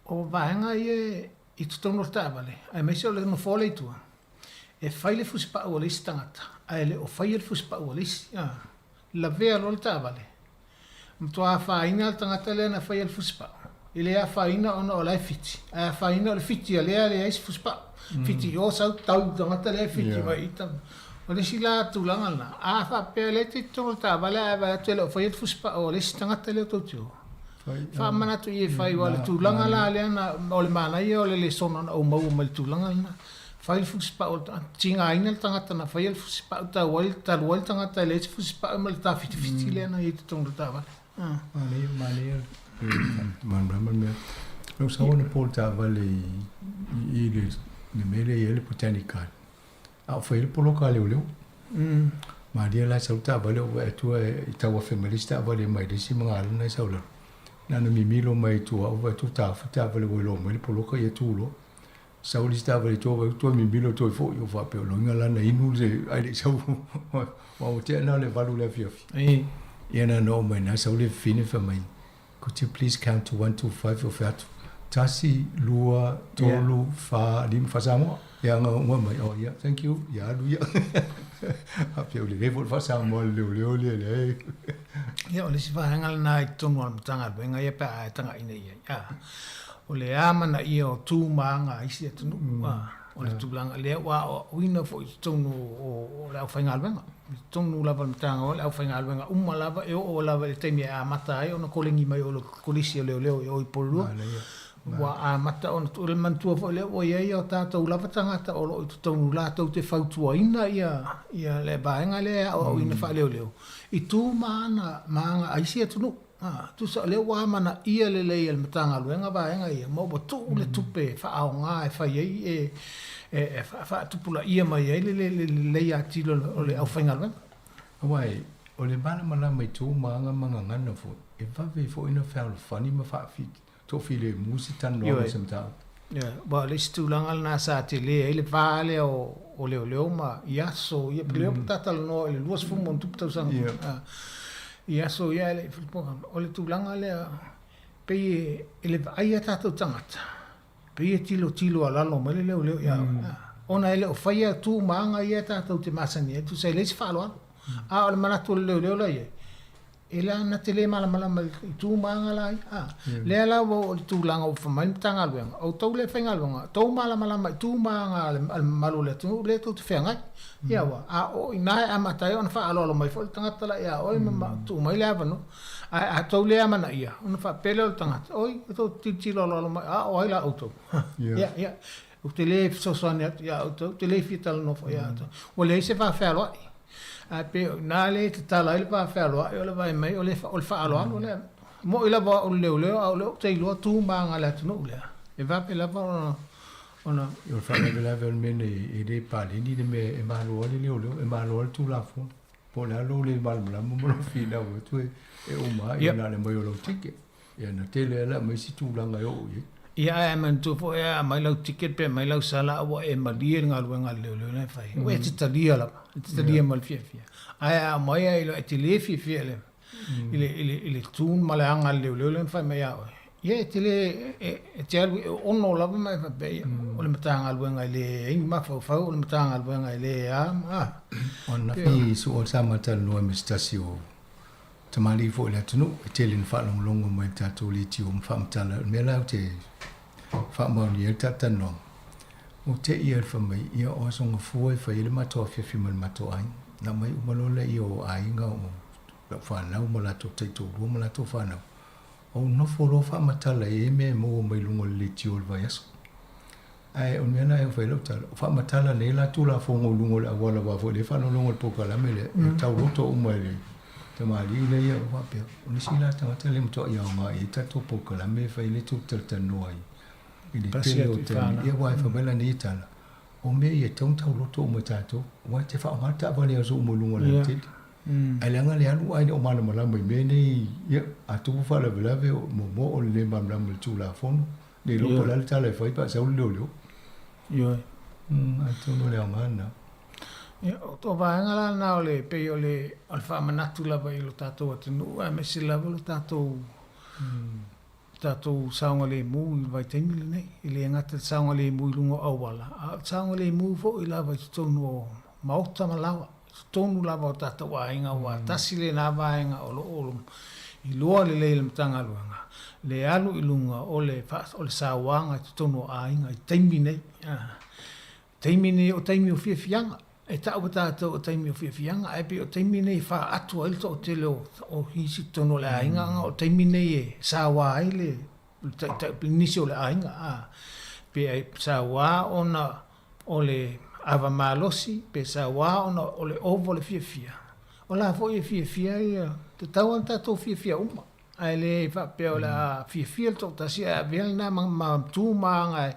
o vaega ia i totonu o le taavale, aemaise o le nofoa lea i tua, e fai le fusipau a le isi tagata, ae le o faia le fusipau a le isi. A, lavea loa le taavale, matua afaina le tagata lea na faia le fusipau. E le afaina ona o la e fiti, ae afaina o le fiti a lea e leai se fusipau. Fiti i o sau tau i le tagata lea e fiti mai i i. O le isi la tulaga lena, a faapea o lea e te i totonu o le taavale ae vaai atu e le o faia le fusipau a le isi tagata lea tou te o, Faamanatu i e fai, aua o le tulaga la lea na, o le manaia o le lesona na ou maua mai le tulaga lena. Fai le fusipau o le tagata, tigaina le tagata na faia le fusipau tau ai, talu ai le tagata e leai se fusipau ma le tafitafiti lea na i ai i totonu o le taavale. Manaia, manaia le malamalama le mea. Lau sau ona po le taavale i le mea lea e i ai le Botanic Garden. A o fai ai le poloka a leoleo. Malie la e sau le taavale ou vaai atu i tauafe mai le isi taavale mai le isi magalo na e sau i lalo. Na ona mimilo mai i tua ou vaai atu ua taofi le taavale ua iloa mai le poloka ia tu loa. Sau le isi taavale i tua vaai atu toe mimilo toe foi ou faapea o loiga la na inu le ae le i sau aua ua tea na o le 8 i le afiafi. Ia na ona oo mai ina sau le fafine fai mai Could you please count to one, two, five, o fea atu? Tasi, lua, tolu, fa, lima, faa-Samoa. Ia, nga ua mai, oh, ia, thank you, ia alu ia. Faapea, ua lelei foi le faa-Samoa a le leoleo lea, leai. Ia, o le isi vaega lena i totonu o le Matagaluega ia pe a e tagaina i ai, a, o le amanaia o tu ma aga a isi atunuu, a. O le tulaga lea ua aoaoina foi i totonu o le aufaigaluega, i totonu lava o le Matagaluega o le aufaigaluega uma lava e oo lava i le taimi e amata ai ona koleni mai o le Kolisi o Leoleo i o i Upolu, ua amata ona tuu. E manatua foi lea ua i ai o tatou lava tagata o lo o i totonu latou te fautuaina ia le vaega lea e aoaoina faaleoleo i tu ma ana ma aga a isi atunuu. A, tusa o lea ua amanaia lelei e le Matagaluega vaega ia, ma ua tuu le tupe e faaaoga e fai ai e, e, e faatupulaia mai ai le, le, le lelei atili o le aufaigaluega. Aua e, o le malamalama i tu ma aga ma gagana foi, e vave ai foi ona fealofani ma faatoafilemu se talanoaga o se mataupu. Ioe, aua o le isi tulaga lena sa tele ai le va lea o leoleo ma i aso ia, lea ua ta talanoa i le 20 ma ona tupu tausaga i aso ia e le i o le tulaga lea pei e le vaai a tatou tagata, pei e tilotilo a lalo mai le leoleo ia oe, ona e le o faia tu ma aga ia tatou te masani ai, tusa e leai se faaaloalo. A o le manatu o le leoleo la i ai, E la na te le malamalama i tu ma aga la ia. A, lea la ua oo i le tulaga ua fai mai le Matagaluega, outou lea e faigaluega, tou malamalama i tu ma aga a le mamalu o le atunuu lea tou te feagai. Ia ua, a o i ina e amata ai ona faaaloalo mai foi le tagata la ia oe ma tuu mai le avanoa. Ae a tou le amanaia, ona faapea lea o le tagata, oi, ua tou tilotilo aloalo mai, a o ai la outou? Ia, ia, ou te le fesoasoani atu ia outou, ou te le fia talanoa foi ia outou. Ua leai se vafealoai. Ae pei o i ina lea e tatala ai le vafealoai o le vaai mai o le faaaloalo lea. E moni lava o au o le leoleo a o lea ou te iloa tu ma aga a le atunuu lea, e vave lava ona. O le faalavelave o le mea nei, e le paleni le mea e malo ai le leoleo, e malo ai le Tulafono. Po o le a lou le malamalama ma lou finau atu e uma ai na o le aumai o lau ticket. Ia na tele lava ma isi tulaga e oo i ai. Ia ae manatua foi a aumai lau ticket pe aumai lau sala a ua e malie i le galuega a le leoleo lena e fai ai, ua e te talia lava, e te talia ma le fiafia. Ae a aumai lava i lau, e te le fiafia i le, i le, i le, i le tu ma le aga a le leoleo lea na fai mai ia oe. Ia e te le, e te alu e ono lava ma e faapea, ia, o le Matagaluega e leai ni mafaufau, o le Matagaluega e le a, a. O ananafi sua sa ma talanoa ma se tasi o Tamalii foi o le atunuu e tele ina faalogologo mai i le tatou leitio ma faamatala. O le mea la ou te faamaonia ai le talatalanoaga, ua te i le fai mai, ia o Aso Gafua e fai ai le matou afiafi ma le matou aiga. Na aumai uma loa lea o aiga o lau fanau ma latou taitoalua ma latou fanau, ou nofo loa faamatala i ai mea e maua mai luga o le leitio o le vaiaso. Ae o le mea lena e fai ai lau tala, o faamatala nei la Tulafono i luga o le auala aua foi o lea e faalogologo i le polokalame lea, e tauloto uma e le tamalii lea ia faapea, o nisi la tagata lea e matuai aoga i ai tatou polokalame e fai lea tou te talatalanoa ai i le tele o taimi. Ia aua e fai mai lana ia tala, o mea ia e tatau ona tauloto uma e tatou, aua e te faaaoga le taavale i aso uma i luga o le alatele. Ae leaga le alu ae le o malamalama i mea nei, ia, a tupu faalavelave, muamua o le le malamalama i le Tulafono, le iloa po o le a le tala e fai pe a sau le leoleo. Ioe. Atonu o le aoga lena. Ia, o vaega la lena o le, pei o le, o le faamanatu lava i lo tatou atunuu aemaise lava lo tatou, tatou saogalemu i le vaitaimi lenei. E le gata i le saogalemu i luga o auala, a o le saogalemu foi lava i totonu o maota ma laoa, i totonu lava o tatou aiga, aua tasi lena vaega o lo o iloa lelei e le Matagaluega le alu i luga o le o le sauaga i totonu o aiga i taimi nei. Taimi nei o taimi o fiafiaga. E tau e tatou o taimi o fiafiaga, ae pei o taimi nei e faatu ai le toatele o isi i totonu o le aiga, ona o taimi nei e saua ai le taitai, nisi o le aiga, a. Pe ai saua ona o le ava malosi, pe saua ona o le ova o le fiafia. O la foi e fiafia ia, tatau lava ona tatou fiafia uma. Ae le faapea o le a fiafia le toatasi ae avea lena ma tu ma aga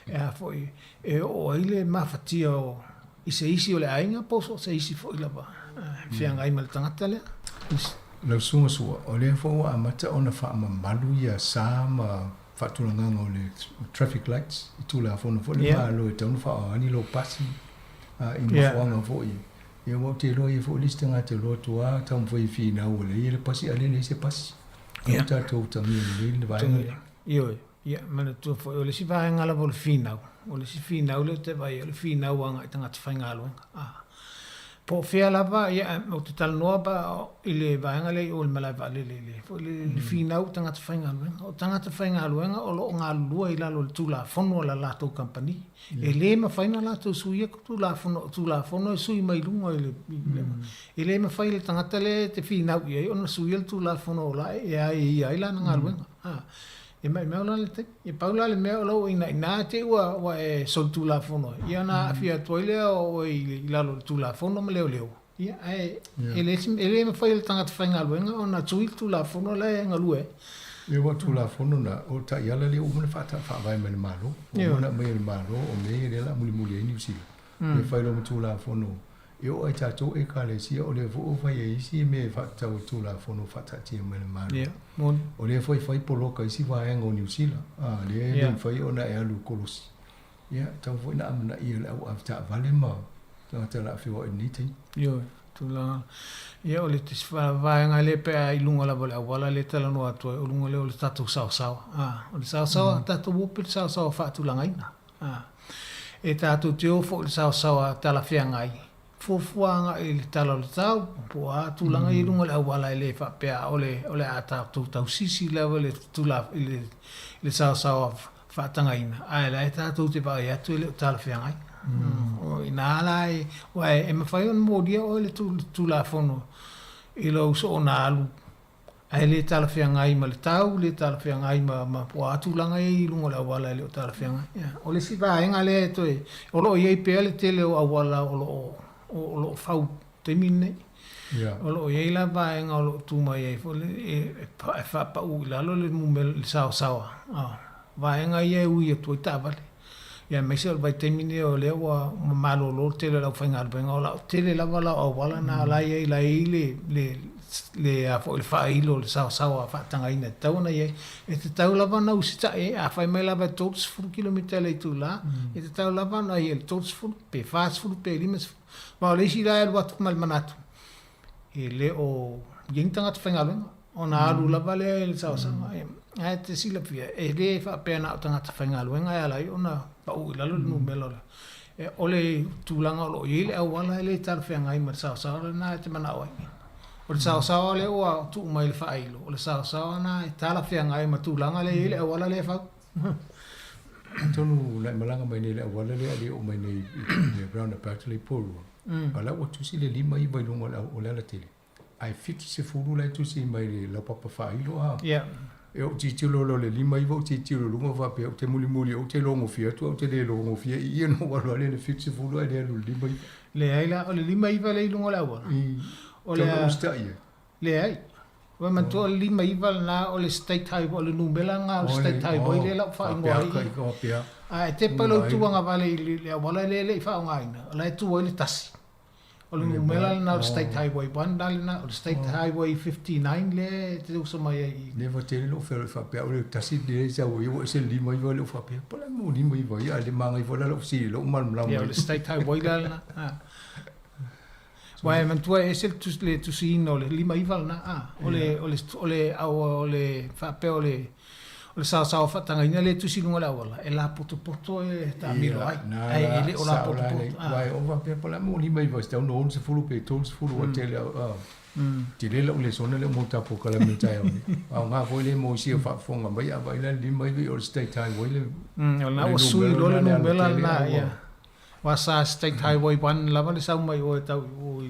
e a foi e oo ai le mafatia o i se isi o le aiga po o so o se isi foi lava e feagai ma le tagata lea. Lau Susuga Sua, o lea foi ua amata ona faamamalu ia sa ma faatulagaga o le traffic lights i Tulafono foi le Malo e tatau ona faaoga ni lou pasi i nofoaga foi. Ia aua ou te iloa e i ai foi le isi tagata e iloa atu lava taumafai e finau ua leai le pasi ae le leai se pasi. Ia tatou utagia lelei le vaega lea. Ioe, ia manatua foi o le isi vaega lava o le finau, o le isi finau lea ou te vaai ai o le finau agai i tagata faigaluega. Po o fea lava, ia, ou te talanoa pa i le vaega lea i o i le malae vaalele i le foi lele i le finau o tagata faigaluega. O tagata faigaluega o lo o galulue i lalo o le Tulafono a le latou kamupani. E le mafai ona latou suia Tulafono, o Tulafono e sui mai luga i le, e le mafai e le tagata lea e te finau i ai ona suia le Tulafono o la e aiaia ai lana galuega. E maimau la le taimi. E pau la le mea o lou inaina te i ua, ua e solitulafono ai, ia ona aafia atu ai lea o oe i lalo o le Tulafono ma leoleo. Ia, ae e le, e le mafai e le tagata faigaluega ona tui le Tulafono la e galue ai. Ia aua o Tulafono na, o taiala lea ua uma ona faavae mai e le Malo. Ua uma ona aumai e le Malo, o mea ia lea o le a mulimuli ai Niu Sila. Ia fai loa ma Tulafono e oo lava i tatou Ekalesia, o lea foi ua fai e isi mea e faatatau i Tulafono faataatia mai e le Malo. O lea foi e fai poloka i isi vaega o Niu Sila, a, lea e le mafai ona e alu i kolosi. Ia, tatau foi ona amanaia e le au avetaavale ma tagata o le a feoai i lenei taimi. Ioe, tulaga. Ia, o le vaega lea pe a i luga lava o le auala lea e talanoa atu ai, o luga lea o le tatou saosaoa. A, o le saosaoa, tatou o pea i le saosaoa faatulagaina. A, e tatou te o foi i le saosaoa talafeagai, fuafua agai i le tala o le tau, po o a tulaga ia i luga o le auala e le faapea o le, o le a tatou tausisi lava i le tula, i le, i le saosaoa faatagaina, ae la e tatou te vaai atu e le o talafeagai. O ina la e, aua e mafai ona molia oe le Tulafono i lou soona alu ae le talafeagai ma le tau, le talafeagai ma, ma po o a tulaga ia i luga o le auala e le o talafeagai. Ia, o le isi vaega lea e toe, o lo o i ai pea le tele o auala o lo o, o lo o fau i taimi lenei. Yeah. O lo o i ai la vaega o lo o tu mai ai foi le, e, e faapau i lalo le numera, le saosaoa. Ah, vaega ia e ui atu ai taavale. Ia aemaise o le vaitaimi lenei o lea ua malolo le tele o le aufaigaluega, o lau tele lava lau auala na la e i ai, la e i ai le, le, le, a foi, le faailo o le saosaoa faatagaina e tatau ona i ai. E tatau lava ona usitai ai, a fai mai lava e 30 kilomita i le itula, e tatau lava ona i ai le 30, pe 40, pe 50. Ma o le isi la e alu atu ma le manatu, e le o i ai ni tagata faigaluega, ona alu lava lea i le saosaoga. Ae te silafia, e le faapea na o tagata faigaluega e ala ai ona pau i lalo le numera o le... O le tulaga o lo o i ai le auala e le talafeagai ma le saosaoa lena e te manao ai. O le saosaoa lea ua tuu mai i le faailo, o le saosaoa lena e talafeagai ma tulaga lea e i ai le auala lea e fau. Atonu na e malaga mai nei i le auala lea e oo mai nei i le roundabout lea i Porirua, a o la ua tusi le 59 i luga o le alatele, ae 70 la e tusi mai i le laupapa faailo a. E ou tilotilo loa i le 59 ou tilotilo i luga faapea ou te mulimuli ou te logofia atu ae ou te le logofia i i ona ou alu lava lea i le 70 ae le alu i le 59. Leai la, o le 59 lea i luga o le auala. O le a. Usitai ai. Leai. Ua manatua o le 59 lena o le State Highway, o le numera lena o le State Highway lea la ua faaigoa ai i. A e tepa i lou tuagavale i le auala lea e le i faaaogaina, o la e tu ai le tasi. O le numera lena o le State Highway 1 la lena, o le State Highway 59 lea e te uso mai ai i. Leva tele lou feloai faapea o le tasi lenei sau ai ua ese le 59 lea ua faapea po o le a le mea ua 59 ai a le maga ifo la lou fesili i lou malamalama. Ia o le State Highway la lena. Aua e manatua e ese le tusiina o le 59 lena, o le, o le, o le, o le faapea o le, o le saosaoa faatagaina lea e tusi i luga o le auala, e lapotopoto e taamilo ai, ae e le o lapotopoto. Aua e oo faapea po o le a le mea ua 59 se tatau ona 60 pe 30 ua tele lava. Tele lau lesona lea mo tatou polokalame i le taeao nei. Aoga foi lea mo isi o faafofoga mai a vaai la le 59 o le State Highway le O lena ua sui loa le numera lena, ia. Aua sa State Highway 1 lava le sau mai o e tau i o i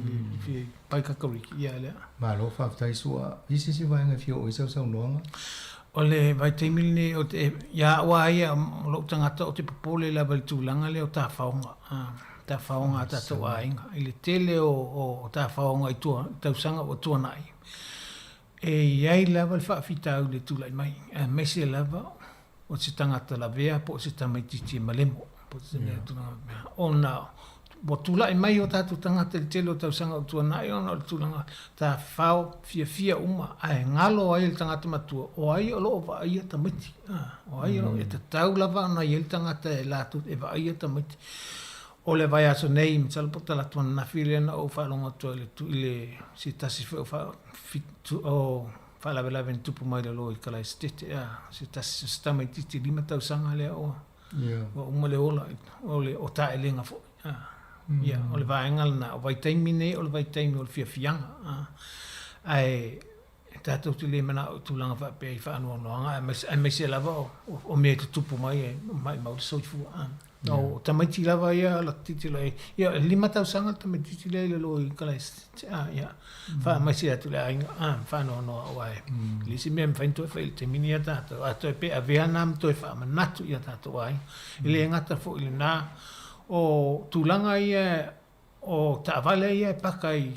le Paikakariki, ia lea. Malo faafetai Sua. I se isi vaega e fia oo i ai sau saunoaga? O le vaitaimi lenei o te, ia au lava ia o lou tagata ou te popole lava i le tulaga lea o tafaoga, tafaoga a tatou aiga. I le tele o tafaoga i tua, i tausaga ua tuanai, e i ai lava le faafitauli e tulai mai, aemaise lava o se tagata lavea po o se tamaitiiti e malemo, po o se mea tulaga faapena, ona ua tulai mai o tatou tagata i le tele o tausaga ua tuanai ona o le tulaga tafafao fiafia uma, ae galo ai le tagata matua o ai o lo o vaaia tamaiti, o ai o lo o, e tatau lava ona i ai le tagata e latou e vaaia tamaiti. O le vaiaso nei, masalo po o talaatu ananafi lea na ou faalogo atu ai i le se tasi foi o faalavelave na tupu mai lalo i Kalaesetete, a, se tasi o se tamaitiiti 5 tausaga lea ua ua uma le ola o le o taelega foi, a. Ia, o le vaega lena, o vaitaimi nei o le vaitaimi o le fiafiaga, a. Ae tatou te le manao i tulaga faapea i faanoanoaga aemaise lava o mea e tutupu mai e maimau le soifua, a. O tamaiti lava ia laitiiti loa ia e 5 tausaga le tamaitiiti lea i lalo i Kalaisete a ia faamaise atu i le aiga a faanoanoa aua e leai se mea e mafai ona toe fai i le taimi lenei ia tatou a toe pe avea na ma toe faamanatu i a tatou aiga. E le gata foi i lena o tulaga ia O taavale ia e paka i,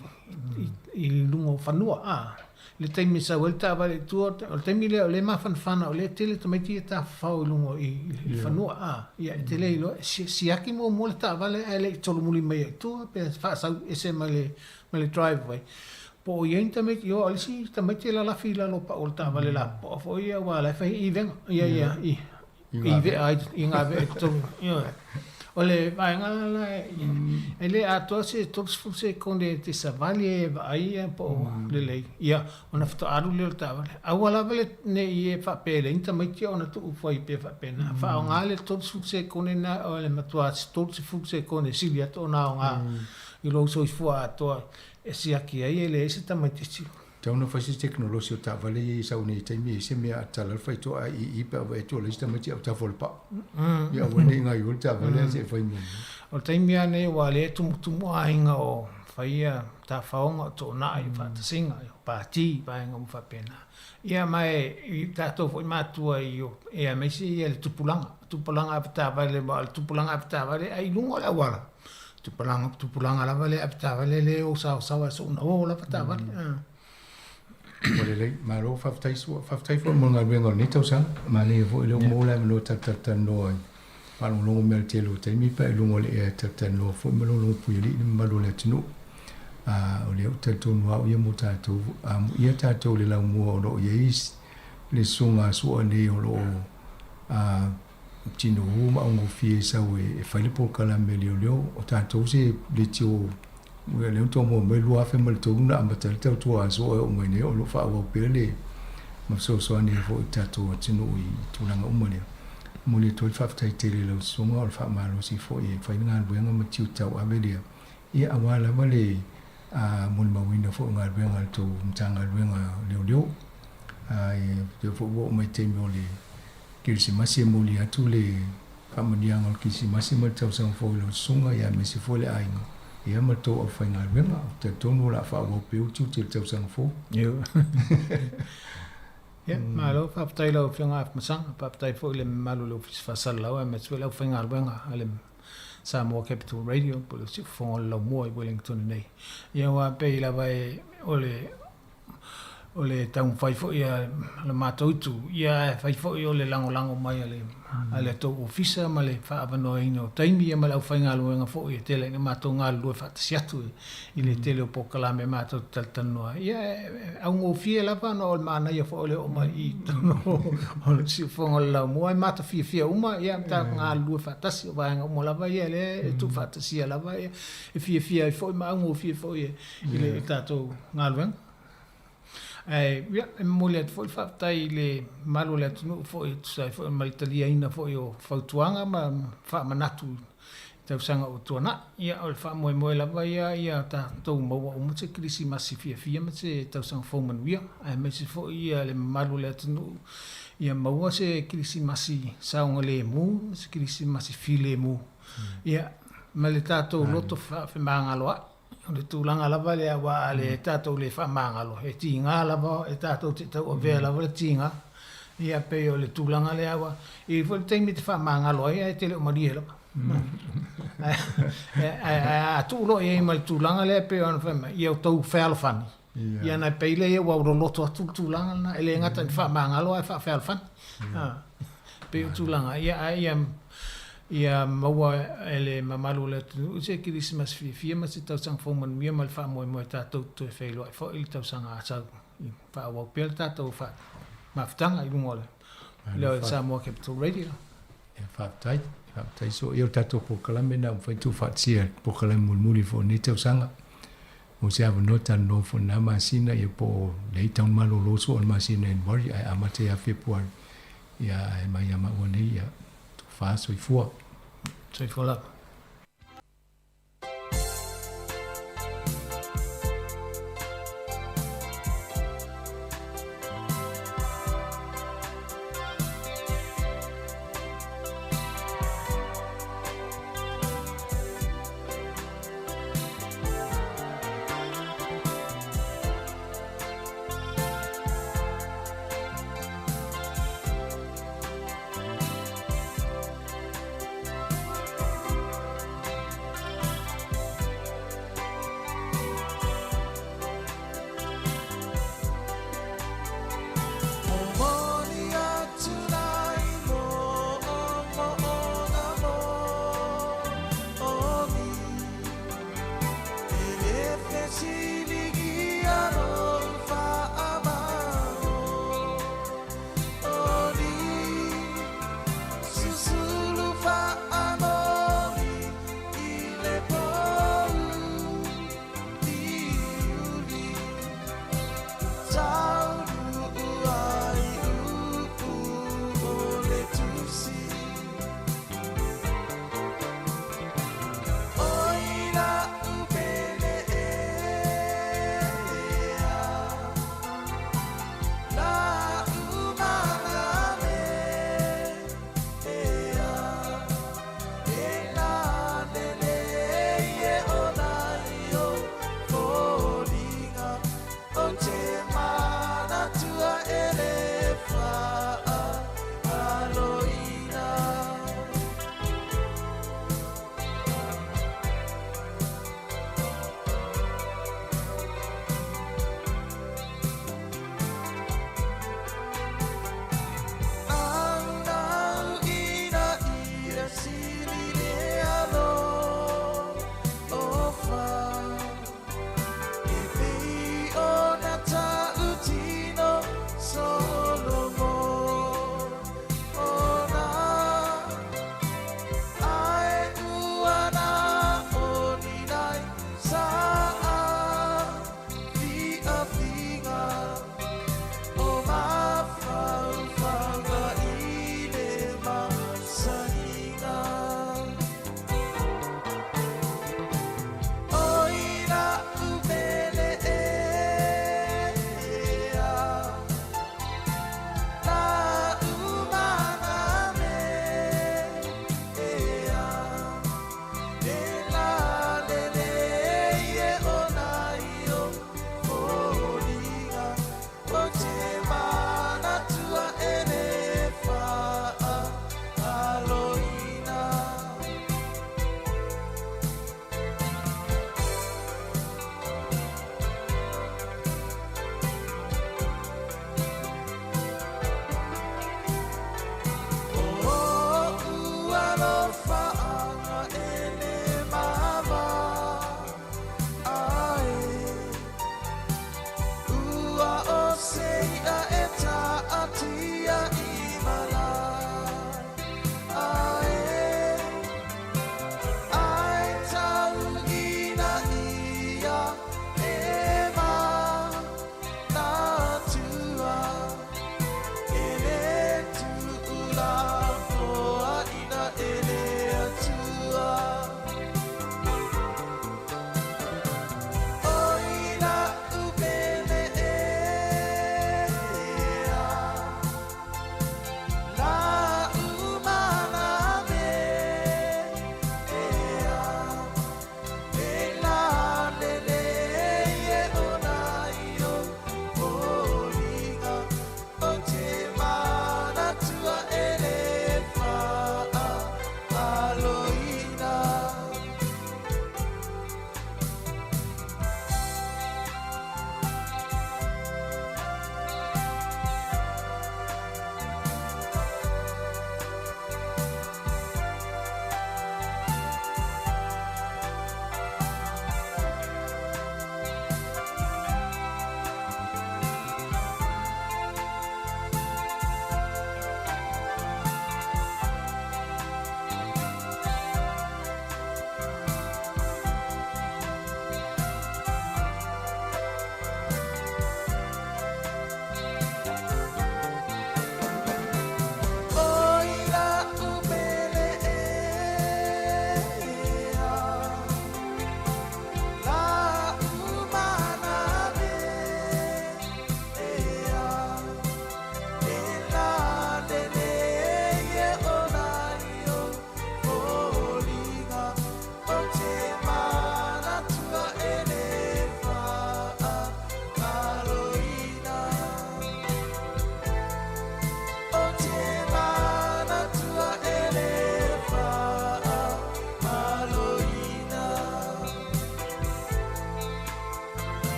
i, i luga o fanua, a. I le taimi e sau ai le taavale i tua, o le taimi lea o lea e mafanafana, o lea e tele tamaiti ia e tafafao i luga i, i fanua, a. Ia, e te le iloa, siaki muamua le taavale ae le i solomuli mai i tua, pe faasau ese mai le, mai le driveway. Po o i ai ni tamaiti, ioe, o le isi tamaiti e lalafi i lalo o pau o le taavale lapopoa foi ia, aua o la e fai i vega, ia, ia, i, i vea ai, i ngā vea i totonu. Ioe. O le vaega la la, e le atoa se 30 sekone e te savali ai e vaai ia po o lelei, ia, ona faatoa alu lea o le taavale. Aua lava le ne i e faapea e leai ni tamaiti ona tuufai pea faapena. Faaaoga le 30 sekone na o le matua 30 sekone e sili atu ona aoga i lou soifua atoa e siaki ai e leai se tamaitiiti. Tau na fai se tekonolosi o taavale ia i sau nei taimi e se mea a tala le faitoa a ii pe a vaai atu o leai se tamaiti autafa o le pao. Ia aua nei gaioi le taavale ae se i fai muamua. O le taimi lava nei aua o lea e tumutumu aiga o fai ia tafaoga o toonai o faatasiga o pati vaega uma faapena. Ia ma e i tatou foi matua i o e aemaise ia le tupulaga, tupulaga avetaavale aua o le tupulaga avetaavale ai i luga o le auala. Tupulaga, tupulaga lava lea avetaavale lea e o saosaoa e soona o lava taavale. Ua lelei, malo faafetai Sua, faafetai foi mo le galuega o lenei tausaga. Manaia foi lea ua maua le avanoa talatalanoa ai faalogologo mai i le tele o taimi pe a i luga o le ea e talatalanoa foi ma logologo puialii le mamalu o le atunuu. O lea ou te talitonu lava au ia mo tatou, amuia tatou i le laumua o lo o i ai le susuga a Sua nei o lo o tinohu ma augofie sau e fai le polokalame leoleo. O tatou se leitio lea na toamua mai 2003 na amata ai le tautua a Sua e oo mai nei o lo o faaauau pea le ma fesoasoani ai foi i le tatou atunuu i tulaga uma lea. Momoli atu ai le faafetai tele i lau susuga o le faamalosi foi e fai le galuega ma tiute tauave lea ia aua lava le molimauina foi o galuega a le tou Matagaluega leoleo. Ae lea foi ua oo mai taimi o le Kerisimasi e momoli atu le faamanuiaga o le Kerisimasi ma le tausaga fou i lau susuga ia aemaise foi le aiga ia ma le tou aufaigaluega. Ou te talitonu o le a faaauau pea ou tiute i le tausaga fou. Ia, malo, faafetai i lau Afioga Afamasaga, faafetai foi i le mamalu o le Ofisa Faasalalau aemaise foi le aufaigaluega a le Samoa Capital Radio po o le Siufofoga o le Laumua i Wellington nei. Ia aua pei lava e o le. o le taumafai foi a le matou itu, ia ae fai foi o le lagolago mai a le a le tou ofisa ma le faaavanoaina o taimi ia ma le aufaigaluega foi e tele ina matou galulue faatasi atu i le tele o polokalame matou te talatalanoa ai. Ia e augofie lava ona o le manaia foi o le oo mai i totonu o le siufofoga o le laumua e matafiafia uma ia ma tatou galulue faatasi o vaega uma lava ia lea e tuufaatasia lava ia e fiafia ai foi ma augofie foi i le tatou galuega. Ae, ia, e momoli atu foi le faafetai i le mamalu o le atunuu foi e tusa ai foi ma le taliaina foi o fautuaga ma faamanatu i tausaga ua tuanai. Ia, o le faamoemoe lava ia ia tatou maua uma se Kerisimasi fiafia ma se tausaga fou manuia, aemaise foi ia le mamalu o le atunuu ia maua se Kerisimasi saogalemu ma se Kerisimasi filemu, ia, ma le tatou loto faafemagaloa'i. O le tulaga lava lea aua a le tatou le faamagalo, e tiga lava, e tatou te tauavea lava le tiga. Ia pei o le tulaga lea aua e i ai foi le taimi e te faamagalo ai ae te le o malie lava. Ae a tuu loa i ai ma le tulaga lea e pei ona fai mai, ia outou fealofani, ia ona e pei lea ua loloto atu le tulaga lena, e le gata ina faamagalo ae faafealofani. Pei o tulaga ia, ae ia ia maua e le mamalu o le atunuu se Kerisimasi fiafia ma se tausaga fou manuia ma le faamoemoe tatou te toe feiloai foi i le tausaga a sau i faaauau pea le tatou mafutaga i luga o le Samoa Capital Radio. Ia, faafetai. Faafetai so ia o le tatou polokalame lena ua mafai ona tuufaatasia le polokalame mulimuli foi o lenei tausaga. Mo se avanoa talanoa foi i lena masina ia po o leai taun malolo sua o le masina January ae amata ia February ia ae mai ia maua nei ia tofa soifua. Soifua lava.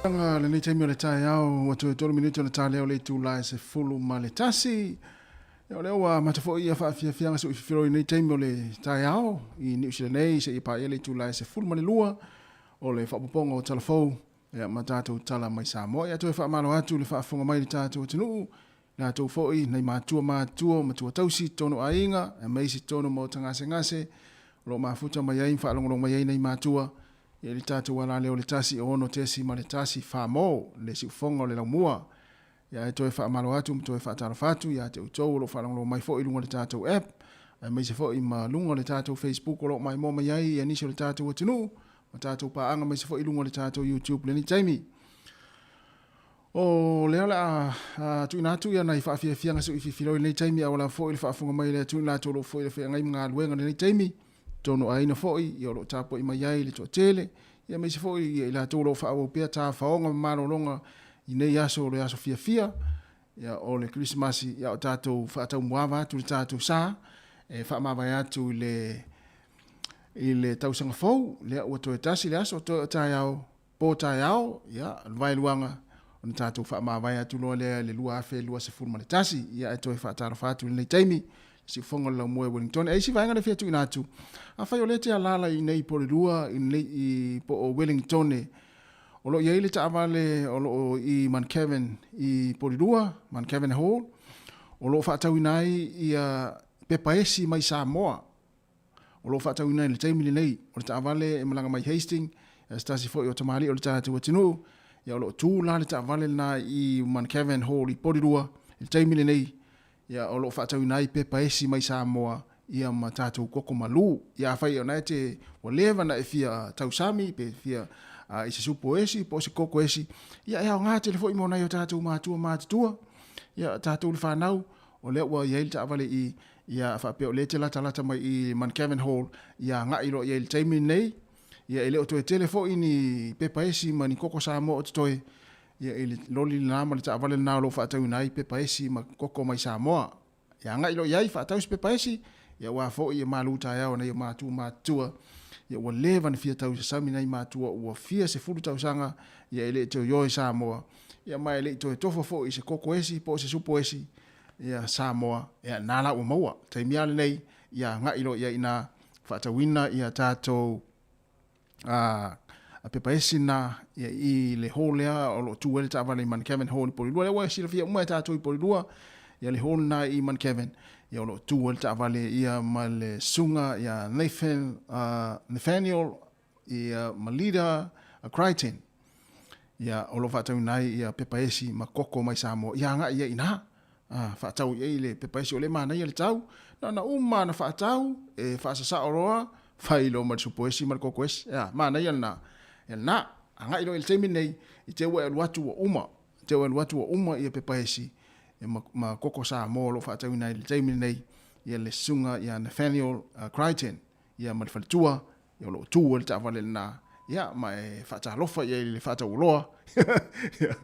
Lenei taimi o le taeao ua toe 3 minute ona talea o le itula e 11. Ia, o lea ua amata foi ia faafiafiaga sui fifilo i lenei taimi o le taeao i Niu Sila nei seia paia le itula e 12 o le faaopoopoga o tala fou ia, ma tatou tala mai Samoa. Ia toe faamalo atu le faafofoga mai i le tatou atunuu, latou foi nai matua matua, matua tausi, totonu aiga, aemaise totonu maota gasegase, o lo o mafuta mai ai ma faalogologo mai ai nai matua i le tatou alaleo le 1 6.1 famo le siufoga o le laumua. Ia e toe faamalo atu ma toe faatalofa atu ia te outou o lo o faalogologo mai foi i luga o le tatou app, aemaise foi ma luga o le tatou Facebook o lo o maimoa mai ai ia nisi o le tatou atunuu ma tatou paaga, aemaise foi i luga o le tatou YouTube lenei taimi. O lea o le a tuuina atu ia nai faafiafiaga sui fifilo i lenei taimi, aua lava foi le faafofoga mai a le atunuu i latou o lo o foi i le feagai ma galuega i lenei taimi. Totonu aiga foi ia o lo o tapuai mai ai le toatele, ia aemaise foi ia i latou o lo o faaauau pea tafaoga ma malologa i nei aso o le aso fiafia ia o le Kerisimasi, ia o tatou faataumuava atu le tatou sa e faamavae atu i le tausaga fou lea ua toe tasi le aso toe o taeao po taeao, ia le vaeluaga ona tatou faamavae atu loa lea i le 2021. Ia ae toe faatalofa atu i lenei taimi siufoga o le laumua i Wellington. E isi vaega le fia tuuina atu, afai o lea te alaala i nei Porirua i nei i po o Wellington, o lo o i ai le taavale o lo o i Mount Kevin i Porirua, Mount Kevin Hall, o lo o faatauina ai ia pepa esi mai Samoa o lo o faatauina i le taimi lenei. O le taavale e malaga mai Hastings, se tasi foi o tamalii o le tatou atunuu, ia o lo o tu la le taavale lena i Mount Kevin Hall i Porirua i le taimi lenei, ia o lo o faatauina ai pepa esi mai Samoa ia ma tatou koko malu. Ia afai o na e te ua leva na e fia tausami pe fia i se supo esi po o se koko esi, ia e aoga tele foi mo nai o tatou matua matutua, ia tatou le fanau, o lea ua i ai le taavale i ia faapea o lea e te latalata mai i Mount Kevin Hall, ia agai loa i ai i le taimi lenei. Ia e le o toe tele foi ni pepa esi ma ni koko Samoa o totoe ia i le loli lena ma le taavale lena o lo o faatauina ai pepa esi ma koko mai Samoa. Ia agai loa i ai faatau se pepa esi, ia aua foi e malu taeao nai o matua matutua. Ia ua leva ona fia tausasami nai matua ua fia 10 tausaga ia e le i toe o i Samoa. Ia ma e le i toe tofa foi i se koko esi po o se supo esi ia Samoa, ia na la ua maua. Taimi lava lenei, ia agai loa i ai ina faatauina ia tatou a pepa esi na ia i le hall lea o lo o tu ai le taavale i Mount Kevin Hall i Porirua. Lea ua silafia uma e tatou i Porirua ia le hall na i Mount Kevin, ia o lo o tu ai le taavale ia ma le susuga ia Nathan, Nathaniel ia Malida Crichton, ia o lo o faatauina ai ia pepa esi ma koko mai Samoa ia agai i ai i ina. Faatau i ai le pepa esi o lea e manaia le tau. Na ona uma na faatau e faasasao loa fai loa ma le supo esi ma le koko esi. Ia manaia lena. Ia lena, agai loa i le taimi lenei i te i ua e alu atu ua uma, i te i ua e alu atu ua uma ia pepa esi ia ma koko Samoa o lo o faatauina ai i le taimi lenei ia le susuga ia Nathaniel Crichton ia ma le faletua Ia o lo o tu ai le taavale lena, ia, ma e faatalofa i ai i le faatauoloa. Ia,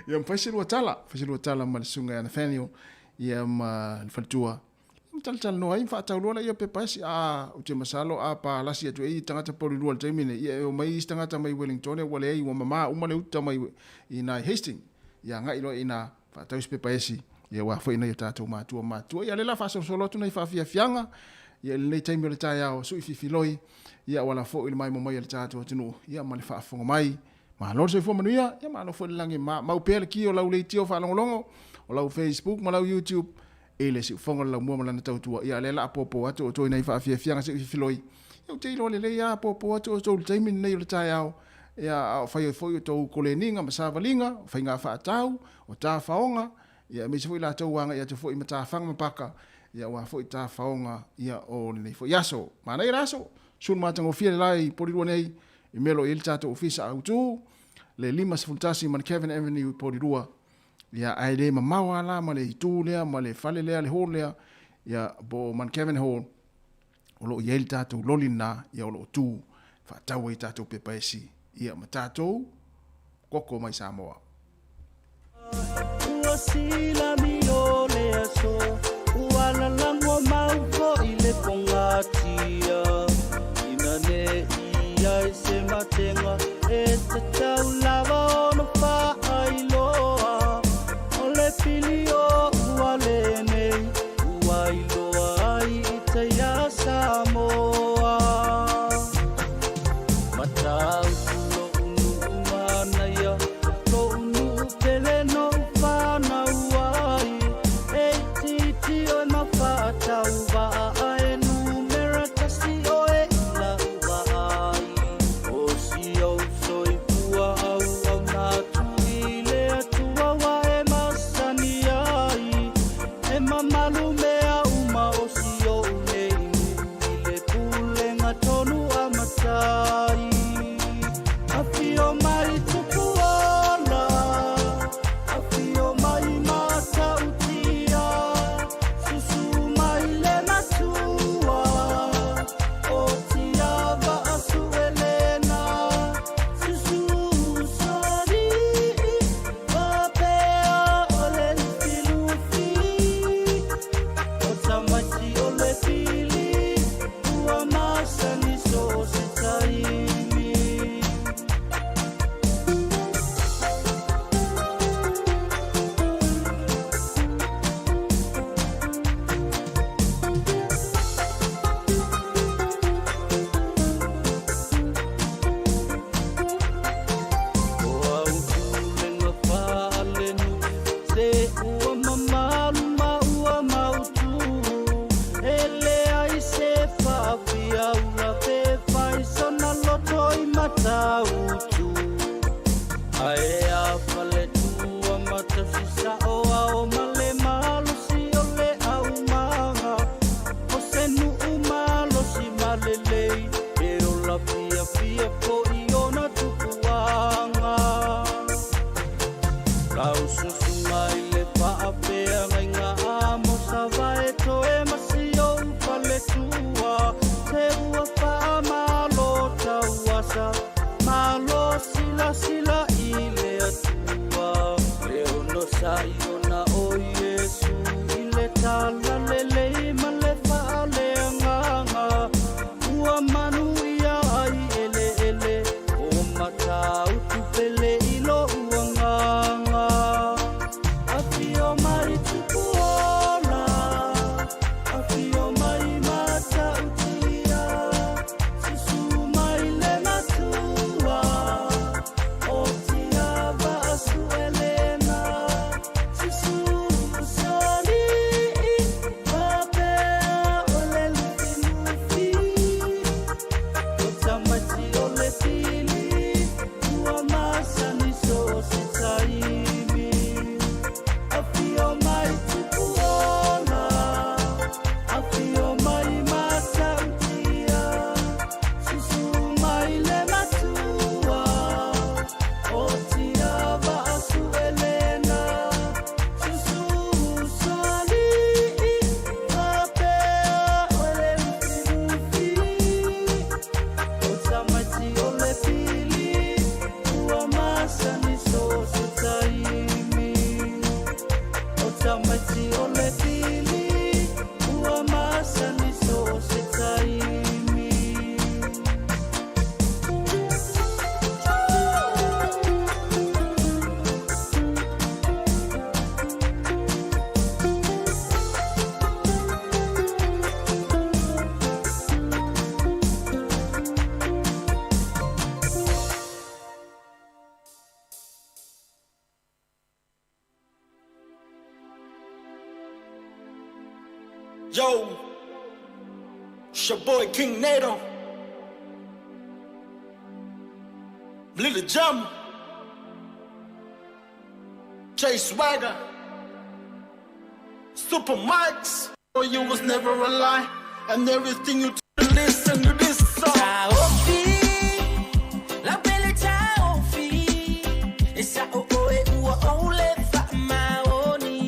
ia ma fai se lua tala, fai se lua tala ma le susuga ia Nathaniel, ia ma le faletua. Ia ma talatalanoa ai ma faatau loa laia o pepa esi. A, ou te masalo a palasi atu ai tagata Porirua i le taimi lenei, ia e omai isi tagata mai Wellington ua leai, ua mama uma le uta mai i ina i Hastings. Ia agai loa i ina faatau se pepa esi, ia aua foi nai o tatou matua matutua. Ia o lea la faasolosolo atu nai faafiafiaga, ia i lenei taimi o le taeao, sui fifiloi, ia aua la foi le maimoa mai a le tatou atunuu, ia ma le faafofoga mai. Malo le soifua manuia, ia malo foi le lagi e mau pea le ki o lau leitio faalogologo, o lau Facebook ma lau YouTube, i le siufoga o le laumua ma lana tautua. Ia o lea la a popo atu outou i nai faafiafiaga sui fifiloi, ia ou te iloa lelei lava popo atu outou i le taimi lenei o le taeao, ia a o fai ai foi outou koleniga ma savaliga, o faiga faatau, o tafaoga, ia aemaise foi latou ua agai atu foi i matafaga ma paka, ia aua foi tafaoga ia o lenei foi aso. Manaia le aso, sulu matagofie le lae i Porirua nei, i mea o lo o i ai le tatou ofisa autu, le 51 Mount Avenue i Porirua, ia ae le mamao lava la ma le itu lea ma le fale lea, le hall lea, ia po o Mount Hall, o lo o i ai le tatou loli lena, ia o lo o tu faatau ai tatou pepa esi, ia ma tatou koko mai Samoa. Ua silami o le aso, ua lalago mau foi le pogatia. Ina ne i ai se matenga, e tatau lava ona talalelei E ola fiafia fo'i ona tupuaga. Laususu mai le faafeagaiga amo savae toe masiou faletua Se ua faamalo tauasa malo silasila i le Atua. Le onosa'i ona o Iesu i le talalelei ma le faaleagaga ua manuia ai eleele o Matautu pele i lo'u agaga. Afio mai Tupuola, afio mai Matautia, susu mai le Matua o Tiava Asuelena, susu Usoali'i faapea o le Lufilufi, o tamaiti o le pili ua masani so o se taimi. Afio mai Tupuola, afio mai Matautia, susu mai le Matua o Tiava Asuelena, susu Usoali'i faapea o le Lufilufi, o tamaiti o le pili ua masani so o se taimi. O tamaiti o le pili ua masani so o se taimi. Yo, it's your boy King Nato, Little Jum, Jay Swagger, Super Mikes. Oh, you was never a lie, and everything you listen to this song. Taofi, lau pele taofi, e sa o oe ua ole faamaoni.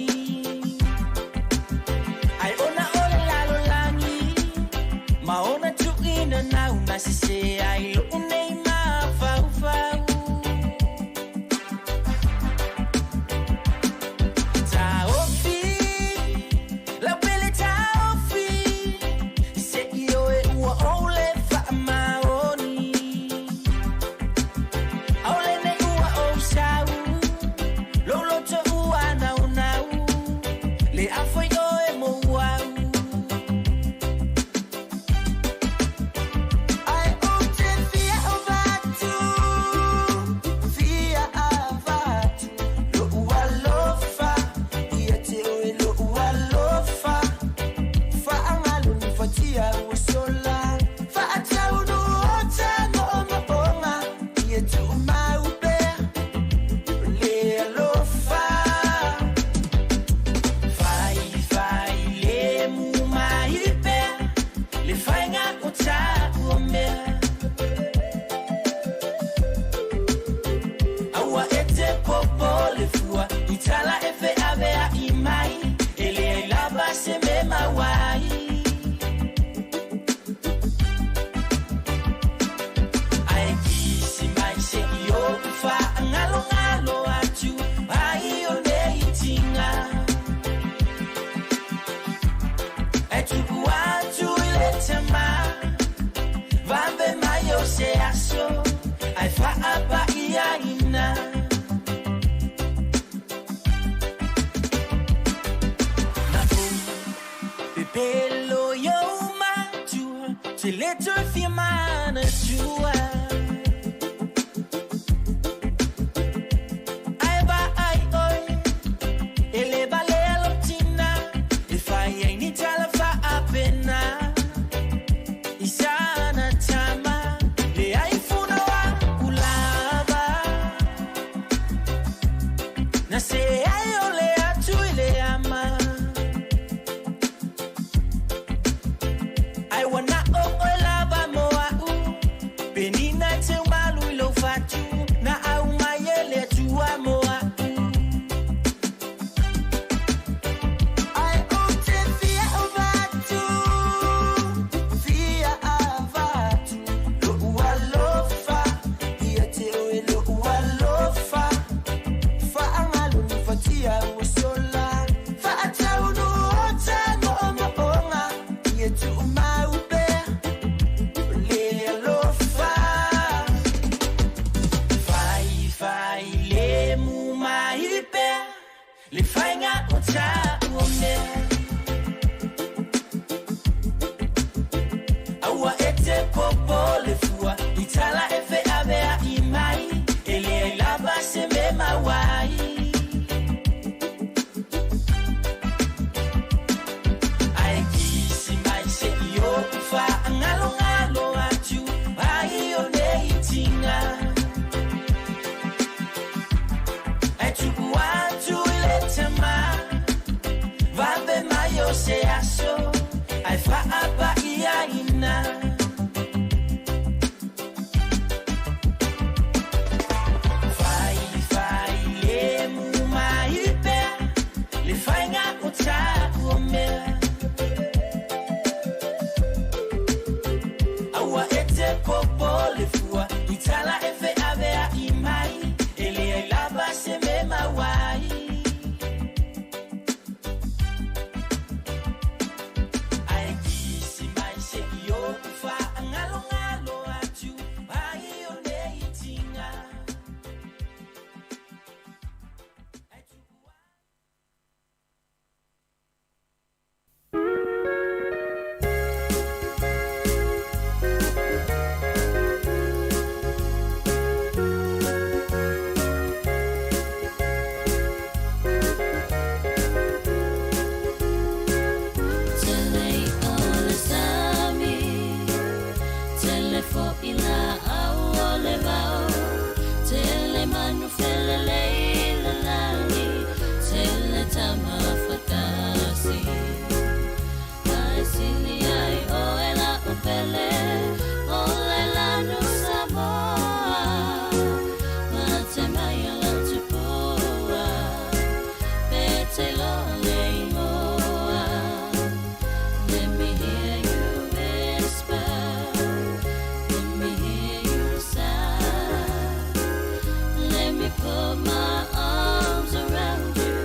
Ai ona ole lalo lagi, ma ona tuina nau na sese ai loo nei mafaufau. Taofi, lau pele taofi, se i oe ua ole faamaoni. Aole nei ua ou sau, loloto ua naunau, le afoi oe mo au. Ai o te fia o vatu, fia a vatu, lo ua lofa, ia te oe lo ua lofa. Whaangalo ni whatia ua sola, whaatau no o tango o maonga, ia tu mau pea, le alofa. Whai, whai, le mu mai pea, le whainga o tā ua mea. Aua e te popo le fua, i tala e fe avea i mai, e le ai lava se me mawai. Ai kisi mai se i o ufa, ngalo ngalo atu, ai o nei tinga. E tuku atu i le tama, vave mai o se aso, ai whaapa i a ina. Nā pepelo yo matua, te le toe fia mana tua. Ai ba ai oi, e le bale alo tina, e whai ai ni tala whaapena. I sana tama, le ai funa wa kulava. Na se ai o le atu i le ama. Ai wana o oe lava Aua e te popole fua i tala e feaveaʻi mai e leai lava se me maua ai. Ae kisi mai seʻi oʻu faʻagalogalo atu ai o nei tiga. Ae tuʻu atu i le tamā vave mai o se aso ae faapaʻiaina. Faifai lemu mai pea le faiga o taua mea. Aua e te popole fua i tala e feaveaʻi mai e leai lava se me maua ai. Ae kisi mai seʻi oʻu faʻagalogalo atu ai o nei tiga. Tele i'a o le sami, tele fo'i la'au o le vao, tele manu felelei i le lagi, tele tama fatasi. Ae sili ai oe la'u pele, o le lanu Samoa, mate mai o lau tupua, pe te iloa le igoa. Let me hear you whisper, let me hear you sigh. Let me put my arms around you,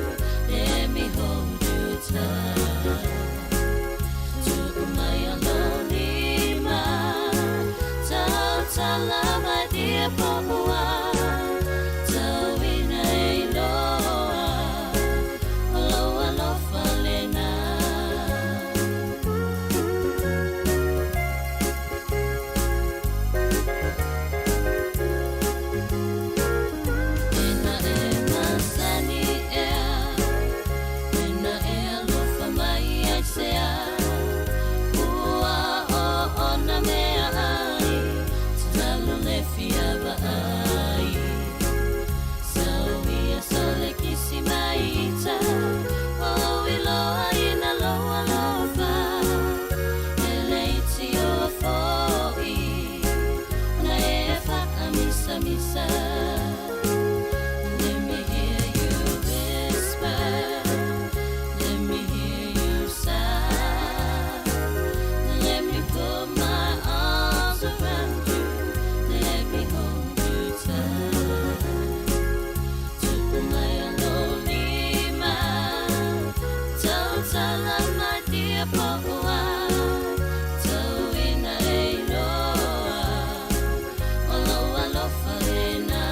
let me hold you tight. Tu'u mai lou lima, tautala my dear po'ua, tauina e iloa, o lou alofa lena. Ina e masani ea, ina e alofa mai ai sea, ua oona meaai, tatalo le fia vaai. Sauia so le kisi mai ita, o iloa ina lou alofa, e le itioa fo'i, ona e faamisamisa. Let me hear you whisper, let me hear you sigh. Let me put my arms around you, let me hold you tight. Tu'u mai lou lima, tautala my dear po'ua, tauina e iloa, o lou alofa lena.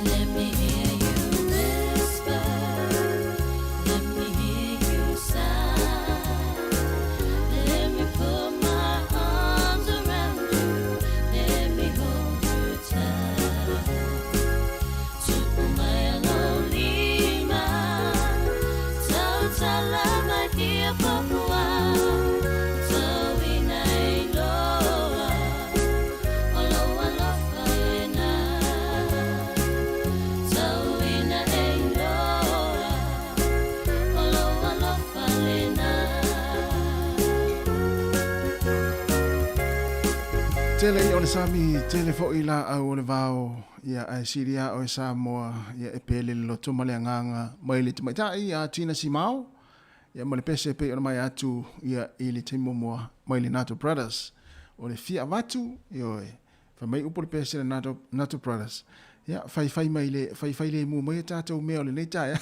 Let me hear you whisper, let me hear you sigh. Let me put my arms around you, let me hold you tight. Tu'u mai lou lima, tautala my dear po'ua, tauina e iloa, o lou alofa lena. Tauina e iloa, o lou alofa lena. Tele i'a o le sami, tele fo'i laau o le vao, ia ae sili lava oe Samoa, ia e pele le loto ma le agaga mai le tamaitai ia Tina Simao, Ia ma le pese e pei ona maea atu ia i le taimi muamua mai le Nato Brothers. O le fia avatu, ioe, fai mai upu o le pese le Nato, Nato Brothers. Ia, faifai mai le, faifai lemu mai a tatou mea o lenei taeao.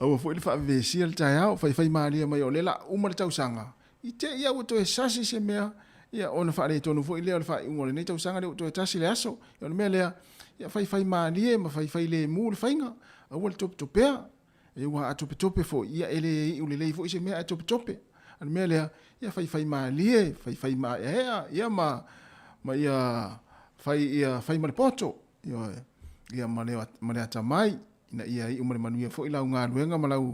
Aua foi le faavevesia le taeao, faifai malie mai o lea la uma le tausaga. I te i a ua toe sasi se mea, ia ona faaletonu foi lea o le faaiuga o lenei tausaga lea ua toe tasi le aso. Ia o le mea lea, ia faifai malie ma faifai lemu le faiga, aua le topetopea. E ua a topetope foi, ia e le iu lelei foi se mea ae topetope. A le mea lea, ia faifai malie, faifai maeaea, ia ma, ma ia fai, ia fai ma le poto, ioe, ia ma le, ma le atamai, ina ia iu ma le manuia foi lau galuega ma lau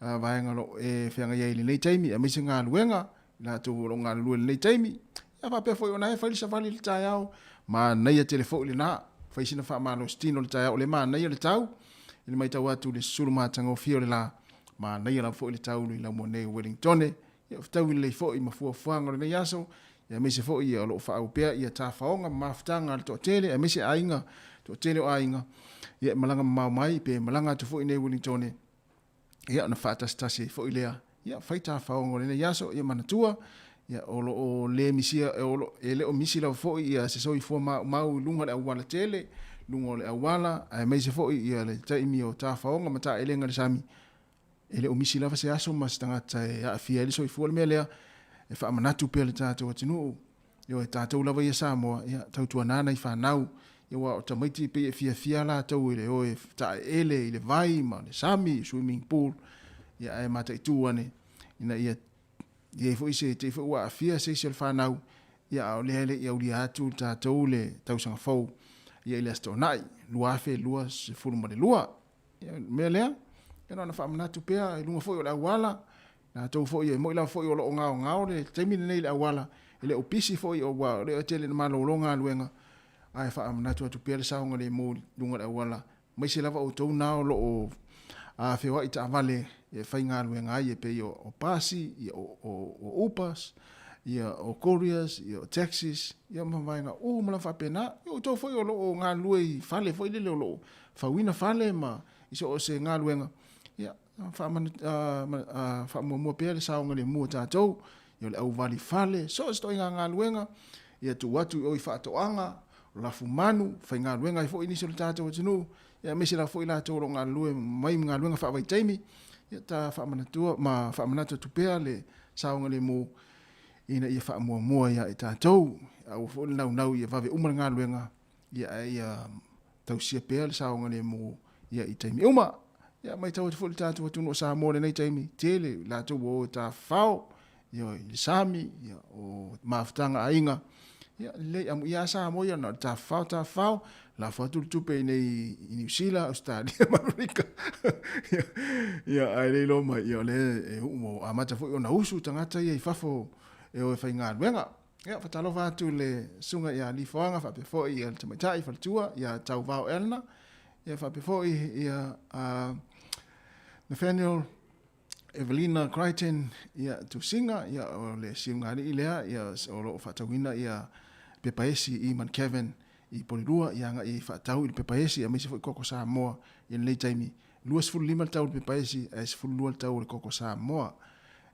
uh, vaega o lo o e feagai ai i lenei taimi, aemaise galuega, i latou o lo o galulue i lenei taimi. Ia faapea foi ona e fai le savali i le taeao, manaia tele foi lena, fai sina faamalositino i le taeao, o le manaia le tau, i le matau atu i le susulu matagofie o le la, manaia lava foi le tau i laumua nei o Wellingtone, ia fetaui lelei foi ma fuafuaga o lenei aso, ia aemaise foi ia o lo o faaau pea ia tafaoga ma mafutaga a le toatele, aemaise aiga, toatele o aiga, ia e malaga mamao mai pe malaga atu foi nei Wellingtone, ia ona faatasitasi ai foi lea, ia fai tafaoga o lenei aso, ia manatua, ia o lo o le misia, o lo, e le o misi lava foi ia se soifua maumau i luga o le auala tele, luga o le auala, aemaise foi ia le taimi o tafaoga ma taelega i le sami, e le o misi lava se aso ma se tagata e aafia ai le soifua. O le mea lea, e faamanatu pea le tatou atunuu, Ioe, tatou lava ia Samoa, ia, tautuana nai fanau, ia aua o tamaiti e pei e fiafia latou i le o e taeele i le vai ma le sami, swimming pool, ia ae mataitu ane, ina ia i ai foi se te i foi ua aafia se isi o le fanau, ia a o lea e le i aulia atu tatou le tausaga fou, ia i le Aso Toonai, 2022. Ia, o le mea lea, ia na ona faamanatu pea i luga foi o le auala, latou foi e moi lava foi o lo o gaogao le taimi lenei i le auala, e le o pisi foi ua le o tele ina malolo galuega, ae faamanatu atu pea le saogalemu i luga o le auala, aemaise lava outou na o lo o feoai taavale e faigaluega ai e pei o pasi, ia o Ubers, ia o couriers, ia o taxis, ia ma vaega uma lava faapena. Ia outou foi o lo o galulue i fale foi lele o lo o fauina fale ma i so o se galuega, ia, faamuamua pea le saogalemu o tatou, ia o le auvali fale, so o se ituaiga galuega, ia tuu atu i o i faatoaga, o lafumanu, faigaluega ai foi nisi o le tatou atunuu, ia aemaise lava foi latou o lo o galulue mai ma galuega faavaitaimi, ia ta faamanatua ma faamanatu atu pea le saogalemu ina ia faamuamua ia i tatou. Aua foi le naunau ia vave uma le galuega, ia ae ia tausia pea le saogalemu ia i taimi uma. Ia matau atu foi le tatou atunuu o Samoa i lenei taimi, tele latou ua o e tafafao, ia i le sami, ia o mafutaga aiga, ia lelei amuia lava Samoa ia na o le tafafao tafafao, lafo atu le tupe i inei i Niu Sila, Ausetalia ma Amerika. Ia ae le iloa mai, ia o lea e ua amata foi ona usu tagata ia i fafo e o e faigaluega. Ia, faatalofa atu i le susuga ia Lifoaga faapea foi ia le tamaitai faletua ia Tauvao Elna, ia faapea foi ia Nathaniel Evelina Crichton ia Tusinga, ia o le siugalii lea ia o lo o faatauina ia pepa esi i Mount Kevin i Porirua ia agai e faatau i le pepa esi aemaise foi koko Samoa i lenei taimi. 25 le tau o le pepa esi ae 12 le tau o le koko Samoa.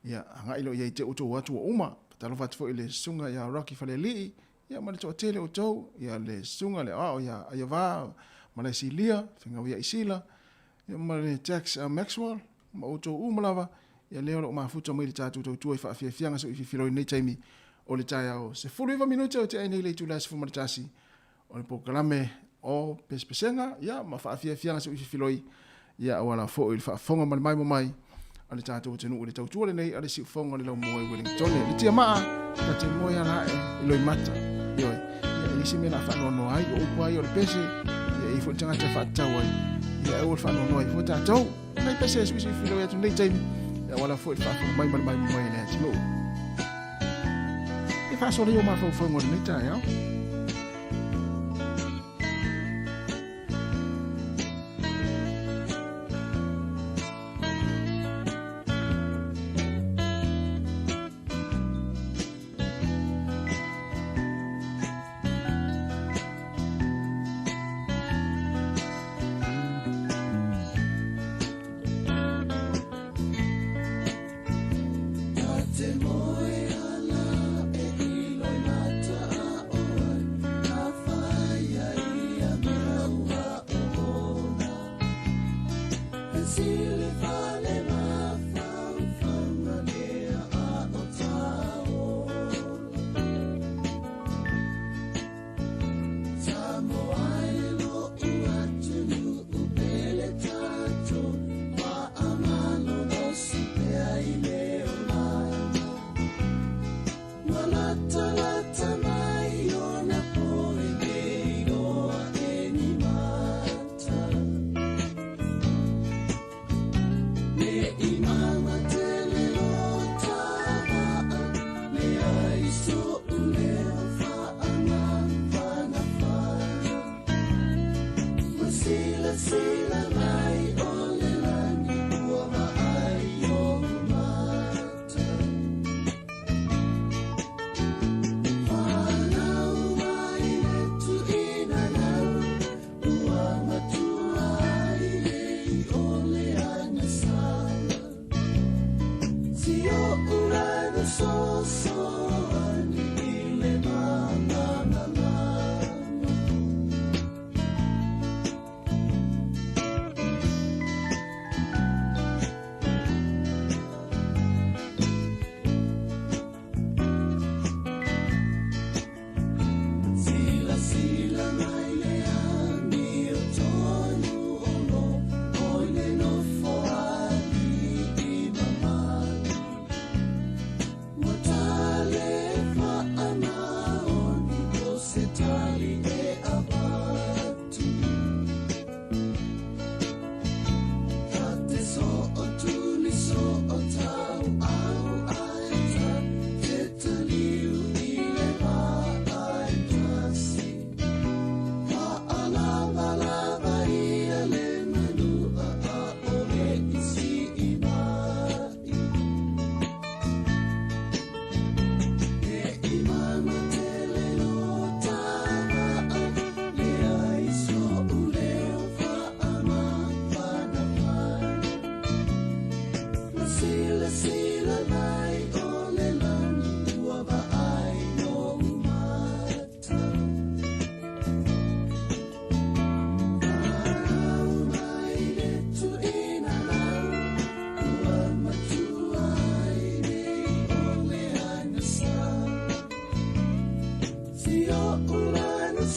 Ia, agai loa i ai te outou atu ua uma. Faatalofa atu foi i le susuga ia Rocky Falealii, ia ma le toatele o outou, ia le susuga le aoao ia Aiava Malaesilia, Fegau ia Isila, ia ma le Jax Maxwell, ma outou uma lava, ia lea o lo o mafuta mai le tatou tautua i faafiafiaga soififiloi i lenei taimi o le taeao. 19 minute o tea ai nei le itula e 11 o le polokalame o pesepesega ia ma faafiafiaga soififiloi ia auala foi i le faafofoga ma le maimoa mai a le tatou atunuu i le tautua lenei a le siufofoga o le laumua i Wellingtone. Le tiamaa, ta te moe ala ae i loimata. Ioe, ia e leai se mea o le a faanoanoa ai, o upu lava ia o le pese, ia e i ai foi le tagata e faatatau ai, ia aua le faanoanoa ai fua tatou. Nai pese e suisuifiloi atu nei taimi, ia auala foi i le faafofoga mai ma le maimoa mai a le atunuu. E faasola i o mafaufauga o lenei taeao.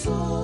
So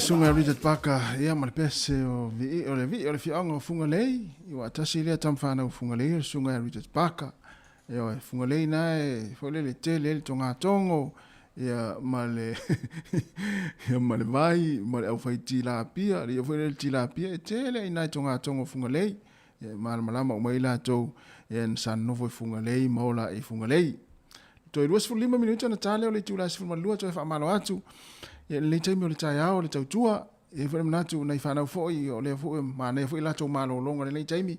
Susuga ia Richard Parker ia ma le pese o vii o le vii o le fiaoga o Fugalei i ua tasi lea tama fanau Fugalei o le susuga ia Richard Parker ioe Fugalei na e foi lele tele ai le togatogo ia ma le ia ma le vai ma le aufai tilapia le ia foi lele tilapia e tele ai nai togatogo o Fugalei ia e malamalama uma ai latou ia na sa nonofo i Fugalei ma ola i Fugalei. Toe 25 minute ona ta lea o le itula e 12 toe faamalo atu. Ia lenei taimi o le taeao o le tautua, e i ai foi le manatu nai fanau foi o lea foi manaia foi latou malologa i lenei taimi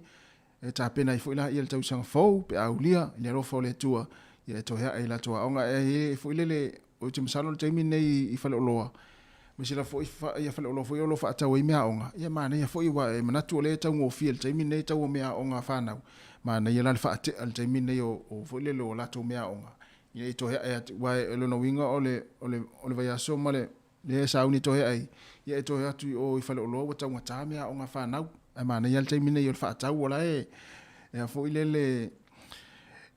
e tapena ai foi laia le tausaga fou pe a aulia i le alofa o le Atua ia e toe ae i latou aoga. E i ai foi lele ou te masalo le taimi lenei i faleoloa aemaise lava foi ia faleoloa foi o lo o faatau ai meaaoga, ia manaia foi aua e manatu o lea e taugofie i le taimi lenei tau o meaaoga a fanau, manaia la le faatea i le taimi lenei o foi lele o latou meaaoga, ina ia toe ae atu, aua o lona uiga o le, o le, o le vaiaso ma le, lea e sauni e toe ae ai, ia e toe atu i o i faleoloa ua taugata meaaoga a fanau, ae manaia lava le taimi lenei o le faatau o la e, e a foi lele,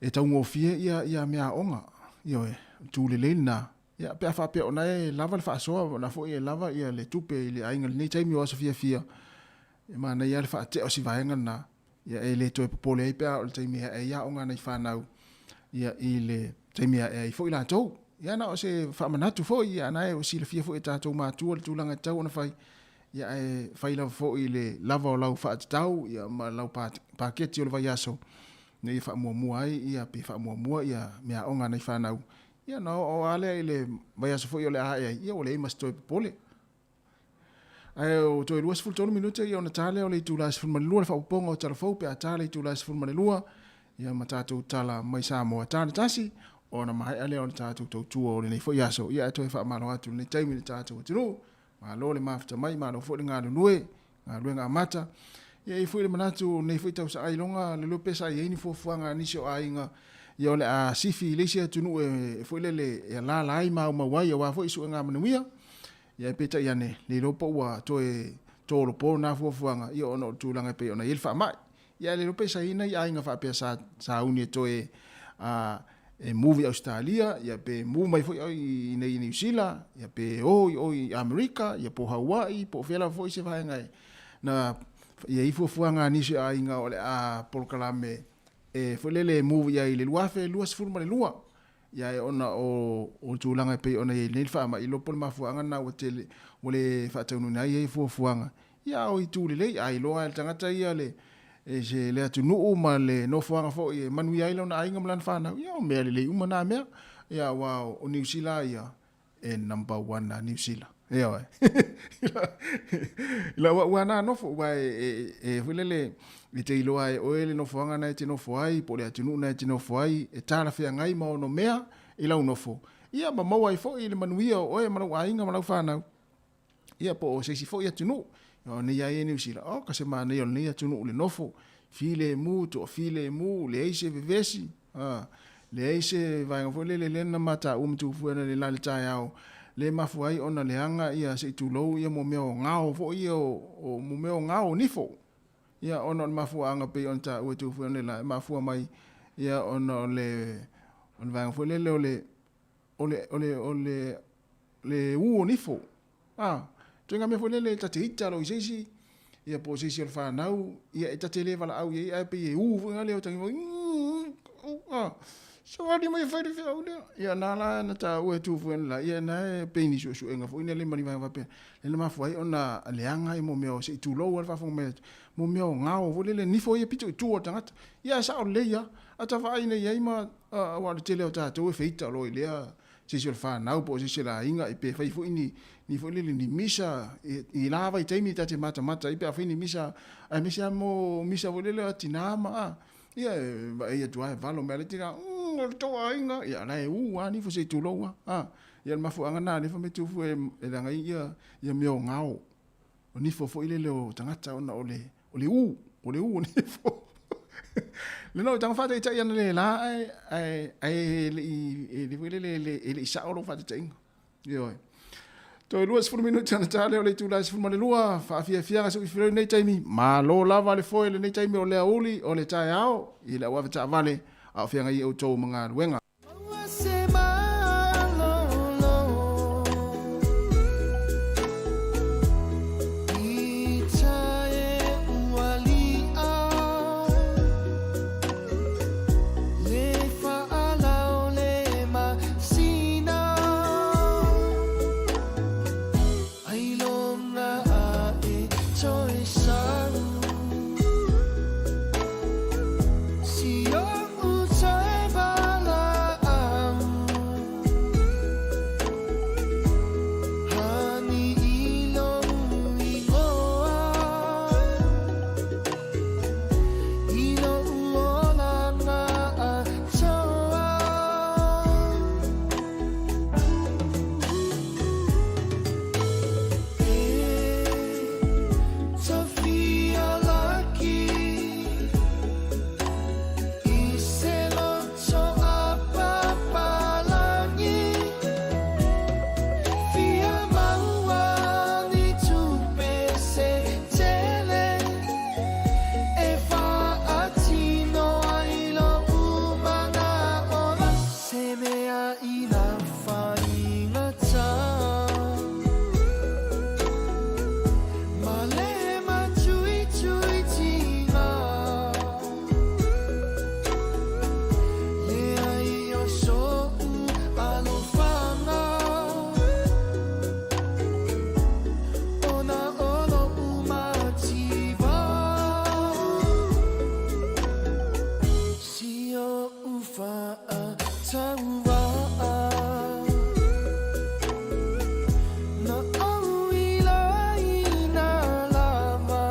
e taugofie ia, ia meaaoga, ioe, o le itu lelei lena. Ia, pe a faapea o na e lava le faasoa, o na foi e lava ia le tupe i le aiga i lenei taimi o aso fiafia, e manaia lava le faatea o si vaega lena, ia e le toe popole ai pe a oo i le taimi e ae ai aoga a nai fanau, ia i le taimi e ae ai foi latou. Ia na o se faamanatu foi, ia na e silafia foi e tatou matua le tulaga e tatau ona fai, ia ae fai lava foi i le lava o lau faatatau ia ma lau paketi o le vaiaso, ina ia faamuamua ai ia pe faamuamua ia meaaoga a nai fanau. Ia ona oo lava lea i le vaiaso foi o le a ae ai, ia ua leai ma se toe popole. Ae o toe 23 minute ia ona ta lea o le itula e 12 le faaopoopoga o tala fou pe a ta le itula e 12 ia ma tatou tala mai Samoa ta le tasi ona maea lea o le tatou tautua o lenei foi aso. Ia ae toe faamalo atu i lenei taimi i le tatou atunuu. Malo le mafuta mai, malo foi le galulue, galuega amata. Ia e i ai foi le manatu o lenei foi tausaga ailoga le iloa pe sa i ai ni fuafuaga a nisi o aiga ia o le a sifi i le isi atunuu e foi lele e alaala ai ma aumau ai aua foi suega manuia. Ia ae peitai ane, le iloa po ua toe tolopo na fuafuaga ia ona o le tulaga e pei ona i ai le faamai. Ia ae le iloa pe sa i ai nai aiga faapea sa sauni e toe a e move i Ausetalia, ia pe move mai foi i inei i Niu Sila, ia pe o i o i Amerika, ia po o Hawaii, po o fea lava foi se vaega e na i ai fuafuaga a nisi o aiga o le a polokalame e foi lele e move i ai i le 2022. Ia ae ona o o tulaga e pei ona i ai nei le faamai, iloa po o le mafuaaga lena ua tele ua le faataunuuina ai ia fuafuaga. Ia a o itu lelei, a iloa lava e le tagata ia le e se le atunuu ma le nofoaga foi e manuia ai lona aiga ma lana fanau, ia o mea lelei uma na mea. Ia aua o Niu Sila ia, e number one a Niu Sila. Ioe. I lau au lava na nofo, aua e, e, e foi lele, e te iloa e oe le nofoaga na e te nofo ai, po o le atunuu na e te nofo ai, e talafeagai ma ono mea i lau nofo, ia ma maua ai foi le manuia o oe ma lou aiga ma lau fanau. Ia po o se isi foi atunuu. O nei lava ia i Niu Sila, oka se manaia o lenei atunuu i le nofo, filemu, toafilemu, leai se vevesi, a, leai se vaega foi lele lea na mataua ma tuufua ana le la i le taeao, lea e mafua ai ona leaga ia se i tulou ia mo mea o gao foi ia o, mo mea o gao o nifo. Ia ona o le mafuaaga pei ona taua e tuufua ana le la, e mafua mai ia ona o le, o le vaega foi lele o le, o le, o le, o le, le u o nifo. A, ituaiga mea foi lele ta te ita loa i se isi, ia po o se isi o le fanau, ia e ta te le valaau i ai ae pei e u foi lea o tangi foi, a, savali mai e fai le feau lea. Ia na la na taua e tu foi la, ia na e pei ni suesuega foi lea ma ni vaega faapea. Lea na mafua ai ona leaga ai mo mea o se i tulou lava le faafofoga mai atu, mo mea o gao foi lele, nifo ia pito i tua o le tagata. Ia ae sao lelei lava, a ta vaai nei i ai ma, aua o le tele o tatou e feita loa i lea se isi o le fanau po o se isi o le aiga, pe fai foi ni, ni foi lele ni misa i la vaitaimi ta te matamata ai pe a fai ni misa, aemaise lava mo misa foi lele a tina ma a, ia e vaai atu lava e valo mai lava le tina, o le tou aiga, ia la e u lava nifo se i tulou lava, a. Ia o le mafuaaga lena lea fai mai Tufu e leaga ai ia, ia mea o gao, o nifo foi lele o tagata ona o le, o le u, o le u o nifo. Lena o taga faataitai ana le la ae, ae, ae le i, e le foi lele, e le i sao lou faataitaiga. Ioe. Toe 20 minute ana ta lea o le itula e 12, faafiafiaga se uifiloi lenei taimi, malo lava le foe lenei taimi o le aoauli o le taeao i le auave taavale a o feagai ai outou ma galuega. mea i na whaingata Ma le matui tui tinga Le ai o so'u alofanga Ona o lo'u mativa Si o'u fa'atauva'a Na ou i laina lava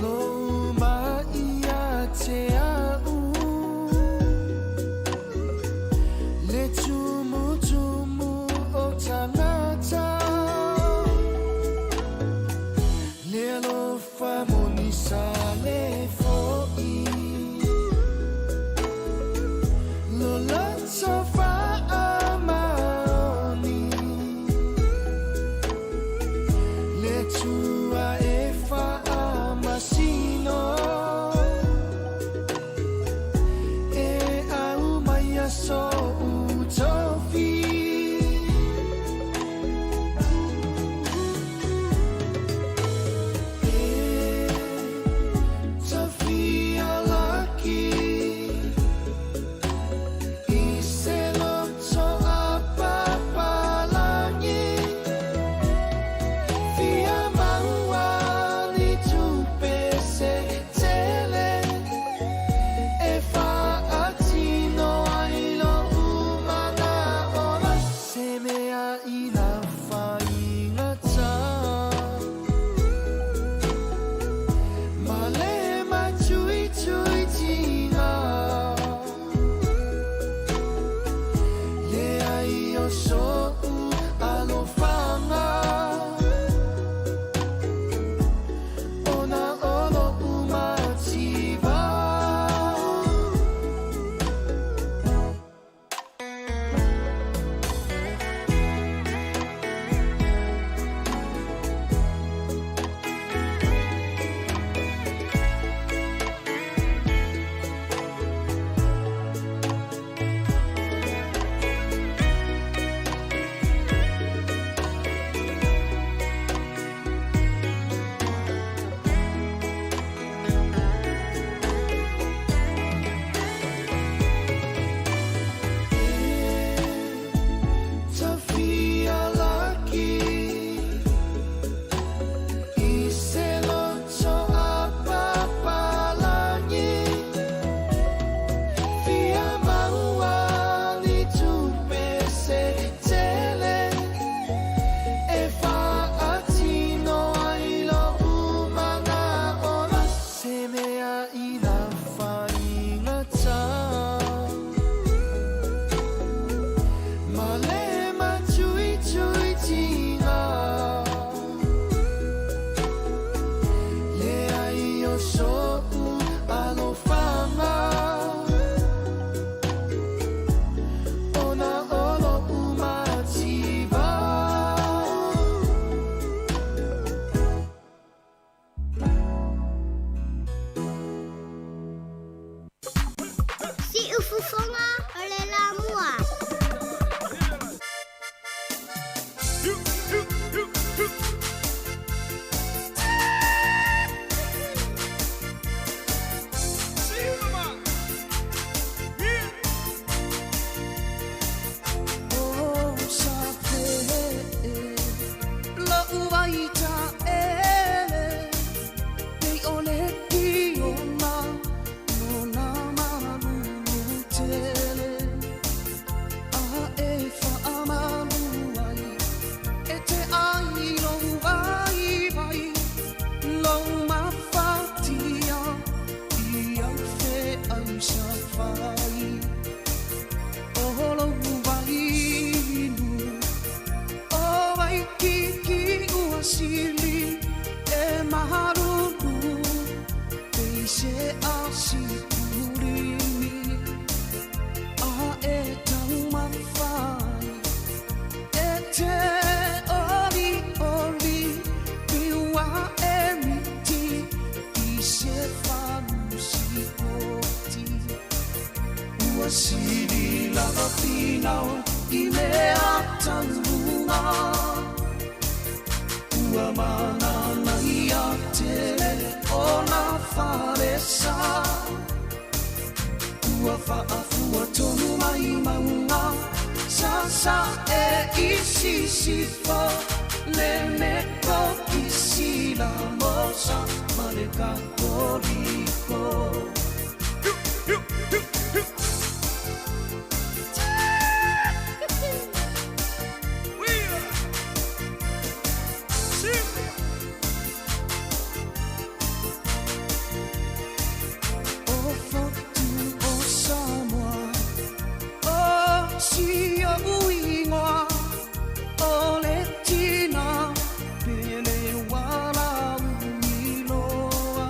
Lou ma'i ia te a'u Le tumutumu o tagata Le alofa moni sa le fo'i Lo loto fa'amaoni Le Atua e fa'amasino E aumaia so'u tofi E tofia laki I se loto a papalagi Fia maua ni tupe se tele E fa'atino ai lo'u mana'o Se mea i na faigata Ma le matuituitiga Leai o so'u alofaga Ona o lo'u mativa. Tofia laki I se loto a papalagi Fia maua ni tupe se tele E fa'atino ai lo'u mana'o Se mea i na faigata Ma le matuituitiga Leai o so'u alofaga Ona o lo'u mativa. Siufofoga o le Lamua. Oh, sa Lo'u ai ta'ele Pei o le piona No nā malulu tele A e fa'amalu ai E te ai lou vaivai Lou mafatia I au fe'ai safai O lou vainu O Waikiki ua sili E malulu Pei se asikulimi A e taumafai E te olioli Pei ua e miti I se falusikoti. Ua sili lava finau i mea tauruga. Ua mananaia tele o na falesa. Ua faafua tonu mai mauga sasa'e i sisifo le metokisi la mosa ma le katoliko. O fotu o Samoa, o si o uigoa, o le tina pele wala uiloa.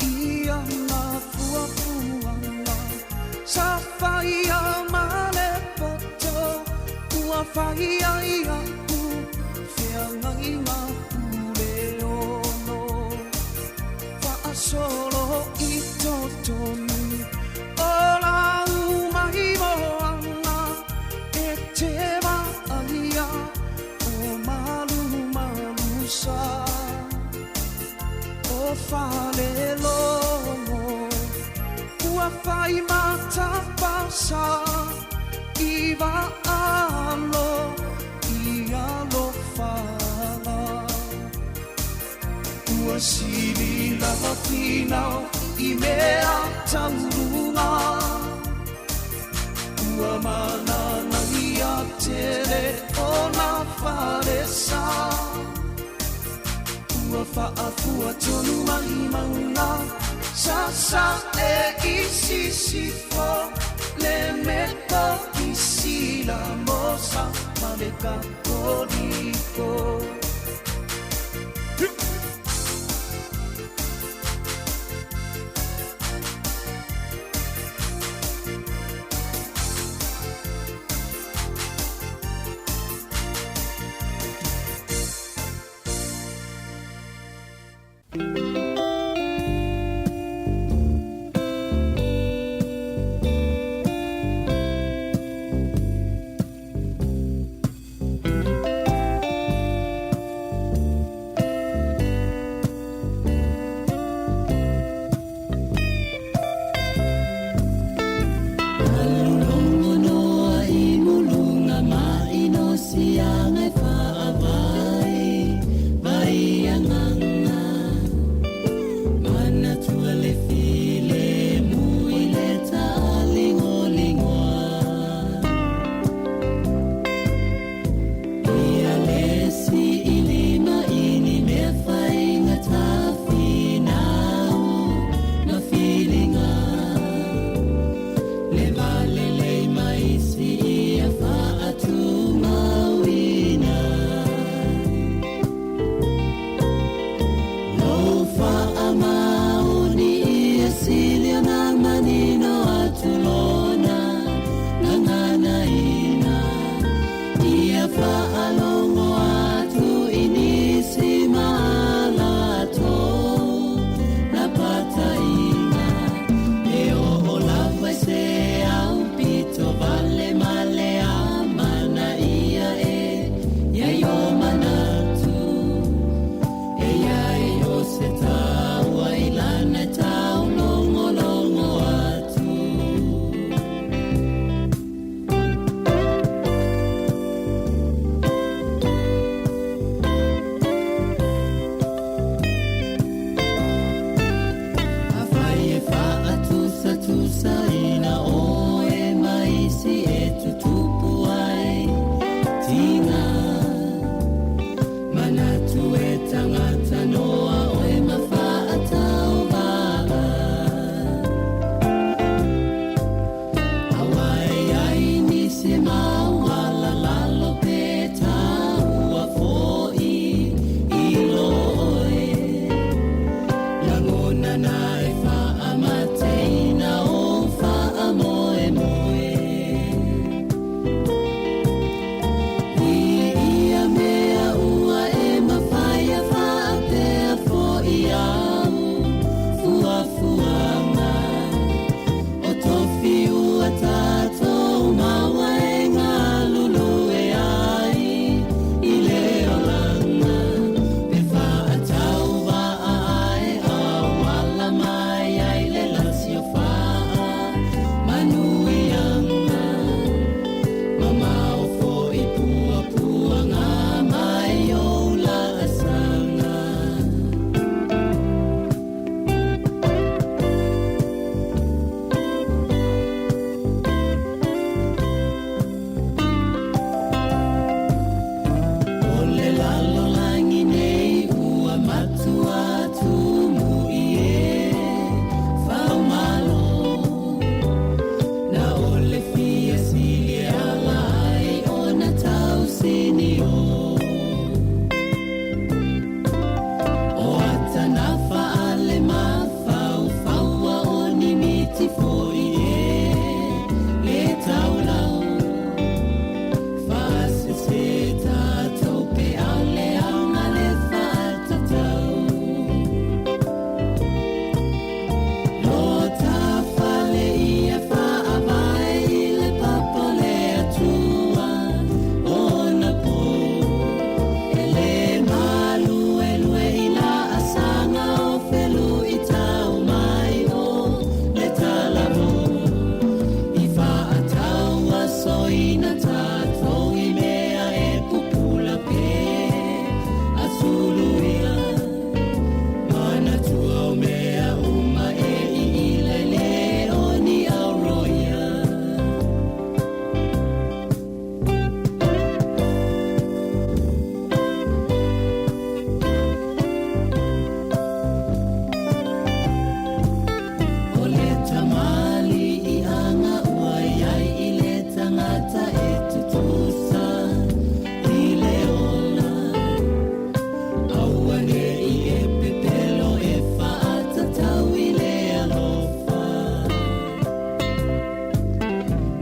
Ia na fuafuaga sa faia ma le poto, ua faia iaʻu feagaiga pule ono. Faasolo i totonu o lau mai moana, e te vaaia o malumalusa. O falelogo ua fai matapasa i vaalo i alofala. Ua sili lava finau i mea tauruga. Ua mananaia tele o na falesa. Ua faafua tonu mai mauga sasa'e i sisifo le metokisi la mosa ma le katoliko.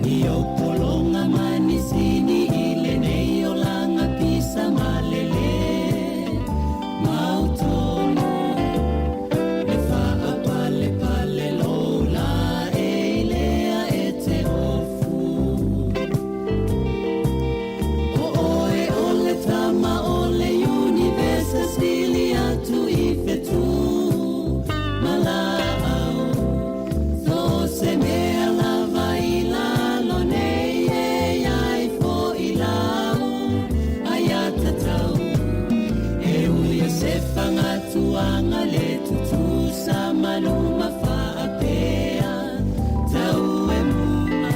I ou pologa ma nisini i lenei olaga pisa ma lele mautonu le faapalepale lou laei lea e te ofu. O oe o le tama o le Univesa sili atu i fetu ma laau. So o se mea lava i lalo nei e iai fo'i lau aiatatau. E ui o se fagatuaga le tutusa ma luma faapea tau e muga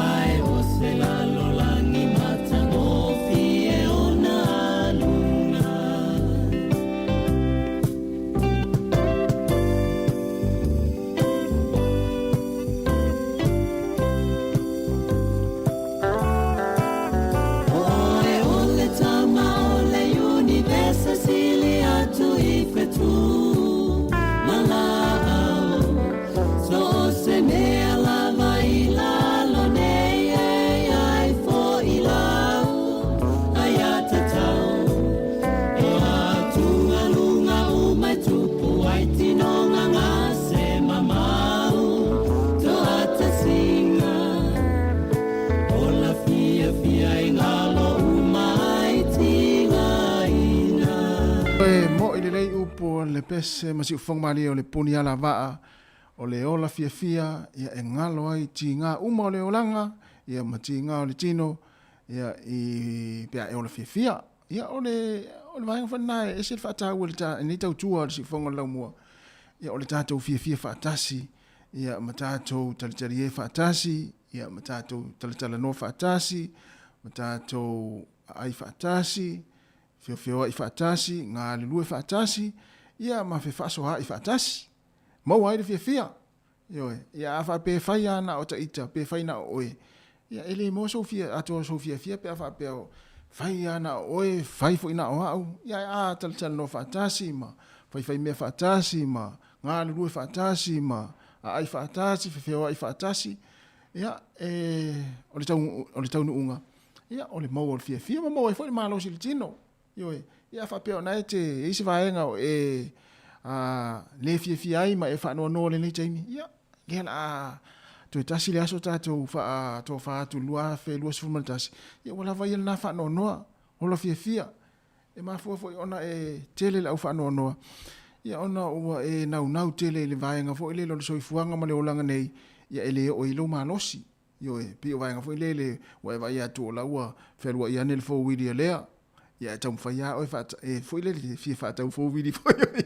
ae o se lalolagi matagofie ona aluga. O oe o le tama o le Univesa sili atu i fetu ma laau. So o se mea lava i lalo nei e iai fo'i lau aiatatau. E atugaluga uma e tupu ai tinoga gase mamau toatasiga. Ola fiafia e galo uma ai tigaina. E mo'i lelei upu a le pese ma siufofoga malie o le puni ala vaa o le ola fiafia ia e galo ai tiga uma o le olaga ia ma tiga o le tino ia i pe a e ola fiafia. Ia o le o le vaega foi lena e ese le faataua i le ta lenei tautua o le siufofoga o le laumua ia o le tatou fiafia faatasi ia ma tatou talitalie faatasi ia ma tatou talatalanoa faatasi ma tatou aai faatasi feofeoai faatasi galulue faatasi ia ma fefaasoaai faatasi maua ai le fiafia. Ioe, ia a faapea e fai lava na o ita pe fai na o oe, ia e le maua sou fia, atoa sou fiafia pe a faapea o fai lava na o oe, fai foi na o au, ia a talatalanoa faatasi ma faifai mea faatasi ma galulue faatasi ma aai faatasi, fefeoai faatasi, ia e, o le tau, o le taunuuga, ia o le maua o le fiafia ma maua ai foi le malosi i le tino. Ioe, ia a faapea o na e te i ai se vaega o e a, le fiafia ai ma e faanoanoa i lenei taimi, ia, lea la a toe tasi le aso tatou faatofa atu i le 2021, ia ua lava ia lena faanoanoa, ola fiafia. E mafua foi ona e tele le au faanoanoa, ia ona ua e naunau tele i le vaega foi lele o le soifuaga ma le olaga nei, ia e le oo i lou malosi. Ioe, pei o vaega foi lele ua e vaai atu o la ua fealuai ane le fowili a lea, ia e taumafai lava oe faata, e foi lele e fia faatau fowili foi oe.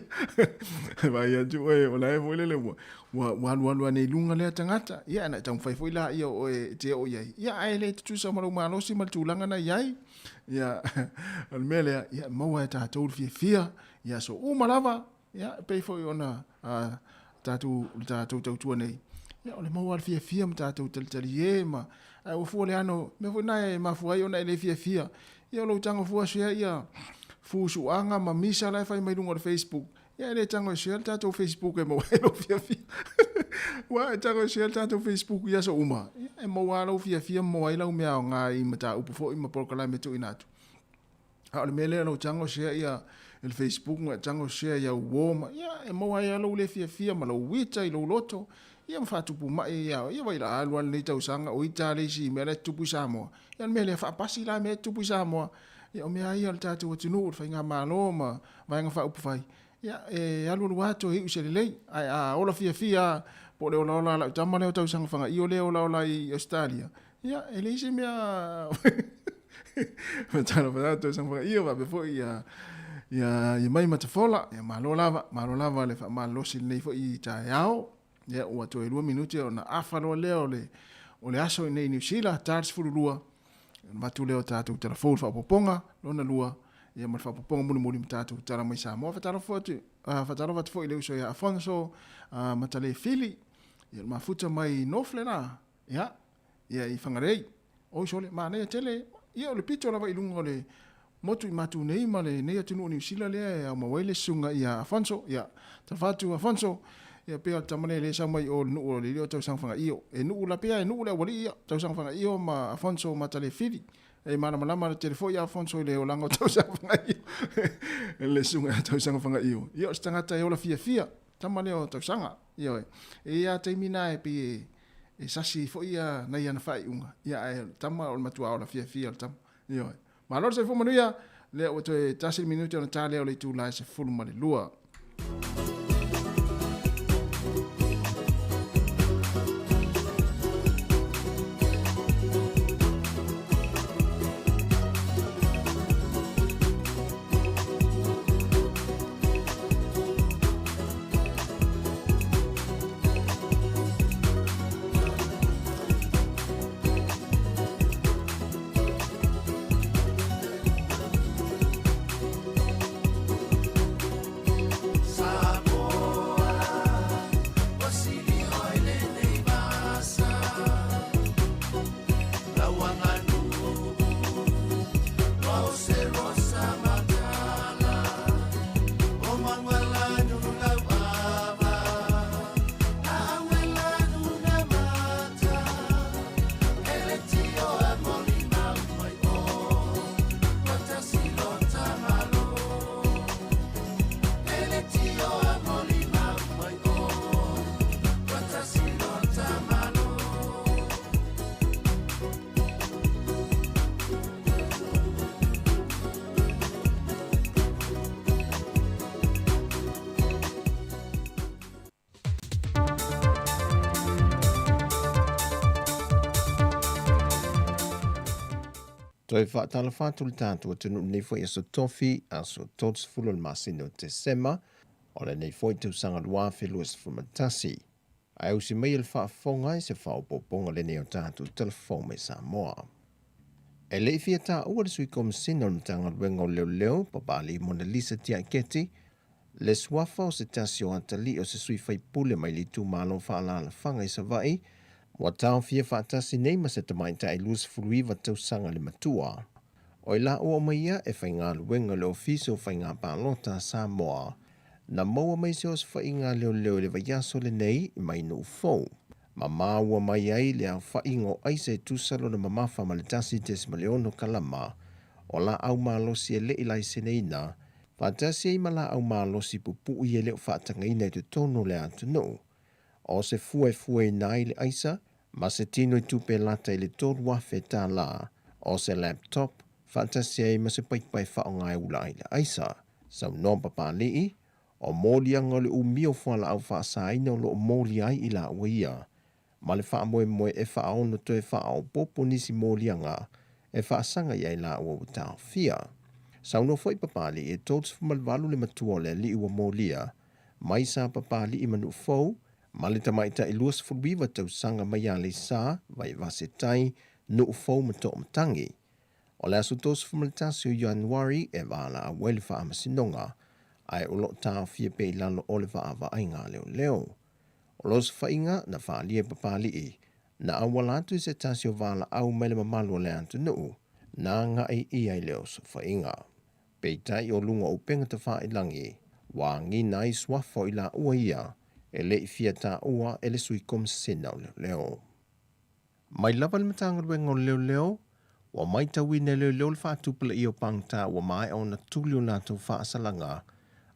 E vaai atu oe o la e foi lele ua, ua, ua alualu ane i luga lea tagata, ia ona e taumafai foi laia o oe e te oo i ai, ia ae le tutusa ma lou malosi ma le tulaga na i ai. Ia, o le mea lea, ia maua e tatou le fiafia i aso uma lava, Ia, e pei foi ona a, tatou, le tatou tautua nei, ia, o le maua le fiafia ma tatou talitalie ma, ae ua fua le ano, mea foi na e mafua ai ona e le fiafia. Ia, o lou tago fua share ia fusuaga ma misa la e fai mai luga o le Facebook. Ia, e le tago e share le tatou Facebook e maua ai lou fiafia. Ua e tago e share le tatou Facebook i aso uma, ia, e maua lava lou fiafia ma maua ai lau mea aoga i mataupu foi ma polokalame tuuina atu. A o le mea lea o lou tago share ia i le Facebook ma e tago share i au uo ma ia e maua ai lava lou le fiafia ma lou ita i lou loto ia ma faatupu mai ia ia vai la alu lava lenei tausaga o ita le isi mea la e tutupu i Samoa. Ia o le mea lea faapasi la mea e tutupu i Samoa. Ia o mea ia o le tatou atunuu, o le faigamalo ma Vaega Faaupufai, ia e alualu lava toe iu i se lelei. Ae a ola fiafia lava po o le olaola a lau tama lea o tausaga fagaio lea e olaola ai i Ausetalia, Ia, e leai se mea Matalo pa tausaga fagaio faapea foi ia ia ia mai Matafola. Ia malo lava, malo lava le faamalolosi lenei foi taeao. Ia ua toe 2 minute ona afa loa lea o le o le aso i nei Niu Sila, ta le 12. Ona avatu lea o tatou tala fou i le faaopoopoga lona lua, ia ma le faaopoopoga mulimuli ma tatou tala mai Samoa. Faatalofa atu, faatalofa atu foi i le uso ia Afonso Matalefili, ia le mafuta mai Northland la. Ia, ia i Whangarei. Oi sole, manaia tele. Ia o le pito lava i luga o le motu i matou nei ma lenei atunuu o Niu Sila lea e aumau ai le susuga ia Afonso. Ia, talofa atu Afonso. Ia pei o le tama lea lea e sau mai o le nuu o le alii o Tausaga Fagaio. E nuu la pea e nuu le aualii ia, Tausaga Fagaio ma Afonso Matalefili. E malamalama tele foi ia Afonso i le olaga o Tausaga Fagaio. Le susuga ia Tausaga Fagaio. Ia o se tagata e ola fiafia, tama lea o Tausaga. Ioe. E i ai lava taimi na e pei e e sasi ai foi ia nai ana faaiuga, ia ae o le tama o le matua ola fiafia o le tama. Ioe. Malo le soifua manuia, lea ua toe tasi le minute ona ta lea o le itula e 12. Toe faatalofa atu le tatou atunuu lenei foi aso Tofi, aso 30 o le masina o Tesema, o lenei foi tausaga 2021. Ae usi mai le faafofoga i se faaopoopoga lenei o tatou Tala Fou mai Samoa. E le i fia taua le sui Komesina o le Matagaluega o Leoleo, Papalii Monalisa Tiaiketi, le suafa o se tasi o atalii o se sui faipule mai le itumalo faaalaalafaga i Savaii, ua taofia faatasi nei ma se tamaitai 29 tausaga le matua. O i laua uma ia e faigaluega i le Ofisa o Faiga Palota a Samoa. Na maua mai se osofaiga a leoleo i le vaiaso lenei mai Nuufou, ma maua mai ai le aofaiga o aisa e tusa lona mamafa ma le 1.6 kalama o laau malosi e le i laiseneina, faatasi ai ma laau malosi pupui e le o faatagaina i totonu o le atunuu. O se fua e fuaina ai le aisa ma se tino i tupe lata i le $3,000, o se laptop, faatasi ai ma se paipa e faaaoga e ula ai le aisa. Saunoa Papalii, o moliaga o le umi o fualaau faasaina o lo o molia ai i laua ia, ma le faamoemoe e faaono toe faaopoopo nisi moliaga e faasaga i ai laua ua taofia. Saunoa foi Papalii e 38 le matua o le alii ua molia mai sa Papalii ma Nuufou, ma le tamaitai 29 tausaga mai Aleisa, Vaivase Tai, Nuufou ma Toomatangi. O le aso 31 o Ianuari e valaau ai le Faamasinoga, ae o lo o taofia pea i lalo o le vaavaaiga a leoleo. O le osofaiga na faaalia e Papalii, na auala atu i se tasi o valaau mai le mamalu o le atunuu, na agai i ai le osofaiga. Peitai o luga o upega tafailagi, ua agiga ai suafa o i laua ia e le i fia taua e le Sui Komisena o Leoleo. Mai lava le Matagaluega o Leoleo, ua matauina e leoleo le faatupulaia o pagota ua maea ona tuli o latou faasalaga,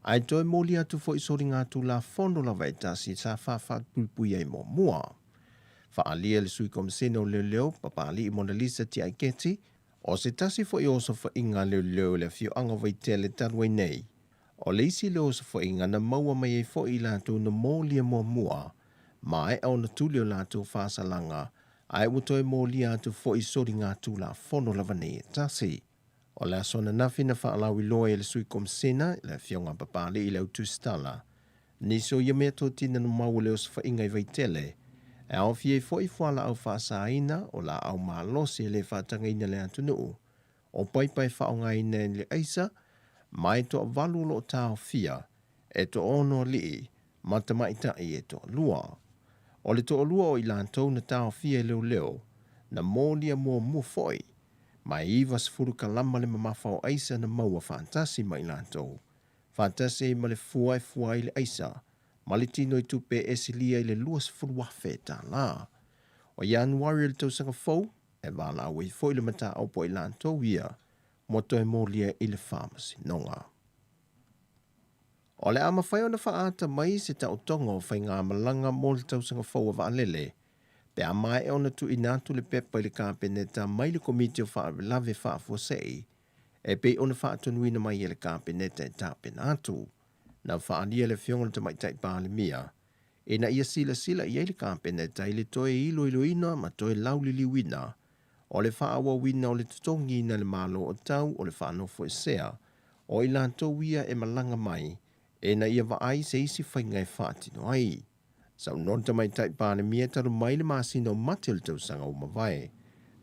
ae toe moli atu foi soligatulafono lava e tasi sa faafapuipui ai muamua. Faaalia le Sui Komisena o Leoleo, Papalii Monalisa Tiaiketi, o se tasi foi o osofaiga a leoleo i le afioaga o Vaitele talu ai nei. O le isi lea o osofaiga na maua mai ai foi i latou na molia muamua, maea ona tuli o latou faasalaga, ae ua toe molia atu foi soligatulafono lava nei e tasi. O le aso ananafi na faalauiloa ai e le Sui Komisena, le Afioga a Papalii le Autusitala, nisi o ia mea totino na maua i le osofaiga i Vaitele, e aofia ai foi fualaau faasaina o laau malosi e le faatagaina le atunuu, o paipa e faaaogaina i le aisa, ma e toavalu o lo o taofia e toaono alii ma tamaitai e toalua. O le toalua o i latou na taofia e leoleo, na molia muamua foi, ma e 90 kalama le mamafa o aisa na maua faatasi ma i latou, faatasi ai ma le fua e fua ai le aisa. ma le tinoitupe e silia i le $20,000. O Ianuari o le tausaga fou, e valaau ai foi le mataupu a i latou ia mo toe molia i le faamasinoga. O le a mafai ona faaata mai se taotoga o faigamalaga mo le tausaga fou a vaalele pe a maea ona tuuina atu le pepa i le Kapeneta mai le Komiti o Faalavelave Faafuasei e pei ona faatonuina mai e le Kapeneta e tapena atu. Na faaalia le Afioga i le Tamaitai Palemia ina ia silasila i ai le Kapeneta i le toe iloiloina ma toe lauliliuina o le faaauauina o le totogiina e le Malo o tau o le faanofoesea o i latou ia e malaga mai ina ia vaai se isi faiga e faatino ai. Saunoa le Tamaitai Palemia talu mai le masina o Mati o le tausaga ua mavae,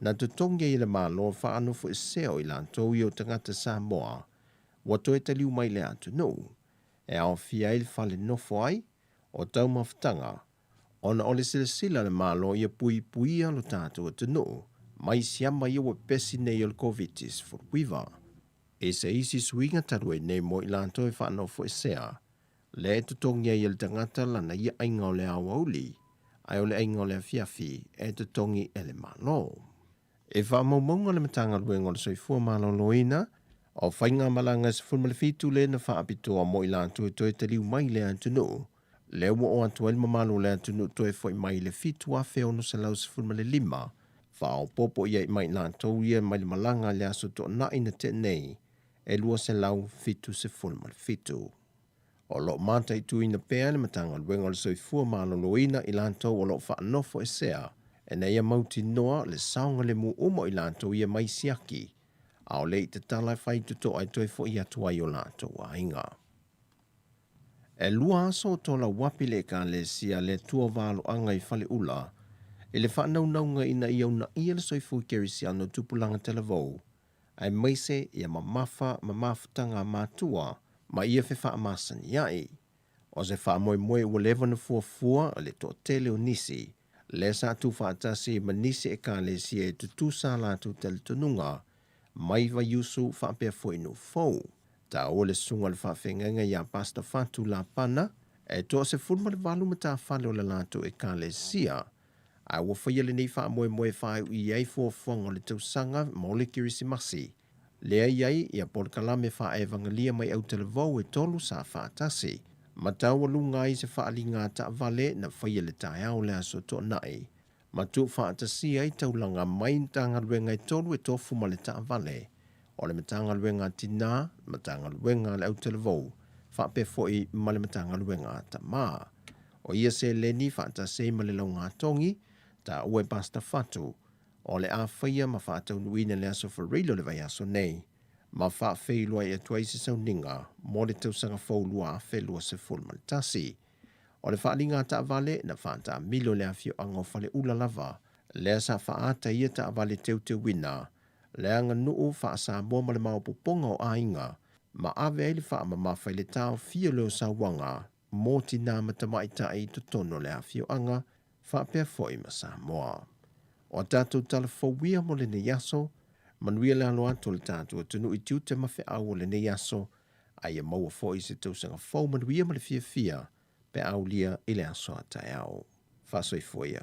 na totogi ai e le Malo faanofoesea o i latou ia o tagata Samoa ua toe taliu mai i le atunuu, e aofia ai le fale nofo ai o taumafataga, ona o le silasila a le Malo ia puipuia lo tatou atunuu mai siama ia ua pepesi nei o le Koviti-19. I se isi suiga talu ai nei mo i latou e faanofoesea, lea e totogi ai e le tagata lana ia aiga o le aoauli, ae o le aiga o le afiafi e totogi e le Malo. I faamaumauga a le Matagaluega o le Soifua Maloloina, o faigamalaga e 17 lea na faapitoa mo i latou e toe taliu mai i le atunuu, lea ua oo atu ai le mamalu o le atunuu toe foi mai i le 7,615, faaopoopo i ai ma i latou ia mai le malaga i le Aso Toonai na tea nei e 277. O lo o mataituina pea le Matagaluega o le Soifua Maloloina i latou o lo o faanofoesea ina ia mautinoa le saogalemu uma o i latou ia mai siaki, a o le i tatala e faitotoa e toe foi atu ai o latou aiga. E lua aso o tolauapi le Ekalesia le Atua Valoaga i Faleula i le faanaunauga ina ia unaia le soifua kerisiano tupulaga talavou aemaise ia mamafa ma mafutaga a matua ma ia fefaamasani ai. O se faamoemoe ua leva ona fuafua le toatele o nisi, lea sa tuufaatasi ma nisi ekalesia e tutusa a latou talitonuga mai Vaiusu faapea foi Nuu-fou. Taua le susuga o le faafeagaiga ia Pastor Fatu Lapana, e toa 18 matafale o le latou ekalesia, a ua faia lenei faamoemoe e faaiu ai fuafuaga o le tausaga mo le Kerisimasi, lea i ai ia polokalame faaevagalia mai autalavou e tolu sa faatasi, ma taualuga ai se faaliga taavale na faia le taeao o le Aso Toonai, ma tuufaatasia ai taulaga mai Matagaluega e tolu e tofu ma le taavale, o le Matagaluega a Tinā, Matagaluega a le Autalavou, faapea foi ma le Matagaluega a Tamā. O ia seleni faatasi ai ma le laugatogi, taua e Pastor Fatu, o le a faia ma faataunuuina i le Aso Faraile o le vaiaso nei, ma faafeiloai atu ai se sauniga mo le tausaga fou 2021. O le faaliga taavale na faataamilo i le afioaga o Faleula lava, lea sa faaata ia taavale teuteuina le aganuu faa-Samoa ma le maopoopoga o aiga, ma ave ai le faamamafa i le taofia o le osauaga mo tinā ma tamaitai i totonu o le afioaga, faapea foi ma Samoa. O a tatou tala fou ia mo lenei aso, manuia le alo atu o le tatou atunuu i tiute ma feau o lenei aso, a ia maua foi se tausaga fou manuia ma le fiafia pe a aulia i le aso a taeao. Faasoifua ia.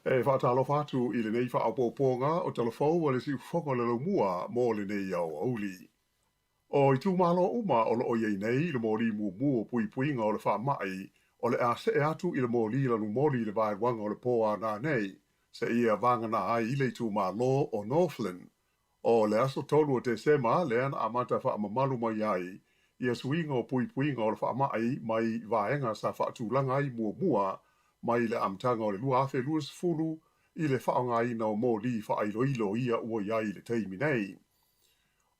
E faatalofa atu i lenei faaopoopoga o Talafou a le Siufofoga o le Laumua mo lenei aoauli. O itumalo uma o lo o i ai nei i le moli mumu o puipuiga o le faamai, o le a see atu i le moli lanumoli i le vaeluaga o le pō a nanei, seia vagana ai i le itumalo o Northland. O le aso 3 o Tesema lea na amata faamamalu mai ai ia suiga o puipuiga o le faamai mai vaega sa faatulaga ai muamua mai le amataga o le 2020 i le faaaogaina o moli faailoilo ia ua i ai i le taimi nei.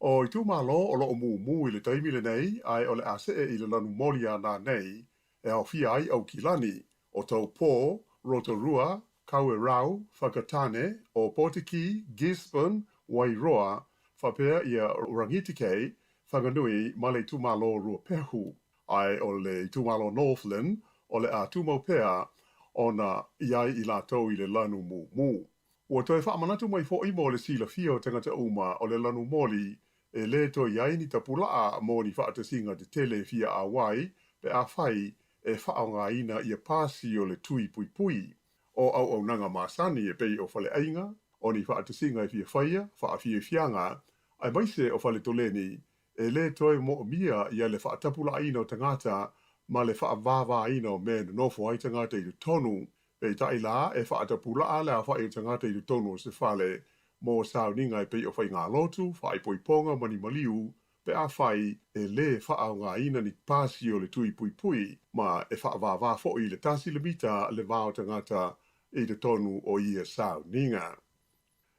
O itumalo o lo o mumu i le taimi lenei ae o le a see i le lanumoli a nanei e aofia ai Aukilani, o Taupō, Rotorua, Kawerau, Whakatane, Ōpōtiki, Gisborne, Wairoa, faapea ia Rangitikei, Whanganui ma le itumalo Ruapehu. Ae o le itumalo Northland o le a tumau pea ona i ai i latou i le lanu mumu. Ua toe faamanatu mai foi mo le silafia o tagata uma o le lanu moli e lē toe i ai ni tapulaa mo ni faatasiga tetele e fia auai pe afai e faaaogaina ia pasi o le tui puipui. O auaunaga masani e pei o faleaiga, o ni faatasiga e fia faia, faafiafiaga, aemaise o fale toleni, e lē toe moomia ia le faatapulaaina o tagata ma le faavāvāina o mea e nonofo ai tagata i totonu. Peitai la, e faatapulaa le aofai o tagata i totonu o se fale mo sauniga e pei o faigalotu, faaipoipoga ma ni maliu, pe afai e lē faaaogaina ni pasi o le tui puipui, ma e faavāvā foi i le tasi le mita le va o tagata i totonu o ia sauniga.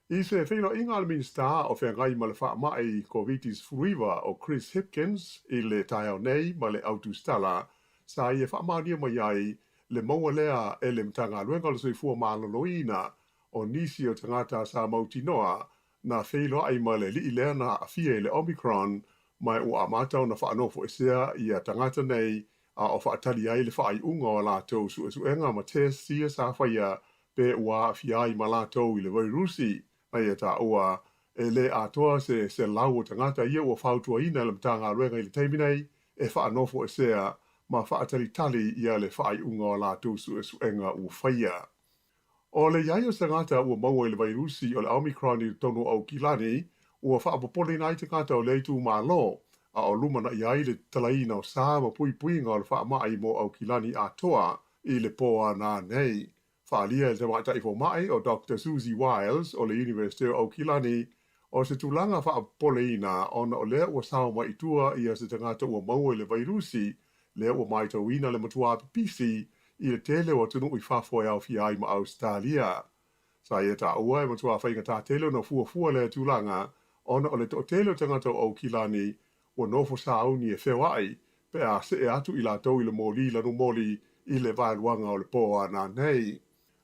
I se feiloaiga a le Minisita o Feagai ma le Faamai Koviti-19 o Chris Hipkins i le taeao nei ma le Autusitala, sa ia faamaonia mai ai le maua lea e le Matagaluega o le Soifua Maloloina o nisi o tagata sa mautinoa na feiloai ma le alii lea na aafia i le Omicron ma ua amata ona faanofoesea ia tagata nei a o faatali ai le faaiuga o a latou suesuega ma tests ia sa faia pe ua aafia ai ma latou i le vairusi. Na ia taua, e lē atoa se 100 o tagata ia ua fautuaina e le Matagaluega i le taimi nei e faanofoesea ma faatalitali ia le faaiuga o a latou suesuega ua faia. O le i ai o se tagata ua maua i le vairusi o le Omicron i totonu o Aukilani, ua faapopoleina ai tagata o lea itumalo, a o lumanai ai le tatalaina o sa ma puipuiga o le faamai mo Aukilani atoa i le pō ana nei. Faaalia e le tamaitai fomai o Doctor Siouxsie Wiles o le Iunivesite o Aukilani, o se tulaga faapopoleina ona o lea ua sao mai i tua ia se tagata ua maua i le vairusi lea ua matauina le matuā pipisi i le tele o atunuu i fafo e aofia ai ma Ausetalia. Sa ia taua e matuā faigata tele ona fuafua lea tulaga ona o le toatele o tagata o Aukilani ua nofo sauni e feoai pe a see atu i latou i le moli lanu moli i le vaeluaga o le pō ana nei.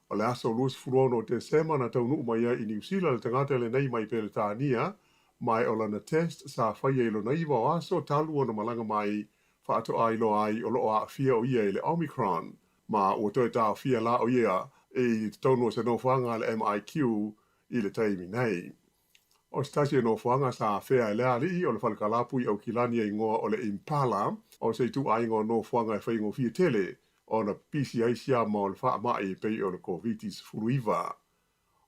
O le aso 26 o Tesema na taunuu mai ai i Niu Sila le tagata lenei mai Peretania, ma o lana test sa faia i lona 9 o aso talu ona malaga mai faatoa iloa ai o loo aafia o ia i le Omicron, ma ua toe taofia la o ia i totonu o se nofoaga a le MIQ i le taimi nei. O se tasi o nofoaga sa afea e le alii o le fale kalapu i Aukilani e igoa o le Impala, o se ituaiga o nofoaga e faigofie tele ona pipisi ai siama o le faamai e pei o le Koviti-19.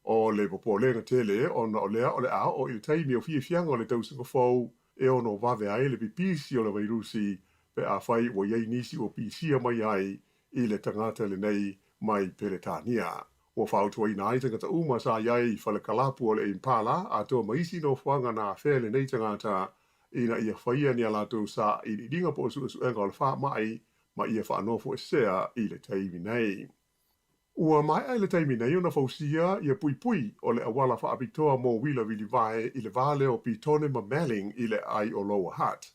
O le popolega tele ona o lea o le a oo i le taimi o fiafiaga o le tausaga fou e ono vave ai le pipisi o le vairusi pe afai ua i ai nisi ua pisia mai ai i le tagata lenei mai Peretania. Ua fautuaina ai tagata uma sa i ai i fale kalapu o le Impala atoa ma isi nofoaga na afea lenei tagata ina ia faia ni a latou sailiiliga po o suesuega o le faamai ma ia faanofoesea i le taimi nei. Ua maea i le taimi nei ona fausia ia puipui o le auala faapitoa mo uila vilivae i le va lea o Petone ma Melling i le aai o Lower Hutt.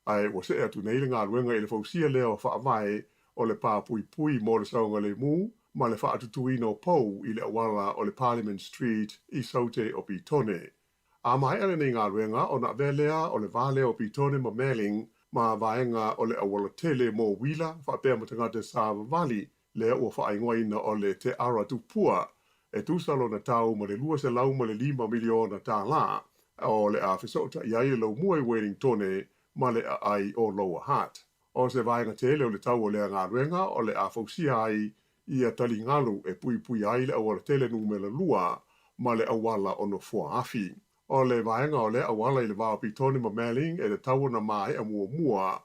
Ae ua see atu nei le galuega i le fausia lea o faavae o le pā puipui mo le saogalemu ma le faatutuina o pou i le auala o le Parliament Street i Saute o Petone. A maea lenei galuega ona avea lea o le va lea o Petone ma Melling ma vaega o le auala tele mo uila faapea ma tagata savavali lea ua faaigoaina o le Te Ara Tupua, e tusa lona tau ma le $205 miliona tālā, o le a fesootai ai le laumua i Wellingtone ma le aai o Lower Hutt. O se vaega tele o le tau o lea galuega o le a fausia ai ia taligalu e puipuia ai le auala tele numera lua ma le auala o Nofoa Afi. O le vaega o lea auala i le va o Petone ma Melling e tatau ona maea muamua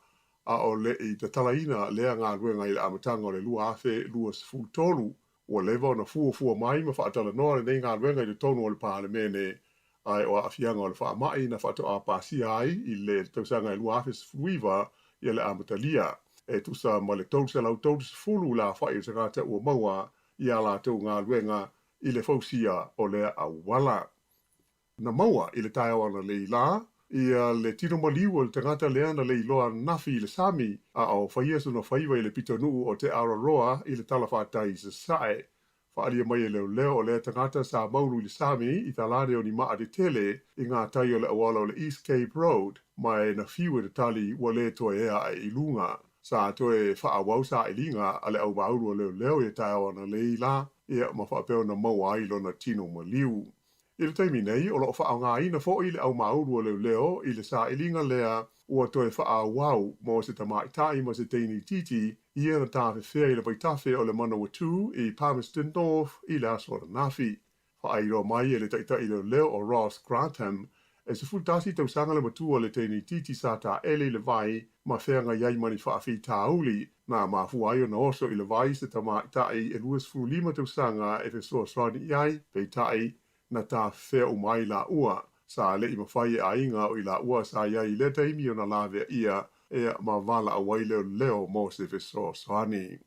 a o le i tatalaina lea galuega i le amataga o le 2023. Ua leva ona fuafua mai ma faatalanoa lenei galuega i totonu o le Palemene, ae o aafiaga o le faamai na faatoa pasia ai i le tausaga e 2019 ia le amatalia, e tusa ma le 330 le aofai o tagata ua maua i a latou galuega i le fausia o lea auala. Na maua i le taeao ananei lā ia le tino maliu o le tagata lea na leiloa ananafi i le sami a o faia sona faiva i le pitonuu o Te Araroa i le talafatai i Sasae. Faaalia mai e leoleo o lea tagata sa maulu i le sami i talane o ni maa tetele i gatai o le auala o le East Cape Road ma e na fiu e tatali ua lē toe ea ae i luga. Sa toe faaauau sailiga a le aumāulu a leoleo ia taeao analeila la, ia ma faapea ona maua ai lona tino maliu. I le taimi nei, o lo o faaaogaina foi le aumāulu a leoleo i le sailiga lea ua toe faaauau mo se tamaitai ma se teine itiiti ia na tafefea i le vaitafe o le Manawatū i Palmerston North i le aso ananafi. Faailoa mai e le taitai leoleo o Ross Grantham, e 11 tausaga le matua o le teine itiiti sa taele i le vai ma feagai ai ma ni faafitauli na mafua ai ona oso i le vai se tamaitai e 25 tausaga e fesoasoani i ai, peitai, na tafefea uma ai laua. Sa le i mafai e aiga o i laua sa i ai i lea taimi ona lavea ʻia ea ma valaau ai leoleo mo se fesoasoani.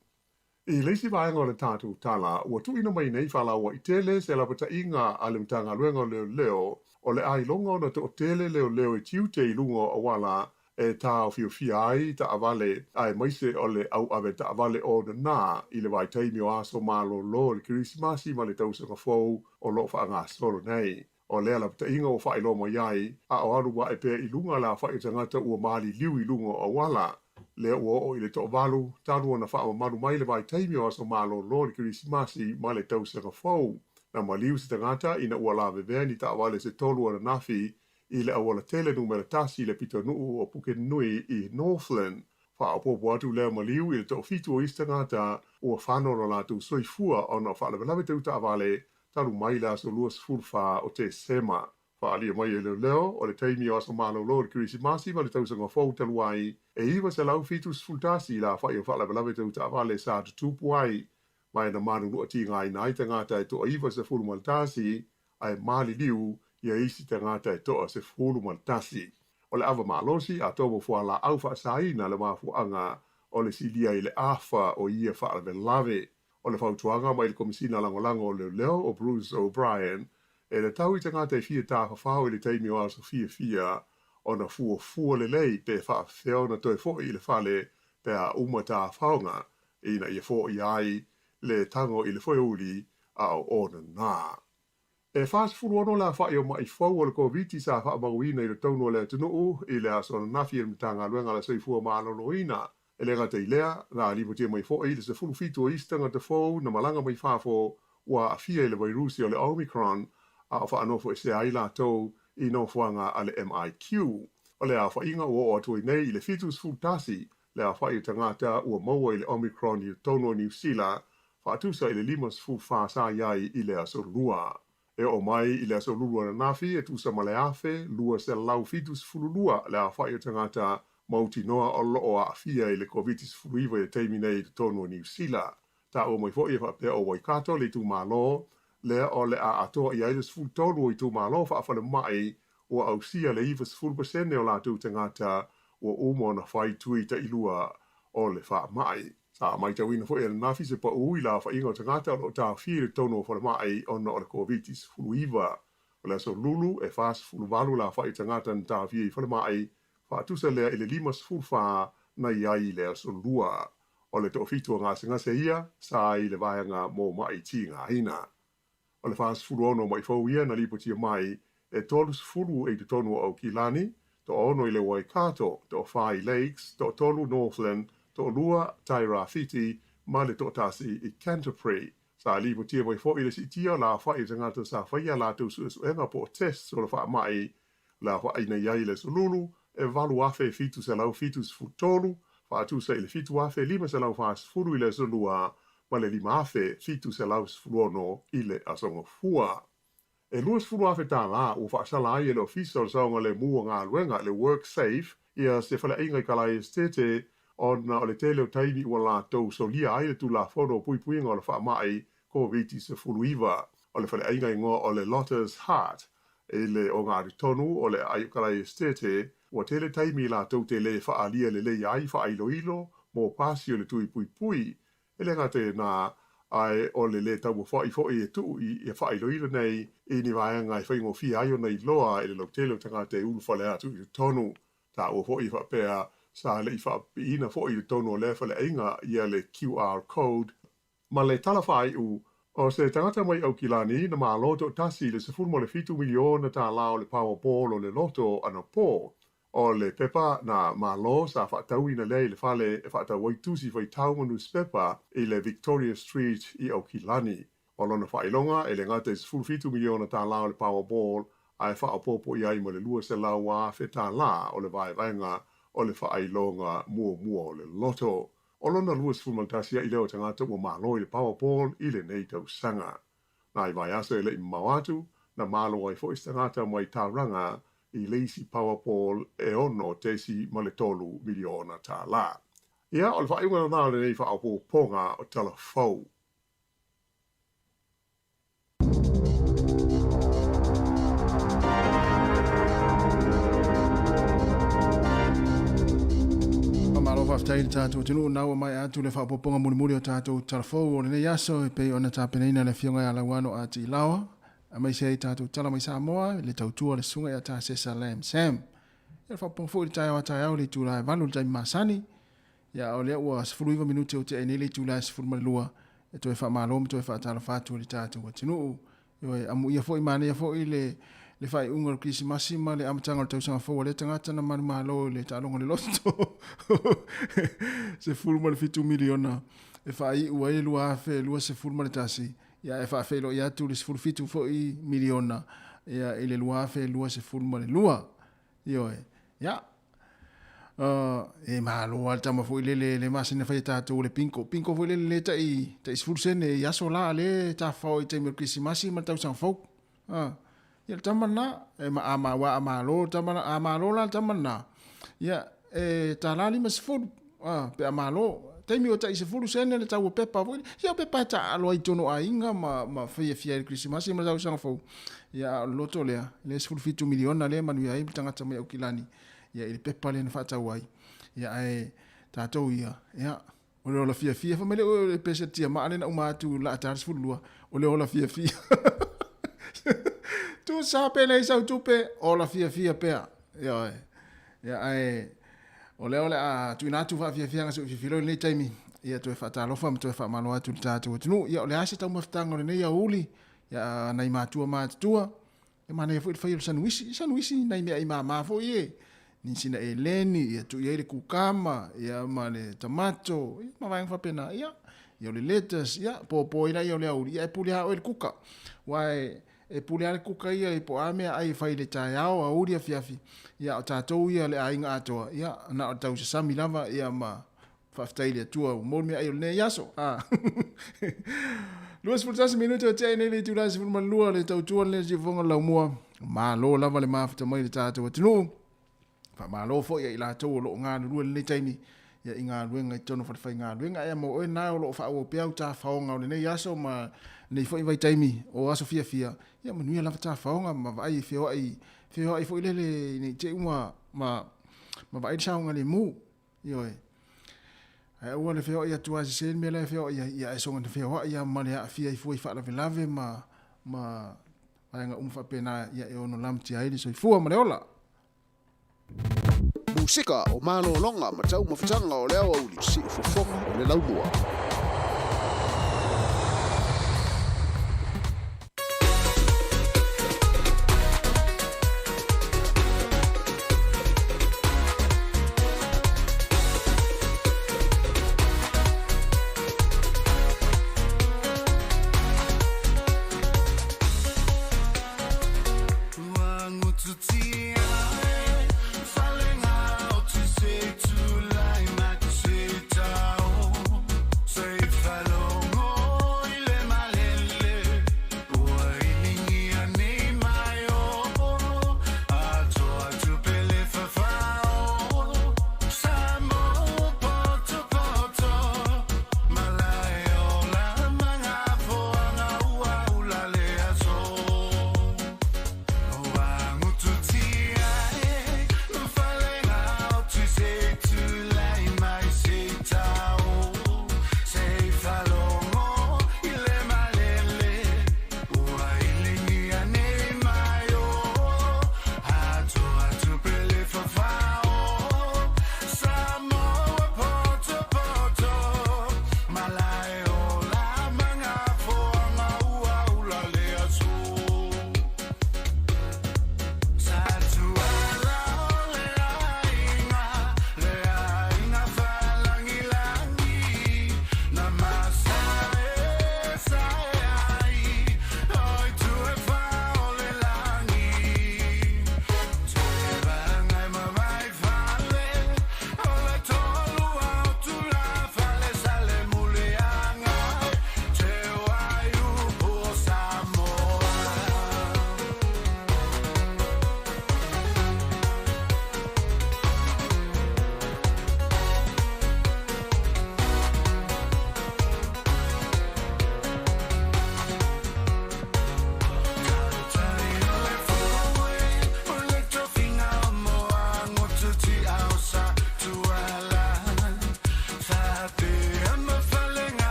I le isi vaega o le tatou tala, ua tuuina mai nei faalauaitele se lapataiga a le Matagaluega o Leoleo o le a iloga ona toatele leoleo e tiute i luga o auala e taofiofia ai taavale aemaise o le auave taavale onana i le vaitaimi o aso malolo o le Kerisimasi ma le Tausaga Fou o lo o faagasolo nei. O lea lapataiga ua faailoa mai ai, a o alu ae pea i luga le aofai o tagata ua maliliu i luga o auala. Lea ua oo i le toavalu, talu ona faamamalu mai le vaitaimi o aso malolo o le Kerisimasi ma le Tausaga Fou. Na maliu se tagata ina ua lavevea ni taavale se tolu ananafi i le aualatele numera tasi i le pitonuu o Pukenui i Northland. Faaopoopo atu lea maliu i le toafitu o isi tagata ua fano lo latou soifua ona o faalavelave tau taavale talu mai le aso 24 o Tesema. Faaalia mai e leoleo, o le taimi o aso malolo o le Kerisimasi ma le Tausaga Fou talu ai, e 971 le aofai o faalavelave tau taavale sa tutupu ai, ma e na manunua tigaina ai tagata e toa 91 ae maliliu ia isi tagata e toa 11. O le ava malosi atoa mo fualaau faasaina le mafuaaga o le silia i le afa o ia faalavelave. O le fautuaga mai le Komesina Lagolago o Leoleo o Bruce O'Brien, e tatau i tagata e fia tafafao i le taimi o aso fiafia ona fuafua lelei pe faafefea ona toe foi i le fale pe a uma tafaoga ina ia foia ai le tago i le foeuli a o onana. E 46 le aofai o maʻi fou o le Koviti sa faamauina i totonu o le atunuu i le aso ananafi e le Matagaluega a le Soifua Maloloina. E le gata i lea, na lipotia mai foi le 17 o isi tagata fou na malaga mai fafo ua aafia i le vairusi o le Omicron a o faanofoesea ai latou i nofoaga a le MIQ. O le aofaiga ua oo atu ai nei i le 71 le aofai o tagata ua maua i le Omicron i totonu o Niu Sila, faatusa i le 54 sa i ai i le aso Lua. E oo mai i le aso Lulu ananafi e tusa ma le 1,272 le aofai o tagata mautinoa o lo o aafia i le Koviti-19 i le taimi nei i totonu o Niu Sila. Taua mai foi e faapea o Waikato le itumalo lea o le a atoa i ai le 13 o itumalo faafalemai ua ausia le 90% o latou tagata ua uma ona fai tui tailua o le faamai. Sa matauina foi ananafi se paū i le aofaiga o tagata o lo o taofia i totonu o falemai ona o le Koviti-19. O le aso Lulu e 48 le aofai o tagata na taofia i falemai, faatusa lea i le 54 na i ai i le aso Lua. O le toafitu o gasegase ia sa i le vaega mo maʻi tigaina. O le 46 o maʻi fou ia na lipotia mai e 30 e i totonu o Aukilani, toaono i le Waikato, toafa i Lakes, toatolu Northland, toalua Tairāwhiti ma le toatasi i Canterbury. Sa lipotia mai foi le siitia o le aofai o tagata sa faia a latou suesuega po o tests o le faamai le aofai na i ai i le aso Lulu e 8,773, faatusa i le 7,540 i le aso Lua ma le 5,716 i le aso Gafua. E $20,000 ua faasala ai e le Ofisa o le Saogalemu o Galuega, le WorkSafe, ia se faleaiga i Kalaesetete ona o le tele o taimi ua latou solia ai le Tulafono o Puipuiga o le Faamai Koviti-19. O le faleaiga igoa o le Lotta's Heart i le ogatotonu o le aai o Kalaesetete, ua tele taimi latou te lē faaalia lelei ai faailoilo mo pasi o le tui puipui. E le gata i lena, ae o le lē taumafai foi e tuu i ia faailoilo nei i ni vaega e faigofie ai ona iloa i le lautele o tagata e ulufale atu i totonu. Taua foi e faapea sa le i faapipiina foi i totonu o lea faleaiga ia le QR code ma le tala faaiu O se tagata mai Aukilani na malo toʻatasi i le $17 miliona tālā o le Powerball o le Loto anapō. O le pepa na malo sa faatauina lea i le fale e faatau ai tusi faitau ma nusipepa i le Victoria Street i Aukilani. O lona faailoga e le gata i $17 miliona tālā o le Powerball ae faaopoopo i ai ma le $200,000 tālā o le vaevaega o le faailoga muamua o le Loto. O lona 21 aʻi lea o tagata ua malo i le Powerball i lenei tausaga. Nai vaiaso e le i mamao atu, na malo ai foi se tagata mai Tauranga i le isi Powerball e $6.3 miliona tālā. Ia, o le faaiuga lena o lenei faaopoopoga o Tala Fou. Faamalo faafetai i le tatou atunuu na ua maea atu le faaopoopoga mulimuli o tatou tala fou o lenei aso e pei ona tapenaina e le Afioga ia Lauano A. Tiilaoa aemaise ai tatou tala mai Samoa i le tautua a le Susuga ia Tasesa Lam Sam. Ia le faaopoopoga foi i le taeao a taeao i le itula e 8 i le taimi masani. Ia o lea ua 19 minute o tea ai nei le itula e 12 e toe faamalo ma toe faatalofa atu i le tatou atunuu. Ioe, amuia foi manaia foi le le faaiuga o le Kerisimasi ma le amataga o le tausaga fou a lea tagata na manumalo i le taaloga o le loto. $17 miliona e faaiu ai le 2021, ia e faafeiloai atu le 17 foi miliona ia i le 2022. Ioe. Ia. E malo lava le tama foi lele le masina fai e tatou le pinko. Pinko foi lele le tai, tai 10 sene i aso la le tafafao i taimi o le Kerisimasi ma le tausaga fou. Ia le tama lena, e ma, a, ma, ua a malo le tama, a malo la le tama lena, ia, e tālā 50, pe a malo. Taimi o tai 10 sene le tau o pepa foi, ia o pepa e taalo ai i tonu aiga ma, ma fiafia ai le Kerisimasi ma le tausaga fou. Ia, a o le loto lea, le 17 miliona lea e manuia ai le tagata mai Aukilani, ia i le pepa lea na faatau ai. Ia, ae tatou ia, ia, o le ola fiafia, fai mai le oe o le pese tiamaa lea na uma atu laa ta le 12, o le ola fiafia. Tusa pe leai sau tupe, ola fiafia pea. Ioe. Ia, ae o lea o le a tuuina atu faafiafiaga se i fiafia i lenei taimi, ia toe faatalofa ma toe faamalo atu i le tatou atunuu. Ia, o le a se taumafataga o lenei aoauli, ia nai matua matutua, e manaia foi le fai o le sanuisi. Sanuisi nai meaai mama foi e, ni sina eleni, ia tuu i ai le kukama, ia ma le tamato, ia ma vaega faapena. Ia, ia o le lettuce, ia popo ai laia o le aoauli, ia e pule lava oe i le kuka. Aua e, e pule lava le kuka ia i po o a meaai e fai i le taeao, aoauli, afiafi, ia o tatou ia le aiga atoa, ia na o le tausasami lava, ia ma Faafetai i le Atua ua maua le meaai o lenei aso. Ah. 21 minute o tea nei le itula 12 le tautua lenei siufofoga o le laumua. Malo lava le mafuta mai le tatou atunuu. Faamalo foi ia i latou o lo o galulue lenei taimi ia i galuega i totonu o falefaigaluega. Ae mo oe na o lo o faaauau pea au tafaoga o lenei aso ma lenei foi vaitaimi o aso fiafia, ia manuia lava tafaoga ma vaai e feoai, feoai foi lele nei te i ua ma, ma vaai le saogalemu. Ioe. Ae aua le feoai atu lava e sese le mea la e feoai ai, ia ae soona te feoai lava ma le aafia ai fua i faalavelave ma, ma vaega uma faapena, ia e ono lamatia ai le soifua ma le ola. Musika o malologa ma taumafataga o le aoauli, siufofoga o le laumua.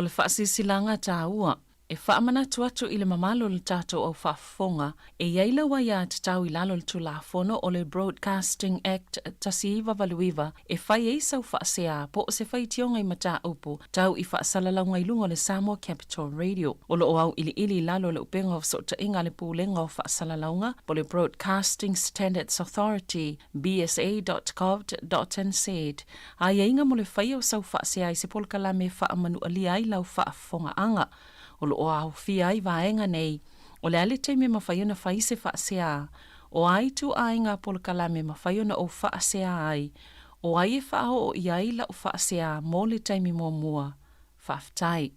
O le faasilasilaga taua, e faamanatu atu i le mamalu o le tatou au faafofoga, e i ai lau aiatatau i lalo o le Tulafono o le Broadcasting Act 1989 e fai ai sau faasea po o se faitioga i mataupu tau i faasalalauga i luga o le Samoa Capital Radio. O lo o auiliili i lalo o le Upega o Fesootaiga a le Pulega o Faasalalauga po o le Broadcasting Standards Authority, bsa.govt.nz, aiaiga mo le faia o sau faasea i se polokalame e faamanualia ai lau faafofogaaga. O lo o aofia ai vaega nei, o le a le taimi e mafai ona fai se faasea, o a ituaiga polokalame e mafai ona ou faasea ai, o ai e faaoo i ai lau faasea mo le taimi muamua. Faafetai.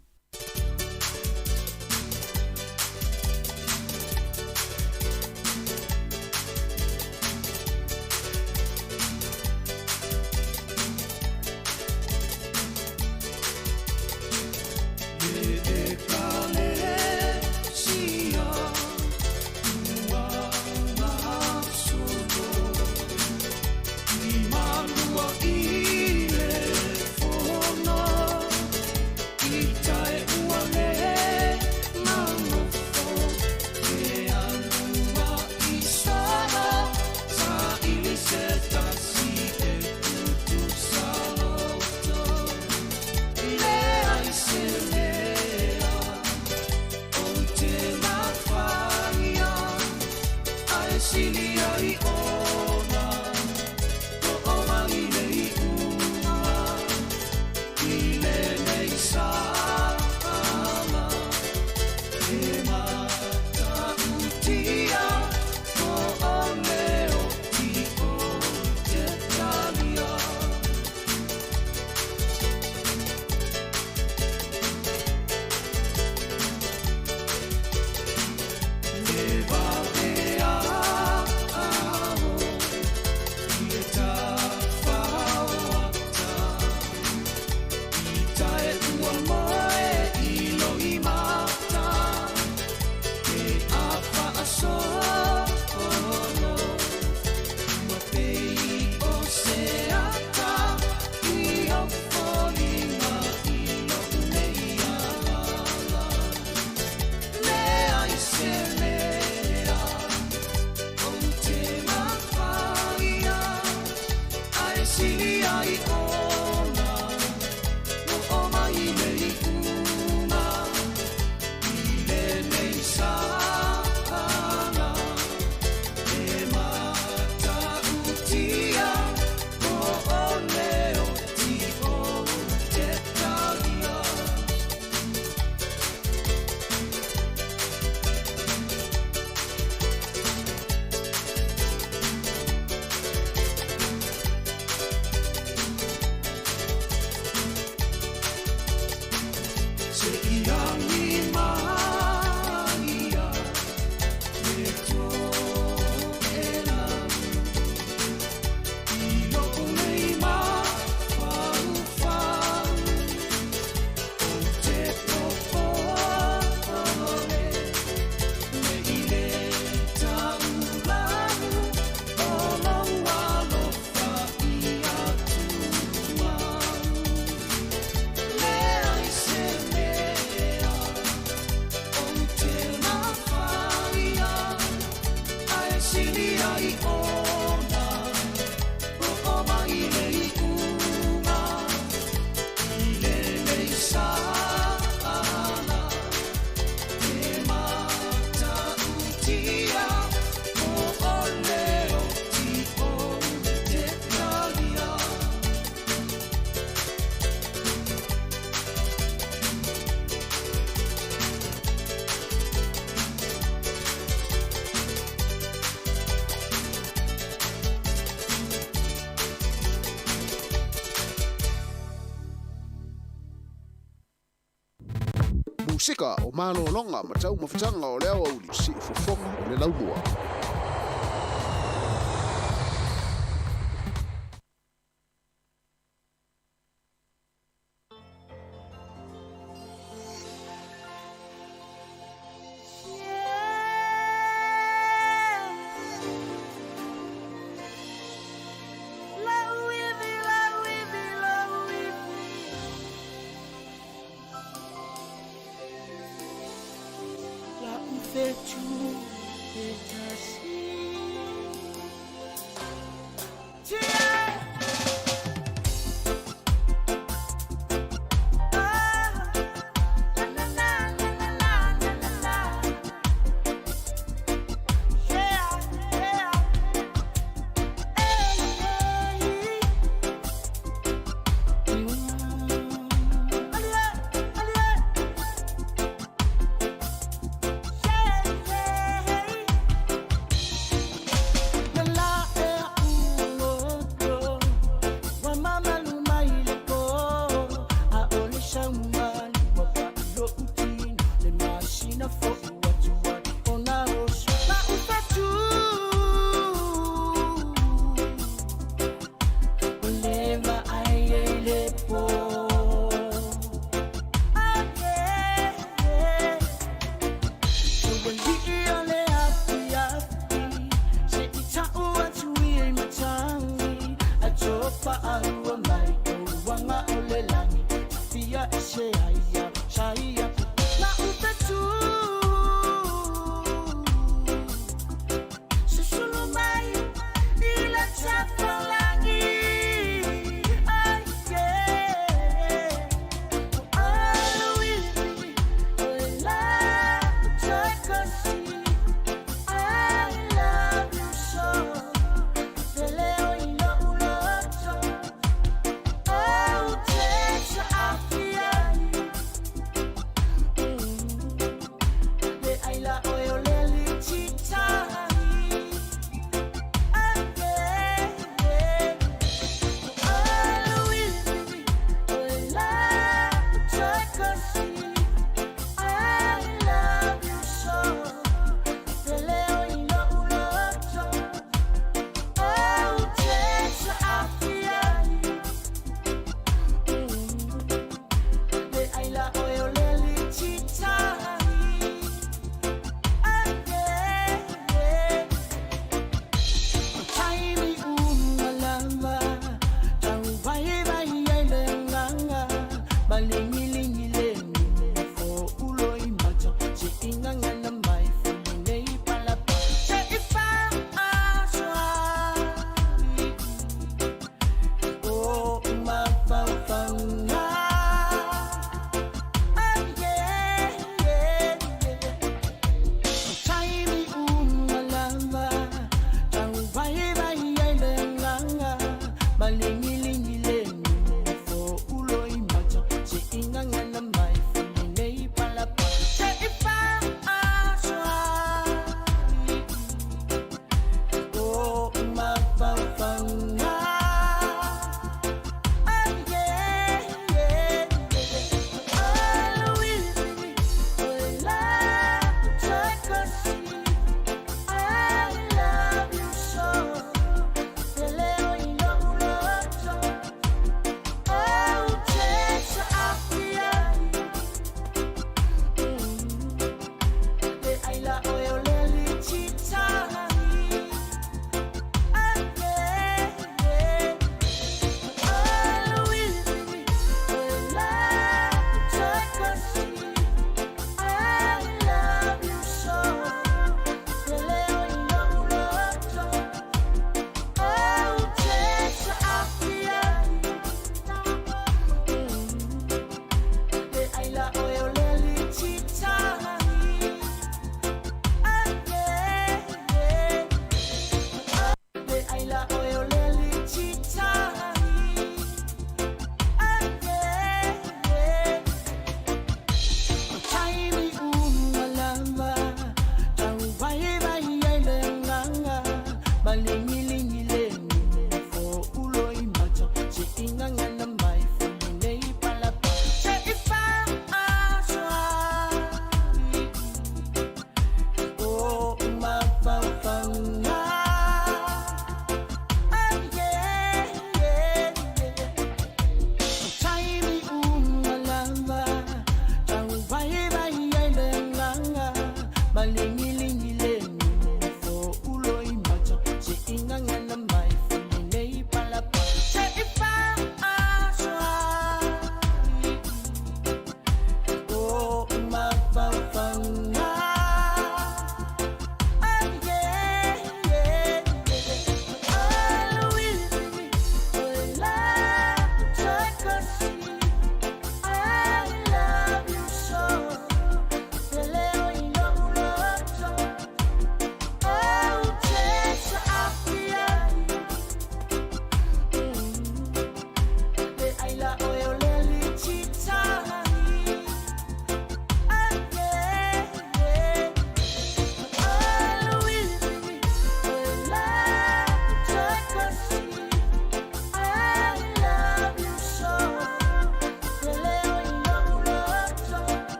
Musika o malologa ma taumafataga o le aoauli siufofoga o le laumua. fetu e tasi.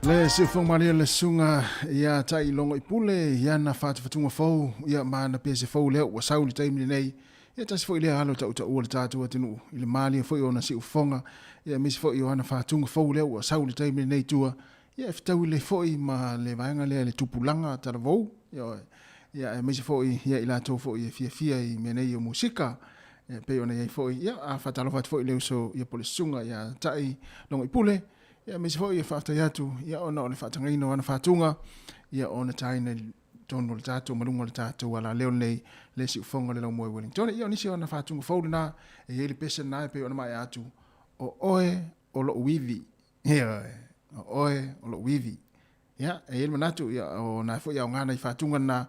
Le siufoga malie le susuga ia Tai Logoipule i ana faatufatuga fou ia ma ana pese fou lea ua sau i le taimi lenei. Ia tasi foi lea alo tautaua le tatou atunuu i le malie foi o ona siufofoga ia aemaise foi o ana faatuga fou lea ua sau i le taimi lenei i tua. Ia e fetaui lelei foi ma le vaega lea i le tupulaga talavou ia ia aemaise foi ia i latou foi e fiafia i mea nei o musika. Ia pei ona i ai foi ia a faatalofa atu foi i le uso ia po o le susuga ia Tai Logoipule. Ia aemaise foi e faafetai atu ia ona o le faatagaina o ana faatuga ia ona taina i totonu o le tatou ma luga o le tatou alaleo lenei le siufofoga o le Laumua i Wellington. Ia o nisi o ana faatuga fou lena e i ai le pese lena e pei ona maea atu o oe o lou ivi. Ioe, o oe o lou ivi. Ia, e i ai le manatu, ia, o na foi aoga nai faatuga lena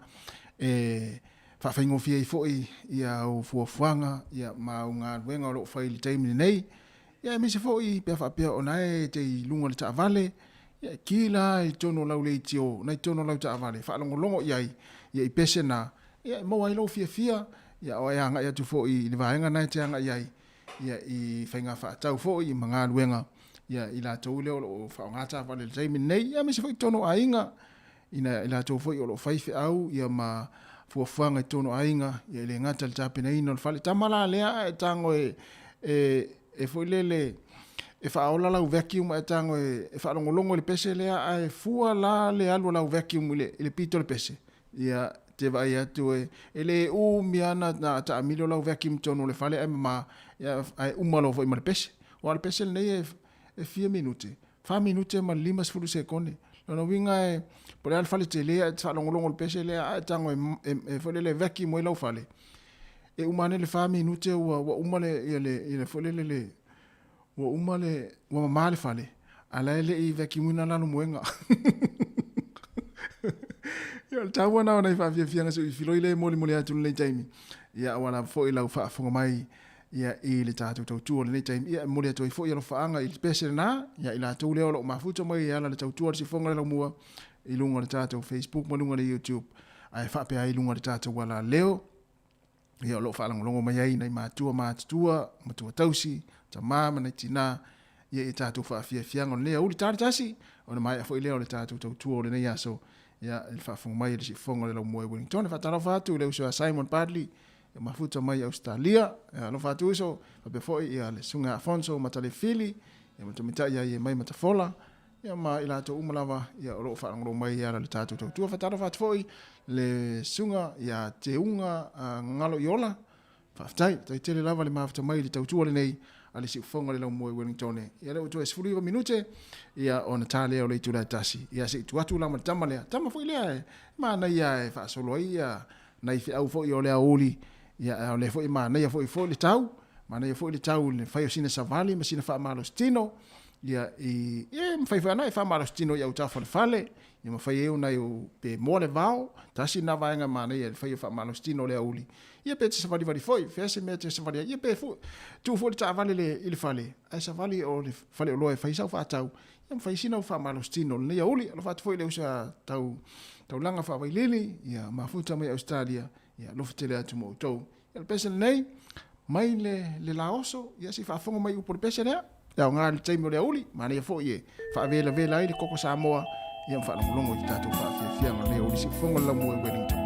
e faafaigofie ai foi ia au fuafuaga ia, ma au galuega o lo o fai i le taimi lenei. Ia, aemaise foi pe a faapea o na e te i luga o le taavale, ia, e ki la i totonu o lau leitio, na i totonu o lau taavale, faalogologo i ai ia, i pese na, ia, e maua ai lou fiafia, ia, o e agai atu foi i le vaega na e te agai ai, ia, i faiga faatau foi ma galuega ia, i latou lea o lo o faaaoga taavale i le taimi lenei, ia, aemaise foi i totonu o aiga, ina i latou foi o lo o fai feau ia, ma fuafuaga i totonu o aiga, ia, e le gata i le tapenaina o le fale. Tama la lea ae tago e, e, e foi lele, e faaola lau vacuum ae tago e, e faalogologo i le pese lea ae fua la le alu a lau vacuum i le, i le pito o le pese. Ia, te vaai atu e, e le umi lava na taamilo lau vacuum i totonu o le fale ae mama, ia, ae uma loa foi ma le pese. Aua o le pese lenei e, e fia minute? Fa minute ma le 50 sekone. Lona uiga e, po o le a le fale tele ae te faalogologo i le pese lea ae tago e, e, e foi lele e vacuum ai lau fale, e uma ane le fa minute ua, ua uma le, ia le, ia le foi lele le, ua uma le, ua mama le fale, a la e le i vacuum-ina lalo moega. Ia, o le taua lena o nai faafiafiaga se i filoi lea e molimoli atu i lenei taimi. Ia, aua lava foi lau faafofoga mai ia, i le tatou tautua o lenei taimi. Ia, e momoli atu ai foi alofaaga i le pese lena, ia, i latou lea o lo o mafuta mai e ala le tautua a le siufofoga o le Laumua i luga o le tatou Facebook ma luga o le YouTube, ae faapea ai i luga o le tatou alaleo. Ia, o lo o faalogologo mai ai nai matua matutua, matua tausi, tama ma nai tinā, ia, i tatou faafiafiaga o lenei aoauli ta le tasi, ona maea foi lea o le tatou tautua o lenei aso, ia, i le faafofoga mai a le siufofoga o le Laumua i Wellington. E faatalofa atu i le uso ia Simon Bartley, ia mafuta mai i Ausetalia, ia, alofa atu uso, faapea foi ia le Susuga ia Afonso Matalefili, ia ma le tamaitai ia Iemai Matafola, Ia ma i latou uma lava ia o lo o faalogologo mai e ala i le tatou tautua. Faatalofa atu foi le susuga ia Teuga Gagaloiola. Faafetai, faafetai tele lava le mafuta mai i le tautua lenei a le siufofoga o le Laumua i Wellingtone. Ia lea ua toe 19 minute ia ona ta lea o le itula e tasi. Ia se i tuu atu la ma le tama lea. Tama foi lea e manaia e faasolo ai ia nai feau foi o le aoauli. Ia a o lea foi e manaia foi foi le tau, manaia foi le tau i le fai o sina savali ma sina faamalositino. Ia, i, ia, e mafai foi ana e faamalositino i autafa o le fale, ia mafai ai ona e pe moa le vao, tasi lena vaega manaia i le fai o faamalositino o le aoauli. Ia pe te savalivali foi, fea se mea e te savali ai, ia pe fu, tuu foi le taavale le, i le fale, ae savali o le faleoloa e fai sau faatau, ia ma fai sina au faamalositino o lenei aoauli. Alofa atu foi i le uso a tau, taulaga faavailili, ia mafuta mai Ausetalia, ia alofa tele atu ma outou. Ia le pese lenei, mai le, le laoso, ia se i faafofoga mai i upu o le pese lea. E aoga i le taimi o le aoauli, manaia foi e faavelavela ai le koko Samoa, ia ma faalogologo i le tatou faafiafiaga o lenei aoauli siufofoga o le Laumua i Wellington.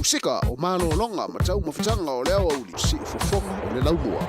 Musika o malologa ma taumafataga o le aoauli siufofoga o le laumua.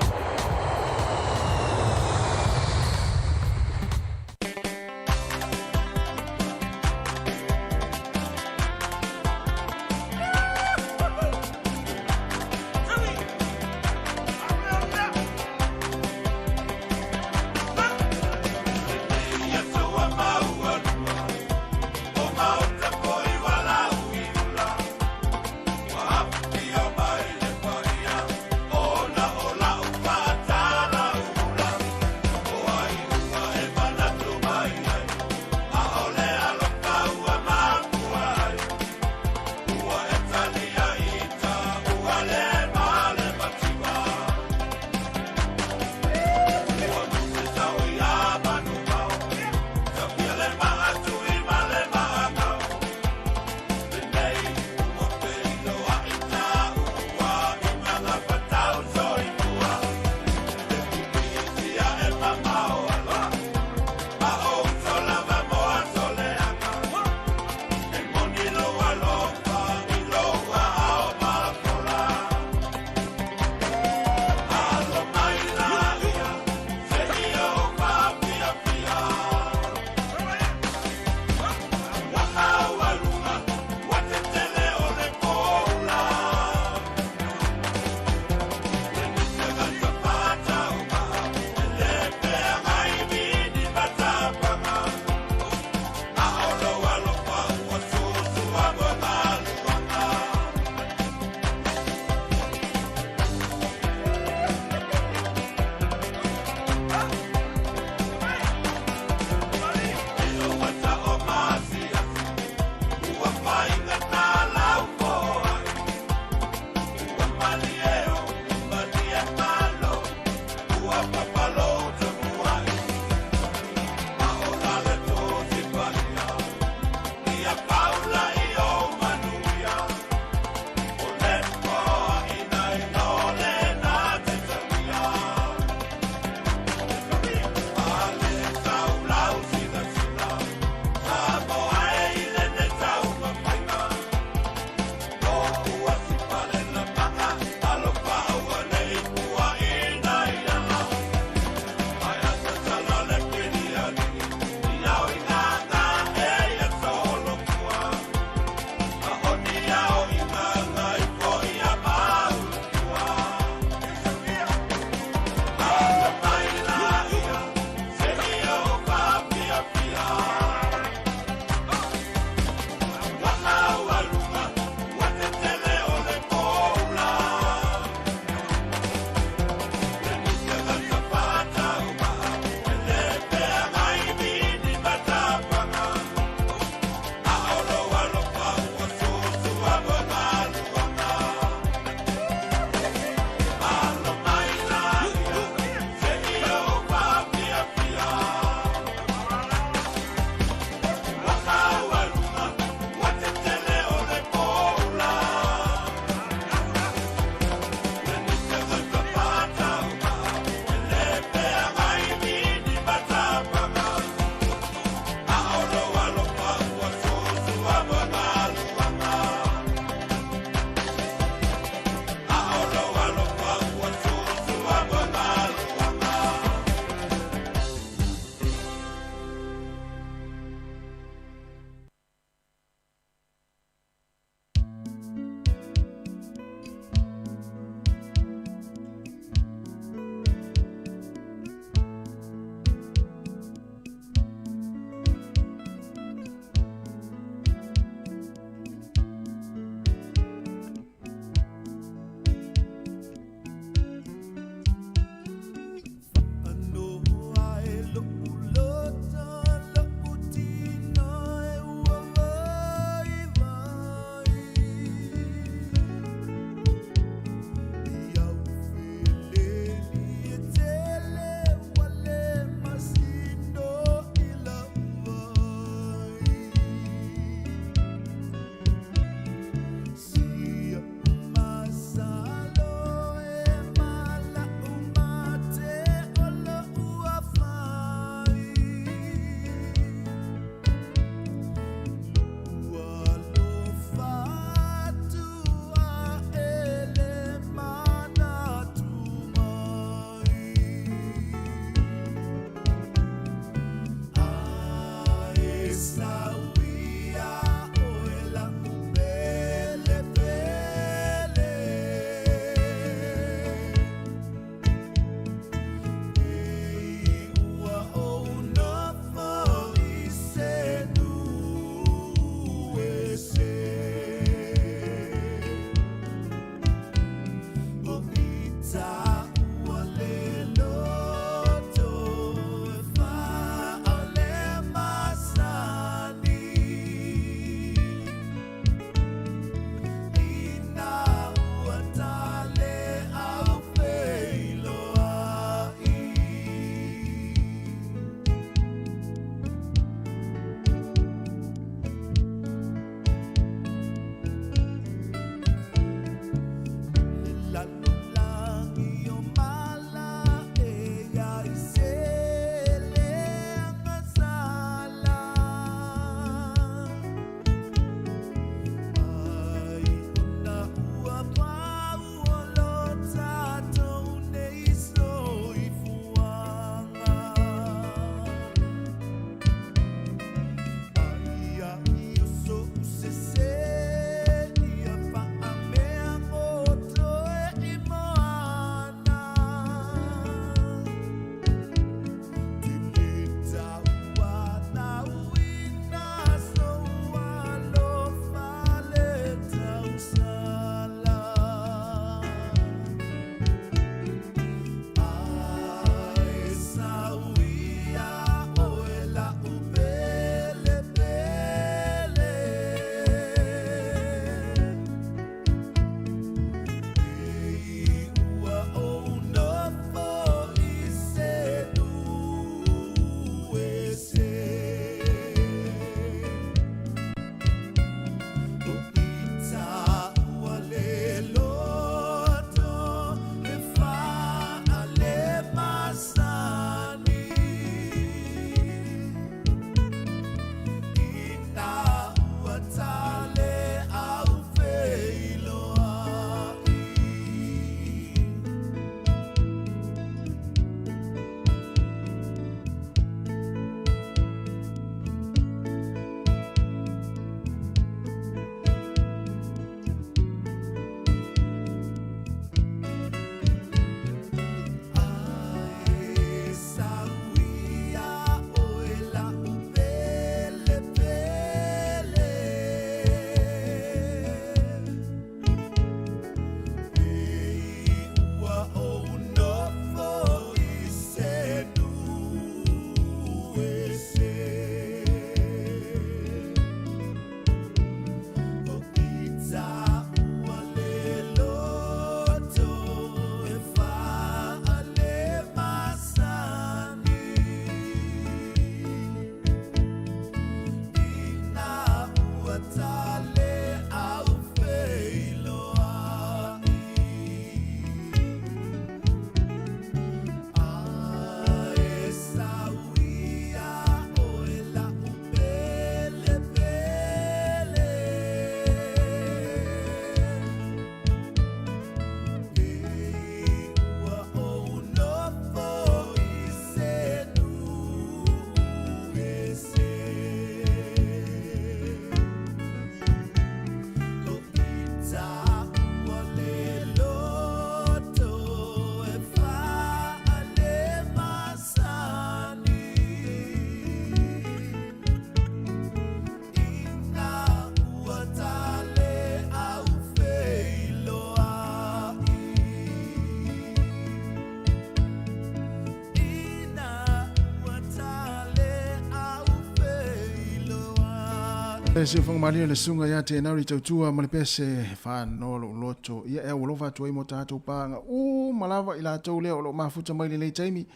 Siufoga malie le susuga ia te enau i tautua ma le pese whānoa lou loto. Ia e aualofa atu ai mo tātou pāga uma lava i latou lea o lo o mafuta mai lenei taimi.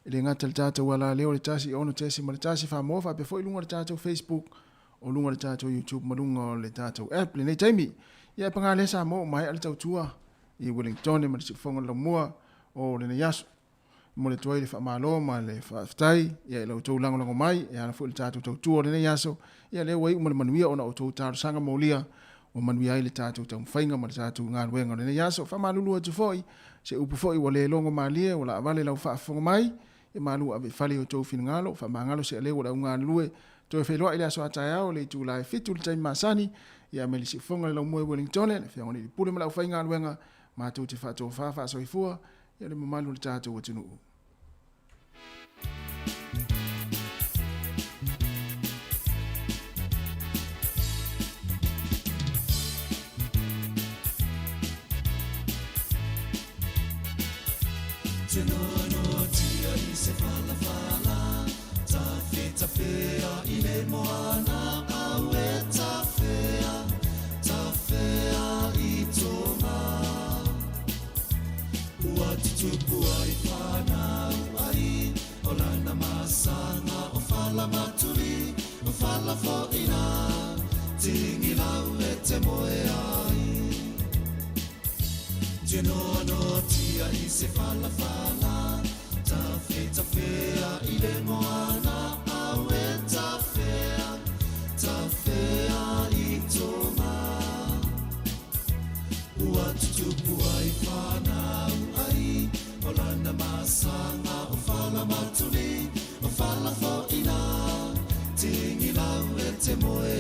E le gata i le tātou alaleo i le 1 6.1 Whamoa faapea foi i luga o le tātou Facebook, o luga o le tātou YouTube ma luga o le tātou app lenei taimi. Ia e paga lea Samoa ua maea le tautua i Wellington ma le siufoga o le laumua o lenei aso. E momoli atu ai le faamalo ma le faafetai ia i la outou lagolago mai e ala foi i le tatou tautua o lenei aso. Ia lea ua iu ma le manuia ona o outou talosaga molia ua manuia ai le tatou taumafaiga ma le tatou galuega o lenei aso. Faamalulu atu foi se upu foi ua le logo malie ua laavale lau faafofoga mai. Ia malu ua ave i fale i outou finagalo, faamagalo se aleu o le augalulue. Toe feiloai i le aso a taeao i le itula e 7 i le taimi masani. Ia mai le siufofoga le laumua i Wellingtone, le Afioga i le Pule ma le aufaigaluega, matou te faatofa faasoifua ia le mamalu o le tatou atunuu. Ua tutupu ai whanau ai O lana masanga o fala matuli O fala foina Tingi lau e te moe ai Tinoa no tia i se fala fala Tafe tafea i le moana Au e tafea Tafea i tonga Ua tutupu ai whanau ai O lana masanga o fala matuli O fala foina Tingi lau e te moe.